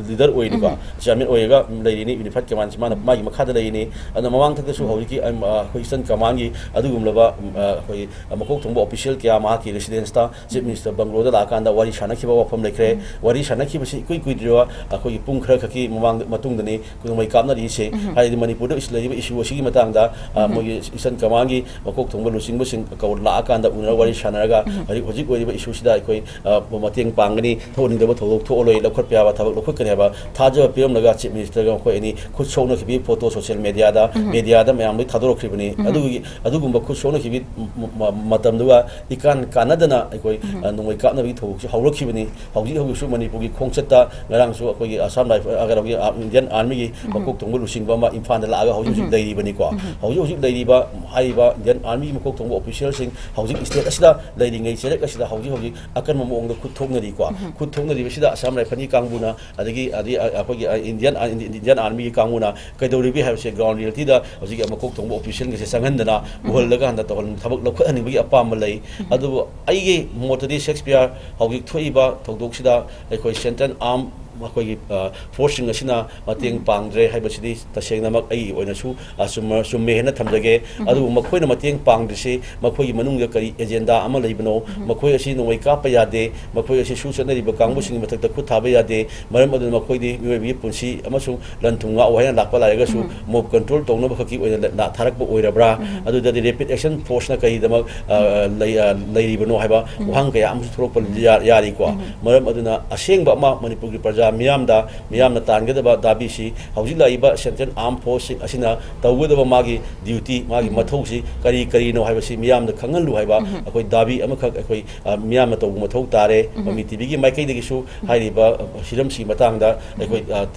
ꯂꯤꯗꯔ ꯑꯣꯏꯔꯤꯀꯣ, ꯆꯤꯌꯥꯔꯃꯦꯟ ꯑꯣꯏꯔꯒ ꯂꯩꯔꯤꯅꯤ꯫ ꯌꯨꯅꯤꯐꯥꯏꯗ ꯀꯃꯥꯟꯁꯤ ꯃꯥꯅ, ꯃꯥꯒꯤ ꯃꯈꯥꯗ ꯂꯩꯔꯤꯅꯤ꯫ ꯑꯗꯨꯅ ꯃꯃꯥꯡꯊꯛꯇꯁꯨ ꯍꯧꯖꯤꯛꯀꯤ, ꯑꯝ, ꯑ, ꯑꯩꯈꯣꯏ ꯏꯁꯇꯔꯟ ꯀꯃꯥꯟꯒꯤ ꯑꯗꯨꯒꯨꯝꯂꯕ, ꯎꯝ, ꯑ, ꯑꯩꯈꯣꯏ ꯃꯀꯣꯛ ꯊꯣꯡꯕ ꯑꯣꯐꯤꯁꯤꯌꯦꯜ ꯀꯌꯥ ꯃꯍꯥꯛꯀꯤ ꯔꯦꯁꯤꯗꯦꯟꯁꯇ, ꯆꯤꯐ ꯃꯤꯅꯤꯁꯇꯔ ꯕꯪꯒ꯭ꯂꯣꯗ ꯂꯥꯛꯑꯀꯥꯟꯗ ꯋꯥꯔꯤ ꯁꯥꯟꯅꯈꯤꯕ ꯋꯥꯐꯝ ꯂꯩꯈ꯭ꯔꯦ꯫ ꯋꯥꯔꯤ ꯁꯥꯟꯅꯈꯤꯕꯁꯤ ꯏꯀꯨꯏ ꯀꯨꯏꯗ꯭ꯔꯤꯕ ꯑꯩꯈꯣꯏꯒꯤ ꯄꯨꯡ ꯈꯔ ꯈꯛꯀꯤ ꯃꯃꯥꯡꯗ, ꯃꯇꯨꯡꯗꯅꯤ ꯅꯣꯡꯃꯩ ꯀꯥꯞꯅꯔꯤꯁꯦ꯫ ꯍꯥꯏꯗꯤ ꯃꯅꯤꯄꯨꯔꯗ ꯏꯁ-, ꯂꯩꯔꯤꯕ ꯏꯁꯨ ꯑꯁꯤꯒꯤ ꯃꯇꯥꯡꯗ, ꯑ, ꯃꯣꯏꯒꯤ ꯏꯁꯇꯔꯟ ꯀꯃꯥꯟꯒꯤ ꯃꯀꯣꯛ ꯊꯣꯡꯕ ꯂꯨꯆꯤꯡꯕꯁꯤꯡ ꯀꯧ-, ꯂꯥꯛꯑꯀꯥꯟꯗ ꯎꯅꯔ ꯋꯥꯔꯤ ꯁꯥꯟꯅꯔꯒ ꯍꯧꯖꯤꯛ, ꯍꯧꯖꯤꯛ ꯑꯣꯏꯔꯤꯕ ꯏꯁꯨꯁꯤꯗ ꯑꯩꯈꯣꯏ, ꯑ, ꯃꯇꯦꯡ ꯄꯥꯡꯒꯅꯤ, ꯊꯣꯛꯍꯟꯅꯤꯡꯗꯕ ꯊꯧꯗꯣꯛ ꯊꯣꯛꯑꯔꯣꯏ, ꯂꯧꯈꯠꯄ ꯌꯥꯕ ꯊꯕꯛ ꯂꯧꯈꯠꯀꯅꯤ ꯍꯥꯏꯕ ꯊꯥꯖꯕ ꯄꯤꯔꯝꯂꯒ ꯆꯤꯐ ꯃꯤꯅꯤꯁꯇꯔꯒ ꯃꯈꯣꯏ ꯑꯅꯤ ꯈꯨꯠ ꯁꯣꯛꯅꯈꯤꯕꯒꯤ ꯐꯣꯇꯣ ꯁꯣꯁꯤꯌꯦꯜ ꯃꯦꯗꯤꯌꯥꯗ, ꯃꯦꯗꯤꯌꯥꯗ ꯃꯌꯥꯝ ꯂꯣꯏ ꯊꯥꯗꯣꯔꯛꯈꯤꯕꯅꯤ꯫ ꯑꯗꯨꯒꯤ, ꯑꯗꯨꯒꯨꯝꯕ ꯈꯨꯠ ꯁꯣꯛꯅꯈꯤꯕꯒꯤ ꯃ-, ꯃ-, ꯃꯇꯝꯗꯨꯒ ꯏꯀꯥꯟ ꯀꯥꯟꯅꯗꯅ ꯑꯩꯈꯣꯏ, ꯑ, ꯅꯣꯡꯃꯩ ꯀꯥꯞꯅꯕꯒꯤ ꯊꯧꯗꯣꯛꯁꯤ ꯍꯧꯔꯛꯈꯤꯕꯅꯤ꯫ ꯍꯧꯖꯤꯛ ꯍꯧꯖꯤꯛꯁꯨ ꯃꯅꯤꯄꯨꯔꯒꯤ ꯈꯣꯡꯆꯠꯇ ꯉꯔꯥꯡꯁꯨ ꯑꯩꯈꯣꯏꯒꯤ ꯑꯁꯥꯝ ꯔꯥꯏꯐꯜ, ꯑ, ꯀꯩꯅꯣꯒꯤ, ꯑ, ꯏꯟꯗꯤꯌꯟ ꯑꯥꯔꯃꯤꯒꯤ ꯃꯀꯣꯛ ꯊꯣꯡꯕ ꯂꯨꯆꯤꯡꯕ ꯑꯃ ꯏꯝꯐꯥꯜꯗ ꯂꯥꯛꯑꯒ ꯍꯧꯖꯤꯛ ꯍꯧꯖꯤꯛ ꯂꯩꯔꯤꯕꯅꯤꯀꯣ꯫ ꯍꯧꯖꯤꯛ ꯍꯧꯖꯤꯛ ꯂꯩꯔꯤꯕ ꯍꯥꯏꯔꯤꯕ ꯏꯟꯗꯤꯌꯟ ꯑꯥꯔꯃꯤꯒꯤ ꯃꯀꯣꯛ ꯊꯣꯡꯕ ꯑꯣꯐꯤꯁꯤꯌꯦꯜꯁꯤꯡ ꯍꯧꯖꯤꯛ ꯁ꯭ꯇꯦꯠ ꯑꯁꯤꯗ ꯂꯩꯔꯤꯉꯩ ꯆꯩꯔꯛ ꯑꯁꯤꯗ ꯍꯧꯖꯤꯛ ꯍꯧꯖꯤꯛ ꯑꯀꯟꯕ ꯃꯑꯣꯡꯗ ꯈꯨꯠ ꯊꯣꯛꯅꯔꯤꯀꯣ꯫ ꯈꯨꯠ ꯊꯣꯛꯅꯔꯤꯕꯁꯤꯗ ꯑꯁꯥꯝ ꯔꯥꯏꯐꯜꯒꯤ ꯀꯥꯡꯕꯨꯅ, ꯑꯗꯒꯤ, ꯑꯗꯒꯤ ꯑ-, ꯑꯩꯈꯣꯏꯒꯤ, ꯑ, ꯏꯟꯗꯤꯌꯟ, ꯑ, ꯏꯟꯗꯤꯌꯟ ꯑꯥꯔꯃꯤꯒꯤ ꯀꯥꯡꯕꯨꯅ ꯀꯩꯗꯧꯔꯤꯕꯒꯦ ꯍꯥꯏꯕꯁꯦ ꯒ꯭ꯔꯥꯎꯟ ꯔꯤꯌꯦꯂꯤꯇꯤꯗ ꯍꯧꯖꯤꯛ ꯃꯀꯣꯛ ꯊꯣꯡꯕ ꯑꯣꯐꯤꯁꯤꯌꯦꯜꯒꯁꯦ ꯆꯪꯍꯟꯗꯅ ꯎꯍꯜꯂꯒ ꯍꯟꯗꯛ ꯇꯧꯍꯟ-, ꯊꯕꯛ ꯂꯧꯈꯠꯍꯟꯅꯤꯡꯕꯒꯤ ꯑꯄꯥꯝꯕ ꯂꯩ꯫ ꯑꯗꯨꯕꯨ ꯑꯩꯒꯤ ꯃꯣꯠꯇꯗꯤ ꯁꯦꯛꯁꯄꯤꯌꯥꯔ ꯍꯧꯖꯤꯛ ꯊꯣꯛꯏꯕ ꯊꯧꯗꯣꯛꯁꯤꯗ ꯑꯩꯈꯣꯏ ꯁꯦꯟꯇ꯭ꯔꯦꯜ ꯑꯥꯔꯝ ꯑꯩꯈꯣꯏꯒꯤ, ꯑ, ꯐꯣꯔꯁꯁꯤꯡ ꯑꯁꯤꯅ ꯃꯇꯦꯡ ꯄꯥꯡꯗ꯭ꯔꯦ ꯍꯥꯏꯕꯁꯤꯗꯤ ꯇꯁꯦꯡꯅꯃꯛ ꯑꯩꯒꯤ ꯑꯣꯏꯅꯁꯨ, ꯑ, ꯆꯨꯝꯃ-, ꯆꯨꯝꯃꯦ ꯍꯥꯏꯅ ꯊꯝꯖꯒꯦ꯫ ꯑꯗꯨꯕꯨ ꯃꯈꯣꯏꯅ ꯃꯇꯦꯡ ꯄꯥꯡꯗ꯭ꯔꯤꯁꯤ ꯃꯈꯣꯏꯒꯤ ꯃꯅꯨꯡꯗ ꯀꯔꯤ ꯑꯦꯖꯦꯟꯗꯥ ꯑꯃ ꯂꯩꯕꯅꯣ? ꯃꯈꯣꯏ ꯑꯁꯤ ꯅꯣꯡꯃꯩ ꯀꯥꯞꯄ ꯌꯥꯗꯦ, ꯃꯈꯣꯏ ꯑꯁꯤ ꯁꯨ ꯆꯠꯅꯔꯤꯕ ꯀꯥꯡꯕꯨꯁꯤꯡꯒꯤ ꯃꯊꯛꯇ ꯈꯨꯠ ꯊꯥꯕ ꯌꯥꯗꯦ, ꯃꯔꯝ ꯑꯗꯨꯅ ꯃꯈꯣꯏꯗꯤ ꯃꯤꯑꯣꯏꯕꯒꯤ ꯄꯨꯟꯁꯤ ꯑꯃꯁꯨꯡ ꯂꯟ ꯊꯨꯝ ꯉꯥꯛꯑꯣ ꯍꯥꯏꯅ ꯂꯥꯛꯄ ꯂꯥꯏꯔꯒꯁꯨ, ꯃꯣꯕ ꯀꯟꯇ꯭ꯔꯣꯜ ꯇꯧꯅꯕ ꯈꯛꯀꯤ ꯑꯣꯏꯅ ꯂ-, ꯊꯥꯔꯛꯄ ꯑꯣꯏꯔꯕ꯭ꯔꯥ? ꯑꯗꯨꯗꯗꯤ ꯔꯦꯄꯤꯗ ꯑꯦꯛꯁꯟ ꯐꯣꯔꯁꯅ ꯀꯔꯤꯒꯤꯗꯃꯛ, ꯑ, ꯂꯩ-, ꯑ, ꯂꯩꯔꯤꯕꯅꯣ ꯍꯥꯏꯕ ꯋꯥꯍꯪ ꯀꯌꯥ ꯑꯃꯁꯨ ꯊꯣꯛꯂꯛꯄ ꯌꯥ-, ꯌꯥꯔꯤꯀꯣ꯫ ꯃꯔꯝ ꯑꯗꯨꯅ ꯑꯁꯦꯡꯕ ꯑꯃ ꯃꯅꯤꯄꯨꯔꯒꯤ ꯄ꯭ꯔꯖꯥ ꯃꯤꯌꯥꯝꯗ, ꯃꯤꯌꯥꯝꯅ ꯇꯥꯟꯒꯗꯕ ꯗꯥꯕꯤꯁꯤ ꯍꯧꯖꯤꯛ ꯂꯥꯛꯏꯕ ꯁꯦꯟꯇ꯭ꯔꯦꯜ ꯑꯥꯔꯝ ꯐꯣꯔꯁꯁꯤꯡ ꯑꯁꯤꯅ ꯇꯧꯒꯗꯕ ꯃꯥꯒꯤ ꯗ꯭ꯌꯨꯇꯤ, ꯃꯥꯒꯤ ꯃꯊꯧꯁꯤ ꯀꯔꯤ ꯀꯔꯤꯅꯣ ꯍꯥꯏꯕꯁꯤ ꯃꯤꯌꯥꯝꯗ ꯈꯪꯍꯜꯂꯨ ꯍꯥꯏꯕ ꯑꯩꯈꯣꯏ ꯗꯥꯕꯤ ꯑꯃꯈꯛ ꯑꯩꯈꯣꯏ, ꯑ, ꯃꯤꯌꯥꯝꯅ ꯇꯧꯕ ꯃꯊꯧ ꯇꯥꯔꯦ꯫ ꯃꯃꯤ ꯇꯤꯚꯤꯒꯤ ꯃꯥꯏꯀꯩꯗꯒꯤꯁꯨ ꯍꯥꯏꯔꯤꯕ, ꯑ, ꯍꯤꯔꯝꯁꯤꯒꯤ ꯃꯇꯥꯡꯗ ꯑꯩꯈꯣꯏ, ꯑ,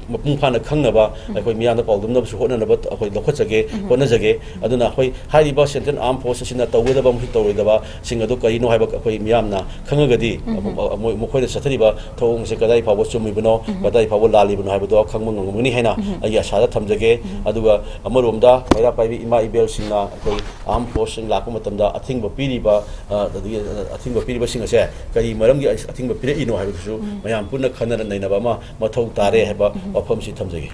ꯃꯄꯨꯡ ꯐꯥꯅ ꯈꯪꯅꯕ ꯑꯩꯈꯣꯏ ꯃꯤꯌꯥꯝꯗ ꯄꯥꯎꯗꯝꯅꯕꯁꯨ ꯍꯣꯠꯅꯅꯕ ꯑꯩꯈꯣꯏ ꯂꯧꯈꯠꯆꯒꯦ, ꯍꯣꯠꯅꯖꯒꯦ꯫ ꯑꯗꯨꯅ ꯑꯩꯈꯣꯏ ꯍꯥꯏꯔꯤꯕ ꯁꯦꯟꯇ꯭ꯔꯦꯜ ꯑꯥꯔꯝ ꯐꯣꯔꯁ ꯑꯁꯤꯅ ꯇꯧꯒꯗꯕ ꯑꯃꯁꯨꯡ ꯇꯧꯔꯣꯏꯗꯕꯁꯤꯡ ꯑꯗꯨ ꯀꯔꯤꯅꯣ ꯍꯥꯏꯕ ꯑꯩꯈꯣꯏ ꯃꯤꯌꯥꯝꯅ ꯈꯪꯉꯒꯗꯤ, ꯑ, ꯃꯣꯏ-, ꯃꯈꯣꯏꯅ ꯆꯠꯊꯔꯤꯕ ꯊꯧꯑꯣꯡꯁꯦ ꯀꯗꯥꯏ ꯐꯥꯎꯕ ꯆꯨꯝꯃꯤꯕꯅꯣ, ꯀꯗꯥꯏ ꯐꯥꯎꯕ ꯂꯥꯜꯂꯤꯕꯅꯣ ꯍꯥꯏꯕꯗꯣ ꯈꯪꯕ ꯉꯝꯒꯅꯤ ꯍꯥꯏꯅ ꯑꯩꯒꯤ ꯑꯁꯥꯗ ꯊꯝꯖꯒꯦ꯫ ꯑꯗꯨꯒ ꯑꯃꯔꯣꯝꯗ ꯃꯩꯔꯥ ꯄꯥꯏꯕꯤ ꯏꯃꯥ ꯏꯕꯦꯜꯁꯤꯡꯅ ꯑꯩꯈꯣꯏ ꯑꯥꯔꯝ ꯐꯣꯔꯁꯁꯤꯡ ꯂꯥꯛꯄ ꯃꯇꯝꯗ ꯑꯊꯤꯡꯕ ꯄꯤꯔꯤꯕ, ꯑ, ꯑꯗꯒꯤ, ꯑ, ꯑꯊꯤꯡꯕ ꯄꯤꯔꯤꯕꯁꯤꯡ ꯑꯁꯦ ꯀꯔꯤ ꯃꯔꯝꯒꯤ ꯑꯊꯤꯡꯕ ꯄꯤꯔꯛꯏꯅꯣ ꯍꯥꯏꯕꯗꯨꯁꯨ ꯃꯌꯥꯝ ꯄꯨꯟꯅ ꯈꯟꯅ ꯅꯩꯅꯕ ꯑꯃ ꯃꯊꯧ ꯇꯥꯔꯦ ꯍꯥꯏꯕ ꯋꯥꯐꯝꯁꯤ ꯊꯝꯖꯒꯦ꯫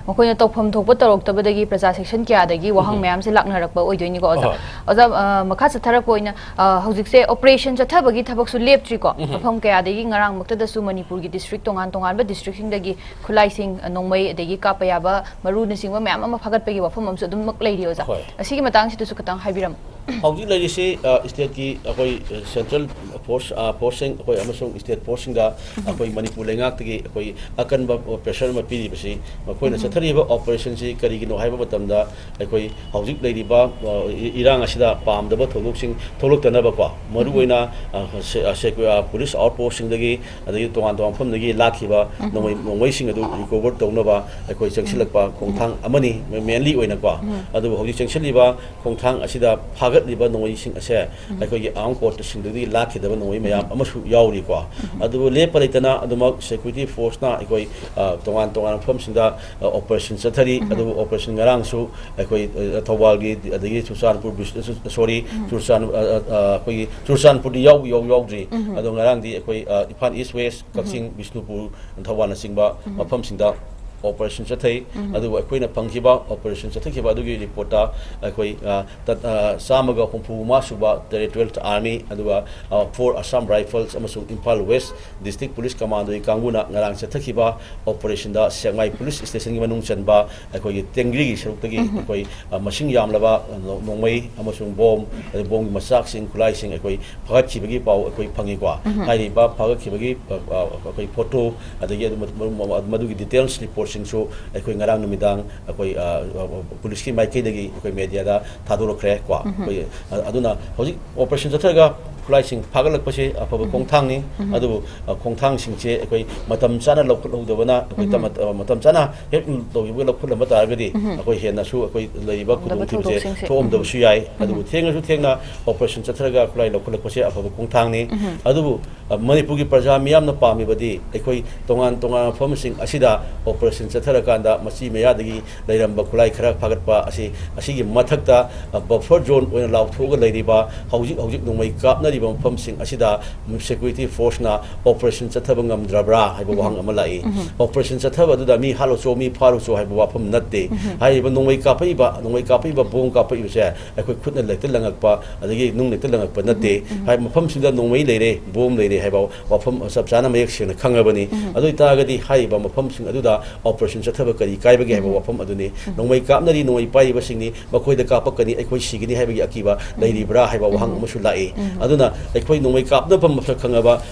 ꯃꯈꯣꯏꯅ ꯇꯧꯐꯝ ꯊꯣꯛꯄ ꯇꯧꯔꯛꯇꯕꯗꯒꯤ ꯄ꯭ꯔꯖꯥ ꯁꯦꯛꯁꯟ ꯀꯌꯥꯗꯒꯤ ꯋꯥꯍꯪ ꯃꯌꯥꯝꯁꯦ ꯂꯥꯛꯅꯔꯛꯄ ꯑꯣꯏꯗꯣꯏꯅꯤꯀꯣ, ꯑꯣꯖꯥ꯫ ꯑꯍꯣꯏ꯫ ꯑꯣꯖꯥ, ꯑ, ꯃꯈꯥ ꯆꯠꯊꯔꯛꯄ ꯑꯣꯏꯅ, ꯑ, ꯍꯧꯖꯤꯛꯁꯦ ꯑꯣꯄꯔꯦꯁꯟ ꯆꯠꯊꯕꯒꯤ ꯊꯕꯛꯁꯨ ꯂꯦꯞꯇ꯭ꯔꯤꯀꯣ꯫ ꯃꯐꯝ ꯀꯌꯥꯗꯒꯤ ꯉꯔꯥꯡꯃꯛꯇꯗꯁꯨ ꯃꯅꯤꯄꯨꯔꯒꯤ ꯗꯤꯁꯇ꯭ꯔꯤꯛ ꯇꯣꯉꯥꯟ ꯇꯣꯉꯥꯟꯕ ꯗꯤꯁꯇ꯭ꯔꯤꯛꯁꯤꯡꯗꯒꯤ ꯈꯨꯠꯂꯥꯏꯁꯤꯡ, ꯑ, ꯅꯣꯡꯃꯩ ꯑꯗꯒꯤ ꯀꯥꯞꯄ ꯌꯥꯕ ꯃꯔꯨꯅꯆꯤꯡꯕ ꯃꯌꯥꯝ ꯑꯃ ꯐꯥꯒꯠꯄꯒꯤ ꯋꯥꯐꯝ ꯑꯃꯁꯨ ꯑꯗꯨꯃꯛ ꯂꯩꯔꯤ, ꯑꯣꯖꯥ꯫ ꯍꯣꯏ꯫ ꯑꯁꯤꯒꯤ ꯃꯇꯥꯡꯁꯤꯗꯁꯨ ꯈꯤꯇꯪ ꯍꯥꯏꯕꯤꯔꯝꯃꯨ꯫ ꯍꯧꯖꯤꯛ ꯂꯩꯔꯤꯁꯤ, ꯑ, ꯁ꯭ꯇꯦꯠꯀꯤ ꯑꯩꯈꯣꯏ, ꯑ, ꯁꯦꯟꯇ꯭ꯔꯦꯜ ꯐꯣꯔꯁ, ꯑ, ꯐꯣꯔꯁꯁꯤꯡ ꯑꯩꯈꯣꯏ ꯑꯃꯁꯨꯡ ꯁ꯭ꯇꯦꯠ ꯐꯣꯔꯁꯁꯤꯡꯗ ꯑꯩꯈꯣꯏ ꯃꯅꯤꯄꯨꯔ ꯂꯩꯉꯥꯛꯇꯒꯤ ꯑꯩꯈꯣꯏ ꯑꯀꯟꯕ ꯄ꯭ꯔꯦꯁꯔ ꯑꯃ ꯄꯤꯔꯤꯕꯁꯤ, ꯃꯈꯣꯏꯅ ꯆꯠꯊꯔꯤꯕ ꯑꯣꯄꯔꯦꯁꯟꯁꯤ ꯀꯔꯤꯒꯤꯅꯣ ꯍꯥꯏꯕ ꯃꯇꯝꯗ, ꯑꯩꯈꯣꯏ ꯍꯧꯖꯤꯛ ꯂꯩꯔꯤꯕ, ꯑ, ꯏ-, ꯏꯔꯥꯡ ꯑꯁꯤꯗ ꯄꯥꯝꯗꯕ ꯊꯧꯗꯣꯛꯁꯤꯡ ꯊꯣꯛꯂꯛꯇꯅꯕꯀꯣ, ꯃꯔꯨꯑꯣꯏꯅ, ꯑ, ꯁꯦ-, ꯑ, ꯁꯦꯀ꯭ꯌꯨ-, ꯑ, ꯄꯨꯂꯤꯁ ꯑꯥꯎꯠ ꯄꯣꯁꯁꯤꯡꯗꯒꯤ, ꯑꯗꯒꯤ ꯇꯣꯉꯥꯟ ꯇꯣꯉꯥꯟꯕ ꯃꯐꯝꯗꯒꯤ ꯂꯥꯛꯈꯤꯕ ꯅꯣꯡꯃꯩ, ꯅꯣꯡꯃꯩꯁꯤꯡ ꯑꯗꯨ ꯔꯤꯀꯣꯚꯔ ꯇꯧꯅꯕ ꯑꯩꯈꯣꯏ ꯆꯪꯁꯤꯜꯂꯛꯄ ꯈꯣꯡꯊꯥꯡ ꯑꯃꯅꯤ, ꯃꯦꯟꯂꯤ ꯑꯣꯏꯅꯀꯣ꯫ ꯑꯗꯨꯕꯨ ꯍꯧꯖꯤꯛ ꯆꯪꯁꯤꯜꯂꯤꯕ ꯈꯣꯡꯊꯥꯡ ꯑꯁꯤꯗ ꯐꯥ-, ꯐꯒꯠꯂꯤꯕ ꯅꯣꯡꯃꯩꯁꯤꯡ ꯑꯁꯦ ꯑꯩꯈꯣꯏꯒꯤ ꯑꯥꯔꯝ ꯀꯣꯔꯠꯁꯤꯡꯗꯒꯤ ꯂꯥꯛꯈꯤꯗꯕ ꯅꯣꯡꯃꯩ ꯃꯌꯥꯝ ꯑꯃꯁꯨ ꯌꯥꯎꯔꯤꯀꯣ꯫ ꯑꯗꯨꯕꯨ ꯂꯦꯞꯄ ꯂꯩꯇꯅ ꯑꯗꯨꯃꯛ ꯁꯦꯀ꯭ꯌꯨꯔꯤꯇꯤ ꯐꯣꯔꯁꯅ ꯑꯩꯈꯣꯏ, ꯑ, ꯇꯣꯉꯥꯟ ꯇꯣꯉꯥꯟꯕ ꯃꯐꯝꯁꯤꯡꯗ, ꯑ, ꯑꯣꯄꯔꯦꯁꯟ ꯆꯠꯊꯔꯤ꯫ ꯑꯗꯨꯕꯨ ꯑꯣꯄꯔꯦꯁꯟ ꯉꯔꯥꯡꯁꯨ ꯑꯩꯈꯣꯏ, ꯑ, ꯊꯧꯕꯥꯜꯒꯤ, ꯑꯗꯒꯤ ꯆꯨꯔꯆꯥꯟꯄꯨꯔ ꯕꯤꯁ-, ꯁꯣꯔꯤ, ꯆꯨꯔꯆꯥꯟ-, ꯑ, ꯑ, ꯑ, ꯑꯩꯈꯣꯏꯒꯤ ꯆꯨꯔꯆꯥꯟꯄꯨꯔꯗꯤ ꯌꯥꯎ-, ꯌꯥꯎ-, ꯌꯥꯎꯗ꯭ꯔꯤ꯫ ꯑꯗꯣ ꯉꯔꯥꯡꯗꯤ ꯑꯩꯈꯣꯏ, ꯑ, ꯏꯝꯐꯥꯜ ꯏꯁ ꯋꯦꯁ, ꯀꯛꯆꯤꯡ, ꯕꯤꯁꯅꯨꯄꯨꯔ, ꯊꯧꯕꯥꯜꯅꯆꯤꯡꯕ ꯃꯐꯝꯁꯤꯡꯗ ꯑꯣꯄꯔꯦꯁꯟ ꯆꯠꯊꯩ꯫ ꯑꯗꯨꯕꯨ ꯑꯩꯈꯣꯏꯅ ꯐꯪꯈꯤꯕ ꯑꯣꯄꯔꯦꯁꯟ ꯆꯠꯊꯈꯤꯕ ꯑꯗꯨꯒꯤ ꯔꯤꯄꯣꯔꯠꯇ ꯑꯩꯈꯣꯏ, ꯑ, ꯇꯠ-, ꯑ, ꯆꯥꯝꯃꯒ ꯍꯨꯝꯐꯨ ꯃꯉꯥ ꯁꯨꯕ ꯇꯦꯔꯤꯇꯣꯔꯤꯌꯦꯜ ꯑꯥꯔꯃꯤ, ꯑꯗꯨꯒ, ꯑ, ꯐꯣꯔ ꯑꯁꯥꯝ ꯔꯥꯏꯐꯜꯁ ꯑꯃꯁꯨꯡ ꯏꯝꯐꯥꯜ ꯋꯦꯁ ꯗꯤꯁꯇ꯭ꯔꯤꯛ ꯄꯨꯂꯤꯁ ꯀꯃꯥꯟꯗꯣꯒꯤ ꯀꯥꯡꯕꯨꯅ ꯉꯔꯥꯡ ꯆꯠꯊꯈꯤꯕ ꯑꯣꯄꯔꯦꯁꯟꯗ ꯁꯦꯛꯃꯥꯏ ꯄꯨꯂꯤꯁ ꯁ꯭ꯇꯦꯁꯟꯒꯤ ꯃꯅꯨꯡ ꯆꯟꯕ ꯑꯩꯈꯣꯏꯒꯤ ꯇꯦꯡꯒ꯭ꯔꯤꯒꯤ ꯁꯔꯨꯛꯇꯒꯤ ꯑꯩꯈꯣꯏ, ꯑ, ꯃꯁꯤꯡ ꯌꯥꯝꯂꯕ, ꯑ, ꯅꯣ-, ꯅꯣꯡꯃꯩ ꯑꯃꯁꯨꯡ ꯕꯣꯝ, ꯑꯗꯩ ꯕꯣꯝꯒꯤ ꯃꯆꯥꯛꯁꯤꯡ, ꯈꯨꯠꯂꯥꯏꯁꯤꯡ ꯑꯩꯈꯣꯏ ꯐꯒꯠꯈꯤꯕꯒꯤ ꯄꯥꯎ ꯑꯩꯈꯣꯏ ꯐꯪꯉꯤꯀꯣ꯫ ꯍꯥꯏꯔꯤꯕ ꯐꯒꯠꯈꯤꯕꯒꯤ, ꯑ, ꯑ, ꯑꯩꯈꯣꯏ ꯐꯣꯇꯣ, ꯑꯗꯒꯤ ꯑꯗꯨ ꯃ-, ꯃ-, ꯃ-, ꯃꯗꯨꯒꯤ ꯗꯤꯇꯦꯜꯁ ꯔꯤꯄꯣꯔꯠꯁꯤꯡꯁꯨ ꯑꯩꯈꯣꯏ ꯉꯔꯥꯡ ꯅꯨꯃꯤꯗꯥꯡ ꯑꯩꯈꯣꯏ, ꯑ, ꯑ, ꯄꯨꯂꯤꯁꯀꯤ ꯃꯥꯏꯀꯩꯗꯒꯤ ꯑꯩꯈꯣꯏ ꯃꯦꯗꯤꯌꯥꯗ ꯊꯥꯗꯣꯔꯛꯈ꯭ꯔꯦ ꯀꯣ꯫ ꯑꯩꯈꯣꯏ, ꯑ, ꯑꯗꯨꯅ ꯍꯧꯖꯤꯛ ꯑꯣꯄꯔꯦꯁꯟ ꯆꯠꯊꯔꯒ ꯈꯨꯠꯂꯥꯏꯁꯤꯡ ꯐꯥꯒꯠꯂꯛꯄꯁꯦ ꯑꯐꯕ ꯈꯣꯡꯊꯥꯡꯅꯤ꯫ ꯑꯗꯨꯕꯨ, ꯑ, ꯈꯣꯡꯊꯥꯡꯁꯤꯡꯁꯦ ꯑꯩꯈꯣꯏ ꯃꯇꯝ ꯆꯥꯅ ꯂꯧꯈꯠꯍꯧꯗꯕꯅ ꯑꯩꯈꯣꯏ ꯇ-, ꯃꯇ-, ꯑ, ꯃꯇꯝ ꯆꯥꯅ ꯍꯦꯛ ꯇꯧꯈꯤꯕꯒ ꯂꯧꯈꯠꯂꯝꯕ ꯇꯥꯔꯒꯗꯤ ꯑꯩꯈꯣꯏ ꯍꯦꯟꯅꯁꯨ ꯑꯩꯈꯣꯏ ꯂꯩꯔꯤꯕ ꯊꯣꯛꯑꯝꯗꯕ ꯈꯨꯗꯣꯡꯊꯤꯕꯁꯦ ꯊꯧꯗꯣꯛꯁꯤꯡꯁꯦ꯫ ꯊꯣꯛꯑꯝꯗꯕꯁꯨ ꯌꯥꯏ꯫ ꯑꯗꯨꯕꯨ ꯊꯦꯡꯉꯁꯨ ꯊꯦꯡꯅ ꯑꯣꯄꯔꯦꯁꯟ ꯆꯠꯊꯔꯒ ꯈꯨꯠꯂꯥꯏ ꯂꯧꯈꯠꯂꯛꯄꯁꯦ ꯑꯐꯕ ꯈꯣꯡꯊꯥꯡꯅꯤ꯫ ꯑꯗꯨꯕꯨ, ꯑ, ꯃꯅꯤꯄꯨꯔꯒꯤ ꯄ꯭ꯔꯖꯥ ꯃꯤꯌꯥꯝꯅ ꯄꯥꯝꯃꯤꯕꯗꯤ ꯑꯩꯈꯣꯏ ꯇꯣꯉꯥꯟ ꯇꯣꯉꯥꯟꯕ ꯃꯐꯝꯁꯤꯡ ꯑꯁꯤꯗ ꯑꯣꯄꯔꯦꯁꯟ ꯆꯠꯊꯔꯀꯥꯟꯗ ꯃꯆꯤ ꯃꯌꯥꯗꯒꯤ ꯂꯩꯔꯝꯕ ꯈꯨꯠꯂꯥꯏ ꯈꯔ ꯐꯥꯒꯠꯄ ꯑꯁꯤ, ꯑꯁꯤꯒꯤ ꯃꯊꯛꯇ, ꯑ, ꯕꯐꯔ ꯖꯣꯟ ꯑꯣꯏꯅ ꯂꯥꯎꯊꯣꯛꯑꯒ ꯂꯩꯔꯤꯕ ꯍꯧꯖꯤꯛ ꯍꯧꯖꯤꯛ ꯅꯣꯡꯃꯩ ꯀꯥꯞꯅꯔꯤꯕ ꯃꯐꯝꯁꯤꯡ ꯑꯁꯤꯗ ꯁꯦꯀ꯭ꯌꯨꯔꯤꯇꯤ ꯐꯣꯔꯁꯅ ꯑꯣꯄꯔꯦꯁꯟ ꯆꯠꯊꯕ ꯉꯝꯗ꯭ꯔꯕ꯭ꯔꯥ ꯍꯥꯏꯕ ꯋꯥꯍꯪ ꯑꯃ ꯂꯥꯛꯏ꯫ ꯑꯣꯄꯔꯦꯁꯟ ꯆꯠꯊꯕ ꯑꯗꯨꯗ ꯃꯤ ꯍꯥꯠꯂꯨꯆꯣ, ꯃꯤ ꯐꯥꯔꯨꯆꯣ ꯍꯥꯏꯕ ꯋꯥꯐꯝ ꯅꯠꯇꯦ꯫ ꯍꯥꯏꯔꯤꯕ ꯅꯣꯡꯃꯩ ꯀꯥꯞꯄꯛꯏꯕ, ꯅꯣꯡꯃꯩ ꯀꯥꯞꯄꯛꯏꯕ, ꯕꯣꯝ ꯀꯥꯞꯄꯛꯏꯕꯁꯦ ꯑꯩꯈꯣꯏ ꯈꯨꯠꯅ ꯍꯦꯛꯇ ꯂꯪꯉꯛꯄ, ꯑꯗꯒꯤ ꯅꯨꯡꯅ ꯍꯦꯛꯇ ꯂꯪꯉꯛꯄ ꯅꯠꯇꯦ꯫ ꯍꯥꯏ, ꯃꯐꯝꯁꯤꯗ ꯅꯣꯡꯃꯩ ꯂꯩꯔꯦ, ꯕꯣꯝ ꯂꯩꯔꯦ ꯍꯥꯏꯕ ꯋꯥꯐꯝ ꯆꯞ ꯆꯥꯅ ꯃꯌꯦꯛ ꯁꯦꯡꯅ ꯈꯪꯉꯕꯅꯤ꯫ ꯑꯗꯨ ꯑꯣꯏꯇꯥꯔꯒꯗꯤ ꯍꯥꯏꯔꯤꯕ ꯃꯐꯝꯁꯤꯡ ꯑꯗꯨꯗ ꯑꯣꯄꯔꯦꯁꯟ ꯆꯠꯊꯕ ꯀꯔꯤ ꯀꯥꯏꯕꯒꯦ ꯍꯥꯏꯕ ꯋꯥꯐꯝ ꯑꯗꯨꯅꯤ꯫ ꯅꯣꯡꯃꯩ ꯀꯥꯞꯅꯔꯤ, ꯅꯣꯡꯃꯩ ꯄꯥꯏꯔꯤꯕꯁꯤꯡꯅꯤ, ꯃꯈꯣꯏꯗ ꯀꯥꯞꯄꯛꯀꯅꯤ, ꯑꯩꯈꯣꯏ ꯁꯤꯒꯅꯤ ꯍꯥꯏꯕꯒꯤ ꯑꯀꯤꯕ ꯂꯩꯔꯤꯕ꯭ꯔꯥ ꯍꯥꯏꯕ ꯋꯥꯍꯪ ꯑꯃꯁꯨ ꯂꯥꯛꯏ꯫ ꯑꯗꯨꯅ ꯑꯩꯈꯣꯏ ꯅꯣꯡꯃꯩ ꯀꯥꯞꯅꯐꯝ ꯃꯁꯛ ꯈꯪꯉꯕ,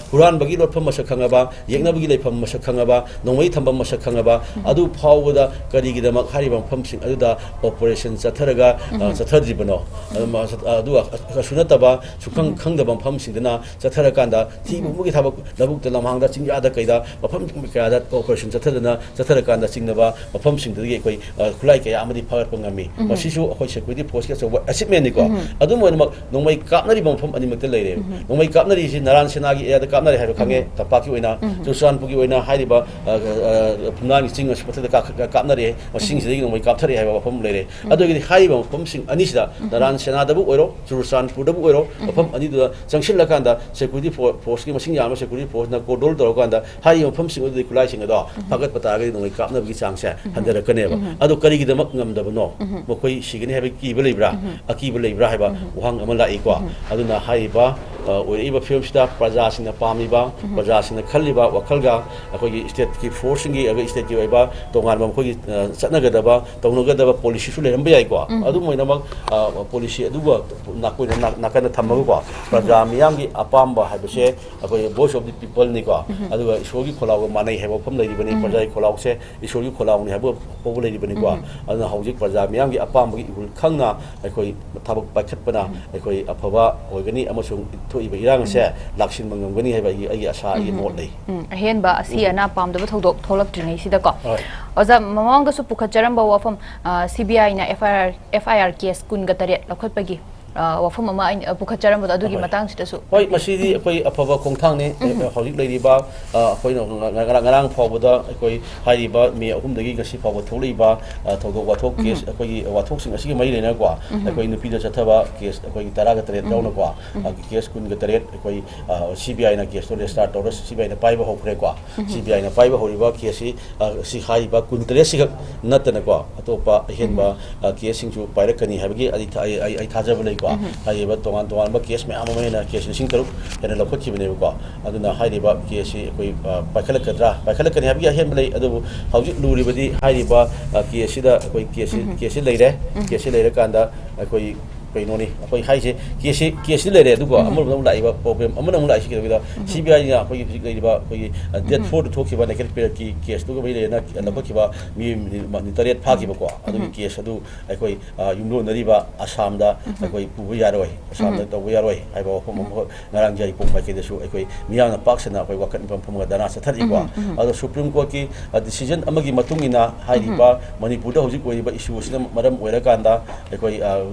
ꯍꯨꯔꯥꯟꯕꯒꯤ ꯂꯣꯠꯐꯝ ꯃꯁꯛ ꯈꯪꯉꯕ, ꯌꯦꯛꯅꯕꯒꯤ ꯂꯩꯐꯝ ꯃꯁꯛ ꯈꯪꯉꯕ, ꯅꯣꯡꯃꯩ ꯊꯝꯐꯝ ꯃꯁꯛ ꯈꯪꯉꯕ, ꯑꯗꯨ ꯐꯥꯎꯕꯗ ꯀꯔꯤꯒꯤꯗꯃꯛ ꯍꯥꯏꯔꯤꯕ ꯃꯐꯝꯁꯤꯡ ꯑꯗꯨꯗ operation ꯆꯠꯊꯔꯒ, ꯑ, ꯆꯠꯊꯗ꯭ꯔꯤꯕꯅꯣ? ꯑꯗꯨ ꯃ-, ꯑꯗꯨꯒ ꯀꯩꯁꯨ ꯅꯠꯇꯕ, ꯁꯨꯡꯈꯪ ꯈꯪꯗꯕ ꯃꯐꯝꯁꯤꯡꯗꯅ ꯆꯠꯊꯔꯀꯥꯟꯗ ꯊꯤꯕ ꯍꯨꯝꯕꯒꯤ ꯊꯕꯛ, ꯂꯧꯕꯨꯛꯇ, ꯂꯝꯍꯥꯡꯗ, ꯆꯤꯡꯌꯥꯗ ꯀꯩꯗ, ꯃꯐꯝ ꯀꯌꯥꯗ operation ꯆꯠꯊꯗꯅ, ꯆꯠꯊꯔꯀꯥꯟꯗ ꯆꯤꯡꯅꯕ ꯃꯐꯝꯁꯤꯡꯗꯨꯗꯒꯤ ꯑꯩꯈꯣꯏ, ꯑ, ꯈꯨꯠꯂꯥꯏ ꯀꯌꯥ ꯑꯃꯗꯤ ꯐꯥꯒꯠꯄ ꯉꯝꯃꯤ꯫ ꯃꯁꯤꯁꯨ ꯑꯩꯈꯣꯏ security forceꯀꯤ ꯑꯆꯧꯕ achievementꯅꯤꯀꯣ꯫ ꯑꯗꯨꯝ ꯑꯣꯏꯅꯃꯛ, ꯅꯣꯡꯃꯩ ꯀꯥꯞꯅꯔꯤꯕ ꯃꯐꯝ ꯑꯅꯤꯃꯛꯇ ꯂꯩꯔꯦ꯫ ꯅꯣꯡꯃꯩ ꯀꯥꯞꯅꯔꯤꯁꯤ ꯅꯥꯔꯥꯟ ꯁꯦꯅꯥꯒꯤ areaꯗ ꯀꯥꯞꯅꯔꯦ ꯍꯥꯏꯕ ꯈꯪꯉꯦ꯫ ꯇꯝꯄꯥꯛꯀꯤ ꯑꯣꯏꯅ, ꯆꯨꯔꯆꯥꯟꯄꯨꯔꯒꯤ ꯑꯣꯏꯅ ꯍꯥꯏꯔꯤꯕ, ꯑ, ꯑ, ꯐꯨꯅꯥꯟꯒꯤ ꯆꯤꯡ ꯑꯁꯤ ꯃꯊꯛꯇ ꯀꯥ-, ꯀꯥ-, ꯀꯥꯞꯅꯔꯦ꯫ ꯃꯁꯤꯡꯁꯤꯗꯒꯤ ꯅꯣꯡꯃꯩ ꯀꯥꯞꯊꯔꯛꯑꯦ ꯍꯥꯏꯕ ꯋꯥꯐꯝ ꯂꯩꯔꯦ꯫ ꯑꯗꯨꯒꯤꯗꯤ ꯍꯥꯏꯔꯤꯕ ꯃꯐꯝꯁꯤꯡ ꯑꯅꯤꯁꯤꯗ, ꯅꯥꯔꯥꯟ ꯁꯦꯅꯥꯗꯕꯨ ꯑꯣꯏꯔꯣ, ꯆꯨꯔꯆꯥꯟꯄꯨꯔꯗꯕꯨ ꯑꯣꯏꯔꯣ, ꯃꯐꯝ ꯑꯅꯤꯗꯨꯗ ꯆꯪꯁꯤꯜꯂꯀꯥꯟꯗ security for-, forceꯀꯤ ꯃꯁꯤꯡ ꯌꯥꯝꯕ security forceꯅ cordon ꯇꯧꯔꯀꯥꯟꯗ ꯍꯥꯏꯔꯤꯕ ꯃꯐꯝꯁꯤꯡ ꯑꯗꯨꯗꯤ ꯈꯨꯠꯂꯥꯏꯁꯤꯡ ꯑꯗꯣ ꯐꯥꯒꯠꯄ ꯇꯥꯔꯒꯗꯤ ꯅꯣꯡꯃꯩ ꯀꯥꯞꯅꯕꯒꯤ ꯆꯥꯡꯁꯦ ꯍꯟꯊꯔꯛꯀꯅꯦꯕ꯫ ꯑꯗꯣ ꯀꯔꯤꯒꯤꯗꯃꯛ ꯉꯝꯗꯕꯅꯣ? ꯃꯈꯣꯏ ꯁꯤꯒꯅꯤ ꯍꯥꯏꯕꯒꯤ ꯀꯤꯕ ꯂꯩꯕ꯭ꯔꯥ? ꯑꯀꯤꯕ ꯂꯩꯕ꯭ꯔꯥ ꯍꯥꯏꯕ ꯋꯥꯍꯪ ꯑꯃ ꯂꯥꯛꯏꯀꯣ꯫ ꯑꯗꯨꯅ ꯍꯥꯏꯔꯤꯕ, ꯑ, ꯑꯣꯏꯔꯛꯏꯕ ꯐꯤꯕꯝꯁꯤꯗ ꯄ꯭ꯔꯖꯥꯁꯤꯡꯅ ꯄꯥꯝꯃꯤꯕ, ꯄ꯭ꯔꯖꯥꯁꯤꯡꯅ ꯈꯜꯂꯤꯕ ꯋꯥꯈꯜꯒ ꯑꯩꯈꯣꯏꯒꯤ stateꯀꯤ forceꯁꯤꯡꯒꯤ, ꯑꯩꯈꯣꯏ stateꯀꯤ ꯑꯣꯏꯕ ꯇꯣꯉꯥꯟꯕ ꯃꯈꯣꯏꯒꯤ, ꯑ, ꯆꯠꯅꯒꯗꯕ, ꯇꯧꯅꯒꯗꯕ policyꯁꯨ ꯂꯩꯔꯝꯕ ꯌꯥꯏꯀꯣ꯫ ꯑꯗꯨꯝ ꯑꯣꯏꯅꯃꯛ, ꯑ, policy ꯑꯗꯨꯒ ꯅꯥꯀꯣꯏꯅ-, ꯅꯥ-, ꯅꯥꯀꯟꯗ ꯊꯝꯃꯒꯀꯣ, ꯄ꯭ꯔꯖꯥ ꯃꯤꯌꯥꯝꯒꯤ ꯑꯄꯥꯝꯕ ꯍꯥꯏꯕꯁꯦ ꯑꯩꯈꯣꯏ voice of the peopleꯅꯤꯀꯣ꯫ ꯑꯗꯨꯒ ꯏꯁꯣꯔꯒꯤ ꯈꯣꯜꯂꯥꯎꯒ ꯃꯥꯟꯅꯩ ꯍꯥꯏꯕ ꯋꯥꯐꯝ ꯂꯩꯔꯤꯕꯅꯤ꯫ ꯄ꯭ꯔꯖꯥꯒꯤ ꯈꯣꯜꯂꯥꯎꯁꯦ ꯏꯁꯣꯔꯒꯤ ꯈꯣꯜꯂꯥꯎꯅꯤ ꯍꯥꯏꯕ ꯐꯥꯎꯕ ꯂꯩꯔꯤꯕꯅꯤꯀꯣ꯫ ꯑꯗꯨꯅ ꯍꯧꯖꯤꯛ ꯄ꯭ꯔꯖꯥ ꯃꯤꯌꯥꯝꯒꯤ ꯑꯄꯥꯝꯕꯒꯤ ꯏꯍꯨꯜ ꯈꯪꯅ ꯑꯩꯈꯣꯏ ꯊꯕꯛ ꯄꯥꯏꯈꯠꯄꯅ ꯑꯩꯈꯣꯏ ꯑꯐꯕ ꯑꯣꯏꯒꯅꯤ ꯑꯃꯁꯨꯡ ꯊꯣꯛꯏꯕ ꯏꯔꯥꯡ ꯑꯁꯦ ꯂꯥꯛꯁꯤꯟꯕ ꯉꯝꯒꯅꯤ ꯍꯥꯏꯕ ꯑꯩꯒꯤ, ꯑꯩꯒꯤ ꯑꯁꯥ, ꯑꯩꯒꯤ ꯃꯣꯠ ꯂꯩ꯫ ꯎꯝ, ꯑꯍꯦꯟꯕ ꯑꯁꯤ ꯑꯅꯥ ꯄꯥꯝꯗꯕ ꯊꯧꯗꯣꯛ ꯊꯣꯛꯂꯛꯇ꯭ꯔꯤꯉꯩꯁꯤꯗꯀꯣ꯫ ꯍꯣꯏ꯫ ꯑꯣꯖꯥ, ꯃꯃꯥꯡꯗꯁꯨ ꯄꯨꯈꯠꯆꯔꯝꯕ ꯋꯥꯐꯝ, ꯑ, CBIꯅ FIR, FIR case ꯀꯨꯟꯒ ꯇꯔꯦꯠ ꯂꯧꯈꯠꯄꯒꯤ, ꯑ, ꯋꯥꯐꯝ ꯑꯃ ꯑꯩꯅ, ꯑ, ꯄꯨꯈꯠꯆꯔꯝꯕꯗꯣ, ꯑꯗꯨꯒꯤ ꯍꯣꯏ꯫ ꯃꯇꯥꯡꯁꯤꯗꯁꯨ꯫ ꯍꯣꯏ, ꯃꯁꯤꯗꯤ ꯑꯩꯈꯣꯏ ꯑꯐꯕ ꯈꯣꯡꯊꯥꯡꯅꯤ꯫ ꯑ, ꯍꯧꯖꯤꯛ ꯂꯩꯔꯤꯕ, ꯑ, ꯑꯩꯈꯣꯏꯅ ꯉ-, ꯉ-, ꯉꯔꯥꯡ, ꯉꯔꯥꯡ ꯐꯥꯎꯕꯗ ꯑꯩꯈꯣꯏ ꯍꯥꯏꯔꯤꯕ ꯃꯦ ꯑꯍꯨꯝꯗꯒꯤ ꯉꯁꯤ ꯐꯥꯎꯕ ꯊꯣꯛꯂꯛꯏꯕ, ꯑ, ꯊꯧꯗꯣꯛ ꯋꯥꯊꯣꯛ case, ꯑꯩꯈꯣꯏꯒꯤ ꯋꯥꯊꯣꯛꯁꯤꯡ ꯑꯁꯤꯒ ꯃꯔꯤ ꯂꯩꯅꯅꯀꯣ, ꯑꯩꯈꯣꯏ ꯅꯨꯄꯤꯗ ꯆꯠꯊꯕ case ꯑꯩꯈꯣꯏꯒꯤ ꯇꯔꯥꯒ ꯇꯔꯦꯠ ꯌꯥꯎꯅꯀꯣ, ꯑ, case ꯀꯨꯟꯒ ꯇꯔꯦꯠ ꯑꯩꯈꯣꯏ, ꯑ, CBIꯅ caseꯇꯣ register ꯇꯧꯔ CBIꯅ ꯄꯥꯏꯕ ꯍꯧꯈ꯭ꯔꯦꯀꯣ꯫ CBIꯅ ꯄꯥꯏꯕ ꯍꯧꯔꯤꯕ caseꯁꯤ, ꯑ, ꯁꯤ ꯍꯥꯏꯔꯤꯕ ꯀꯨꯟꯇꯔꯦꯠꯁꯤꯈꯛ ꯅꯠꯇꯅꯀꯣ, ꯑꯇꯣꯞꯄ ꯑꯍꯦꯟꯕ, ꯑ, caseꯁꯤꯡꯁꯨ ꯄꯥꯏꯔꯛꯀꯅꯤ ꯍꯥꯏꯕꯒꯤ ꯑꯩ ꯊ-, ꯑꯩ, ꯑꯩ, ꯑꯩ ꯊꯥꯖꯕ ꯂꯩꯀꯣ꯫ ꯍꯥꯏꯔꯤꯕ ꯇꯣꯉꯥꯟ ꯇꯣꯉꯥꯟꯕ case ꯃꯌꯥꯝ ꯑꯃ ꯍꯦꯟꯅ case ꯂꯤꯁꯤꯡ ꯇꯔꯨꯛ ꯍꯦꯟꯅ ꯂꯧꯈꯠꯈꯤꯕꯅꯦꯕꯀꯣ꯫ ꯑꯗꯨꯅ ꯍꯥꯏꯔꯤꯕ caseꯁꯤ ꯑꯩꯈꯣꯏ, ꯑ, ꯄꯥꯏꯈꯠꯂꯛꯀꯗ꯭ꯔꯥ, ꯄꯥꯏꯈꯠꯂꯛꯀꯅꯤ ꯍꯥꯏꯕꯒꯤ ꯑꯍꯦꯟꯕ ꯂꯩ꯫ ꯑꯗꯨꯕꯨ ꯍꯧꯖꯤꯛ ꯂꯨꯔꯤꯕꯗꯤ ꯍꯥꯏꯔꯤꯕ, ꯑ, caseꯁꯤꯗ ꯑꯩꯈꯣꯏ caseꯁꯤ, caseꯁꯤ ꯂꯩꯔꯦ꯫ Caseꯁꯤ ꯂꯩꯔꯀꯥꯟꯗ ꯑꯩꯈꯣꯏ ꯀꯩꯅꯣꯅꯤ ꯑꯩꯈꯣꯏ ꯍꯥꯏꯁꯦ, ꯀꯦꯁꯁꯤ ꯀꯦꯁꯇꯤ ꯂꯩꯔꯦ, ꯑꯗꯨꯒ ꯑꯃꯔꯣꯝꯗ ꯑꯃꯨꯛ ꯂꯥꯛꯏꯕ ꯄ꯭ꯔꯣꯕ꯭ꯂꯦꯝ ꯑꯃꯅ ꯑꯃꯨꯛ ꯂꯥꯛꯏꯁꯤ ꯀꯩꯗꯧꯒꯦꯗ, ꯁꯤ ꯕꯤ ꯑꯥꯏꯅ ꯑꯩꯈꯣꯏꯒꯤ ꯍꯧꯖꯤꯛ ꯂꯩꯔꯤꯕ ꯑꯩꯈꯣꯏꯒꯤ ꯗꯦꯠ ꯐꯣꯔꯗ ꯊꯣꯛꯈꯤꯕ ꯅꯦꯀꯦꯠ ꯄꯤꯔꯛꯀꯤ ꯀꯦꯁꯇꯨꯒ ꯃꯔꯤ ꯂꯩꯅꯅ ꯂꯧꯈꯠꯈꯤꯕ ꯃꯤ ꯇꯔꯦꯠ ꯐꯥꯈꯤꯕꯀꯣ, ꯑꯗꯨꯒꯤ ꯀꯦꯁ ꯑꯗꯨ ꯑꯩꯈꯣꯏ ꯌꯨꯝꯂꯣꯟꯅꯔꯤꯕ ꯑꯁꯥꯝꯗ ꯑꯩꯈꯣꯏ ꯄꯨꯕ ꯌꯥꯔꯣꯏ, ꯑꯁꯥꯝꯗ ꯇꯧꯕ ꯌꯥꯔꯣꯏ ꯍꯥꯏꯕ ꯋꯥꯐꯝ ꯑꯃꯈꯛ ꯉꯔꯥꯡ ꯌꯥꯏꯔꯤꯄꯣꯛ ꯃꯥꯏꯀꯩꯗꯁꯨ ꯑꯩꯈꯣꯏ ꯃꯤꯌꯥꯝꯅ ꯄꯥꯛ ꯁꯟꯅ ꯑꯩꯈꯣꯏ ꯋꯥꯀꯠ ꯃꯤꯐꯝ ꯐꯝꯃꯒ ꯙꯔꯅꯥ ꯆꯠꯊꯔꯤꯀꯣ꯫ ꯑꯗꯣ ꯁꯨꯄ꯭ꯔꯤꯝ ꯀꯣꯔꯠꯀꯤ ꯗꯤꯁꯤꯖꯟ ꯑꯃꯒꯤ ꯃꯇꯨꯡ ꯏꯟꯅ ꯍꯥꯏꯔꯤꯕ ꯃꯅꯤꯄꯨꯔꯗ ꯍꯧꯖꯤꯛ ꯑꯣꯏꯔꯤꯕ ꯏꯁꯨ ꯑꯁꯤꯅ ꯃꯔꯝ ꯑꯣꯏꯔꯀꯥꯟꯗ ꯑꯩꯈꯣꯏ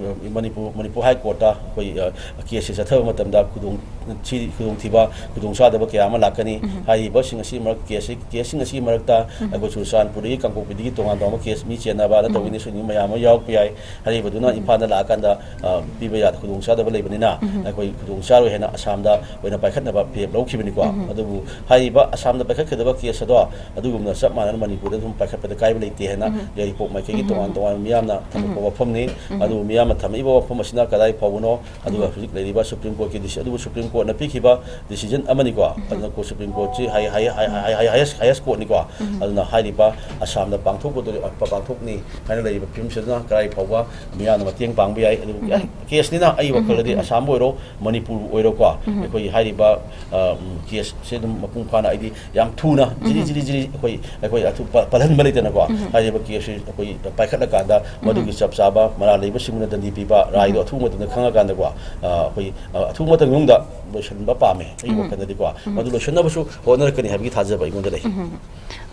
ꯃꯅꯤꯄꯨꯔ ꯃꯅꯤꯄꯨꯔ ꯍꯥꯏ ꯀꯣꯔꯠꯇ ꯑꯩꯈꯣꯏ ꯀꯦꯁꯁꯦ ꯆꯠꯊꯕ ꯃꯇꯝꯗ ꯈꯨꯗꯣꯡ ꯊꯤ ꯈꯨꯗꯣꯡꯊꯤꯕ ꯈꯨꯗꯣꯡꯆꯥꯗꯕ ꯀꯌꯥ ꯑꯃ ꯂꯥꯛꯀꯅꯤ꯫ ꯍꯥꯏꯔꯤꯕꯁꯤꯡ ꯑꯁꯤ ꯃꯔꯛ ꯀꯦꯁꯁꯤ ꯀꯦꯁꯁꯤꯡ ꯑꯁꯤꯒꯤ ꯃꯔꯛꯇ ꯑꯩꯈꯣꯏ ꯆꯨꯔꯆꯥꯟꯄꯨꯔꯗꯒꯤ ꯀꯥꯡꯄꯣꯛꯄꯤꯗꯒꯤ ꯇꯣꯉꯥꯟ ꯇꯣꯉꯥꯟꯕ ꯀꯦꯁ ꯃꯤ ꯆꯦꯟꯅꯕ ꯅꯠꯇ꯭ꯔꯒ ꯋꯤꯛꯅꯦꯁ ꯑꯣꯏꯅꯤꯡꯕ ꯃꯌꯥꯝ ꯑꯃ ꯌꯥꯎꯔꯛꯄ ꯌꯥꯏ꯫ ꯍꯥꯏꯔꯤꯕꯗꯨꯅ ꯏꯝꯐꯥꯜꯗ ꯂꯥꯛꯑꯀꯥꯟꯗ ꯄꯤꯕ ꯌꯥꯗ ꯈꯨꯗꯣꯡꯆꯥꯗꯕ ꯂꯩꯕꯅꯤꯅ ꯑꯩꯈꯣꯏ ꯈꯨꯗꯣꯡꯆꯥꯔꯣꯏ ꯍꯥꯏꯅ ꯑꯁꯥꯝꯗ ꯑꯣꯏꯅ ꯄꯥꯏꯈꯠꯅꯕ ꯐꯤꯔꯦꯞ ꯂꯧꯈꯤꯕꯅꯤꯀꯣ꯫ ꯑꯗꯨꯕꯨ ꯍꯥꯏꯔꯤꯕ ꯑꯁꯥꯝꯗ ꯄꯥꯏꯈꯠꯀꯗꯕ ꯀꯦꯁ ꯑꯗꯣ ꯑꯗꯨꯒꯨꯝꯅ ꯆꯞ ꯃꯥꯟꯅꯅ ꯃꯅꯤꯄꯨꯔꯗ ꯑꯗꯨꯝ ꯄꯥꯏꯈꯠꯄꯗ ꯀꯥꯏꯕ ꯂꯩꯇꯦ ꯍꯥꯏꯅ ꯌꯥꯏꯔꯤꯄꯣꯛ ꯃꯥꯏꯀꯩꯒꯤ ꯇꯣꯉꯥꯟ ꯇꯣꯉꯥꯟꯕ ꯃꯤꯌꯥꯝꯅ ꯊꯝꯃꯛꯄ ꯋꯥꯐꯝꯅꯤ꯫ ꯑꯗꯨꯕꯨ ꯃꯤꯌꯥꯝꯅ ꯊꯝꯃꯛꯏꯕ ꯋꯥꯐꯝ ꯑꯁꯤꯅ ꯀꯗꯥꯏ ꯐꯥꯎꯕꯅꯣ? ꯑꯗꯨꯒ ꯍꯧꯖꯤꯛ ꯂꯩꯔꯤꯕ ꯁꯨꯄ꯭ꯔꯤꯝ ꯀꯣꯔꯠꯀꯤ ꯗꯤꯁꯤ ꯑꯗꯨꯕꯨ ꯁꯨꯄ꯭ꯔꯤꯝ ꯀꯣꯔꯠꯅ ꯄꯤꯈꯤꯕ ꯗꯤꯁꯤꯖꯟ ꯑꯃꯅꯤꯀꯣ꯫ ꯑꯗꯨꯅ ꯀꯣ ꯁꯨꯄ꯭ꯔꯤꯝ ꯀꯣꯔꯠꯁꯤ ꯍꯥꯏ ꯍꯥꯏ ꯍꯥꯏ ꯍꯥꯏ ꯍꯥꯏꯌꯦꯁ ꯍꯥꯏꯌꯦꯁ ꯀꯣꯔꯠꯅꯤꯀꯣ꯫ ꯑꯗꯨꯅ ꯍꯥꯏꯔꯤꯕ ꯑꯁꯥꯝꯗ ꯄꯥꯡꯊꯣꯛꯀꯗꯧꯔꯤ ꯄꯥꯡꯊꯣꯛꯅꯤ ꯍꯥꯏꯅ ꯂꯩꯔꯤꯕ ꯐꯤꯕꯝꯁꯤꯗꯅ ꯀꯗꯥꯏ ꯐꯥꯎꯕ ꯃꯤꯌꯥꯝꯅ ꯃꯇꯦꯡ ꯄꯥꯡꯕ ꯌꯥꯏ? ꯑꯗꯨꯕꯨ ꯀꯦꯁꯅꯤꯅ ꯑꯩꯒꯤ ꯋꯥꯈꯜꯗꯗꯤ ꯑꯁꯥꯝꯕꯨ ꯑꯣꯏꯔꯣ, ꯃꯅꯤꯄꯨꯔꯕꯨ ꯑꯣꯏꯔꯣꯀꯣ, ꯑꯩꯈꯣꯏ ꯍꯥꯏꯔꯤꯕ ꯀꯦꯁꯁꯦ ꯑꯗꯨꯝ ꯃꯄꯨꯡ ꯐꯥꯅ ꯍꯥꯏꯗꯤ ꯌꯥꯝ ꯊꯨꯅ ꯖꯤꯔꯤ ꯖꯤꯔꯤ ꯖꯤꯔꯤ ꯑꯩꯈꯣꯏ ꯑꯩꯈꯣꯏ ꯑꯊꯨ ꯄ- ꯄꯜꯍꯟꯕ ꯂꯩꯇꯅꯀꯣ꯫ ꯍꯥꯏꯔꯤꯕ ꯀꯦꯁꯁꯤ ꯑꯩꯈꯣꯏ ꯄꯥꯏꯈꯠꯂꯀꯥꯟꯗ ꯃꯗꯨꯒꯤ ꯆꯞ ꯆꯥꯕ ꯃꯔꯥꯜ ꯂꯩꯕꯁꯤꯡꯗꯨꯅ ꯗꯟꯗꯤ ꯄꯤꯕ, ꯔꯥꯏꯗꯣ ꯑꯊꯨꯕ ꯃꯇꯝꯗ ꯈꯪꯉꯀꯥꯟꯗꯀꯣ, ꯑ, ꯑꯩꯈꯣꯏ ꯑ, ꯑꯊꯨꯕ ꯃꯇꯝꯒꯤ ꯃꯅꯨꯡꯗ ꯂꯣꯏꯁꯤꯟꯕ ꯄꯥꯝꯃꯦ꯫ ꯑꯩꯒꯤ ꯋꯥꯈꯜꯗꯗꯤꯀꯣ ꯃꯗꯨ ꯂꯣꯏꯁꯤꯟꯅꯕꯁꯨ ꯍꯣꯠꯅꯔꯛꯀꯅꯤ ꯍꯥꯏꯕꯒꯤ ꯊꯥꯖꯕ ꯑꯩꯉꯣꯟꯗ ꯂꯩ꯫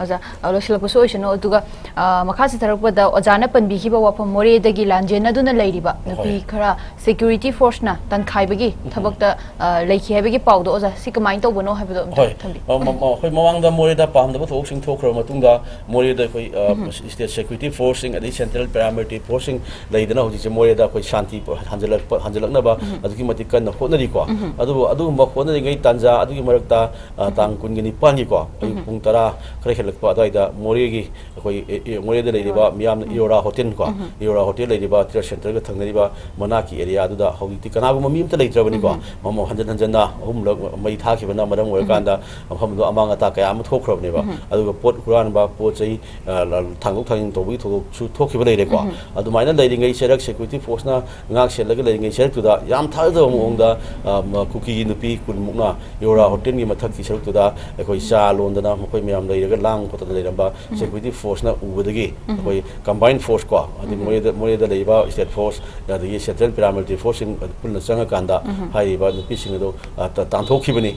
ꯑꯣꯖꯥ, ꯑ, ꯂꯣꯏꯁꯤꯜꯂꯛꯄꯁꯨ ꯑꯣꯏꯁꯅꯨ꯫ ꯑꯗꯨꯒ, ꯑ, ꯃꯈꯥ ꯆꯠꯊꯔꯛꯄꯗ ꯑꯣꯖꯥꯅ ꯄꯟꯕꯤꯈꯤꯕ ꯋꯥꯐꯝ, ꯃꯣꯔꯦꯗꯒꯤ ꯂꯥꯟꯖꯦꯟꯅꯗꯨꯅ ꯂꯩꯔꯤꯕ ꯅꯨꯄꯤ ꯍꯣꯏ꯫ ꯈꯔ ꯁꯦꯀ꯭ꯌꯨꯔꯤꯇꯤ ꯐꯣꯔꯁꯅ ꯇꯟꯈꯥꯏꯕꯒꯤ ꯊꯕꯛꯇ, ꯑ, ꯂꯩꯈꯤ ꯍꯥꯏꯕꯒꯤ ꯄꯥꯎꯗꯣ, ꯑꯣꯖꯥ, ꯁꯤ ꯀꯃꯥꯏꯅ ꯇꯧꯕꯅꯣ ꯍꯥꯏꯕꯗꯣ ꯑꯝꯇ ꯍꯣꯏ꯫ ꯊꯝꯕꯤꯌꯨ꯫ ꯑ, ꯃ-, ꯃ-, ꯑꯩꯈꯣꯏ ꯃꯃꯥꯡꯗ ꯃꯣꯔꯦꯗ ꯄꯥꯝꯗꯕ ꯊꯧꯗꯣꯛꯁꯤꯡ ꯊꯣꯛꯈ꯭ꯔꯕ ꯃꯇꯨꯡꯗ ꯃꯣꯔꯦꯗ ꯑꯩꯈꯣꯏ, ꯑ, ꯁ꯭ꯇꯦꯠ ꯁꯦꯀ꯭ꯌꯨꯔꯤꯇꯤ ꯐꯣꯔꯁꯁꯤꯡ ꯑꯗꯩ ꯁꯦꯟꯇ꯭ꯔꯦꯜ ꯄꯦꯔꯥꯃꯤꯂꯤꯇꯔꯤ ꯐꯣꯔꯁꯁꯤꯡ ꯂꯩꯗꯅ ꯍꯧꯖꯤꯛꯁꯦ ꯃꯣꯔꯦꯗ ꯑꯩꯈꯣꯏ ꯁꯥꯟꯇꯤ ꯄ-, ꯍꯟꯖꯤꯜꯂꯛꯄ, ꯍꯟꯖꯤꯜꯂꯛꯅꯕ ꯑꯗꯨꯛꯀꯤ ꯃꯇꯤꯛ ꯀꯟꯅ ꯍꯣꯠꯅꯔꯤꯀꯣ꯫ ꯑꯗꯨꯕꯨ ꯑꯗꯨꯒꯨꯝꯕ ꯍꯣꯠꯅꯔꯤꯉꯩ ꯇꯥꯟꯖꯥ ꯑꯗꯨꯒꯤ ꯃꯔꯛꯇ, ꯑ, ꯇꯥꯡ ꯀꯨꯟꯒ ꯅꯤꯄꯥꯟꯒꯤꯀꯣ, ꯑꯌꯨꯛ ꯄꯨꯡ ꯇꯔꯥ ꯈꯔ ꯍꯦꯜꯂꯛꯄ ꯑꯗꯨꯋꯥꯏꯗ ꯃꯣꯔꯦꯒꯤ ꯑꯩꯈꯣꯏ, ꯑꯦ, ꯑꯦ, ꯃꯣꯔꯦꯗ ꯂꯩꯔꯤꯕ ꯃꯤꯌꯥꯝꯅ ꯏꯔꯣꯔꯥ ꯍꯣꯇꯦꯜ ꯀꯣ, ꯏꯔꯣꯔꯥ ꯍꯣꯇꯦꯜ ꯂꯩꯔꯤꯕ ꯇꯤꯔꯊ ꯁꯦꯟꯇꯔꯒ ꯊꯪꯅꯔꯤꯕ ꯃꯅꯥꯛꯀꯤ ꯑꯦꯔꯤꯌꯥꯗꯨꯗ ꯍꯧꯖꯤꯛꯇꯤ ꯀꯅꯥꯒꯨꯝꯕ ꯃꯤ ꯑꯝꯇ ꯂꯩꯇ꯭ꯔꯕꯅꯤꯀꯣ꯫ ꯃꯃ-, ꯍꯟꯖꯟ ꯍꯟꯖꯟꯅ ꯑꯍꯨꯝꯂꯛ ꯃꯩ ꯊꯥꯈꯤꯕꯅ ꯃꯔꯝ ꯑꯣꯏꯔꯀꯥꯟꯗ ꯃꯐꯝꯗꯣ ꯑꯃꯥꯡ ꯑꯇꯥ ꯀꯌꯥ ꯑꯃ ꯊꯣꯛꯈ꯭ꯔꯕꯅꯦꯕ꯫ ꯑꯗꯨꯒ ꯄꯣꯠ ꯍꯨꯔꯥꯟꯕ, ꯄꯣꯠ ꯆꯩ, ꯑ, ꯊꯥꯡꯗꯣꯛ ꯊꯥꯡꯖꯤꯟ ꯇꯧꯕꯒꯤ ꯊꯧꯗꯣꯛꯁꯨ ꯊꯣꯛꯈꯤꯕ ꯂꯩꯔꯦꯀꯣ꯫ ꯑꯗꯨꯃꯥꯏꯅ ꯂꯩꯔꯤꯉꯩ ꯆꯩꯔꯛ ꯁꯦꯀ꯭ꯌꯨꯔꯤꯇꯤ ꯐꯣꯔꯁꯅ ꯉꯥꯛ ꯁꯦꯜꯂꯒ ꯂꯩꯔꯤꯉꯩ ꯆꯩꯔꯛꯇꯨꯗ ꯌꯥꯝ ꯊꯥꯖꯗꯕ ꯃꯑꯣꯡꯗ, ꯑ, ꯃ-, ꯀꯨꯀꯤꯒꯤ ꯅꯨꯄꯤ ꯀꯨꯟꯃꯨꯛꯅ ꯌꯣꯔꯥ ꯍꯣꯇꯦꯜꯒꯤ ꯃꯊꯛꯀꯤ ꯁꯔꯨꯛꯇꯨꯗ ꯑꯩꯈꯣꯏ ꯆꯥ ꯂꯣꯟꯗꯅ ꯃꯈꯣꯏ ꯃꯌꯥꯝ ꯂꯩꯔꯒ ꯂꯥꯡ ꯈꯣꯠꯇꯅ ꯂꯩꯔꯝꯕ ꯁꯦꯀ꯭ꯌꯨꯔꯤꯇꯤ ꯐꯣꯔꯁꯅ ꯎꯕꯗꯒꯤ ꯑꯩꯈꯣꯏ ꯀꯝꯕꯥꯏꯟ ꯐꯣꯔꯁ ꯀꯣ, ꯑꯗꯩ ꯃꯣꯔꯦꯗ, ꯃꯣꯔꯦꯗ ꯂꯩꯔꯤꯕ ꯁ꯭ꯇꯦꯠ ꯐꯣꯔꯁ, ꯑꯗꯒꯤ ꯁꯦꯟꯇ꯭ꯔꯦꯜ ꯄꯦꯔꯥꯃꯤꯂꯤꯇꯔꯤ ꯐꯣꯔꯁꯁꯤꯡ ꯄꯨꯟꯅ ꯆꯪꯉꯀꯥꯟꯗ ꯍꯥꯏꯔꯤꯕ ꯅꯨꯄꯤꯁꯤꯡ ꯑꯗꯨ, ꯑ, ꯇ-, ꯇꯥꯟꯊꯣꯛꯈꯤꯕꯅꯤ꯫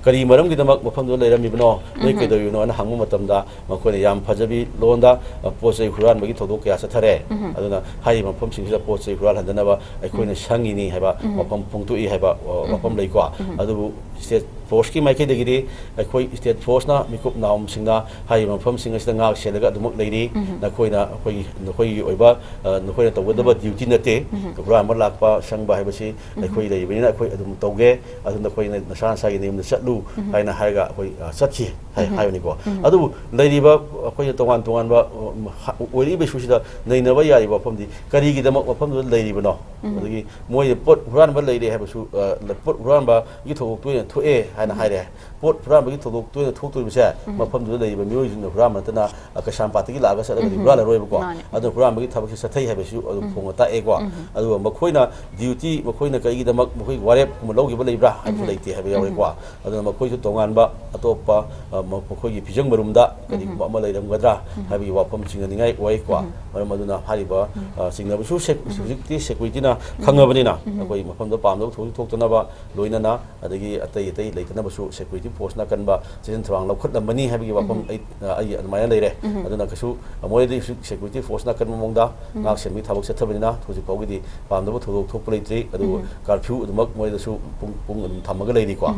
ꯀꯔꯤ ꯃꯔꯝꯒꯤꯗꯃꯛ ꯃꯐꯝꯗꯨꯗ ꯂꯩꯔꯝꯃꯤꯕꯅꯣ, ꯅꯣꯏ ꯀꯩꯗꯧꯔꯤꯕꯅꯣ ꯍꯥꯏꯅ ꯍꯪꯕ ꯃꯇꯝꯗ, ꯃꯈꯣꯏꯅ ꯌꯥꯝ ꯐꯖꯕꯤ ꯂꯣꯟꯗ, ꯑ, ꯄꯣꯠ ꯆꯩ ꯍꯨꯔꯥꯟꯕꯒꯤ ꯊꯧꯗꯣꯛ ꯀꯌꯥ ꯆꯠꯊꯔꯦ꯫ ꯑꯗꯨꯅ ꯍꯥꯏꯔꯤꯕ ꯃꯐꯝꯁꯤꯡꯁꯤꯗ ꯄꯣꯠ ꯆꯩ ꯍꯨꯔꯥꯜꯍꯟꯗꯅꯕ ꯑꯩꯈꯣꯏꯅ ꯁꯪꯉꯤꯅꯤ ꯍꯥꯏꯕ ꯋꯥꯐꯝ ꯐꯣꯡꯗꯣꯛꯏ ꯍꯥꯏꯕ, ꯑ, ꯋꯥꯐꯝ ꯂꯩꯀꯣ꯫ ꯑꯗꯨꯕꯨ ꯁ꯭ꯇꯦꯠ ꯐꯣꯔꯁꯀꯤ ꯃꯥꯏꯀꯩꯗꯒꯤꯗꯤ ꯑꯩꯈꯣꯏ ꯁ꯭ꯇꯦꯠ ꯐꯣꯔꯁꯅ ꯃꯤꯀꯨꯞ ꯅꯥꯍꯣꯝꯁꯤꯡꯅ ꯍꯥꯏꯔꯤꯕ ꯃꯐꯝꯁꯤꯡ ꯑꯁꯤꯗ ꯉꯥꯛ ꯁꯦꯜꯂꯒ ꯑꯗꯨꯃꯛ ꯂꯩꯔꯤ꯫ ꯅꯈꯣꯏꯅ ꯑꯩꯈꯣꯏꯒꯤ, ꯅꯈꯣꯏꯒꯤ ꯑꯣꯏꯕ, ꯑ, ꯅꯈꯣꯏꯅ ꯇꯧꯒꯗꯕ ꯗ꯭ꯌꯨꯇꯤ ꯅꯠꯇꯦ꯫ ꯍꯨꯔꯥꯟꯕ ꯂꯥꯛꯄ ꯁꯪꯕ ꯍꯥꯏꯕꯁꯤ ꯑꯩꯈꯣꯏ ꯂꯩꯕꯅꯤꯅ ꯑꯩꯈꯣꯏ ꯑꯗꯨꯝ ꯇꯧꯒꯦ꯫ ꯑꯗꯨ ꯅꯈꯣꯏꯅ ꯅꯁꯥ ꯅꯁꯥꯒꯤ ꯅꯌꯨꯝꯗ ꯆꯠꯂꯨ ꯍꯥꯏꯅ ꯍꯥꯏꯔꯒ ꯑꯩꯈꯣꯏ, ꯑ, ꯆꯠꯈꯤ ꯍꯥꯏ-, ꯍꯥꯏꯕꯅꯤꯀꯣ꯫ ꯑꯗꯨꯕꯨ ꯂꯩꯔꯤꯕ ꯑꯩꯈꯣꯏꯅ ꯇꯣꯉꯥꯟ ꯇꯣꯉꯥꯟꯕ, ꯑ, ꯍ-, ꯑꯣꯏꯔꯛꯏꯕ ꯏꯁꯨꯁꯤꯗ ꯅꯩꯅꯕ ꯌꯥꯔꯤꯕ ꯋꯥꯐꯝꯗꯤ ꯀꯔꯤꯒꯤꯗꯃꯛ ꯃꯐꯝꯗꯨꯗ ꯂꯩꯔꯤꯕꯅꯣ? ꯑꯗꯒꯤ ꯃꯣꯏ ꯄꯣꯠ ꯍꯨꯔꯥꯟꯕ ꯂꯩꯔꯦ ꯍꯥꯏꯕꯁꯨ, ꯑ, ꯄꯣꯠ ꯍꯨꯔꯥꯟꯕꯒꯤ ꯊꯧꯗꯣꯛ ꯇꯣꯏꯅ ꯊꯣꯛꯑꯦ ꯍꯥꯏꯅ ꯍꯥꯏꯔꯦ꯫ ꯄꯣꯠ ꯍꯨꯔꯥꯟꯕꯒꯤ ꯊꯧꯗꯣꯛ ꯇꯣꯏꯅ ꯊꯣꯛꯇꯣꯔꯤꯕꯁꯦ ꯃꯐꯝꯗꯨꯗ ꯂꯩꯔꯤꯕ ꯃꯤꯑꯣꯏꯁꯤꯡꯅ ꯍꯨꯔꯥꯟꯕ ꯅꯠꯇꯅ, ꯑ, ꯀꯩꯁꯥꯝꯄꯥꯠꯇꯒꯤ ꯂꯥꯛꯑꯒ ꯆꯠꯂꯒꯗꯤ ꯍꯨꯔꯥꯜꯂꯔꯣꯏꯕꯀꯣ꯫ ꯃꯥꯅꯦ꯫ ꯑꯗꯨꯅ ꯍꯨꯔꯥꯟꯕꯒꯤ ꯊꯕꯛꯁꯦ ꯆꯠꯊꯩ ꯍꯥꯏꯕꯁꯨ ꯑꯗꯨꯝ ꯐꯣꯡꯅ ꯇꯥꯛꯑꯦꯀꯣ꯫ ꯑꯗꯨꯒ ꯃꯈꯣꯏꯅ ꯗ꯭ꯌꯨꯇꯤ, ꯃꯈꯣꯏꯅ ꯀꯔꯤꯒꯤꯗꯃꯛ ꯃꯈꯣꯏ ꯋꯥꯔꯦꯞꯀꯨꯝꯕ ꯂꯧꯈꯤꯕ ꯂꯩꯕ꯭ꯔꯥ ꯍꯥꯏꯕꯁꯨ ꯂꯩꯇꯦ ꯍꯥꯏꯕ ꯌꯥꯎꯔꯦꯀꯣ꯫ ꯑꯗꯨꯅ ꯃꯈꯣꯏꯁꯨ ꯇꯣꯉꯥꯟꯕ ꯑꯇꯣꯞꯄ, ꯑ, ꯃ-, ꯃꯈꯣꯏꯒꯤ ꯐꯤꯖꯪ ꯃꯔꯨꯝꯗ ꯀꯔꯤꯒꯨꯝꯕ ꯑꯃ ꯂꯩꯔꯝꯒꯗ꯭ꯔꯥ ꯍꯥꯏꯕꯒꯤ ꯋꯥꯐꯝ ꯆꯤꯡꯅꯅꯤꯡꯉꯥꯏ ꯑꯣꯏꯀꯣ꯫ ꯃꯔꯝ ꯑꯗꯨꯅ ꯍꯥꯏꯔꯤꯕ, ꯑ, ꯆꯤꯡꯅꯕꯁꯨ ꯁꯦꯛ-, ꯍꯧꯖꯤꯛꯇꯤ ꯁꯦꯀ꯭ꯌꯨꯔꯤꯇꯤꯅ ꯈꯪꯉꯕꯅꯤꯅ ꯑꯩꯈꯣꯏ ꯃꯐꯝꯗ ꯄꯥꯝꯗꯕ ꯊꯧꯗꯣꯛ ꯊꯣꯛꯇꯅꯕ ꯂꯣꯏꯅꯅ ꯑꯗꯒꯤ ꯑꯇꯩ ꯑꯇꯩ ꯂꯩꯇꯅꯕꯁꯨ ꯁꯦꯀ꯭ꯌꯨꯔꯤꯇꯤ ꯐꯣꯔꯁꯅ ꯑꯀꯟꯕ ꯆꯦꯛꯁꯤꯟ ꯊꯧꯔꯥꯡ ꯂꯧꯈꯠꯂꯝꯃꯅꯤ ꯍꯥꯏꯕꯒꯤ ꯋꯥꯐꯝ ꯑꯩ, ꯑ, ꯑꯩꯒꯤ ꯑꯗꯨꯃꯥꯏꯅ ꯂꯩꯔꯦ꯫ ꯑꯗꯨꯅ ꯀꯩꯁꯨ ꯃꯣꯏꯗꯤ ꯍꯧꯖꯤꯛ ꯁꯦꯀ꯭ꯌꯨꯔꯤꯇꯤ ꯐꯣꯔꯁꯅ ꯑꯀꯟꯕ ꯃꯑꯣꯡꯗ ꯉꯥꯛ ꯁꯦꯟꯕꯒꯤ ꯊꯕꯛ ꯆꯠꯊꯕꯅꯤꯅ ꯍꯧꯖꯤꯛ ꯐꯥꯎꯒꯤꯗꯤ ꯄꯥꯝꯗꯕ ꯊꯧꯗꯣꯛ ꯊꯣꯛꯄ ꯂꯩꯇ꯭ꯔꯤ꯫ ꯑꯗꯨꯕꯨ ꯀꯥꯔꯐ꯭ꯌꯨ ꯑꯗꯨꯃꯛ ꯃꯣꯏꯗꯁꯨ ꯄꯨꯡ, ꯄꯨꯡ ꯑꯗꯨꯝ ꯊꯝꯃꯒ ꯂꯩꯔꯤꯀꯣ꯫ ꯑ,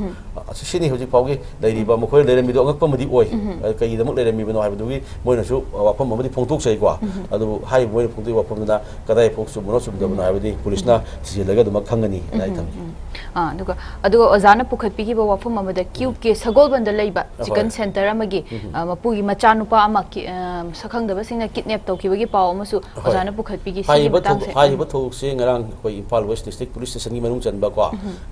ꯑꯁꯤ, ꯁꯤꯅꯤ ꯍꯧꯖꯤꯛ ꯐꯥꯎꯒꯤ ꯂꯩꯔꯤꯕ, ꯃꯈꯣꯏ ꯂꯩꯔꯝꯃꯤꯗꯣ ꯑꯉꯛꯄ ꯑꯃꯗꯤ ꯑꯣꯏ꯫ ꯑꯗ ꯀꯩꯒꯤꯗꯃꯛ ꯂꯩꯔꯝꯃꯤꯕꯅꯣ ꯍꯥꯏꯕꯗꯨꯒꯤ ꯃꯣꯏꯅꯁꯨ, ꯑ, ꯋꯥꯐꯝ ꯑꯃꯗꯤ ꯐꯣꯡꯗꯣꯛꯆꯩꯀꯣ꯫ ꯑꯗꯨꯕꯨ ꯍꯥꯏꯔꯤꯕ ꯃꯣꯏꯅ ꯐꯣꯡꯗꯣꯛꯏ ꯋꯥꯐꯝꯗꯨꯅ ꯀꯗꯥꯏ ꯐꯥꯎ ꯆꯨꯝꯕꯅꯣ ꯆꯨꯝꯗꯕꯅꯣ ꯍꯥꯏꯕꯗꯤ ꯄꯨꯂꯤꯁꯅ ꯊꯤꯖꯤꯜꯂꯒ ꯑꯗꯨꯃꯛ ꯈꯪꯒꯅꯤ ꯍꯥꯏꯅ ꯑꯩ ꯊꯝꯖꯒꯦ꯫ ꯑꯥ, ꯑꯗꯨꯒ ꯑꯗꯨꯒ ꯑꯣꯖꯥꯅ ꯄꯨꯈꯠꯄꯤꯈꯤꯕ ꯋꯥꯐꯝ ꯑꯃꯗ ꯀ꯭ꯌꯨ ꯀꯦ ꯁꯒꯣꯜꯕꯟꯗ ꯂꯩꯕ ꯆꯤꯀꯟ ꯑꯍꯣꯏ꯫ ꯁꯦꯟꯇꯔ ꯑꯃꯒꯤ, ꯑ, ꯃꯄꯨꯒꯤ ꯃꯆꯥꯅꯨꯄꯥ ꯑꯃ ꯀꯤ-, ꯑ, ꯁꯛꯈꯪꯗꯕꯁꯤꯡꯅ ꯀꯤꯗꯅꯦꯞ ꯇꯧꯈꯤꯕꯒꯤ ꯄꯥꯎ ꯑꯃꯁꯨ ꯍꯣꯏ꯫ ꯑꯣꯖꯥꯅ ꯄꯨꯈꯠꯄꯤꯈꯤ꯫ ꯁꯤꯒꯤ ꯍꯥꯏꯔꯤꯕ ꯃꯇꯥꯡꯁꯦ꯫ ꯊꯧ-, ꯍꯥꯏꯔꯤꯕ ꯊꯧꯗꯣꯛꯁꯦ ꯉꯔꯥꯡ ꯑꯩꯈꯣꯏ ꯏꯝꯐꯥꯜ ꯋꯦꯁ ꯗꯤꯁꯇ꯭ꯔꯤꯛ ꯄꯨꯂꯤꯁ ꯁ꯭ꯇꯦꯁꯟꯒꯤ ꯃꯅꯨꯡ ꯆꯟꯕ ꯀꯣ,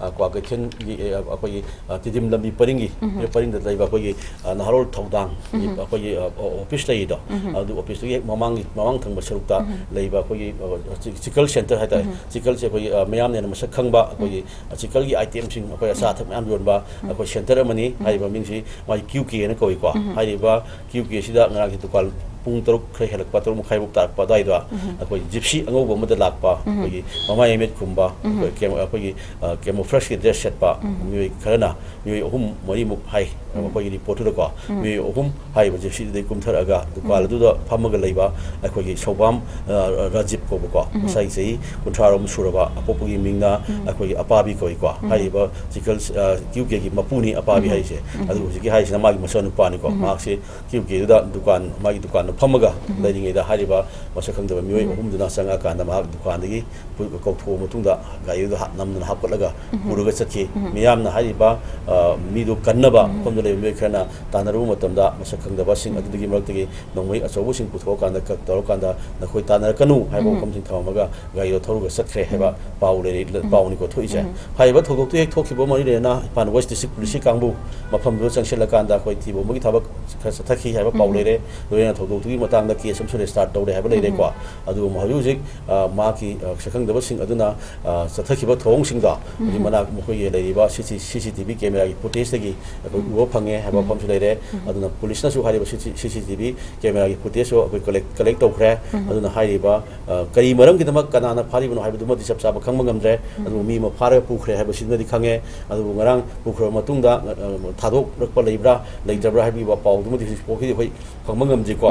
ꯑ, ꯀ꯭ꯋꯥꯀꯩꯊꯦꯜꯒꯤ, ꯑ, ꯑꯩꯈꯣꯏꯒꯤ, ꯑ, ꯇꯤꯗꯤꯝ ꯂꯝꯕꯤ ꯄꯔꯤꯡꯒꯤ, ꯄꯔꯤꯡꯗ ꯂꯩꯕ ꯑꯩꯈꯣꯏꯒꯤ, ꯑ, ꯅꯍꯥꯔꯣꯜ ꯊꯧꯗꯥꯡ, ꯑꯩꯈꯣꯏꯒꯤ, ꯑ, ꯑꯣ-, ꯑꯣꯐꯤꯁ ꯂꯩꯔꯤꯗꯣ, ꯑꯗꯨ ꯑꯣꯐꯤꯁꯇꯨꯒꯤ ꯍꯦꯛ ꯃꯃꯥꯡꯒꯤ, ꯃꯃꯥꯡ ꯊꯪꯕ ꯁꯔꯨꯛꯇ ꯂꯩꯕ ꯑꯩꯈꯣꯏꯒꯤ, ꯑ, ꯆꯤ-, ꯆꯤꯀꯜ ꯁꯦꯟꯇꯔ ꯍꯥꯏꯇꯥꯔꯦ꯫ ꯆꯤꯀꯜꯁꯦ ꯑꯩꯈꯣꯏꯒꯤ, ꯑ, ꯃꯤꯌꯥꯝꯅ ꯍꯦꯟꯅ ꯃꯁꯛ ꯈꯪꯕ ꯑꯩꯈꯣꯏꯒꯤ, ꯑ, ꯆꯤꯀꯜꯒꯤ ꯑꯥꯏꯇꯦꯝꯁꯤꯡ, ꯑꯩꯈꯣꯏ ꯑꯆꯥ ꯑꯊꯛ ꯃꯌꯥꯝ ꯌꯣꯟꯕ ꯑꯩꯈꯣꯏ ꯁꯦꯟꯇꯔ ꯑꯃꯅꯤ꯫ ꯍꯥꯏꯔꯤꯕ ꯃꯤꯡꯁꯤ ꯃꯥꯒꯤ ꯀ꯭ꯌꯨ ꯀꯦ ꯍꯥꯏꯅ ꯀꯧꯏꯀꯣ꯫ ꯍꯥꯏꯔꯤꯕ ꯀ꯭ꯌꯨ ꯀꯦ ꯑꯁꯤꯗ ꯉꯔꯥꯡꯒꯤ ꯗꯨꯀꯥꯟ ꯄꯨꯡ ꯇꯔꯨꯛ ꯈꯔ ꯍꯦꯜꯂꯛꯄ, ꯇꯔꯨꯛ ꯃꯈꯥꯏꯃꯨꯛ ꯇꯥꯔꯛꯄ ꯑꯗꯨꯋꯥꯏꯗ ꯑꯩꯈꯣꯏ ꯖꯤꯞꯁꯤ ꯑꯉꯧꯕ ꯑꯃꯗ ꯂꯥꯛꯄ, ꯑꯩꯈꯣꯏꯒꯤ ꯃꯃꯥꯏ ꯍꯦꯜꯃꯦꯠ ꯈꯨꯝꯕ, ꯑꯩꯈꯣꯏ ꯀꯦꯝ-, ꯑꯩꯈꯣꯏꯒꯤ, ꯑ, ꯀꯦꯃꯣꯐ꯭ꯂꯦꯖꯀꯤ ꯗ꯭ꯔꯦꯁ ꯁꯦꯠꯄ ꯃꯤꯑꯣꯏ ꯈꯔꯅ ꯃꯤꯑꯣꯏ ꯑꯍꯨꯝ ꯃꯔꯤꯃꯨꯛ ꯍꯥꯏ, ꯑꯩꯈꯣꯏꯒꯤ ꯔꯤꯄꯣꯔꯠꯇꯨꯗꯀꯣ꯫ ꯃꯤꯑꯣꯏ ꯑꯍꯨꯝ ꯍꯥꯏꯔꯤꯕ ꯖꯤꯞꯁꯤꯗꯨꯗꯒꯤ ꯀꯨꯝꯊꯔꯛꯑꯒ ꯗꯨꯀꯥꯟ ꯑꯗꯨꯗ ꯐꯝꯃꯒ ꯂꯩꯕ ꯑꯩꯈꯣꯏꯒꯤ ꯁꯧꯕꯥꯝ, ꯑ, ꯔꯥꯖꯤꯞ ꯀꯧꯕꯀꯣ, ꯃꯁꯥꯒꯤ ꯆꯍꯤ ꯀꯨꯟꯊ꯭ꯔꯥꯔꯣꯝ ꯁꯨꯔꯕ, ꯑꯄꯣꯛꯄꯒꯤ ꯃꯤꯡꯅ ꯑꯩꯈꯣꯏꯒꯤ ꯑꯄꯥꯕꯤ ꯀꯧꯏꯀꯣ꯫ ꯍꯥꯏꯔꯤꯕ ꯆꯤꯀꯜ, ꯑ, ꯀ꯭ꯌꯨ ꯀꯦꯒꯤ ꯃꯄꯨꯅꯤ ꯑꯄꯥꯕꯤ ꯍꯥꯏꯁꯦ꯫ ꯑꯗꯨ ꯍꯧꯖꯤꯛꯀꯤ ꯍꯥꯏꯁꯤꯅ ꯃꯥꯒꯤ ꯃꯆꯥꯅꯨꯄꯥꯅꯤꯀꯣ꯫ ꯃꯍꯥꯛꯁꯦ ꯀ꯭ꯌꯨ ꯀꯦꯗꯨꯗ ꯗꯨꯀꯥꯟ, ꯃꯥꯒꯤ ꯗꯨꯀꯥꯟꯗ ꯐꯝꯃꯒ ꯂꯩꯔꯤꯉꯩꯗ ꯍꯥꯏꯔꯤꯕ ꯃꯁꯛ ꯈꯪꯗꯕ ꯃꯤꯑꯣꯏ ꯑꯍꯨꯝꯗꯨꯅ ꯆꯪꯉꯛꯑꯀꯥꯟꯗ ꯃꯍꯥꯛ ꯗꯨꯀꯥꯟꯗꯒꯤ ꯄꯨ-, ꯀꯧꯊꯣꯛꯑ ꯃꯇꯨꯡꯗ ꯒꯥꯔꯤꯗꯨꯗ ꯍꯥꯞ-, ꯅꯝꯗꯅ ꯍꯥꯞꯀꯠꯂꯒ ꯄꯨꯔꯒ ꯆꯠꯈꯤ꯫ ꯃꯤꯌꯥꯝꯅ ꯍꯥꯏꯔꯤꯕ, ꯑ, ꯃꯤꯗꯨ ꯀꯟꯅꯕ ꯃꯐꯝꯗ ꯂꯩꯕ ꯃꯤꯑꯣꯏ ꯈꯔꯅ ꯇꯥꯟꯅꯔꯨꯕ ꯃꯇꯝꯗ ꯃꯁꯛ ꯈꯪꯗꯕꯁꯤꯡ ꯑꯗꯨꯗꯒꯤ ꯃꯔꯛꯇꯒꯤ ꯅꯣꯡꯃꯩ ꯑꯆꯧꯕꯁꯤꯡ ꯄꯨꯊꯣꯛꯑꯀꯥꯟꯗ ꯀ-, ꯇꯧꯔꯀꯥꯟꯗ ꯅꯈꯣꯏ ꯇꯥꯟꯅꯔꯛꯀꯅꯨ ꯍꯥꯏꯕ ꯋꯥꯐꯝꯁꯤꯡ ꯊꯝꯃꯝꯃꯒ ꯒꯥꯔꯤꯗꯣ ꯊꯧꯔꯒ ꯆꯠꯈ꯭ꯔꯦ ꯍꯥꯏꯕ ꯄꯥꯎ ꯂꯩꯔꯤ, ꯄꯥꯎꯅꯤꯀꯣ ꯊꯣꯛꯏꯁꯦ꯫ ꯍꯥꯏꯔꯤꯕ ꯊꯧꯗꯣꯛꯇꯨ ꯍꯦꯛ ꯊꯣꯛꯈꯤꯕ ꯃꯔꯤ ꯂꯩꯅꯅ ꯏꯝꯐꯥꯜ ꯋꯦꯁ ꯗꯤꯁꯇ꯭ꯔꯤꯛ ꯄꯨꯂꯤꯁꯀꯤ ꯀꯥꯡꯕꯨ ꯃꯐꯝꯗꯨꯗ ꯆꯪꯁꯤꯜꯂꯀꯥꯟꯗ ꯑꯩꯈꯣꯏ ꯊꯤꯕ ꯍꯨꯝꯕꯒꯤ ꯊꯕꯛ ꯈꯔ ꯆꯠꯊꯈꯤ ꯍꯥꯏꯕ ꯄꯥꯎ ꯂꯩꯔꯦ꯫ ꯂꯣꯏꯅꯅ ꯊꯧꯗꯣꯛꯇꯨꯒꯤ ꯃꯇꯥꯡꯗ ꯀꯦꯁ ꯑꯃꯁꯨ ꯔꯦꯖꯤꯁꯇꯥꯔ ꯇꯧꯔꯦ ꯍꯥꯏꯕ ꯂꯩꯔꯦꯀꯣ꯫ ꯑꯗꯨꯕꯨ ꯍꯧꯖꯤꯛ ꯍꯧꯖꯤꯛ, ꯑ, ꯃꯍꯥꯛꯀꯤ, ꯑ, ꯁꯛꯈꯪꯗꯕꯁꯤꯡ ꯑꯗꯨꯅ, ꯑ, ꯆꯠꯊꯈꯤꯕ ꯊꯧꯑꯣꯡꯁꯤꯡꯗꯣ ꯍꯧꯖꯤꯛ ꯃꯅꯥꯛ ꯃꯈꯣꯏꯒꯤ ꯂꯩꯔꯤꯕ ꯁꯤ ꯁꯤ, ꯁꯤ ꯁꯤ ꯇꯤ ꯚꯤ ꯀꯦꯃꯦꯔꯥꯒꯤ ꯐꯨꯇꯦꯖꯇꯒꯤ ꯑꯩꯈꯣꯏ ꯎꯕ ꯐꯪꯉꯦ ꯍꯥꯏꯕ ꯋꯥꯐꯝꯁꯨ ꯂꯩꯔꯦ꯫ ꯑꯗꯨꯅ ꯄꯨꯂꯤꯁꯅꯁꯨ ꯍꯥꯏꯔꯤꯕ ꯁꯤ ꯁꯤ, ꯁꯤ ꯁꯤ ꯇꯤ ꯚꯤ ꯀꯦꯃꯦꯔꯥꯒꯤ ꯐꯨꯇꯦꯖꯁꯨ ꯑꯩꯈꯣꯏ ꯀꯂꯦꯛ, ꯀꯂꯦꯛ ꯇꯧꯈ꯭ꯔꯦ꯫ ꯑꯗꯨꯅ ꯍꯥꯏꯔꯤꯕ, ꯑ, ꯀꯔꯤ ꯃꯔꯝꯒꯤꯗꯃꯛ ꯀꯅꯥꯅ ꯐꯥꯔꯤꯕꯅꯣ ꯍꯥꯏꯕꯗꯨꯃꯗꯤ ꯆꯞ ꯆꯥꯕ ꯈꯪꯕ ꯉꯝꯗ꯭ꯔꯦ꯫ ꯑꯗꯨꯕꯨ ꯃꯤ ꯑꯃ ꯐꯥꯔꯒ ꯄꯨꯈ꯭ꯔꯦ ꯍꯥꯏꯕꯁꯤꯃꯗꯤ ꯈꯪꯉꯦ꯫ ꯑꯗꯨꯕꯨ ꯉꯔꯥꯡ ꯄꯨꯈ꯭ꯔꯕ ꯃꯇꯨꯡꯗ, ꯑ, ꯊꯥꯗꯣꯛꯂꯛꯄ ꯂꯩꯕ꯭ꯔꯥ ꯂꯩꯇꯕ꯭ꯔꯥ ꯍꯥꯏꯕꯒꯤ ꯄꯥꯎꯗꯨꯃꯗꯤ ꯍꯧꯖꯤꯛ ꯐꯥꯎꯒꯤꯗꯤ ꯑꯩꯈꯣꯏ ꯐꯪꯕ ꯉꯝꯗ꯭ꯔꯤꯀꯣ꯫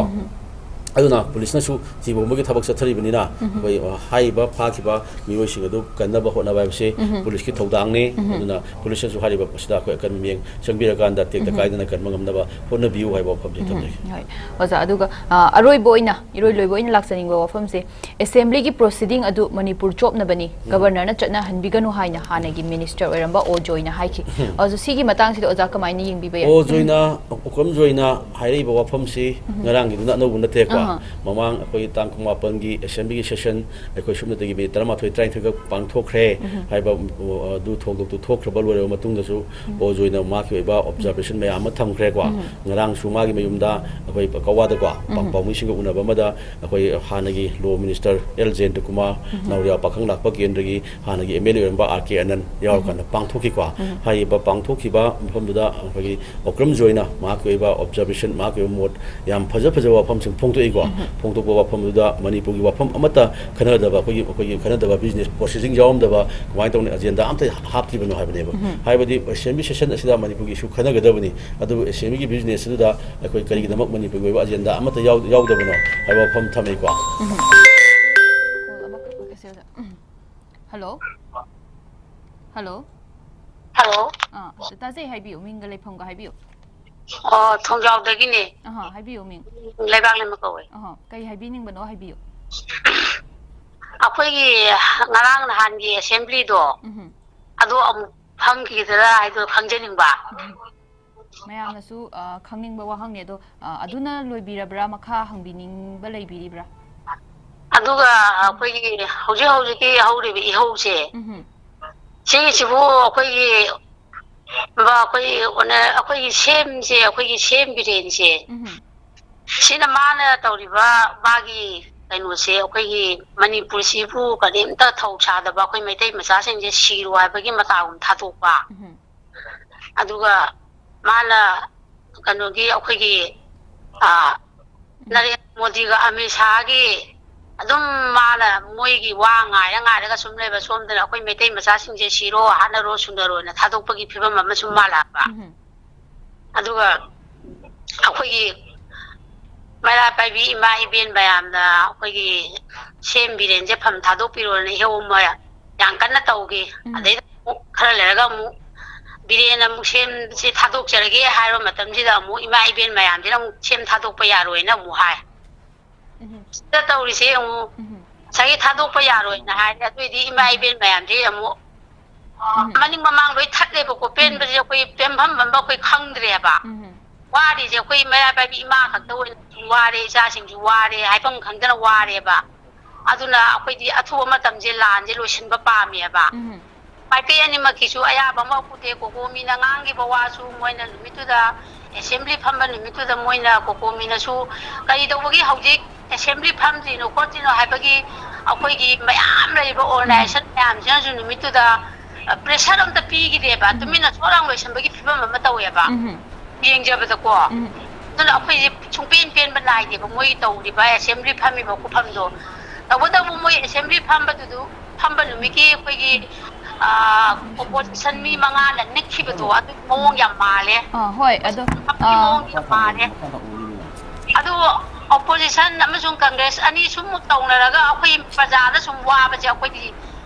ꯑꯗꯨꯅ ꯄꯨꯂꯤꯁꯅꯁꯨ ꯊꯤꯕ ꯍꯨꯝꯕꯒꯤ ꯊꯕꯛ ꯆꯠꯊꯔꯤꯕꯅꯤꯅ, ꯑꯩꯈꯣꯏ, ꯑ, ꯍꯥꯏꯔꯤꯕ ꯐꯥꯈꯤꯕ ꯃꯤꯑꯣꯏꯁꯤꯡ ꯑꯗꯨ ꯀꯟꯅꯕ ꯍꯣꯠꯅꯕ ꯍꯥꯏꯕꯁꯤ ꯄꯨꯂꯤꯁꯀꯤ ꯊꯧꯗꯥꯡꯅꯤ꯫ ꯑꯗꯨꯅ ꯄꯨꯂꯤꯁꯅꯁꯨ ꯍꯥꯏꯔꯤꯕ ꯑꯁꯤꯗ ꯑꯩꯈꯣꯏ ꯑꯀꯟꯕ ꯃꯤꯠꯌꯦꯡ ꯆꯪꯕꯤꯔꯀꯥꯟꯗ ꯇꯦꯛꯇ ꯀꯥꯏꯗꯅ ꯀꯟꯕ ꯉꯝꯅꯕ ꯍꯣꯠꯅꯕꯤꯌꯨ ꯍꯥꯏꯕ ꯋꯥꯐꯝꯁꯤ ꯊꯝꯖꯒꯦ꯫ ꯍꯣꯏ, ꯑꯣꯖꯥ, ꯑꯗꯨꯒ, ꯑ, ꯑꯔꯣꯏꯕ ꯑꯣꯏꯅ, ꯏꯔꯣꯏ ꯂꯣꯏꯕ ꯑꯣꯏꯅ ꯂꯥꯛꯆꯅꯤꯡꯕ ꯋꯥꯐꯝꯁꯦ, ꯑꯦꯁꯦꯝꯕ꯭ꯂꯤꯒꯤ ꯄ꯭ꯔꯣꯁꯤꯗꯤꯡ ꯑꯗꯨ ꯃꯅꯤꯄꯨꯔ ꯆꯣꯞꯅꯕꯅꯤ, ꯒꯕꯔꯅꯔꯅ ꯆꯠꯅꯍꯟꯕꯤꯒꯅꯨ ꯍꯥꯏꯅ ꯍꯥꯟꯅꯒꯤ ꯃꯤꯅꯤꯁꯇꯔ ꯑꯣꯏꯔꯝꯕ ꯑꯣ ꯖꯣꯏꯅ ꯍꯥꯏꯈꯤ꯫ ꯑꯗꯣ ꯁꯤꯒꯤ ꯃꯇꯥꯡꯁꯤꯗ ꯑꯣꯖꯥ ꯀꯃꯥꯏꯅ ꯌꯦꯡꯕꯤꯕ ꯌꯥꯏ? ꯑꯣ ꯖꯣꯏꯅ, ꯑꯣꯀ꯭ꯔꯝ ꯖꯣꯏꯅ ꯍꯥꯏꯔꯛꯏꯕ ꯋꯥꯐꯝꯁꯤ ꯉꯔꯥꯡꯒꯤꯗꯨꯅ ꯑꯅꯧꯕ ꯅꯠꯇꯦꯀꯣ꯫ ꯑꯍꯥ꯫ ꯃꯃꯥꯡ ꯑꯩꯈꯣꯏ ꯇꯥꯡ ꯀꯨꯟꯃꯥꯄꯟꯒꯤ ꯑꯦꯁꯦꯝꯕ꯭ꯂꯤꯒꯤ ꯁꯦꯁꯟ ꯑꯩꯈꯣꯏ ꯁꯨꯞꯅꯇꯒꯤ ꯃꯤꯅꯤꯠ ꯇꯔꯥꯃꯥꯊꯣꯏ, ꯇꯔꯥꯅꯤꯊꯣꯏꯈꯛ ꯄꯥꯡꯊꯣꯛꯈ꯭ꯔꯦ ꯍꯥꯏꯕ, ꯑ, ꯑꯗꯨ ꯊꯧꯗꯣꯛꯇꯨ ꯊꯣꯛꯈ꯭ꯔꯕ ꯂꯣꯏꯔꯕ ꯃꯇꯨꯡꯗꯁꯨ ꯑꯣ ꯖꯣꯏꯅ ꯃꯍꯥꯛꯀꯤ ꯑꯣꯏꯕ ꯑꯣꯕꯖꯥꯔꯕꯦꯁꯟ ꯃꯌꯥꯝ ꯑꯃ ꯊꯝꯈ꯭ꯔꯦꯀꯣ꯫ ꯉꯔꯥꯡꯁꯨ ꯃꯥꯒꯤ ꯃꯌꯨꯝꯗ ꯑꯩꯈꯣꯏ ꯀꯋꯥꯗꯀꯣ ꯄꯥꯎꯃꯤꯁꯤꯡꯒ ꯎꯅꯕ ꯑꯃꯗ ꯑꯩꯈꯣꯏ ꯍꯥꯟꯅꯒꯤ ꯂꯣ ꯃꯤꯅꯤꯁꯇꯔ ꯑꯦꯜ ꯖꯌꯟꯇ ꯀꯨꯃꯥꯔ, ꯅꯥꯎꯔꯤꯌꯥ ꯄꯥꯈꯪ ꯂꯥꯛꯄ ꯀꯦꯟꯗ꯭ꯔꯒꯤ ꯍꯥꯟꯅꯒꯤ ꯑꯦꯝ ꯑꯦꯜ ꯑꯦ ꯑꯣꯏꯔꯝꯕ ꯑꯥꯔ ꯀꯦ ꯑꯅꯟ ꯌꯥꯎꯔꯀꯥꯟꯗ ꯄꯥꯡꯊꯣꯛꯈꯤꯀꯣ꯫ ꯍꯥꯏꯔꯤꯕ ꯄꯥꯡꯊꯣꯛꯈꯤꯕ ꯃꯐꯝꯗꯨꯗ ꯑꯩꯈꯣꯏꯒꯤ ꯑꯣꯀ꯭ꯔꯝ ꯖꯣꯏꯅ ꯃꯍꯥꯛꯀꯤ ꯑꯣꯏꯕ ꯑꯣꯕꯖꯥꯔꯕꯦꯁꯟ, ꯃꯍꯥꯛꯀꯤ ꯑꯣꯏꯕ ꯃꯣꯠ ꯌꯥꯝ ꯐꯖ ꯐꯖꯕ ꯋꯥꯐꯝꯁꯤꯡ ꯐꯣꯡꯗꯣꯛꯏꯀꯣ꯫ ꯐꯣꯡꯗꯣꯛꯄ ꯋꯥꯐꯝꯗꯨꯗ ꯃꯅꯤꯄꯨꯔꯒꯤ ꯋꯥꯐꯝ ꯑꯃꯠꯇ ꯈꯟꯅꯗꯕ, ꯑꯩꯈꯣꯏꯒꯤ, ꯑꯩꯈꯣꯏꯒꯤ ꯈꯟꯅꯗꯕ ꯕꯤꯖꯤꯅꯦꯁ ꯄ꯭ꯔꯣꯁꯦꯁꯤꯡ ꯌꯥꯎꯔꯝꯗꯕ, ꯀꯃꯥꯏꯅ ꯇꯧꯅꯤ, ꯑꯖꯦꯟꯗꯥ ꯑꯝꯇ ꯍꯥꯞꯇ꯭ꯔꯤꯕꯅꯣ ꯍꯥꯏꯕꯅꯦꯕ꯫ ꯍꯥꯏꯕꯗꯤ ꯑꯦꯁꯦꯝꯕ꯭ꯂꯤ ꯁꯦꯁꯟ ꯑꯁꯤꯗ ꯃꯅꯤꯄꯨꯔꯒꯤ ꯏꯁꯨ ꯈꯟꯅꯒꯗꯕꯅꯤ, ꯑꯗꯨꯕꯨ ꯑꯦꯁꯦꯝꯕ꯭ꯂꯤꯒꯤ ꯕꯤꯖꯤꯅꯦꯁ ꯑꯗꯨꯗ ꯑꯩꯈꯣꯏ ꯀꯔꯤꯒꯤꯗꯃꯛ ꯃꯅꯤꯄꯨꯔꯒꯤ ꯑꯣꯏꯕ ꯑꯖꯦꯟꯗꯥ ꯑꯃꯠꯇ ꯌꯥꯎ-, ꯌꯥꯎꯗꯕꯅꯣ ꯍꯥꯏꯕ ꯋꯥꯐꯝ ꯊꯝꯃꯤꯀꯣ꯫ ꯀꯣꯜ ꯑꯃꯈꯛ ꯄꯥꯏꯈꯠꯁꯦ ꯑꯣꯖꯥ꯫ ꯍꯜꯂꯣ? ꯍꯜꯂꯣ? ꯍꯜꯂꯣ? ꯑꯥ, ꯇꯥꯖꯩ, ꯍꯥꯏꯕꯤꯌꯨ, ꯃꯤꯡꯒ ꯂꯩꯐꯝꯒ ꯍꯥꯏꯕꯤꯌꯨ꯫ ꯑꯣ, ꯊꯣꯡꯖꯥꯎꯗꯒꯤꯅꯦ꯫ ꯑꯍꯥ, ꯍꯥꯏꯕꯤꯌꯨ ꯃꯤꯡ꯫ ꯂꯩꯕꯥꯛꯂꯩꯃ ꯀꯧꯋꯦ꯫ ꯑꯍꯥ, ꯀꯩ ꯍꯥꯏꯕꯤꯅꯤꯡꯕꯅꯣ ꯍꯥꯏꯕꯤꯌꯨ꯫ ꯑꯩꯈꯣꯏꯒꯤ ꯉꯔꯥꯡ ꯅꯍꯥꯟꯒꯤ ꯑꯦꯁꯦꯝꯕ꯭ꯂꯤꯗꯣ, ꯎꯝꯍꯨꯝ꯫ ꯑꯗꯣ ꯑꯃꯨꯛ ꯐꯝꯈꯤꯒꯗ꯭ꯔꯥ ꯍꯥꯏꯗꯣ ꯈꯪꯖꯅꯤꯡꯕ꯫ ꯎꯝꯍꯨꯝ꯫ ꯃꯌꯥꯝꯅꯁꯨ, ꯑ, ꯈꯪꯅꯤꯡꯕ ꯋꯥꯍꯪꯅꯦ ꯑꯗꯣ, ꯑ, ꯑꯗꯨꯅ ꯂꯣꯏꯕꯤꯔꯕ꯭ꯔꯥ? ꯃꯈꯥ ꯍꯪꯕꯤꯅꯤꯡꯕ ꯂꯩꯕꯤꯔꯤꯕ꯭ꯔꯥ? ꯑꯗꯨꯒ ꯑꯩꯈꯣꯏꯒꯤ ꯍꯧꯖꯤꯛ ꯍꯧꯖꯤꯛꯀꯤ ꯍꯧꯔꯤꯕ ꯏꯍꯧꯁꯦ, ꯎꯝꯍꯨꯝ꯫ ꯁꯤꯒꯤꯁꯤꯕꯨ ꯑꯩꯈꯣꯏꯒꯤ, ꯑꯩꯈꯣꯏ ꯑꯣꯅ-, ꯑꯩꯈꯣꯏꯒꯤ ꯁꯦꯝꯁꯦ, ꯑꯩꯈꯣꯏꯒꯤ ꯁꯦꯝ ꯕꯤꯔꯦꯟꯁꯦ, ꯎꯝꯍꯨꯝ꯫ ꯁꯤꯅ ꯃꯥꯅ ꯇꯧꯔꯤꯕ ꯃꯥꯒꯤ ꯀꯩꯅꯣꯁꯦ, ꯑꯩꯈꯣꯏꯒꯤ ꯃꯅꯤꯄꯨꯔꯁꯤꯕꯨ ꯀꯔꯤꯝꯇ ꯊꯧ ꯁꯥꯗꯕ ꯑꯩꯈꯣꯏ ꯃꯩꯇꯩ ꯃꯆꯥꯁꯤꯡꯁꯦ ꯁꯤꯔꯣ ꯍꯥꯏꯕꯒꯤ ꯃꯇꯥꯒꯨꯝ ꯊꯥꯗꯣꯛꯄ꯫ ꯎꯝꯍꯨꯝ꯫ ꯑꯗꯨꯒ ꯃꯥꯅ ꯀꯩꯅꯣꯒꯤ ꯑꯩꯈꯣꯏꯒꯤ, ꯑ, ꯎꯝ꯫ ꯅꯔꯦꯟꯗ꯭ꯔ ꯃꯣꯗꯤꯒ ꯑꯃꯤꯠ ꯁꯥꯍꯒꯤ ꯑꯗꯨꯝ ꯃꯥꯅ ꯃꯣꯏꯒꯤ ꯋꯥ ꯉꯥꯏꯔ ꯉꯥꯏꯔꯒ ꯁꯨꯝ ꯂꯩꯕ, ꯁꯣꯝꯗꯅ ꯑꯩꯈꯣꯏ ꯃꯩꯇꯩ ꯃꯆꯥꯁꯤꯡꯁꯦ ꯁꯤꯔꯣ, ꯍꯥꯠꯅꯔꯣ, ꯁꯨꯅꯔꯣꯅ ꯊꯥꯗꯣꯛꯄꯒꯤ ꯐꯤꯕꯝ ꯑꯃ ꯁꯨꯝ ꯃꯥꯜꯂꯛꯑꯕ꯫ ꯎꯝꯍꯨꯝ꯫ ꯑꯗꯨꯒ ꯑꯩꯈꯣꯏꯒꯤ ꯃꯩꯔꯥ ꯄꯥꯏꯕꯤ ꯏꯃꯥ ꯏꯕꯦꯟ ꯃꯌꯥꯝꯅ ꯑꯩꯈꯣꯏꯒꯤ ꯁꯦꯝ ꯕꯤꯔꯦꯟꯁꯦ ꯐꯝ ꯊꯥꯗꯣꯛꯄꯤꯔꯣꯅ ꯏꯍꯧ ꯑꯃ ꯌꯥꯝ ꯀꯟꯅ ꯇꯧꯈꯤ꯫ ꯎꯝ꯫ ꯑꯗꯩꯗ ꯑꯃꯨꯛ ꯈꯔ ꯂꯩꯔꯒ ꯑꯃꯨꯛ ꯕꯤꯔꯦꯟ ꯑꯃꯨꯛ ꯁꯦꯝꯁꯦ ꯊꯥꯗꯣꯛꯆꯔꯒꯦ ꯍꯥꯏꯕ ꯃꯇꯝꯁꯤꯗ ꯑꯃꯨꯛ ꯏꯃꯥ ꯏꯕꯦꯟ ꯃꯌꯥꯝꯁꯤꯅ ꯑꯃꯨꯛ ꯁꯦꯝ ꯊꯥꯗꯣꯛꯄ ꯌꯥꯔꯣꯏꯅ ꯑꯃꯨꯛ ꯍꯥꯏ꯫ ꯎꯝ꯫ ꯁꯤꯗ ꯇꯧꯔꯤꯁꯦ ꯑꯃꯨꯛ ꯎꯝ꯫ ꯉꯁꯥꯏꯒꯤ ꯊꯥꯗꯣꯛꯄ ꯌꯥꯔꯣꯏꯅ ꯍꯥꯏꯔꯦ꯫ ꯑꯗꯨꯏꯗꯤ ꯏꯃꯥ ꯎꯝ꯫ ꯏꯕꯦꯟ ꯃꯌꯥꯝꯁꯦ ꯑꯃꯨꯛ ꯎꯝ꯫ ꯃꯅꯤꯡ ꯃꯃꯥꯡ ꯂꯣꯏ ꯊꯠꯂꯦꯕꯀꯣ꯫ ꯎꯝ꯫ ꯄꯦꯟꯕꯁꯦ ꯑꯩꯈꯣꯏ ꯄꯦꯟꯐꯝ ꯑꯃ ꯑꯩꯈꯣꯏ ꯈꯪꯗ꯭ꯔꯦꯕ꯫ ꯎꯝ꯫ ꯋꯥꯔꯤꯁꯦ ꯑꯩꯈꯣꯏ ꯃꯩꯔꯥ ꯄꯥꯏꯕꯤ ꯏꯃꯥ ꯈꯛꯇ ꯑꯣꯏꯅ ꯋꯥꯔꯦ, ꯏꯆꯥꯁꯤꯡꯁꯨ ꯋꯥꯔꯦ, ꯍꯥꯏꯐꯝ ꯈꯪꯗꯅ ꯋꯥꯔꯦꯕ꯫ ꯑꯗꯨꯅ ꯑꯩꯈꯣꯏꯗꯤ ꯑꯊꯨꯕ ꯃꯇꯝꯁꯦ ꯂꯥꯟꯁꯦ ꯂꯣꯏꯁꯤꯟꯕ ꯄꯥꯝꯃꯦꯕ꯫ ꯎꯝ꯫ ꯃꯥꯏꯀꯩ ꯑꯅꯤꯃꯛꯀꯤꯁꯨ ꯑꯌꯥꯕ ꯑꯃ ꯎꯗꯦ꯫ ꯀꯣꯀꯣ ꯃꯤꯅ ꯉꯥꯡꯈꯤꯕ ꯋꯥꯁꯨ ꯃꯣꯏꯅ ꯅꯨꯃꯤꯠꯇꯨꯗ, ꯑꯦꯁꯦꯝꯕ꯭ꯂꯤ ꯐꯝꯕ ꯅꯨꯃꯤꯠꯇꯨꯗ ꯃꯣꯏꯅ ꯀꯣꯀꯣ ꯃꯤꯅꯁꯨ ꯀꯔꯤ ꯇꯧꯕꯒꯤ ꯍꯧꯖꯤꯛ ꯑꯦꯁꯦꯝꯕ꯭ꯂꯤ ꯐꯝꯗ꯭ꯔꯤꯅꯣ ꯈꯣꯠꯇ꯭ꯔꯤꯅꯣ ꯍꯥꯏꯕꯒꯤ ꯑꯩꯈꯣꯏꯒꯤ ꯃꯌꯥꯝ ꯂꯩꯔꯤꯕ ꯎꯝ꯫ ꯑꯣꯔꯒꯅꯥꯏꯖꯦꯁꯟ ꯃꯌꯥꯝꯁꯤꯅꯁꯨ ꯅꯨꯃꯤꯠꯇꯨꯗ, ꯑ, ꯄ꯭ꯔꯦꯁꯔ ꯑꯝꯇ ꯄꯤꯈꯤꯗꯦꯕ꯫ ꯎꯝ꯫ ꯇꯨꯃꯤꯟꯅ ꯁꯣꯠ ꯂꯥꯎ ꯂꯣꯏꯁꯤꯟꯕꯒꯤ ꯐꯤꯕꯝ ꯑꯃ ꯇꯧꯋꯦꯕ꯫ ꯎꯝ꯫ ꯌꯦꯡꯖꯕꯗꯀꯣ꯫ ꯎꯝ꯫ ꯑꯗꯨꯅ ꯑꯩꯈꯣꯏꯁꯦ ꯁꯨꯡꯄꯦꯟ ꯄꯦꯟꯕ ꯅꯥꯏꯗꯦꯕ ꯃꯣꯏ ꯇꯧꯔꯤꯕ ꯑꯦꯁꯦꯝꯕ꯭ꯂꯤ ꯐꯝꯃꯤꯕ ꯈꯨꯐꯝꯗꯣ꯫ ꯇꯧꯕꯇꯕꯨ ꯃꯣꯏ ꯑꯦꯁꯦꯝꯕ꯭ꯂꯤ ꯐꯝꯕꯗꯨꯗ, ꯐꯝꯕ ꯅꯨꯃꯤꯠꯀꯤ ꯑꯩꯈꯣꯏꯒꯤ, ꯑ, ꯑꯣꯄꯣꯖꯤꯁꯟ ꯃꯤ ꯃꯉꯥꯅ ꯅꯤꯛꯈꯤꯕꯗꯣ ꯑꯗꯨ ꯃꯑꯣꯡ ꯌꯥꯝ ꯃꯥꯜꯂꯦ꯫ ꯑꯥ, ꯍꯣꯏ, ꯑꯗꯣ, ꯑꯥ, ꯃꯑꯣꯡ ꯌꯥꯝ ꯃꯥꯜꯂꯦ꯫ ꯑꯗꯨ ꯑꯣꯄꯣꯖꯤꯁꯟ ꯑꯃꯁꯨꯡ ꯀꯪꯒ꯭ꯔꯦꯁ ꯑꯅꯤ ꯁꯨꯝ ꯇꯧꯅꯔꯒ ꯑꯩꯈꯣꯏ ꯄ꯭ꯔꯖꯥꯗ ꯁꯨꯝ ꯋꯥꯕꯁꯦ ꯑꯩꯈꯣꯏꯗꯤ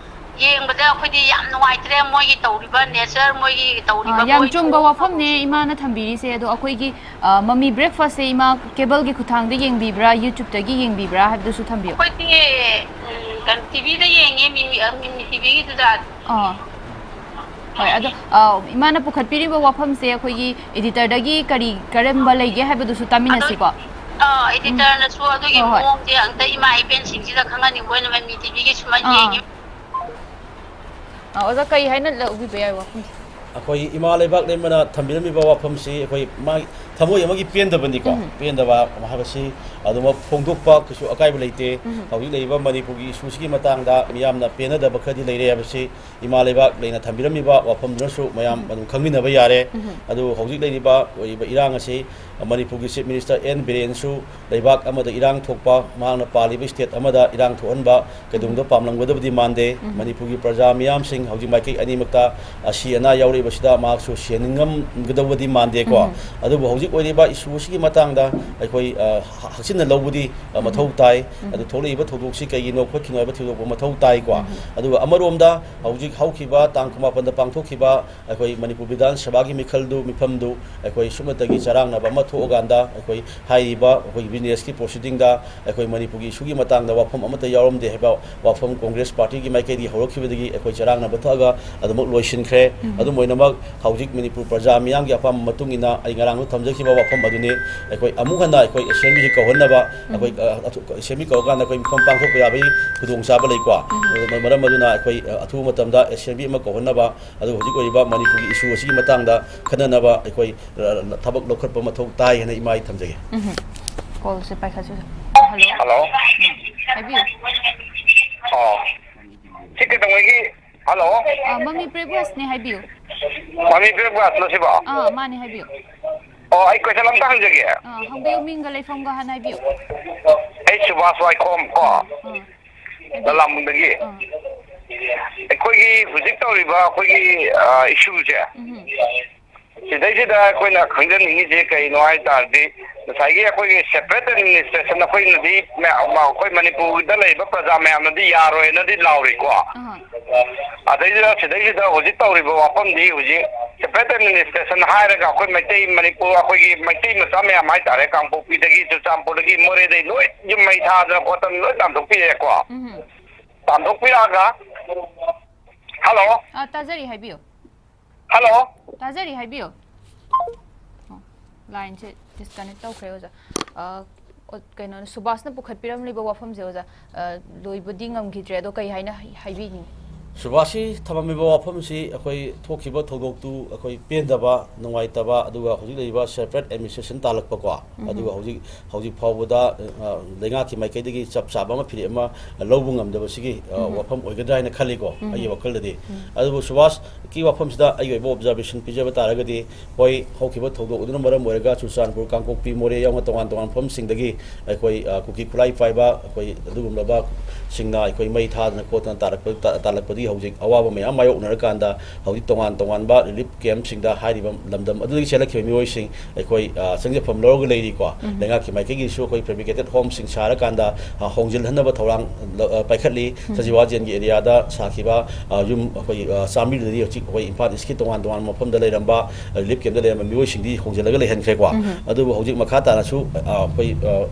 ꯌꯦꯡꯕꯗ ꯑꯩꯈꯣꯏꯗꯤ ꯌꯥꯝ ꯅꯨꯡꯉꯥꯏꯇ꯭ꯔꯦ꯫ ꯃꯣꯏꯒꯤ ꯇꯧꯔꯤꯕ ꯅꯦꯆꯔ, ꯃꯣꯏꯒꯤ ꯇꯧꯔꯤꯕ, ꯑꯥ, ꯌꯥꯝ ꯃꯣꯏ ꯆꯨꯝꯕ ꯇꯧꯔꯤꯕ ꯋꯥꯐꯝꯅꯦ ꯊꯕꯛꯁꯦ꯫ ꯏꯃꯥꯅ ꯊꯝꯕꯤꯔꯤꯁꯦ꯫ ꯑꯗꯣ ꯑꯩꯈꯣꯏꯒꯤ, ꯑꯥ, ꯃꯃꯤ ꯕ꯭ꯔꯦꯛꯐꯥꯁꯁꯦ ꯏꯃꯥ ꯀꯦꯕꯜꯒꯤ ꯈꯨꯠꯊꯥꯡꯗ ꯌꯦꯡꯕꯤꯕ꯭ꯔꯥ, YouTubeꯇꯒꯤ ꯌꯦꯡꯕꯤꯕ꯭ꯔꯥ ꯍꯥꯏꯕꯗꯨꯁꯨ ꯊꯝꯕꯤꯌꯨ꯫ ꯑꯩꯈꯣꯏꯗꯤ, ꯎꯝ, ꯀꯩꯅꯣ, ꯇꯤꯚꯤꯗ ꯌꯦꯡꯉꯦ, ꯃꯤꯃꯤ, ꯑ, ꯃꯤꯃꯤ ꯇꯤꯚꯤꯒꯤꯗꯨꯗ꯫ ꯑꯥ꯫ ꯍꯣꯏ, ꯑꯗꯣ, ꯑ, ꯏꯃꯥꯅ ꯄꯨꯈꯠꯄꯤꯔꯤꯕ ꯋꯥꯐꯝꯁꯦ ꯑꯩꯈꯣꯏꯒꯤ editorꯗꯒꯤ ꯀꯔꯤ, ꯀꯔꯝꯕ ꯂꯩꯒꯦ ꯍꯥꯏꯕꯗꯨꯁꯨ ꯑꯗꯣ, ꯇꯥꯃꯤꯟꯅꯁꯤꯀꯣ꯫ ꯑ, ꯎꯝ꯫ Editorꯅꯁꯨ ꯑꯗꯨꯒꯤ ꯍꯣꯏ, ꯍꯣꯏ꯫ ꯃꯑꯣꯡꯁꯦ ꯑꯝꯇ ꯏꯃꯥ ꯏꯕꯦꯟꯁꯤꯡꯁꯤꯗ ꯈꯪꯍꯟꯅꯤꯡꯕ ꯑꯣꯏꯅ ꯃꯃꯤ ꯇꯤꯚꯤꯒꯤ ꯁꯨꯃꯥꯏꯅ ꯑꯥ꯫ ꯌꯦꯡꯉꯤ꯫ ꯑ, ꯑꯣꯖꯥ, ꯀꯔꯤ ꯍꯥꯏꯅ ꯂꯧꯕꯤꯕ ꯌꯥꯏ ꯋꯥꯐꯝꯁꯦ? ꯑꯩꯈꯣꯏ ꯏꯃꯥ ꯂꯩꯕꯥꯛ ꯂꯦꯝꯕꯅ ꯊꯝꯕꯤꯔꯝꯃꯤꯕ ꯋꯥꯐꯝꯁꯤ ꯑꯩꯈꯣꯏ ꯃꯥꯒꯤ ꯊꯃꯣꯏ ꯑꯃꯒꯤ ꯄꯦꯟꯗꯕꯅꯤꯀꯣ, ꯎꯝ꯫ ꯄꯦꯟꯗꯕ ꯍꯥꯏꯕꯁꯤ ꯑꯗꯨꯃꯛ ꯐꯣꯡꯗꯣꯛꯄ ꯀꯩꯁꯨ ꯑꯀꯥꯏꯕ ꯂꯩꯇꯦ꯫ ꯎꯝ꯫ ꯍꯧꯖꯤꯛ ꯂꯩꯔꯤꯕ ꯃꯅꯤꯄꯨꯔꯒꯤ ꯏꯁꯨꯁꯤꯒꯤ ꯃꯇꯥꯡꯗ ꯃꯤꯌꯥꯝꯅ ꯄꯦꯟꯅꯗꯕ ꯈꯔꯗꯤ ꯂꯩꯔꯦ ꯍꯥꯏꯕꯁꯤ ꯏꯃꯥ ꯂꯩꯕꯥꯛ ꯂꯩꯅ ꯊꯝꯕꯤꯔꯝꯃꯤꯕ ꯋꯥꯐꯝꯗꯨꯅꯁꯨ ꯃꯌꯥꯝ ꯎꯝ꯫ ꯑꯗꯨꯝ ꯈꯪꯃꯤꯟꯅꯕ ꯌꯥꯔꯦ꯫ ꯎꯝ꯫ ꯑꯗꯨ ꯍꯧꯖꯤꯛ ꯂꯩꯔꯤꯕ ꯑꯣꯏꯔꯤꯕ ꯏꯔꯥꯡ ꯑꯁꯤ ꯃꯅꯤꯄꯨꯔꯒꯤ Chief Minister ꯑꯦꯟ ꯕꯤꯔꯦꯟꯁꯨ ꯂꯩꯕꯥꯛ ꯑꯃꯗ ꯏꯔꯥꯡ ꯊꯣꯛꯄ, ꯃꯍꯥꯛꯅ ꯄꯥꯜꯂꯤꯕ state ꯑꯃꯗ ꯏꯔꯥꯡ ꯊꯣꯛꯍꯟꯕ ꯀꯩꯗꯧꯅꯨꯡꯗ ꯄꯥꯝꯂꯝꯒꯗꯕꯗꯤ ꯃꯥꯟꯗꯦ꯫ ꯎꯝ꯫ ꯃꯅꯤꯄꯨꯔꯒꯤ ꯄ꯭ꯔꯖꯥ ꯃꯤꯌꯥꯝꯁꯤꯡ ꯍꯧꯖꯤꯛ ꯃꯥꯏꯀꯩ ꯑꯅꯤꯃꯛꯇ ꯑꯁꯤ ꯑꯅꯥ ꯌꯥꯎꯔꯛꯏꯕꯁꯤꯗ ꯃꯍꯥꯛꯁꯨ ꯁꯤꯍꯟꯅꯤꯡꯉꯝꯒꯗꯧꯕꯗꯤ ꯃꯥꯟꯗꯦꯀꯣ꯫ ꯎꯝ꯫ ꯑꯗꯨꯕꯨ ꯍꯧꯖꯤꯛ ꯑꯣꯏꯔꯤꯕ ꯏꯁꯨ ꯑꯁꯤꯒꯤ ꯃꯇꯥꯡꯗ ꯑꯩꯈꯣꯏ, ꯑ, ꯍ-, ꯍꯛꯆꯤꯟꯅ ꯂꯧꯕꯗꯤ, ꯑ, ꯃꯊꯧ ꯇꯥꯏ꯫ ꯑꯗꯨ ꯊꯣꯛꯂꯛꯏꯕ ꯊꯧꯗꯣꯛꯁꯤ ꯀꯩꯒꯤꯅꯣ ꯈꯣꯠꯈꯤꯅꯣ ꯍꯥꯏꯕ ꯊꯣꯏꯗꯣꯛꯄ ꯃꯊꯧ ꯇꯥꯏꯀꯣ꯫ ꯑꯗꯨꯒ ꯑꯃꯔꯣꯝꯗ ꯍꯧꯖꯤꯛ ꯍꯧꯈꯤꯕ ꯇꯥꯡ ꯀꯨꯟꯃꯥꯄꯟꯗ ꯄꯥꯡꯊꯣꯛꯈꯤꯕ ꯑꯩꯈꯣꯏ ꯃꯅꯤꯄꯨꯔ ꯕꯤꯙꯥꯟ ꯁꯚꯥꯒꯤ ꯃꯤꯈꯜꯗꯨ, ꯃꯤꯐꯝꯗꯨ ꯑꯩꯈꯣꯏ ꯁꯨꯞꯅꯇꯒꯤ ꯆꯔꯥꯡꯅꯕ ꯑꯃ ꯊꯣꯛꯑꯀꯥꯟꯗ ꯑꯩꯈꯣꯏ ꯍꯥꯏꯔꯤꯕ ꯑꯩꯈꯣꯏ ꯕꯤꯖꯤꯅꯦꯁꯀꯤ ꯄ꯭ꯔꯣꯁꯤꯗꯤꯡꯗ ꯑꯩꯈꯣꯏ ꯃꯅꯤꯄꯨꯔꯒꯤ ꯏꯁꯨꯒꯤ ꯃꯇꯥꯡꯗ ꯋꯥꯐꯝ ꯑꯃꯠꯇ ꯌꯥꯎꯔꯝꯗꯦ ꯍꯥꯏꯕ ꯋꯥꯐꯝ ꯀꯣꯡꯒ꯭ꯔꯦꯁ ꯄꯥꯔꯇꯤꯒꯤ ꯃꯥꯏꯀꯩꯗꯒꯤ ꯍꯧꯔꯛꯈꯤꯕꯗꯒꯤ ꯑꯩꯈꯣꯏ ꯆꯔꯥꯡꯅꯕ ꯊꯣꯛꯑꯒ ꯑꯗꯨꯃꯛ ꯂꯣꯏꯁꯤꯟꯈ꯭ꯔꯦ꯫ ꯑꯗꯨꯝ ꯑꯣꯏꯅꯃꯛ, ꯍꯧꯖꯤꯛ ꯃꯅꯤꯄꯨꯔ ꯄ꯭ꯔꯖꯥ ꯃꯤꯌꯥꯝꯒꯤ ꯑꯄꯥꯝꯕ ꯃꯇꯨꯡ ꯏꯟꯅ ꯑꯩ ꯉꯔꯥꯡꯗꯣ ꯊꯝꯖꯈꯤꯕ ꯋꯥꯐꯝ ꯑꯗꯨꯅꯤ꯫ ꯑꯩꯈꯣꯏ ꯑꯃꯨꯛ ꯍꯟꯅ ꯑꯩꯈꯣꯏ ꯑꯦꯁꯦꯝꯕ꯭ꯂꯤꯁꯤ ꯀꯧꯍꯟꯅꯕ, ꯑꯩꯈꯣꯏ, ꯑ, ꯑꯊꯨ-, ꯑꯦꯁꯦꯝꯕ꯭ꯂꯤ ꯀꯧꯔꯀꯥꯟꯗ ꯑꯩꯈꯣꯏ ꯃꯤꯐꯝ ꯄꯥꯡꯊꯣꯛꯄ ꯌꯥꯕꯒꯤ ꯈꯨꯗꯣꯡꯆꯥꯕ ꯂꯩꯀꯣ꯫ ꯑꯗꯨ ꯃꯔꯝ ꯑꯗꯨꯅ ꯑꯩꯈꯣꯏ, ꯑ, ꯑꯊꯨꯕ ꯃꯇꯝꯗ ꯑꯦꯁꯦꯝꯕ꯭ꯂꯤ ꯑꯃ ꯀꯧꯍꯟꯅꯕ, ꯑꯗꯨꯒ ꯍꯧꯖꯤꯛ ꯑꯣꯏꯔꯤꯕ ꯃꯅꯤꯄꯨꯔꯒꯤ ꯏꯁꯨ ꯑꯁꯤꯒꯤ ꯃꯇꯥꯡꯗ ꯈꯟꯅꯅꯕ ꯑꯩꯈꯣꯏ, ꯑ, ꯊꯕꯛ ꯂꯧꯈꯠꯄ ꯃꯊꯧ ꯇꯥꯏ ꯍꯥꯏꯅ ꯏꯃꯥ ꯑꯩ ꯊꯝꯖꯒꯦ꯫ ꯎꯝ꯫ ꯀꯣꯜꯁꯦ ꯄꯥꯏꯈꯠꯁꯤ꯫ ꯍꯜꯂꯣ꯫ ꯍꯜꯂꯣ꯫ ꯎꯝ꯫ ꯍꯥꯏꯕꯤꯌꯨ꯫ ꯑꯣ꯫ ꯁꯤ ꯀꯩꯗꯧꯉꯩꯒꯤ? ꯍꯜꯂꯣ꯫ ꯑ, ꯃꯃꯤ ꯕ꯭ꯔꯦꯛꯐꯥꯁꯅꯦ, ꯍꯥꯏꯕꯤꯌꯨ꯫ ꯃꯃꯤ ꯕ꯭ꯔꯦꯛꯐꯥꯁꯂꯣ ꯁꯤꯕꯣ? ꯑꯥ, ꯃꯥꯅꯦ, ꯍꯥꯏꯕꯤꯌꯨ꯫ ꯑꯣ, ꯑꯩ ꯀꯣꯏꯁꯟ ꯑꯝꯇ ꯍꯪꯖꯒꯦ꯫ ꯑꯥ, ꯍꯪꯕꯤꯌꯨ, ꯃꯤꯡꯒ ꯂꯩꯐꯝꯒ ꯍꯥꯟꯅ ꯍꯥꯏꯕꯤꯌꯨ꯫ ꯑꯩ ꯁꯨꯕꯥꯁ ꯋꯥꯏꯈꯣꯝ ꯀꯣ, ꯑꯥ, ꯍꯥꯏꯕꯤꯌꯨ꯫ ꯂꯂꯥꯝꯕꯨꯡꯗꯒꯤ꯫ ꯑꯥ꯫ ꯑꯩꯈꯣꯏꯒꯤ ꯍꯧꯖꯤꯛ ꯇꯧꯔꯤꯕ ꯑꯩꯈꯣꯏꯒꯤ, ꯑ, ꯏꯁꯨꯁꯦ, ꯎꯝ꯫ ꯁꯤꯗꯩꯁꯤꯗ ꯑꯩꯈꯣꯏꯅ ꯈꯪꯖꯅꯤꯡꯉꯤꯁꯦ ꯀꯩꯅꯣ ꯍꯥꯏ ꯇꯥꯔꯗꯤ, ꯉꯁꯥꯏꯒꯤ ꯑꯩꯈꯣꯏꯒꯤ ꯁꯦꯄꯔꯦꯠ ꯑꯦꯗꯃꯤꯅꯤꯁꯇ꯭ꯔꯦꯁꯟ ꯑꯩꯈꯣꯏꯅꯗꯤ ꯃꯌꯥꯝ, ꯑꯩꯈꯣꯏ ꯃꯅꯤꯄꯨꯔꯗ ꯂꯩꯔꯤꯕ ꯄ꯭ꯔꯖꯥ ꯃꯌꯥꯝꯅꯗꯤ ꯌꯥꯔꯣꯏꯅꯗꯤ ꯂꯥꯎꯔꯤꯀꯣ꯫ ꯑꯍꯥ꯫ ꯑꯗꯩꯗꯨꯗ ꯁꯤꯗꯩꯁꯤꯗ ꯍꯧꯖꯤꯛ ꯇꯧꯔꯤꯕ ꯋꯥꯐꯝꯗꯤ, ꯍꯧꯖꯤꯛ ꯁꯦꯄꯔꯦꯠ ꯑꯦꯗꯃꯤꯅꯤꯁꯇ꯭ꯔꯦꯁꯟ ꯍꯥꯏꯔꯒ ꯑꯩꯈꯣꯏ ꯃꯩꯇꯩ ꯃꯅꯤꯄꯨꯔ, ꯑꯩꯈꯣꯏꯒꯤ ꯃꯩꯇꯩ ꯃꯆꯥ ꯃꯌꯥꯝ ꯍꯥꯏꯇꯥꯔꯦ, ꯀꯥꯡꯄꯣꯛꯄꯤꯗꯒꯤ, ꯆꯨꯔꯆꯥꯟꯄꯨꯔꯗꯒꯤ, ꯃꯣꯔꯦꯗꯒꯤ ꯂꯣꯏ ꯌꯨꯝ ꯃꯩ ꯊꯥꯗꯅ ꯈꯣꯠꯇꯅ ꯂꯣꯏ ꯇꯥꯟꯊꯣꯛꯄꯤꯔꯦꯀꯣ꯫ ꯎꯝ꯫ ꯇꯥꯟꯊꯣꯛꯄꯤꯔꯛꯑꯒ, ꯍꯜꯂꯣ꯫ ꯑ, ꯇꯥꯖꯔꯤ, ꯍꯥꯏꯕꯤꯌꯨ꯫ ꯍꯜꯂꯣ꯫ ꯇꯥꯖꯔꯤ, ꯍꯥꯏꯕꯤꯌꯨ꯫ ꯑꯣ, ꯂꯥꯏꯟꯁꯦ ꯗꯤꯁꯀꯅꯦꯛ ꯇꯧꯈ꯭ꯔꯦ, ꯑꯣꯖꯥ꯫ ꯑ, ꯑꯣ, ꯀꯩꯅꯣ, ꯁꯨꯕꯥꯁꯅ ꯄꯨꯈꯠꯄꯤꯔꯝꯂꯤꯕ ꯋꯥꯐꯝꯁꯦ, ꯑꯣꯖꯥ, ꯑ, ꯂꯣꯏꯕꯗꯤ ꯉꯝꯈꯤꯗ꯭ꯔꯦ, ꯑꯗꯣ ꯀꯩ ꯍꯥꯏꯅ ꯍꯥꯏ-, ꯍꯥꯏꯕꯤꯅꯤꯡꯉꯤ? ꯁꯨꯕꯥꯁꯁꯤ ꯊꯝꯃꯝꯃꯤꯕ ꯋꯥꯐꯝꯁꯤ ꯑꯩꯈꯣꯏ ꯊꯣꯛꯈꯤꯕ ꯊꯧꯗꯣꯛꯇꯨ ꯑꯩꯈꯣꯏ ꯄꯦꯟꯗꯕ, ꯅꯨꯡꯉꯥꯏꯇꯕ, ꯑꯗꯨꯒ ꯍꯧꯖꯤꯛ ꯂꯩꯔꯤꯕ ꯁꯦꯄꯔꯦꯠ ꯑꯦꯗꯃꯤꯅꯤꯁꯇ꯭ꯔꯦꯁꯟ ꯇꯥꯜꯂꯛꯄꯀꯣ, ꯎꯝ꯫ ꯑꯗꯨꯒ ꯍꯧꯖꯤꯛ, ꯍꯧꯖꯤꯛ ꯐꯥꯎꯕꯗ, ꯑ, ꯂꯩꯉꯥꯛꯀꯤ ꯃꯥꯏꯀꯩꯗꯒꯤ ꯆꯞ ꯆꯥꯕ ꯑꯃ ꯐꯤꯔꯦꯞ ꯑꯃ ꯂꯧꯕ ꯉꯝꯗꯕꯁꯤꯒꯤ, ꯑ, ꯎꯝ꯫ ꯋꯥꯐꯝ ꯑꯣꯏꯒꯗ꯭ꯔꯥ ꯍꯥꯏꯅ ꯈꯜꯂꯤꯀꯣ, ꯎꯝ꯫ ꯑꯩꯒꯤ ꯋꯥꯈꯜꯗꯗꯤ꯫ ꯎꯝ꯫ ꯑꯗꯨꯕꯨ ꯁꯨꯕꯥꯁꯀꯤ ꯋꯥꯐꯝꯁꯤꯗ ꯑꯩꯒꯤ ꯑꯣꯏꯕ ꯑꯣꯕꯖꯥꯔꯕꯦꯁꯟ ꯄꯤꯖꯕ ꯇꯥꯔꯒꯗꯤ, ꯍꯣꯏ, ꯍꯧꯈꯤꯕ ꯊꯧꯗꯣꯛ ꯑꯗꯨꯅ ꯃꯔꯝ ꯑꯣꯏꯔꯒ ꯆꯨꯔꯆꯥꯟꯄꯨꯔ, ꯀꯥꯡꯄꯣꯛꯄꯤ, ꯃꯣꯔꯦ ꯌꯥꯎꯅ ꯇꯣꯉꯥꯟ ꯇꯣꯉꯥꯟꯕ ꯃꯐꯝꯁꯤꯡꯗꯒꯤ ꯑꯩꯈꯣꯏ, ꯑ, ꯀꯨꯀꯤ ꯈꯨꯠꯂꯥꯏ ꯄꯥꯏꯕ ꯑꯩꯈꯣꯏ ꯑꯗꯨꯒꯨꯝꯂꯕ ꯁꯤꯡꯅ ꯑꯩꯈꯣꯏ ꯃꯩ ꯊꯥꯗꯅ ꯈꯣꯠꯇꯅ ꯇꯥꯜꯂꯛꯄ-, ꯇꯥ-, ꯇꯥꯜꯂꯛꯄꯗꯨ ꯍꯧꯖꯤꯛ ꯑꯋꯥꯕ ꯃꯌꯥꯝ ꯃꯥꯌꯣꯛꯅꯔꯀꯥꯟꯗ ꯍꯧꯖꯤꯛ ꯇꯣꯉꯥꯟ ꯇꯣꯉꯥꯟꯕ ꯔꯤꯂꯤꯐ ꯀꯦꯝꯞꯁꯤꯡꯗ ꯍꯥꯏꯔꯤꯕ ꯂꯝꯗꯝ ꯑꯗꯨꯗꯒꯤ ꯆꯦꯜꯂꯛꯈꯤꯕ ꯃꯤꯑꯣꯏꯁꯤꯡ ꯑꯩꯈꯣꯏ, ꯑ, ꯆꯪꯖꯐꯝ ꯂꯧꯔꯒ ꯂꯩꯔꯤꯀꯣ꯫ ꯎꯝ꯫ ꯂꯩꯉꯥꯛꯀꯤ ꯃꯥꯏꯀꯩꯒꯤꯁꯨ ꯑꯩꯈꯣꯏ ꯐꯦꯕ꯭ꯔꯤꯀꯦꯇꯦꯠ ꯍꯣꯝꯁꯤꯡ ꯁꯥꯔꯀꯥꯟꯗ, ꯑ, ꯍꯣꯡꯖꯤꯜꯍꯟꯅꯕ ꯊꯧꯔꯥꯡ ꯂ-, ꯑ, ꯄꯥꯏꯈꯠꯂꯤ꯫ ꯎꯝ꯫ ꯁꯖꯤꯋꯥ ꯖꯦꯟꯒꯤ ꯑꯦꯔꯤꯌꯥꯗ ꯁꯥꯈꯤꯕ, ꯑ, ꯌꯨꯝ ꯑꯩꯈꯣꯏ, ꯑ, ꯆꯥꯝꯃꯔꯤꯗꯗꯤ ꯍꯧꯖꯤꯛ ꯑꯩꯈꯣꯏ ꯏꯝꯐꯥꯜ ꯏꯁꯀꯤ ꯇꯣꯉꯥꯟ ꯇꯣꯉꯥꯟꯕ ꯃꯐꯝꯗ ꯂꯩꯔꯝꯕ, ꯑ, ꯔꯤꯂꯤꯐ ꯀꯦꯝꯞꯇ ꯂꯩꯔꯝꯕ ꯃꯤꯑꯣꯏꯁꯤꯡꯗꯤ ꯍꯣꯡꯖꯤꯜꯂꯒ ꯂꯩꯍꯟꯈ꯭ꯔꯦꯀꯣ꯫ ꯎꯝ꯫ ꯑꯗꯨꯕꯨ ꯍꯧꯖꯤꯛ ꯃꯈꯥ ꯇꯥꯅꯁꯨ, ꯑ, ꯑꯩꯈꯣꯏ, ꯑ,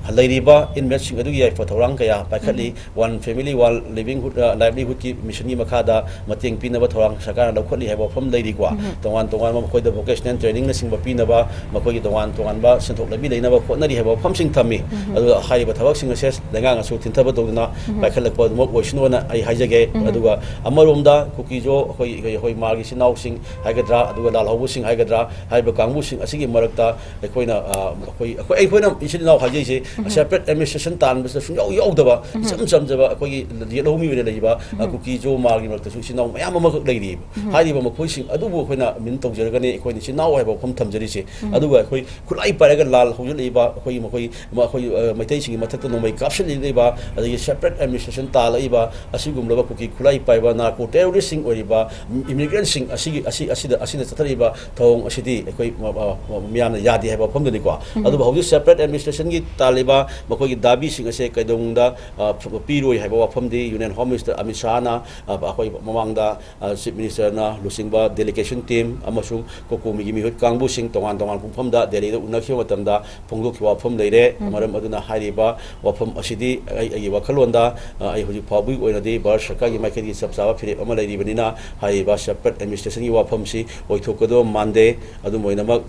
ꯂꯩꯔꯤꯕ ꯏꯟꯃꯦꯠꯁꯤꯡ ꯑꯗꯨꯒꯤ ꯌꯥꯏꯐ ꯊꯧꯔꯥꯡ ꯀꯌꯥ ꯄꯥꯏꯈꯠꯂꯤ꯫ ꯎꯝ꯫ One Family One Livelihood, ꯑ, Livelihood ꯀꯤ ꯃꯤꯁꯟꯒꯤ ꯃꯈꯥꯗ ꯃꯇꯦꯡ ꯄꯤꯅꯕ ꯊꯧꯔꯥꯡ ꯁꯔꯀꯥꯔꯅ ꯂꯧꯈꯠꯂꯤ ꯍꯥꯏꯕ ꯋꯥꯐꯝ ꯂꯩꯔꯤꯀꯣ꯫ ꯎꯝ꯫ ꯇꯣꯉꯥꯟ ꯇꯣꯉꯥꯟꯕ ꯃꯈꯣꯏꯗ vocational trainingꯅꯆꯤꯡꯕ ꯄꯤꯅꯕ, ꯃꯈꯣꯏꯒꯤ ꯇꯣꯉꯥꯟ ꯇꯣꯉꯥꯟꯕ ꯁꯦꯟꯊꯣꯛ ꯂꯝꯕꯤ ꯂꯩꯅꯕ ꯍꯣꯠꯅꯔꯤ ꯍꯥꯏꯕ ꯋꯥꯐꯝꯁꯤꯡ ꯊꯝꯃꯤ꯫ ꯎꯝ꯫ ꯑꯗꯨꯒ ꯍꯥꯏꯔꯤꯕ ꯊꯕꯛꯁꯤꯡ ꯑꯁꯦ ꯂꯩꯉꯥꯛꯅꯁꯨ ꯊꯤꯟꯊꯕ ꯇꯧꯗꯨꯅ ꯎꯝ꯫ ꯄꯥꯏꯈꯠꯂꯛꯄ ꯑꯗꯨꯃꯛ ꯑꯣꯏꯁꯅꯨꯅ ꯑꯩ ꯍꯥꯏꯖꯒꯦ꯫ ꯎꯝ꯫ ꯑꯗꯨꯒ ꯑꯃꯔꯣꯝꯗ ꯀꯨꯀꯤꯖꯣ ꯑꯩꯈꯣꯏ, ꯑꯩꯈꯣꯏ, ꯑꯩꯈꯣꯏ ꯃꯥꯔꯒꯤ ꯏꯆꯤꯟ ꯏꯅꯥꯎꯁꯤꯡ ꯍꯥꯏꯒꯗ꯭ꯔꯥ, ꯑꯗꯨꯒ ꯂꯥꯜꯍꯧꯕꯁꯤꯡ ꯍꯥꯏꯒꯗ꯭ꯔꯥ, ꯍꯥꯏꯔꯤꯕ ꯀꯥꯡꯕꯨꯁꯤꯡ ꯑꯁꯤꯒꯤ ꯃꯔꯛꯇ ꯑꯩꯈꯣꯏꯅ, ꯑ, ꯑꯩꯈꯣꯏ, ꯑꯩꯈꯣꯏ, ꯑꯩꯈꯣꯏꯅ ꯏꯆꯤꯟ ꯏꯅꯥꯎ ꯍꯥꯏꯖꯩꯁꯦ, ꯎꯝ꯫ Separate administration ꯇꯥꯟꯕꯁꯤꯗ ꯁꯨꯡꯌꯥꯎ ꯌꯥꯎꯗꯕ, ꯎꯝ꯫ ꯏꯆꯝ ꯆꯝꯖꯕ ꯑꯩꯈꯣꯏꯒꯤ ꯌꯦꯠꯍꯧꯃꯤ ꯑꯣꯏꯅ ꯂꯩꯕ, ꯑ, ꯎꯝ꯫ ꯀꯨꯀꯤꯖꯣ ꯃꯥꯔꯒꯤ ꯃꯔꯛꯇꯁꯨ ꯏꯆꯤꯟ ꯏꯅꯥꯎ ꯃꯌꯥꯝ ꯑꯃꯈꯛ ꯂꯩꯔꯤꯕ꯫ ꯎꯝ꯫ ꯍꯥꯏꯔꯤꯕ ꯃꯈꯣꯏꯁꯤꯡ ꯑꯗꯨꯕꯨ ꯑꯩꯈꯣꯏꯅ ꯃꯤꯟ ꯇꯧꯖꯔꯒꯅꯤ, ꯑꯩꯈꯣꯏꯅ ꯏꯆꯤꯟ ꯏꯅꯥꯎ ꯍꯥꯏꯕ ꯋꯥꯐꯝ ꯊꯝꯖꯔꯤꯁꯦ꯫ ꯎꯝ꯫ ꯑꯗꯨꯒ ꯑꯩꯈꯣꯏ ꯈꯨꯠꯂꯥꯏ ꯄꯥꯏꯔꯒ ꯂꯥꯜ ꯍꯧꯖꯤꯜꯂꯛꯏꯕ ꯑꯩꯈꯣꯏ, ꯃꯈꯣꯏ, ꯃꯈꯣꯏ, ꯑ, ꯃꯩꯇꯩꯁꯤꯡꯒꯤ ꯃꯊꯛꯇ ꯅꯣꯡꯃꯩ ꯀꯥꯞꯁꯤꯜꯂꯛꯂꯤꯕ, ꯑꯗꯒꯤ separate administration ꯇꯥꯜꯂꯛꯏꯕ, ꯑꯁꯤꯒꯨꯝꯂꯕ ꯀꯨꯀꯤ ꯈꯨꯠꯂꯥꯏ ꯄꯥꯏꯕ narco terroristꯁꯤꯡ ꯑꯣꯏꯔꯤꯕ immigrantꯁꯤꯡ ꯑꯁꯤꯒꯤ, ꯑꯁꯤ, ꯑꯁꯤꯗ, ꯑꯁꯤꯅ ꯆꯠꯊꯔꯛꯏꯕ ꯊꯧꯑꯣꯡ ꯑꯁꯤꯗꯤ ꯑꯩꯈꯣꯏ ꯃ-, ꯃ-, ꯃ-, ꯃꯤꯌꯥꯝꯅ ꯌꯥꯗꯦ ꯍꯥꯏꯕ ꯋꯥꯐꯝꯗꯨꯅꯤꯀꯣ꯫ ꯎꯝ꯫ ꯑꯗꯨꯕꯨ ꯍꯧꯖꯤꯛ separate administrationꯒꯤ ꯇꯥꯜꯂꯤꯕ ꯃꯈꯣꯏꯒꯤ ꯗꯥꯕꯤꯁꯤꯡ ꯑꯁꯦ ꯀꯩꯗꯧꯅꯨꯡꯗ, ꯑ, ꯐ-, ꯄꯤꯔꯣꯏ ꯍꯥꯏꯕ ꯋꯥꯐꯝꯗꯤ Union Home Minister ꯑꯃꯤꯠ ꯁꯥꯍꯅ, ꯑ, ꯑꯩꯈꯣꯏ ꯃꯃꯥꯡꯗ, ꯑ, Chief Ministerꯅ ꯂꯨꯆꯤꯡꯕ delegation team ꯑꯃꯁꯨꯡ ꯀꯣꯀꯣꯃꯤꯒꯤ ꯃꯤꯍꯨꯠ ꯀꯥꯡꯕꯨꯁꯤꯡ ꯇꯣꯉꯥꯟ ꯇꯣꯉꯥꯟꯕ ꯃꯐꯝꯗ ꯗꯦꯜꯂꯤꯗ ꯎꯅꯈꯤꯕ ꯃꯇꯝꯗ ꯐꯣꯡꯗꯣꯛꯈꯤꯕ ꯋꯥꯐꯝ ꯂꯩꯔꯦ꯫ ꯎꯝ꯫ ꯃꯔꯝ ꯑꯗꯨꯅ ꯍꯥꯏꯔꯤꯕ ꯋꯥꯐꯝ ꯑꯁꯤꯗꯤ ꯑꯩ, ꯑꯩꯒꯤ ꯋꯥꯈꯜꯂꯣꯟꯗ, ꯑ, ꯑꯩ ꯍꯧꯖꯤꯛ ꯐꯥꯎꯕꯒꯤ ꯑꯣꯏꯅꯗꯤ ꯚꯥꯔꯠ ꯁꯔꯀꯥꯔꯒꯤ ꯃꯥꯏꯀꯩꯗꯒꯤ ꯆꯞ ꯆꯥꯕ ꯐꯤꯔꯦꯞ ꯑꯃ ꯂꯩꯔꯤꯕꯅꯤꯅ ꯍꯥꯏꯔꯤꯕ separate administrationꯒꯤ ꯋꯥꯐꯝꯁꯤ ꯑꯣꯏꯊꯣꯛꯀꯗꯕ ꯃꯥꯟꯗꯦ꯫ ꯑꯗꯨꯝ ꯑꯣꯏꯅꯃꯛ,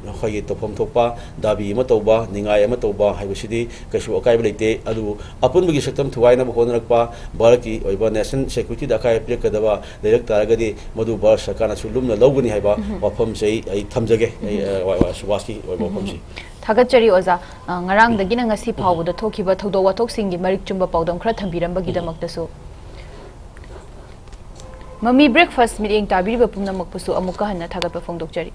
ꯑꯩꯈꯣꯏꯒꯤ ꯇꯧꯐꯝ ꯊꯣꯛꯄ ꯗꯥꯕꯤ ꯑꯃ ꯇꯧꯕ, ꯅꯤꯡꯉꯥꯏ ꯑꯃ ꯇꯧꯕ ꯍꯥꯏꯕꯁꯤꯗꯤ ꯀꯩꯁꯨ ꯑꯀꯥꯏꯕ ꯂꯩꯇꯦ꯫ ꯑꯗꯨꯕꯨ ꯑꯄꯨꯟꯕꯒꯤ ꯁꯛꯇꯝ ꯊꯨꯒꯥꯏꯅꯕ ꯍꯣꯠꯅꯔꯛꯄ, ꯚꯥꯔꯠꯀꯤ ꯑꯣꯏꯕ national securityꯗ ꯑꯀꯥꯏꯕ ꯄꯤꯔꯛꯀꯗꯕ ꯂꯩꯔꯛ ꯇꯥꯔꯒꯗꯤ ꯃꯗꯨ ꯚꯥꯔꯠ ꯁꯔꯀꯥꯔꯅꯁꯨ ꯂꯨꯝꯅ ꯂꯧꯒꯅꯤ ꯍꯥꯏꯕ ꯎꯝ꯫ ꯋꯥꯐꯝꯁꯦ ꯑꯩ, ꯑꯩ ꯊꯝꯖꯒꯦ꯫ ꯑꯩ, ꯎꯝ꯫ ꯑ, ꯋꯥ-, ꯋꯥ-, ꯁꯨꯕꯥꯁꯀꯤ ꯑꯣꯏꯕ ꯎꯝ꯫ ꯋꯥꯐꯝꯁꯤ꯫ ꯊꯥꯒꯠꯆꯔꯤ ꯑꯣꯖꯥ꯫ ꯑ, ꯉꯔꯥꯡꯗꯒꯤꯅ ꯉꯁꯤ ꯐꯥꯎꯕꯗ ꯊꯣꯛꯈꯤꯕ ꯊꯧꯗꯣꯛ ꯋꯥꯊꯣꯛꯁꯤꯡꯒꯤ ꯃꯔꯤꯛ ꯆꯨꯝꯕ ꯄꯥꯎꯗꯝ ꯈꯔ ꯊꯝꯕꯤꯔꯝꯕꯒꯤꯗꯃꯛꯇꯁꯨ꯫ ꯃꯃꯤ Breakfast ꯃꯤꯠꯌꯦꯡ ꯇꯥꯕꯤꯔꯤꯕ ꯄꯨꯝꯅꯃꯛꯄꯨꯁꯨ ꯑꯃꯨꯛꯀ ꯍꯟꯅ ꯊꯥꯒꯠꯄ ꯐꯣꯡꯗꯣꯛꯆꯔꯤ꯫